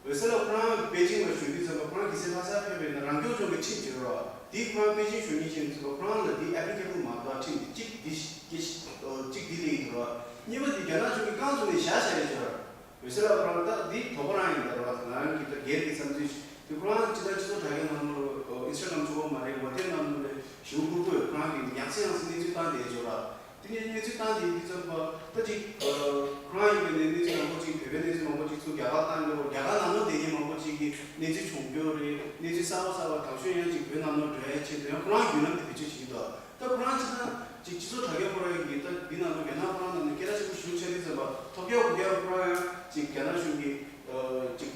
འོད་ཟེར་ལགས་ཁོ་རང་པེ་ཅིང་ལ་བཞུགས་དུས་ཙམ་པ་ཁོ་རང་གི་སེ་ལྷ་སར་ཕེབས་པ་ཡིན་ན་རང་སྐྱོང་ལྗོངས་ཀྱི་ཁྲིམས་བྱེད་རོགས། དེ་ཁོ་རང་པེ་ཅིང་བཞུགས་མཁན་ཅིག་ཡིན་ཙམ་པ་ཁོ་རང་ལ་དེ་ཨེ་པི་ལི་ཀེ་བལ་མ་རེད། ཁྲིམས་དེ་གཅིག་དེ་གཅིག་དེ་སླེབས་ཡིན་འདུག་རོགས། གཉིས་པ་དེ་རྒྱ་ནག་གཞུང་གིས་རྐང་བཙུགས་ནས་བཞག་བཞག་ཡོད་ཅོག་ར། འོད་ཟེར་ལགས་ཁོ་རང་ད་དེ་དོགས་པ་རང་ཡིན་ད་རོགས། ང་རང་གི་ད་སྒེར་གྱི་བསམ་ཚུལ་ཞིག་དེ་ཁོ་རང་སྤྱི་བཏང་སྤྱི་ཚོགས་དྲ་རྒྱ་ནང་ལོགས་ཨིན་སི་ཊ་གྷ་རམ་ཅིག་པོ་མ་རེད། ཝ་ཊེབ་ནང་ལོགས་ཞེ་པོ་ཕུར་བུ་ཡོད། ཁོ་རང་གིས་ཡང་སེ་ཡང་སེ་གནས་ཚུལ་བཏང་བསྡད་ཅོག་ར། དེ་ནས་གནས་ཚུལ་བཏང་དེ་ཡིན་དུས་ཙམ་པ་ད་ཅིག་ཁོ་རང་ཡིན་པའི་ནས་གནས་ཚུལ་མང་པོ་ཅིག་བོད་པའི་གནས་ཚུལ་མང་པོ་ཅིག་ཚུར་རྒྱ་གར་བཏང་ཡོད། རྒྱ་གར་ནང་ལོགས་བསྡད་མཁན་མང་པོ་ཅིག་གིས་གནས་ཚུལ་བྱུང་རྒྱུ་རེད། གནས་ཚུལ་གསར་པ་གསར་པ་དང་ཤོས་ཡང་ཅིག་བོད་ནང་ལོགས་འགྲོ་ཡ་ཆེད་དུ་ཡང་ཁོ་རང་བརྒྱུད་ལམ་དེ་བེད་སྤྱོད་བྱེད་ཀྱི་འདུག་ད་ཁོ་རང་ཅིག་ད་ཅིག་སྤྱི་ཚོགས་དྲ་རྒྱ་ཁོ་རང་གིས་ད་འདི་ནང་ལོགས་རྒྱ་ནག་ཁོ་རང་ནང་ནས་སྐད་གྲགས་ཆེན་པོ་ཞེ་པོ་ཆགས་དུས་ཙམ་པ་ཐོབ་རྒྱག་གོ་རྒྱག་ཁོ་རང་ཡང་ཅིག་རྒྱ་ནག་གཞུང་གིས་ཅིག་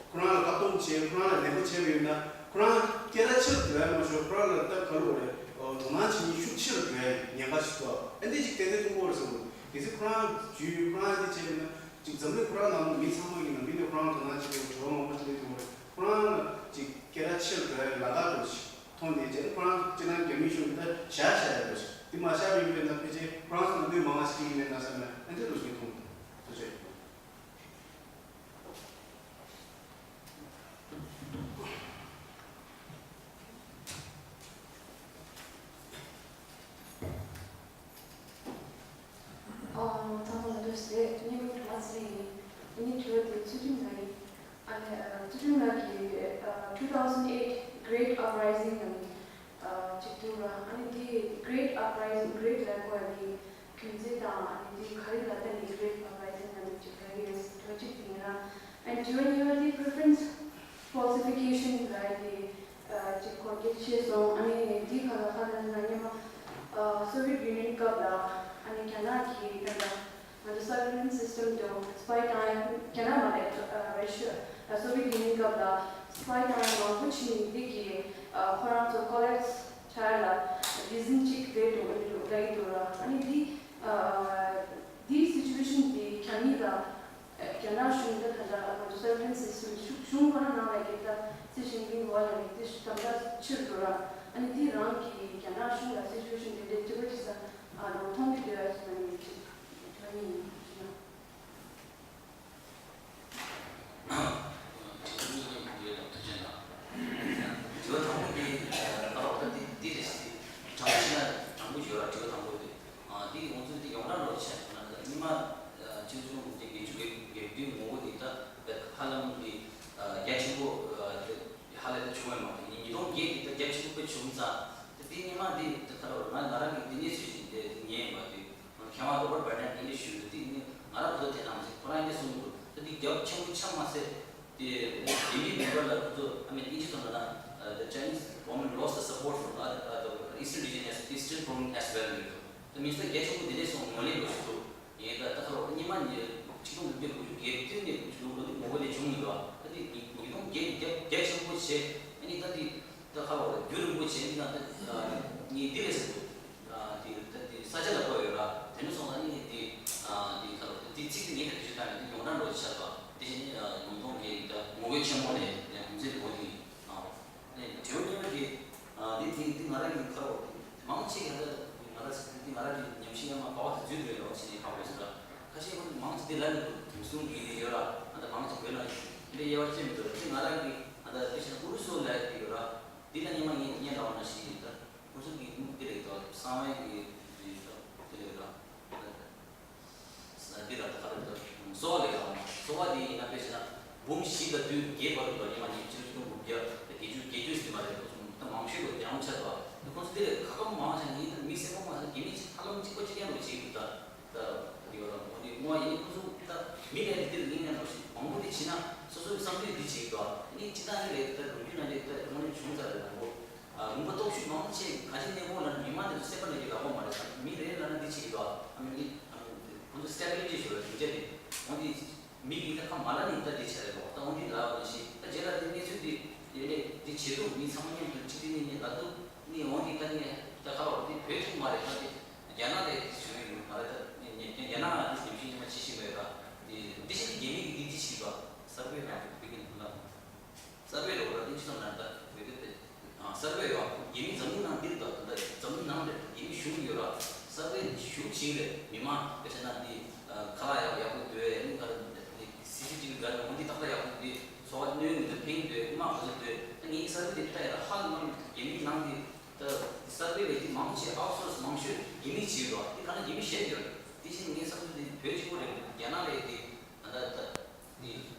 ཁོ་རང་ལ་བཀག་སྡོམ་བྱས། ཁོ་རང་ལ་ལན་པོ་བྱས་པ་ཡིན་ན་ཁོ་རང་ སྐད་གྲགས་ཆེ་རུ་འགྲོ་ཡ་མ་ཤོར་ཁོ་རང་ལ་ད་ག་རེ་རེད། དོ་སྣང་བྱེད་མཁན་ཤུགས་ཆེ་རུ་འགྲོ་ཡ་ཉེན་ཁ་ཞིག་འདུག་ཨ་འདི་ཅིག་ཏན་ཏན་མཐོང་གི་རེད་བསམ་གི་འདུག་གལ་སྲིད་ཁོ་རང་བརྒྱུད་ཁོ་རང་འདི་བྱས་པ་ན་ཅིག་འཛམ་གླིང་ཁོ་རང་ནང་ལ་མི་ཚང་མ་གི་ནང་མི་ནས་ཁོ་རང་དོ་སྣང་བྱེད་དགོས། དྲི་བ་མང་པོ་དྲིས་ལན་འདུག་རེད། ཁོ་རང་ལ་ཅིག་སྐད་གྲགས་ཆེ་རུ་འགྲོ་ཡ་ལ་དྭགས་འགྲོ་ཞིག་མཐོང་ནས་རྗེས་ཁོ་རང་སྤྱིར་ན་རྒྱ་མི་གཞུང་གི་ད་བཞག་བཞག་ཡོད་པ་ཞིག་འདི་མ་བཞག་པ་ཡིན་པས་ན་ཕལ་ཆེར་ཁོ་རང་ཚོ་ནང་མི་མང་བ་ཞིག་ཡིན་མེད་ན་བསམ་ན་ཨ་འདི་འདྲ་ཞིག་མཐོང་འདུག་ཐུགས་རྗེ་ཆེ། ཨ། ཚང་མ་ལ་བཀྲ་ཤིས་བདེ་ལེགས། ངའི་མིང་གྲོ་མ་ཚེ་རིང་ཡིན། ངའི་དྲི་བ་དེ་ཚུལ་ཁྲིམས་ལགས་ཡིན། ཨ་ནི་ཚུལ་ཁྲིམས་ལགས་ཀྱིས་two thousand eight Great Uprising ནང་ཅིག་འདུག་ར། ཨ་ནི་དེ་Great Uprising, Great ལབ་དགོས་ཡ་དེ་རྒྱུ་མཚན་དང་ཨ་ནི་དེ་ག་རེ་ལ་བརྟེན་ནས་Great Uprising ལབ་ནས་ཅིག་ལབ་ཀྱི་ཡོད། དྲི་བ་གཅིག་དེ་ཡིན་ར། ཨ་ནི་དྲི་བ་གཉིས་པ་དེ་preference falsification ལབ་ཡ་དེ། ཅིག་སྐོར་སྐད་ཆ་བཤད་སོང་། ཨ་ནི་འདིའི་ཁ་ལ་ཁ་ལ་ན་སྔོན་མ་Soviet Union སྐབས་ལ་ཨ་ནི་རྒྱ་ནག་གིས་ད་ལྟ་ང་ཚོ་surveillance system དང་spy time རྒྱ་ནག་མ་རེད། Russia Soviet Union སྐབས་ལ་spy time མང་པོ་བྱས་ནས་འདི་གིས་ཁོ་རང་ཚོ་collapse བྱ་ཡ་ལ་reason གཅིག་རེད་འདུག་ཨ་ནི་འདུག་ལབ་ཀྱི་འདུག་ར། ཨ་ནི་འདི་འདིའི་situation འདི་རྒྱ་མི་ལ། རྒྱ་ནག་གཞུང་ད་ད་ལྟ་ང་ཚོ་surveillance system གཞུང་ཁོ་རང་ནང་ལ་གི་ད་སྲིད་གཞུང་གི་འགོ་ལ་ནི་དེ་ཞུ་དམ་བཅའ་ཕྱིར་འགྲོ་ར། ཨ་ནི་དེ་རང་གི་རྒྱ་ནག་གཞུང་ལ་situation དེ་འདྲའི་ཅི་ག་ཅི་ས་ཨ་ནང་མཐོང་གི་འདུག་ཨ་ཞེས་ནི་ཅི་ཐོན་ཡིན་ཞུ་ན། དྲི་བ་དང་པོ་དེ་ཨ་རོགས་ད་དེ་དེ་རེད་ཟེར། དྲང་པོ་བཤད་ན་དྲང་པོ་ཡོད་ར། དྲི་བ་དང་པོ་དེ། ཨ་དེ་ང་ཚོ་དེ་ཡོངས་གྲགས་ལོ་ཆ་ན་ཉི་མ་ཆུང་ཆུང་དེ་བརྒྱད་ཅུ་བརྒྱད་བདུན་ངོ་བོ་དེ་ད་ཧ་ལམ་དེ་རྒྱ་ཆེན་པོ་ཧ་ལས་ད་བྱུང་བ་མ་གཏོགས་ཉིས་སྟོང་བརྒྱད་དེ་ད་རྒྱ་ཆེན་པོ་དཔེ་བྱུང་ཙང་། ད་དེ་ཉི་མ་དེ་ད་ད་ང་ང་རང་གི་དེ་གནས་ཚུལ་ཞིག་དེ་ཉན་པ་དེ་མཁས་དབང་Robert Bennett ཡིན་ཞུ་དེ་ནི་ང་རང་བོད་དེ་ནང་ཁོ་རང་ཡིན་གསུང་འདུག་ད་དེ་རྒྱ་ཆེན་པོ་ཆགས་མ་ཟད། དེ་དེ་མིན་མེད་པ་ལ་ཁོ་ཚོ་ཨ་མི་དབྱིན་ཇི་ཚོ་ན་ན། The Chinese government lost the support from other, other Eastern region as Eastern Province as well ཡོད་འདུག་ད་མིན་སྟོད་རྒྱ་ཆེན་པོ་དེ་འདྲས་སོང་ངོ་ལེན་ལོ་ཞིག་འདུག་ཡིན་ད་ད་ཁ་ལོ་ཉི་མ་ཉི་ཆིག་སྟོང་དགུ་བརྒྱ་དགུ་བཅུ་གོ་བདུན་ནས་དགུ་བཅུ་གོ་བདུན་ངོ་བོ་ལས་བྱུང་ཡོད་འདུག་ད་དེ་ཉིས་སྟོང་བརྒྱད་རྒྱ་རྒྱ་ཆེན་པོ་བྱས། ཨ་ནི་ད་དེ་ད་ཁ་ལོ་རྒྱུན་རིང་པོ་བྱས་ནི་ད་ད་ངས་འདི་རེད་ཟེར་འདུག་དེ་ད་དེ་ས་ཆ་ལ་བབས་ཡོད་ར། དེ་ནས་སོང་ཙང་ཨ་ནི་དེ་དེ་ཁ་ལོ་དེ་ཚིག་དེ་ངས་ད་དེ་ཞུ་ད་ནི་དེ་ཡོངས་གྲགས་འགྲོ་ཆགས་པ་དེ་བཞིན་ཉིས་སྟོང་བརྒྱད་ད་ངོ་རྒོལ་ཆེན་མོ་ནས་ཡང་ཧུན་སེ་ལོ་དེ། ཨ་ནས་དྲི་བ་གཉིས་པ་དེ། ཨ་དེ་དེ་དེ་ང་རང་གི་ཁ་རོག་དེ་མང་ཆེ་ག་ད་ང་རང་ཟེར་དེ་ང་རང་གི་ཉམས་ཞིབ་ཡང་མ་པ་བ་དེ་འཛུལ་འགྲོ་ཡོད་ཟེར་ནས་ཧ་གོ་སོང་ར། ཁ་ཤས་ཁོ་ཚོ་མང་ཆེ་དེ་ལ་ནི་དེང་སང་གི་ཡོད་ར། ཨ་ད་མང་ཆེ་བོད་ནང་དེ་དབྱེ་བ་ཕྱེ་མི་འདུག་ར། དེ་ང་རང་གི་ཨ་ད་དཔེ་བྱས་ན་ཨུ་རུ་སུ་ལ་དེ་ཡོད་ར། དེ་ལ་ཉི་མ་ངས་ཉན་འདྲ་བ་ན་ཞིག་ཡིན་ད། ཁོ་ཚོ་གི་དེ་ལ་ཡོད་ད་གསང་བའི་གི་དེ་ཡོད་ད་དེ་ལ་ཡོད་ར། འདི་ལ་ད་ག་རེ་ད་གསོ་བ་ལས་ཡོང་གསོ་བ་དེ་ཡིན་ན་དཔེ་བྱས་ན་འབུམ་བཞི་དང་བདུན་བརྒྱད་བར་དུ་ཉི་མ་ཉི་ཤུ་ཆིག་སྟོང་དགུ་བརྒྱ་དང་བརྒྱད་ཅུ་བརྒྱད་ཅུ་ཟིན་པ་རེད། ཁོ་ཚོ་ད་མང་ཤོས་ལ་དེ་རང་ཆགས་པ། ཁོ་ཚོ་དེ་ལས་ཁ་སྐོམ་མང་ཆགས་ཡིན་ན་མི་སེར་པོ་མང་ཆགས་རྒྱ་མི་ཧ་ལམ་གཅིག་པ་གཅིག་རྐྱང་རུ་བྱེད་ཀྱི་འདུག་ད་ད་དེ་ཡོད་ལ་འོ་དེ་མོ་ཡིན་ཁོ་ཚོ་ད་མི་ལས་དེ་ལ་ཡིན་ན་ནོ་ཞིག་མང་པོ་དེ་བྱེད་ན་སོ་སོའི་བསམ་ཚུལ་དེ་བྱེད་ཀྱི་འདུག་ཨ་ནི་སྤྱི་བཏང་གི་ལས་ད་ལོ་རྒྱུས་ནང་ལས་ད་དངོས་གནས་བྱུང་ཚར་རེད་མང་པོ། ཨ་ལུང་པ་སྟོབས་ཤུགས་མང་ཆེ་ག་ཅི་གནས་སྐོར་ལ་ནི་མི་མང་དེ་ཚོ་སེམས་པ་ནས་ཀྱི་ལག་པ་མ་རེད་དམ། མི་རེ་ལ་ན་འདི་བྱེད་ཀྱི་འདུག་ཨ་མི་ནི་ཨ་མི་ཁོང་ཚོ་སི་ཊེ་བི་ལི་ཊི་ཞུ་བའི་སྡིངས་ཆ་དེ་འོ་འདི་མི་གིས་ད་ཁ་མ་ལ་ནི་ད་འདི་བྱས་རེད་ལོ། ད་འོ་འདི་ལ་འོ་ནི་ཤི་ད་རྗེས་ལ་དེ་གནས་ཚུལ་འདི་ཡེ་ལེ་འདི་བྱེད་འདུག་མི་ཚང་མ་མཉམ་དུ་གཅིག་དེ་ནི་ནི་ལ་འདུག་ནི་འོ་འདི་ད་ནི་ད་ཁ་བ་འདི་བོད་ཀྱི་མ་རེད། ད་འདི་རྒྱ་ནག་ལ་འདི་ཞུ་ཡི་མ་རེད། ད་ནི་རྒྱ་ནག་ལ་འདི་ཉམས་ཞིབ་ཉམས་ཆེ་ཞིག་མེད་ད་འདི་འདི་ཤི་འདི་རྒྱ་མི་གིས་འདི་འདི་བྱེད་པ་གསར་པའི་རང་བོད་ཀྱི་ནང་ལ། གསར་པའི་ལོ་ར་དེ་ཅི་ཙམ་ན་ད་བོད་དེ་དེ་གསར་པའི་ཡོད་རྒྱ་མི་འཛམ་གླིང་ནང་འདིར་དང་ད་འཛམ་གླིང་ནང་རེད། རྒྱ་མི་གཞུང་ཡོད་ར་གསར་པའི་གཞུང་ཞིག་རེད། མི་མང་དཔེ་ཆ་ན་འདི་ཁ་ལག་ཡག་ཡག་པོ་དོད་ནི་ག་རེ་སི་སི་ཊི་བི་ག་རེ་འོང་འདི་ཏག་ཏག་ཡག་པོ་འདི་ཚོ་བ་གནོན་མི་འདུག་ཕན་དོད་མ་ག་ཚོད་དོད་ད་ངས་གསར་པའི་དེ་ལྟ་ཡ་ཧ་ལམ་རྒྱ་མི་ནང་འདི་ད་གསར་པའི་ལས་འདི་མང་ཆེ་ཨའུ་སོར་སི་མང་ཤོས་རྒྱ་མི་བྱེད་ཡོད་ར། འདི་ག་ན་རྒྱ་མི་བཤད་ཡོད་ར། དེ་བཞིན་ངས་བསམ་ཚུལ་འདི་བོད་གཅིག་པོ་རེད། རྒྱ་ནག་ལས་འདི་ད་ད་ད། དེ་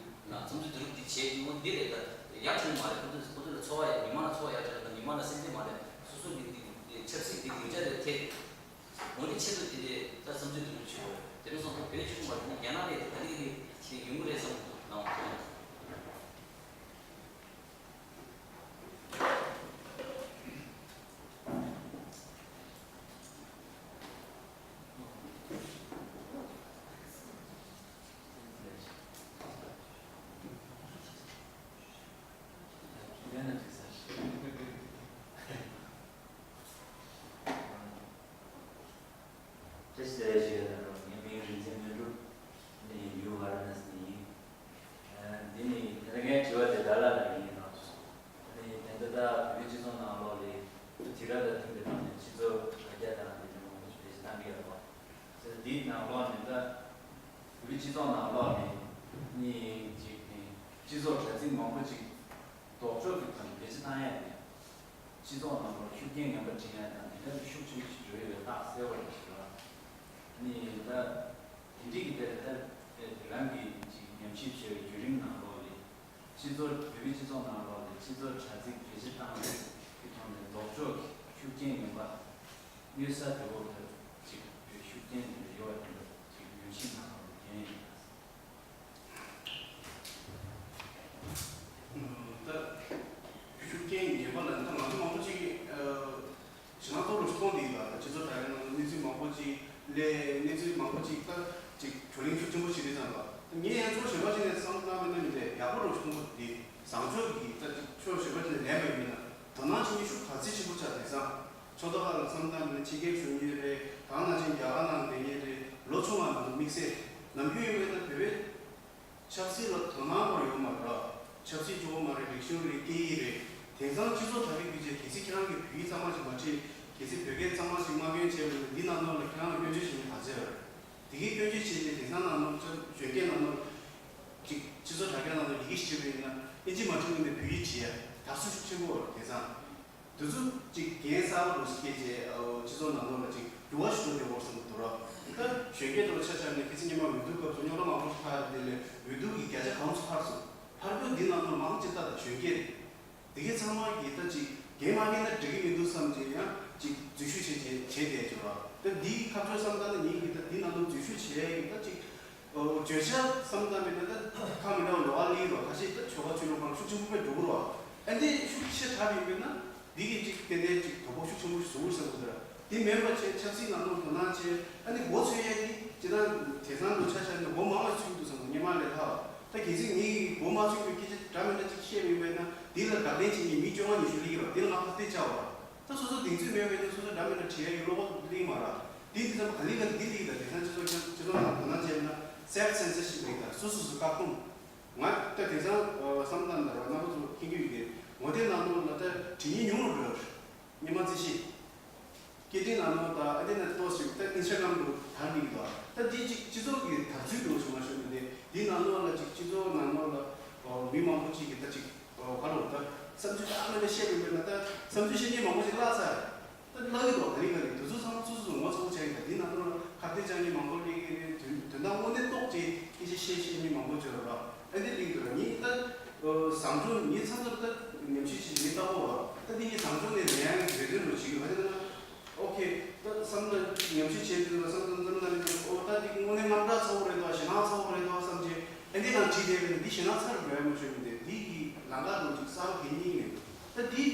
ན་བསམ་ཚུལ་བསྡུ་རུབ་དེ་བྱས་ཀྱི་འོ་འདི་རེད། ད་ཡག་བྱུང་མ་རེད། ཁོ་ཚོས་ཁོ་ཚོ་ལ་ཚོར་བ་ཡག་མི་མང་ལ་ཚོར་བ་ཡག་བྱུང་རེད། ད་མི་མང་ལ་སེམས་ཁྲལ་མ་རེད། སོ་སོ་གི་དེ་དེ་ཆབ་སྲིད་དེ་སྡིངས་ཆ་རེད་དེ། འོ་འདི་ཆེད་དུ་དེ་འདྲའི་ད་བསམ་ཚུལ་བསྡུ་རུབ་བྱེད་དགོས་རེད། དེ་ནས་སོང་ཙང་བོད་ཆུང་མ་རེད་ན་རྒྱ་ནག་ལས་ད་ག་དེ་གི་དེ་ཡོང་གི་རེད་བསམ་གི་འདུག་ནང་དུ། བཀྲ་ཤིས་བདེ་ལེགས་ཞུ་ཡ་དང་། ངའི་མིང་རིག་འཛིན་སྨོན་གྲུབ། ནི་ཡུ་ཝཱ་ར་ཎ་སི་ནས་ཡིན། ཨ། འདི་ནི་དེ་རིང་ངའི་དྲི་བ་དེ་ཌལ་ལ་ལ་ཡིན་ནོ། ནི་དེ་འདི་ད་བོད་པའི་སྤྱི་ཚོགས་ནང་ལོགས་ལ་དུས་དེ་རབས་ལ་མཐུན་པའི་ཐོག་ནས་སྤྱི་ཚོགས་དྲ་རྒྱ་དང་དེ་འདྲ་མང་པོ་ཞིག་བེད་སྤྱོད་བཏང་གི་ཡོད་པ། དེ་འདིའི་ནང་ལོགས་ནས་ད་བོད་པའི་སྤྱི་ཚོགས་ནང་ལོགས་ལ་ནི་ཅིག་ནི་སྤྱི་ཚོགས་དྲ་ཚིགས་མང་པོ་ཅིག་ལྡོག་ཕྱོགས་ཀྱི་ཐོག་ནས་བེད་སྤྱོད་བཏང་ཡ་དེ། སྤྱི་ཚོགས་ནང་ལོགས་ཤུགས་རྐྱེན་ངན་པ་འབྱིན་ཡ་དང་དེ་འདྲ་ཤུགས་ཆེན་པོ་ཞིག་འགྲོ་ཡོད་པའི་རྟགས་གསལ་པོ་རེད་ཤག་ལ། ནི་ད་དེ་འདྲའི་གི་དེར་ད་དེ་རང་གི་ཅིག་ཉམས་ཞིབ་བྱས་པའི་བརྒྱུད་རིམ་ནང་ལོགས་ལ། སྤྱི་ཚོགས་བོད་པའི་སྤྱི་ཚོགས་ནང་ལོགས་ལ་སྤྱི་ཚོགས་དྲ་ཚིགས་བེད་སྤྱོད་བཏང་བའི་གི་ཐོག་ནས་ལྡོག་ཕྱོགས་ཀྱི་ཤུགས་རྐྱེན་ངན་པ་གནོད་ས་དེ་བོ་ད་ཅིག་ཤུགས་རྐྱེན་དེ་འདྲ་ཡོད་པ་དེ་འདྲ་ཅིག་ཉམས་ཞིབ་ནང་ལོགས་ལ་ཐོན་ཡོད། ད་ཤུགས་རྐྱེན་ངན་པ་ལ་ད་ང་ཚོ་མང་པོ་ཅིག་ཞེད་སྣང་ཚོར་རོགས་མཐོང་དེ་ཡིན་པ། སྤྱི་ཚོགས་དྲ་རྒྱ་ནང་གནས་ཚུལ་མང་པོ་ཅིག་ལས་གནས་ཚུལ་མང་པོ་ཅིག་ད་ཅིག་བགྲོ་གླེང་ཤུགས་ཆེན་པོ་བྱེད་དུས་ཙམ་པ། ངས་ཡང་ཕྱོགས་གཞན་པ་ཅིག་ནས་བསམ་བློ་བཏང་བ་ཡིན་ན་མི་འདྲ་ཡག་པོ་རོགས་མཐོང་གི་འདུག་དེ་བཟང་ཕྱོགས་ཀྱི་ད་ཅིག་ཕྱོགས་གཞན་པ་ཅིག་ནས་ལེན་པ་ཡིན་ན་དོ་སྣང་བྱེད་མཁན་ཤུགས་ག་ཚོད་ཆེན་པོ་ཆགས་བསྡད་ཙང་། ཕྱོགས་མཐའ་ཁག་ལ་བསམ་བཏང་ནས་ཕྱི་རྒྱལ་བཞུགས་མཁན་རེད། ད་ནང་བཞིན་རྒྱ་གར་ནང་བསྡད་མཁན་རེད། ལོ་ཆུང་བ་ནང་དུ་དམིགས་བསལ་ནམ་རྒྱུན་ཡོད་པའི་ད་བོད་པའི་ཆབ་སྲིད་ལ་དོ་སྣང་སྐོར་ཡོད་མ་རེད། ཆབ་སྲིད་གཙོ་བོ་མ་རེད། རིག་གཞུང་རེད། སྐད་ཡིག་རེད། དེང་སང་སྤྱི་ཚོགས་དྲ་རྒྱ་བརྒྱུད་བྱས་གལ་སྲིད་ཁྱེད་རང་གིས་བོད་ཡིག་གཙང་མ་ཞིག་མ་ཁྲིད། གལ་སྲིད་བོད་སྐད་གཙང་མ་ཞིག་མ་སྐྱོན་བྱས་པ་ཡིན་ན་འདི་ནང་ལོགས་ལ་ཁྱེད་རང་ལ་སྐྱོན་བརྗོད་བྱེད་མཁན་ག་ཚོད་ཡོད་རེད། དེ་གའི་སྐྱོན་བརྗོད་བྱས་ཏེ་དེང་སང་ནང་ལོགས་གཞོན་སྐྱེས་ནང་ལོགས་ཅིག་སྤྱི་ཚོགས་དྲ་རྒྱ་ནང་ལ་ཡི་གེ་ཞིག་བྲིས་པ་ཡིན་ན་ཨིན་ཇི་མ་བྲིས་ཀྱི་ནས་བོད་ཡིག་བྲིས་ཡ་དར་སྲོལ་ཤུགས་ཆེན་པོ་ཡོད་རེད། དེང་སང་། དེ་ཚོ་ཅིག་འགན་གསར་པ་རུ་སྐྱེས་རྗེས་སྤྱི་ཚོགས་ནང་ལོགས་ལ་ཅིག་འགྱུར་བ་ཞིག་འགྲོ་བསྡད་ཡོད་བསམ་གྱི་འདུག་ར། ད་གཞོན་སྐྱེས་ཚོ་ཆ་བཞག་ནས་ཁ་སང་ཉི་མ་འོས་བསྡུ་སྐབས་སུ་རྙོག་དྲ་མང་པོ་ཞིག་ལྷག་ཡོད་དེ་ལས་འོས་བསྡུ་གི་བརྒྱ་ཆ་གང་ཙམ་འཕར་སོང་། འཕར་རྒྱུ་འདི་ནང་ལོགས་མང་ཆེ་ད་ད་གཞོན་སྐྱེས་རེད། དེ་གའི་ཚང་མ་གིས་ད་ཅིག་འགན་མ་འཁྱེར་ན་འགྲིག་གི་མི་འདུག་བསམ་བྱས་ཡང་ཅིག་འཛུལ་ཞུགས་བྱས་བྱས་བྱས་བསྡད་ཡོད་ར། ད་འདིའི་ཁ་ཕྱོགས་བསམ་བཏང་ན་ངེད་ཀྱིས་ད་འདི་ནང་ལོགས་འཛུལ་ཞུགས་བྱས་ཡིན་ད་ཅིག་བརྗོད་བྱ་བསམ་བཏང་མེད་ན་ད་ཁ་མི་འདྲ་བ་ལོགས་ཀ་ལི་རོ། ཁ་ཤས་ད་ཆོལ་ཁ་ཆོས་ལུགས་སྒང་ཤུགས་ཆེན་པོ་དཔེ་འགྲོ་གི་རོ། ཨ་འདི་ཤུགས་ཆེ་དྲགས་ཡིན་པས་ན་འདི་གི་ཅིག་ཏན་ཏན་ཅིག་དོ་ཕོག་ཤུགས་ཆེན་པོ་ཞིག་བཟོ་གི་བསམ་གི་འདུག་ར། འདི་མེད་པ་བྱས་ཆབ་སྲིད་ནང་ལོགས་དོ་སྣང་བྱས་ཨ་ནི་མགོ་ཚོས་ཡ་གི་ཅི་ད་དེང་སང་ལོ་ཆ་བཞག་ན་མགོ་མང་བ་ཚོས་འདུག་བསམ་གི། སྔོན་མ་ལས་ལྷག་ད་གལ་སྲིད་ངས་མགོ་མ་ཚོས་པའི་སྐད་ཆ་འདྲ་མི་འདྲ་ཅིག་བཤད་པ་ཡིན་པས་ན་འདི་ལ་དགག་ལན་བྱེད་མཁན་མི་བཅོ་ལྔ་ཉི་ཤུ་སླེབས་ཀྱི་ར། འདི་ལ་ང་ཁ་གཏད་བཅག་པ་ར། ད་སོ་སོ་གདེང་ཚོད་མེད་པ་ཡིན་ན་སོ་སོ་འདྲ་མི་འདྲ་བྲིས་ཡ་ཡོད་བློ་ཁོག་གླེང་མ་ར། དེ་དུས་ཙམ་ག་ལེ་ག་ལེ་འདི་ལེགས་ད། དེང་སང་སྤྱི་ཚོགས་སྤྱི་ཚོགས་ནང་དོ་སྣང་བྱས་ན་self censorship ལེགས་ད། སོ་སོ་སོ་བཀག་སྡོམ། ང་ད་དེང་སང་བསམ་བློ་འདར་བ་རྣམ་པ་ཚོ་མཁྱེན་གྱི་ཡོད་དེ། ངོ་དེབ་ནང་ལོགས་ལ་ད་བྲིས་ཉིན་ཉུང་རུ་འགྲོ། སྔོན་མ་རྩིས་ཤིག་སྐད་འཕྲིན་ནང་ལོགས་དང་ཨ་དེ་ནས་ཏོག་ཙམ་ད་ཨིན་སི་ཊ་གྷ་རམ་དུ་དར་འགྲིག་གི་འདུག་ད་འདི་གཅིག་སྤྱི་ཚོགས་ཀྱི་དར་ཚུལ་འདུག་བྱུང་བ་ཞུ་ནི་དེ་འདི་ནང་ལོགས་ལ་གཅིག་སྤྱི་ཚོགས་ནང་ལོགས་ལ་མི་མང་པོ་གཅིག་གིས་ད་གཅིག་ག་རེ་ད་བསམ་ཚུལ་ད་ཨ་མ་ལ་བཤད་པ་ཡིན་པས་ན་ད་བསམ་ཚུལ་བཤད་མཁན་མང་པོ་ཞིག་བརླག་ཚར། ད་བརླག་གི་འདུག་ག་རེ་ག་རེ་དེ་ཚོ་ཚང་མ་སོ་སོ་སོ་ངོ་ཚ་པོ་བྱས་ཡིན། ད་འདི་ནང་ལོགས་ལ་ཁ་གཏད་བཅག་མཁན་མང་པོ་སླེབས་ཀྱི་རེད། དོན་དོན་དག་དངོས་གནས་རྟོགས་བྱས་སྐད་ཆ་བཤད་ཤེས་མཁན་མང་པོ་བྱོས་ར། ཨ་འདི་སླེབས་འདུག་ར། ངས་ད་བཟང་སྤྱོད་ངས་མཚམས་མཚམས་ད་ཉམས་ཞིབ་བྱེད་ངས་ལྟ་བུ་ར། ད་འདི་ངས་བཟང་སྤྱོད་ནས་ལེན་ཡག་གི་རེ་འདུན་རུ་བྱེད་ཀྱི་ཡོད། ག་རེ་ཟེར་ན་ཨོ་ཁེ་ད་བསམ་ད་ཉམས་ཞིབ་བྱེད་དུས་བསམ་ད་འཛམ་ད་ནི་ཨོ་ད་འདི་དངོས་གནས་དངངས་སྐྲག་ཚ་བོ་རེད་དོ། ཞེད་སྣང་ཚ་བོ་རེད་དོ་བསམ་བྱས་ཨ་འདི་ནང་བྲིས་བསྡད་པས་ན་འདི་ཞེད་སྣང་ཚ་རུ་འགྲོ་ཡ་མ་བྱུང་མི་འདུག་འདི་གི་ལམ་ཁ་དང་ཅིག་གསར་པ་གང་ཡང་མེད། ད་འདི་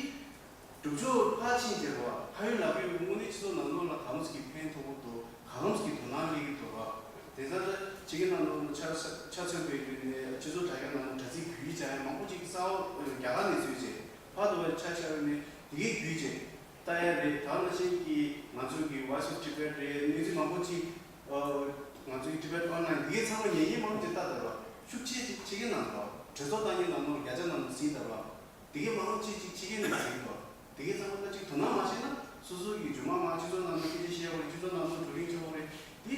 སྒྲུབ་ཕྱོགས་ཕར་ཕྱིན་བྱས་པ་ཕ་ཡུལ་ལ་བུད་དངོས་གནས་སྤྱི་ཚོགས་ནང་ལོགས་ལ་གང་ཟིག་གི་ཕན་ཐོགས་པོ་འདུག་གང་ཟིག་གི་དོ་སྣང་སླེབས་ཀྱི་འདུག་ར། དེ་ཚོ་ད་ཕྱི་རྒྱལ་ནང་ལོགས་ཆ་ཆ་མཚོན་པའི་ཡུལ་ནས་སྤྱི་ཚོགས་དྲ་རྒྱ་ནང་དྲ་ཚིགས་བོད་ཡིག་སྦྱང་ཡ་མང་པོ་ཅིག་གསར་པ་རྒྱ་གར་ནས་བཟོས་རྗེས་ཕར་དུ་བ་ཆ་བཞག་ནས་དེ་གའི་བརྒྱུད་རྗེས་ལྟ་ཡ་རེད། ད་ནང་བཞིན་གྱི་ང་ཚོ་གི་Voice of Tibet རེད། གནས་ཚུལ་མང་པོ་ཅིག་ང་ཚོ་གི་Tibet Online འདི་གའི་ཚང་མ་ཉན་མཁན་མང་པོ་ཅིག་ལྟ་དར་བ་ཤུགས་ཆེ་ཅིག་ཕྱི་རྒྱལ་ནང་ལོགས་གྲོས་ཚོགས་བཏང་མཁན་ནང་ལོགས་བརྒྱ་ཆ་ནང་ལ་ཟིན་དར་བ། དེ་གའི་མང་ཆེ་ཅིག་ཕྱི་རྒྱལ་ནས་ཟིན་པ། དེ་གའི་ཚང་མ་ད་ཅིག་དོ་སྣང་མ་བྱས་ན་སོ་སོ་གི་རྒྱུ་མ་མ་སྤྱི་ཚོགས་ནང་ལ་སྐད་ཆ་བཤད་པ་རེད། སྤྱི་ཚོགས་ནང་ལ་བགྲོ་གླེང་བྱེད་པ་རེད། དེ་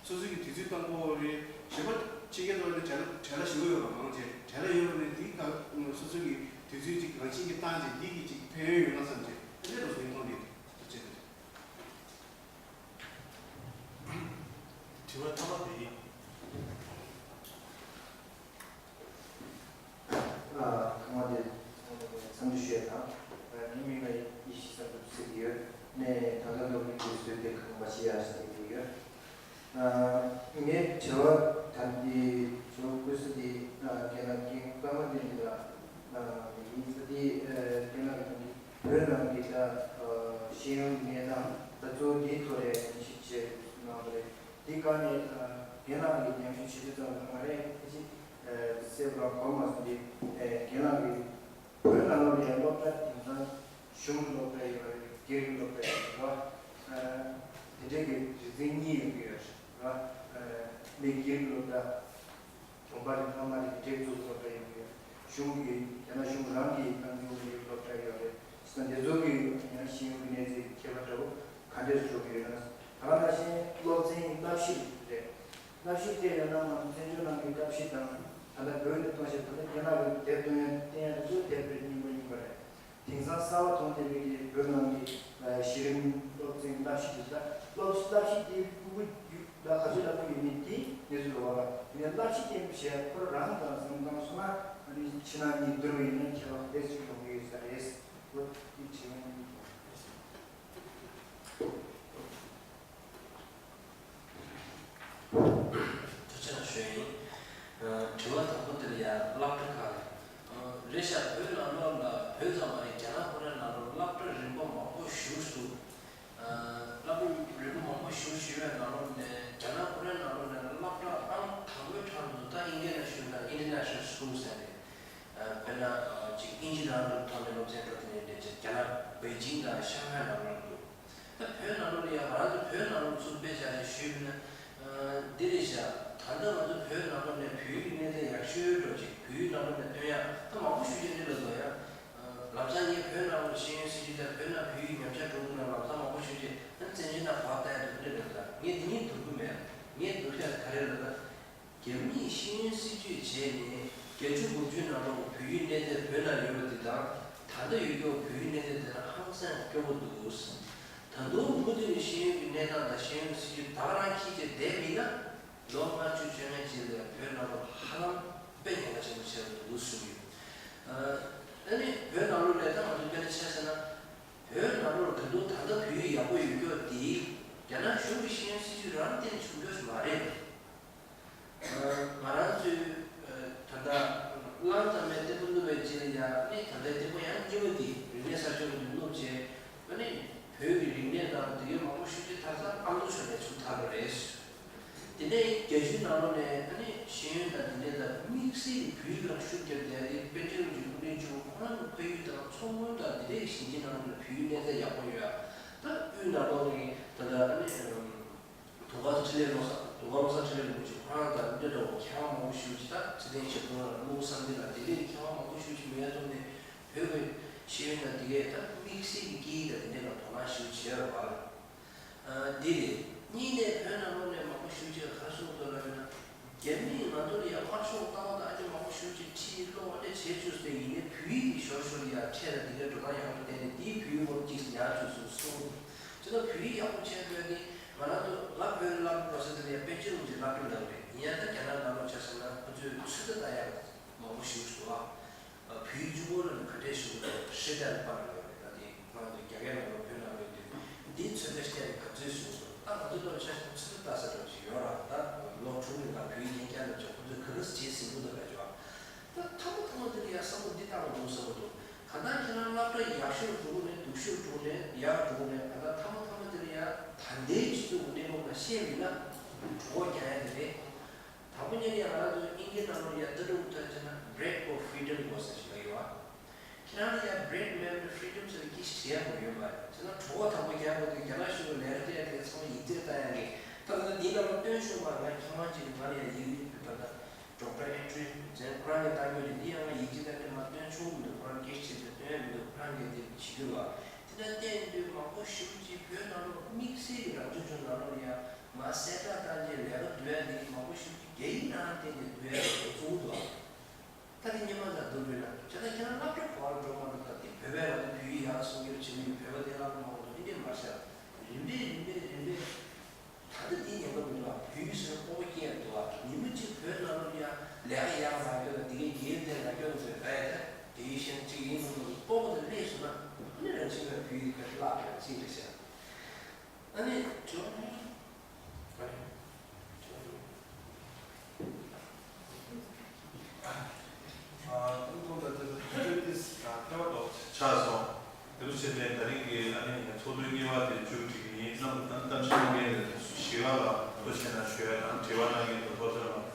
སོ་སོ་གི་དུས་ཚོད་བཏང་དགོས་པ་རེད། གཞན་པ་ཕྱི་རྒྱལ་དུ་ནི་བྲེལ་བྲེལ་བ་ཞིག་ཡོད་རེད། མང་ཆེ་བྲེལ་བ་ཡོད་རེད། དེ་ག་སོ་སོ་གི་དུས་ཚོད་ཅིག་རང་བཞིན་གྱི་བཏང་རྗེས་འདི་གི་ཅིག་ཕན་ཡོན་ཡོད་ན་བསམ་རྗེས་དེ་འདྲ་རུ་བཟོ་ཡིན་མཐོང་དེ་ཐུགས་རྗེ་ཆེ། དྲི་བ་ཐོག་མ་དེ་ཡིན། ཨ། ཐོག་མ་དེ་འཚམས་འདྲི་ཞུ་ཡ་དང་། ངའི་མིང་ལ་ཡེ་ཤེས་བསམ་གྲུབ་ཟེར་གྱི་ཡོད། ནས་ད་ལྟ་ནོར་བུའི་རྒྱལ་སྲིད་དེ་ཁང་པ་ཞེས་ཡ་ཟེར་གྱི་ཡོད། ངའི་དྲི་བ་ད་འདི་ཇོ་ཀུ་སི་འདི་རྒན་ལགས་ཀྱི་བཀའ་མ་འདི་འདི་ལ་མི་ཡིན་ས་འདི་རྒན་ལགས་ཀྱི་བོད་ནང་གི་ད་ཤེས་ཡོན་གནས་སྟངས་ད་གཙོ་བོ་འདིའི་ཐོག་ལ་ཉམས་ཞིབ་བྱས་གནང་བ་རེད། འདི་ག་ནས་རྒན་ལགས་ཀྱི་ཉམས་ཞིབ་བྱེད་དུས་ཙམ་ལ་ང་རས་ཕལ་ཆེར་གསལ་པོ་རང་གོ་མ་སོང་སྟེ། རྒན་ལགས་ཀྱིས་བོད་ནང་ལོགས་ལ་སློབ་གྲྭ་དེང་སང་གཞུང་གི་སློབ་གྲྭ་ཡོད་རེད། སྒེར་གྱི་སློབ་གྲྭ་ཡོད་རེད་བ། དེ་འདྲའི་གི་རིགས་ འཛིན་གཉིས་ཡོང་གི་ཡོད་རེད། ཨ་མི་སྒེར་སློབ་གྲྭ། དགོན་པ་རེ་ཕ་མ་རེ་འབྲེལ་གཏུག་སློབ་གྲྭ་ཡོང་གི་ཡོད། གཞུང་གི་རྒྱ་ནག་གཞུང་རང་གི་སྟངས་འཛིན་འོག་ཡོད་སློབ་གྲྭ་ཡོད་རེད། ས་འདི་ཚོ་གི་ཡང་ཤེས་ཡོན་གྱི་གནས་ཚད་ཀྱི་ཁྱད་པར་འདྲ་བོ་ག་འདྲས་འགྲོ་གི་ཡོད་ན། ད་ག་ནང་བཞིན་སློབ་ཚན་བསླབ་གཞི་རེད། བསླབ་གཞི་དེ་ཡང་ན་ང་ཚོ་བཙན་བྱོལ་ནང་གི་བསླབ་གཞི་དང་། ད་ལྟ་བོད་ནས་གཏོང་བཞིན། ད་ལྟ་རྒྱ་ནག་གི་དེབ་སྟོན་ཡ་བསྟན་ཡ་དེ་ཚོ་དེབ་དཔེ་རྙིང་པ་རྙིང་པ་རེད། དེང་སང་གསར་བ་མཐོང་བསྡད་པའི་གི་བོད་ནང་གི་ཨ་གཞི་རིམ་སློབ་ཚན་བསླབ་གཞི་དེ་ལ་སློབ་བསླབ་གཞི་དེ་ཕྲུ་གུ་རྒྱུད་ལ་ག་ཚོད་ལ་ཕུལ་ཡོད་མེད་དེ་གནས་ཚུལ་རེད་བ། ཡིན་ནའི་བསླབ་གཞི་དེ་བྱས་ཁོ་རང་དང་བཟུང་བཏང་སོང་ན། ཨ་ནི་ཕྱི་ནང་གཉིས་བསྡུར་བ་ཡིན་ན་ཁྱད་པར་དེ་ཚོ་ཡོང་གི་ཡོད་ས་རེད། འོ་དེ་དྲི་བ་གཉིས་དང་། ཐུགས་རྗེ་ཆེ་ཞུ་ཡིན། ཨ་དྲི་བ་དང་པོ་དེ་ལ་ཡང་སློབ་གྲྭ་ཁག་ཨ་རེད་ཤག་བོད་ནང་ལོགས་ལ། བོད་ཙམ་མ་རེད། རྒྱ་ནག་ཁོ་རའི་ནང་ལོགས་སློབ་གྲྭ་རིམ་པ་མང་པོ་བཞུགས་འདུག་ཨ་སློབ་གྲྭ་རིམ་པ་མང་པོ་བཞུགས་བཞུགས་པའི་ནང་ལོགས་ནས། རྒྱ་ནག་ཁོ་རའི་ནང་ལོགས་ནས་སློབ་གྲྭ་ཨང་དང་པོའི་གྲས་དེ་ད་ཨིན་སྐད་ནང་ཞུས་ན་International School ཟེར་ནས། ཨ་དཔེར་ན་ཨ་ཅིག་དབྱིན་ཇི་ནང་ལོགས་ཐོག་ནས་སློབ་ཚན་འགྲོ་ཐུབ་མཁན་དེ་ཅིག་རྒྱ་ནག་པེ་ཅིང་དང་ཤང་ཧའེ་ནང་ལོགས་འདུག་ད་བོད་ནང་ལོགས་ལ་ཡང་ང་རང་ཚོ་བོད་ནང་ལོགས་ཚུར་དཔེ་བཞག་ནས་ཞུས་ན། ཨ་འདི་རེད་ཤག་ད་ལྟ་ང་ཚོ་བོད་ནང་ལོགས་ནས་བོད་ཡིག་གནས་ཚད་ཡག་ཤོས་འདྲ་ཅིག་བོད་ཡིག་ནང་ལོགས་ནས་སྟོན་ཡག་ད་མང་པོ་ཞེ་པོ་ཅིག་འདི་ལ་འདུག་ཡ། ཨ་ལམ་སང་ངས་བོད་ནང་ལོགས་ཤེས་ཡོན་སྲིད་བྱུས་དང་བོད་ནང་བོད་ཡིག་ཉམས་ཆག་འགྲོ་གི་ན་ལམ་སང་མང་པོ་ཞེ་པོ་ཅིག་ཨ་བཙན་བྱོལ་ནང་བབས་བསྡད་འདུག་འདི་རེད། ད་ངས་འདི་གཉིས་བསྡུར་གི་མེད། ངས་བསྡུར་ཡག་ག་རེ་རེད་ལབ་ན། རྒྱ་མིས་ཤེས་ཡོན་སྲིད་བྱུས་བྱས་ནས་བརྒྱད་ཅུ་དགུ་བཅུའི་ནང་ལོགས་བོད་ཡིག་གནས་ཚད་བོད་ནང་ཡོད་པ་འདི་དང་། ད་ལྟ་ཡོད་རྒྱུ་བོད་ཡིག་གནས་ཚད་དེ་ལ་ཧང་སང་སྐྱོ་པོ་འདུག་ད་དུང་མུ་མཐུད་ནས་ཤེས་ཡོན་གྱི་གནས་སྟངས་དང་ཤེས་ཡོན་གྱི་སྲིད་བྱུས་ད་ག་རང་འཁྱེར་བྱས་བསྡད་པ་ཡིན་ན། ལོ་ལྔ་བཅུ་བཅོ་ལྔ་རྗེས་ལ་བོད་ནང་ལོགས་ཧ་ལམ་དཔེ་ཉེན་ཁ་ཆེན་པོ་ཆགས་འདུག་ཞུ་གི་ཡོད། ཨ་ནི་བོད་ནང་ལོགས་ལ་ད་ང་ཚོ་དཔེར་ན་ཆ་བཞག་ན། བོད་ནང་ལོགས་ད་དུང་ད་ལྟ་བོད་ཡིག་ཡག་པོ་ཡོད་རྒྱུ་དེ། རྒྱ་ནག་གཞུང་གི་ཤེས་ཡོན་སྲིད་བྱུས་རང་བརྟེན་བྱུང་རྒྱུ་ཞིག་མ་རེད། ཨ་ང་རང་ཚོའི་ཨ་ད་ལྟ་གླང་དར་མའི་སྟེགས་བུ་བསྣུབས་པའི་རྗེས་ལ་ཡང་ནི། ད་ལྟའི་སྟེགས་བུ་ཡང་གཉིས་པ་དེ་རིག་གནས་གསར་བརྗེ་ལོ་དེ་བསྣུབས་བྱས། ཨ་ནི་བོད་ཀྱི་རིག་གནས་དང་དེ་གའི་མང་པོ་ཞེ་པོ་ཅིག་ད་ལྟ་ཨ་མདོ་ཕྱོགས་ནས་ཚུར་ཐར་བ་རེད། དེ་ནས་རྒྱ་ཆེའི་ནང་ལོགས་ནས་ཨ་ནི་ཤེས་ཡོན་དང་དེ་འདྲ་དང་དམིགས་བསལ་གྱི་བོད་ཡིག་ལ་ཤུགས་བརྒྱབ་བསྡད་དེ། པཎ་ཆེན་རིན་པོ་ཆེ་སྐུ་ཕྲེང་བཅུ་པ་ཁོ་རང་གི་ཕ་ཡུལ་དང་མཚོ་སྔོན་དང་དེ་འདྲའི་ཞིང་ཆེན་ནང་ལོགས་ནས་བོད་ཡིག་གནས་ཚད་ཡག་པོ་ཡོད་ཨ། ད་དབུས་ནང་ལོགས་ནས་ད་ལྟ་ཨ་ནི་དུང་དཀར་འཕྲིན་ལས་བློ་བཟང་། དུང་དཀར་བློ་བཟང་འཕྲིན་ལས་རིན་པོ་ཆེ་ཁོ་རང་དང་འདི་འདྲ་བོ་མཁས་དབང་མང་པོ་ཞེ་པོ་ཅིག་ད་ཚེ་བརྟན་ཞབས་དྲུང་ལགས། ཀློང་བཟང་འདི་ལ་དེ་འདྲའི་མཁས་དབང་མང་པོ་ཞེ་པོ་ཅིག་མེད་པའི་ཐོག་ནས། བོད་ཀྱི་ཤེས་ཡོན་དང་དེ་གས་ད་དམིགས་བསལ་གྱི་སྐད་ཡིག་དང་དེ་འདྲ་ལ་དོ་སྣང་ཞེ་པོ་བྱས་པ་རེད། ཨ་འདི་རེད། གཉིས་ནས་བོད་ནང་ལོགས་ནས་མང་པོ་ཞེ་པོ་ཅིག་ག་རེ་གསུངས་འདུག་ལབ་ན། རྒྱ་མིས་ང་ཚོ་ལ་ཡང་དམར་ཤོག་ལྟ་བ་དང་ཨ་ནི་མང་པོ་ཞེ་པོ་ཅིག་ཁྲིད་ཀློག་ཨ་ནི་བྱེད་བཅུག་ཟེར། ཡིན་ནའི་བོད་ཡིག་དེ་ཞོར་ཞོར་ཡང་འཕྲད་ལ་དེ་གའི་འགྲོ་སྟངས་ཡག་པོ་བསྟན་ནས་དེའི་བོད་ཡིག་སྐོར་ཅིག་ཉར་བཅུག་སོང་གསུངས། དེ་ལ་བོད་ཡིག་ཡག་པོ་བྱས་དགོས་ཏེ། ང་རང་ཚོ་ང་བོད་ལ་སློབ་གྲྭ་འགྲོ་ས་དེ་ལ་ཡང་པཎ་ཆེན་རིན་པོ་ཆེའི་སློབ་གྲྭ་ལ་རེད། ཡིན་ཡང་ད་རྒྱ་ནག་ནང་ལོགས་ཆ་བཞག་ན་ཁོ་ཚོས་ཚོད་ལྟ་བཏང་ཡག་མང་པོ་ཞེ་པོ་ཅིག་འདུག་ཨ། བོད་ཡིག་གཅིག་པོ་ལ་ནི་ག་འདྲས་ཞུ་དགོས་རེད། ཧྲི་ཏན་པར་ཡོད་རེད། ད་དེ་ཁོ་རང་ཚོ་རྒྱ་སྐད་ནང་ལོགས་བོད་ནང་ལོགས་དེ་འདིའི་ཚོད་ལྟ་བྱས་ནས་ག་ཚོད་ཞུ་དགོས། ད་ང་ཚོ་ལོ་ཆ་ཞིག་ཚོད་ལྟ་ལྟ་ས་འདྲ་ཞིག་ཡོད་ར། ད་ལོ་དྲུག་ནས་ད་བོད་ཡིག་རྒན་རྒྱག་འདྲ་ཅིག་ཁོ་ཚོས་ག་རེ་བྱས་ཟིན་གྱི་འདུག་ག་ཅོ། ད་མཐའ་མ་མཐའ་མ་དེ་ལ་ཡང་བསམ་བློ་འདི་བཏང་དགོས་འདུག་བསམ་གྱི་འདུག་གང་ལྟར་ཁྱེད་རང་སློབ་གྲྭ་ཡག་ཤོས་འགྲོ་གི་ནས་སྡུག་ཤོས་འགྲོ་ནས་ཡག་འགྲོ་གི་ནས། གང་ལྟར་མཐའ་མ་མཐའ་མ་དེ་ལ་ཡང་ད་ལྟའི་སྤྱི་ཚོགས་ཀྱི་གནས་བབ་ལ་བཤད་མིན་ན་གྲོད་ཁོག་རྒྱག་ཡ་དེ་རེད། དང་པོ་ཉིད་ནས་ང་རང་ཚོ་དབྱིན་སྐད་ནང་ལོགས་ཡ་ལྟ་གྲུབ་ལྟར་བྱས་ན་bread for freedom དགོས་ཟེར་ཞིག་ལབ་ཡོད་པ། ཁྱེད་རང་ལ་ཡ་bread མེད་ན་freedom ཟེར་བའི་སྐད་ཆ་དྲི་ཡ་མ་ཡོད་པ། བྱས་ན་གྲོད་ཁོག་དང་པོ་རྒྱག་དགོས་དུས་རྒྱ་ནག་གཞུང་གི་ལས་ཀ་སྤྲད་དེ་ཚང་མ་ཡིག་ཚད་བལྟ་ཡ་གི། ད་ལྟ་འདིའི་ནང་ལ་སྟོན་ཤོག་པ། ང་མཁས་དབང་ཅིག་གིས་ང་ལ་ཡ་ཡིག་ད་ལྟ་Doctor Andrew Zen ཁོ་རང་གིས་བཏང་རྒྱུ་རེད། འདི་ཡང་ང་ཡིག་ཆ་ད་ལྟ་མ་སྟོན་ཆོག་གི་མི་འདུག་ཁོ་རང་སྐད་ཆ་དྲིས་ཏེ་སྟོན་ཡ་མི་འདུག་ཁོ་རང་གིས་དེ་བྱེད་ཀྱི་ཡོད་པ། དེ་ལ་བརྟེན་དུས་མང་པོ་ཞེ་པོ་ཅིག་བོད་ནང་ལོགས་དམིགས་བསལ་གྱི་རང་སྐྱོང་ལྗོངས་ནང་ལོགས་ལ་ཡ་མར་གསལ་བསྒྲགས་བཏང་རྗེས་ལས་ཀ་བསྡུ་ཡ་དེ་མང་པོ་ཞེ་པོ་ཅིག་རྒྱ་ཡིག་ནང་བསྟན་ནས་བསྡུ་ཡ་དེ་གཙོ་བོ་འདུག་ད་དེ་སྔོན་མ་ཚོ་བསྡུར་དགོས་ན། བྱས་ཙང་ཁྱེད་རང་སློབ་གྲྭ་ག་པར་འགྲོ་མ་འགྲོ། ད་དེ་བོད་པས་ང་ཚོ་བོད་ཡིག་ཡག་གསུང་རྒྱུར་བྱེད་ཀྱི་ཡོད། བོད་པ་དེ་སློབ་གྲྭ་མང་པོ་འགྲོ། དེ་འདྲས་མ་བྱས། རིམ་པས་རིམ་པས་རིམ་པས། ད་ལྟ་དེ་ཉེན་ཁ་མི་འདུག་ཨ། བོད་ཡིག་ཟེར་ན་སྤོབས་པ་སྐྱེ་ཡ་འདུག་ཨ། ཉི་མ་གཅིག་བོད་ནང་ལོགས་ཡ་ལས་ཀ་ཡག་མ་སྐྱོ་ན། དེ་གའི་རྒྱལ་ཡུལ་དེ་ལ་སྐྱོ་ན་བོད་པ་ཡ་ད་དེ་ཡིག་ཤེས་ན་གཅིག་ཡིན་མི་འདུག་སྤོབས་པ་དེ་སླེབས་སོང་ན། ཨ་ནི་རང་བཞིན་གྱིས་བོད་ཡིག་དེ་བརླག་གི་རེད། ཅི་རེད་ཤག་ཨ་ནི་དྲི་བ་གཉིས། ཨ་ནི་དྲི་བ་གཉིས། ཨ་ཁོང་ཁོང་ད་ལྟ་དུས་ཚོད་འདི་ཐལ་བ་འདུག་ཆགས་སོང་། དེ་འདྲ་བྱས་ནས་ད་རིང་གི་ཨ་ནི་ཚོགས་འདུ་གཉིས་པ་དེ་མཇུག་སྒྲིལ་གྱི་ཡིན། གནམ་གནམ་གཤིས་སྣང་མཁན་ཞི་ལགས་ལ་ཐུགས་རྗེ་ཆེ་གནང་ཞུ་ཡ་དང་། དྲི་བ་གནང་མཁན་དང་ཐོག་ཚད་ལ་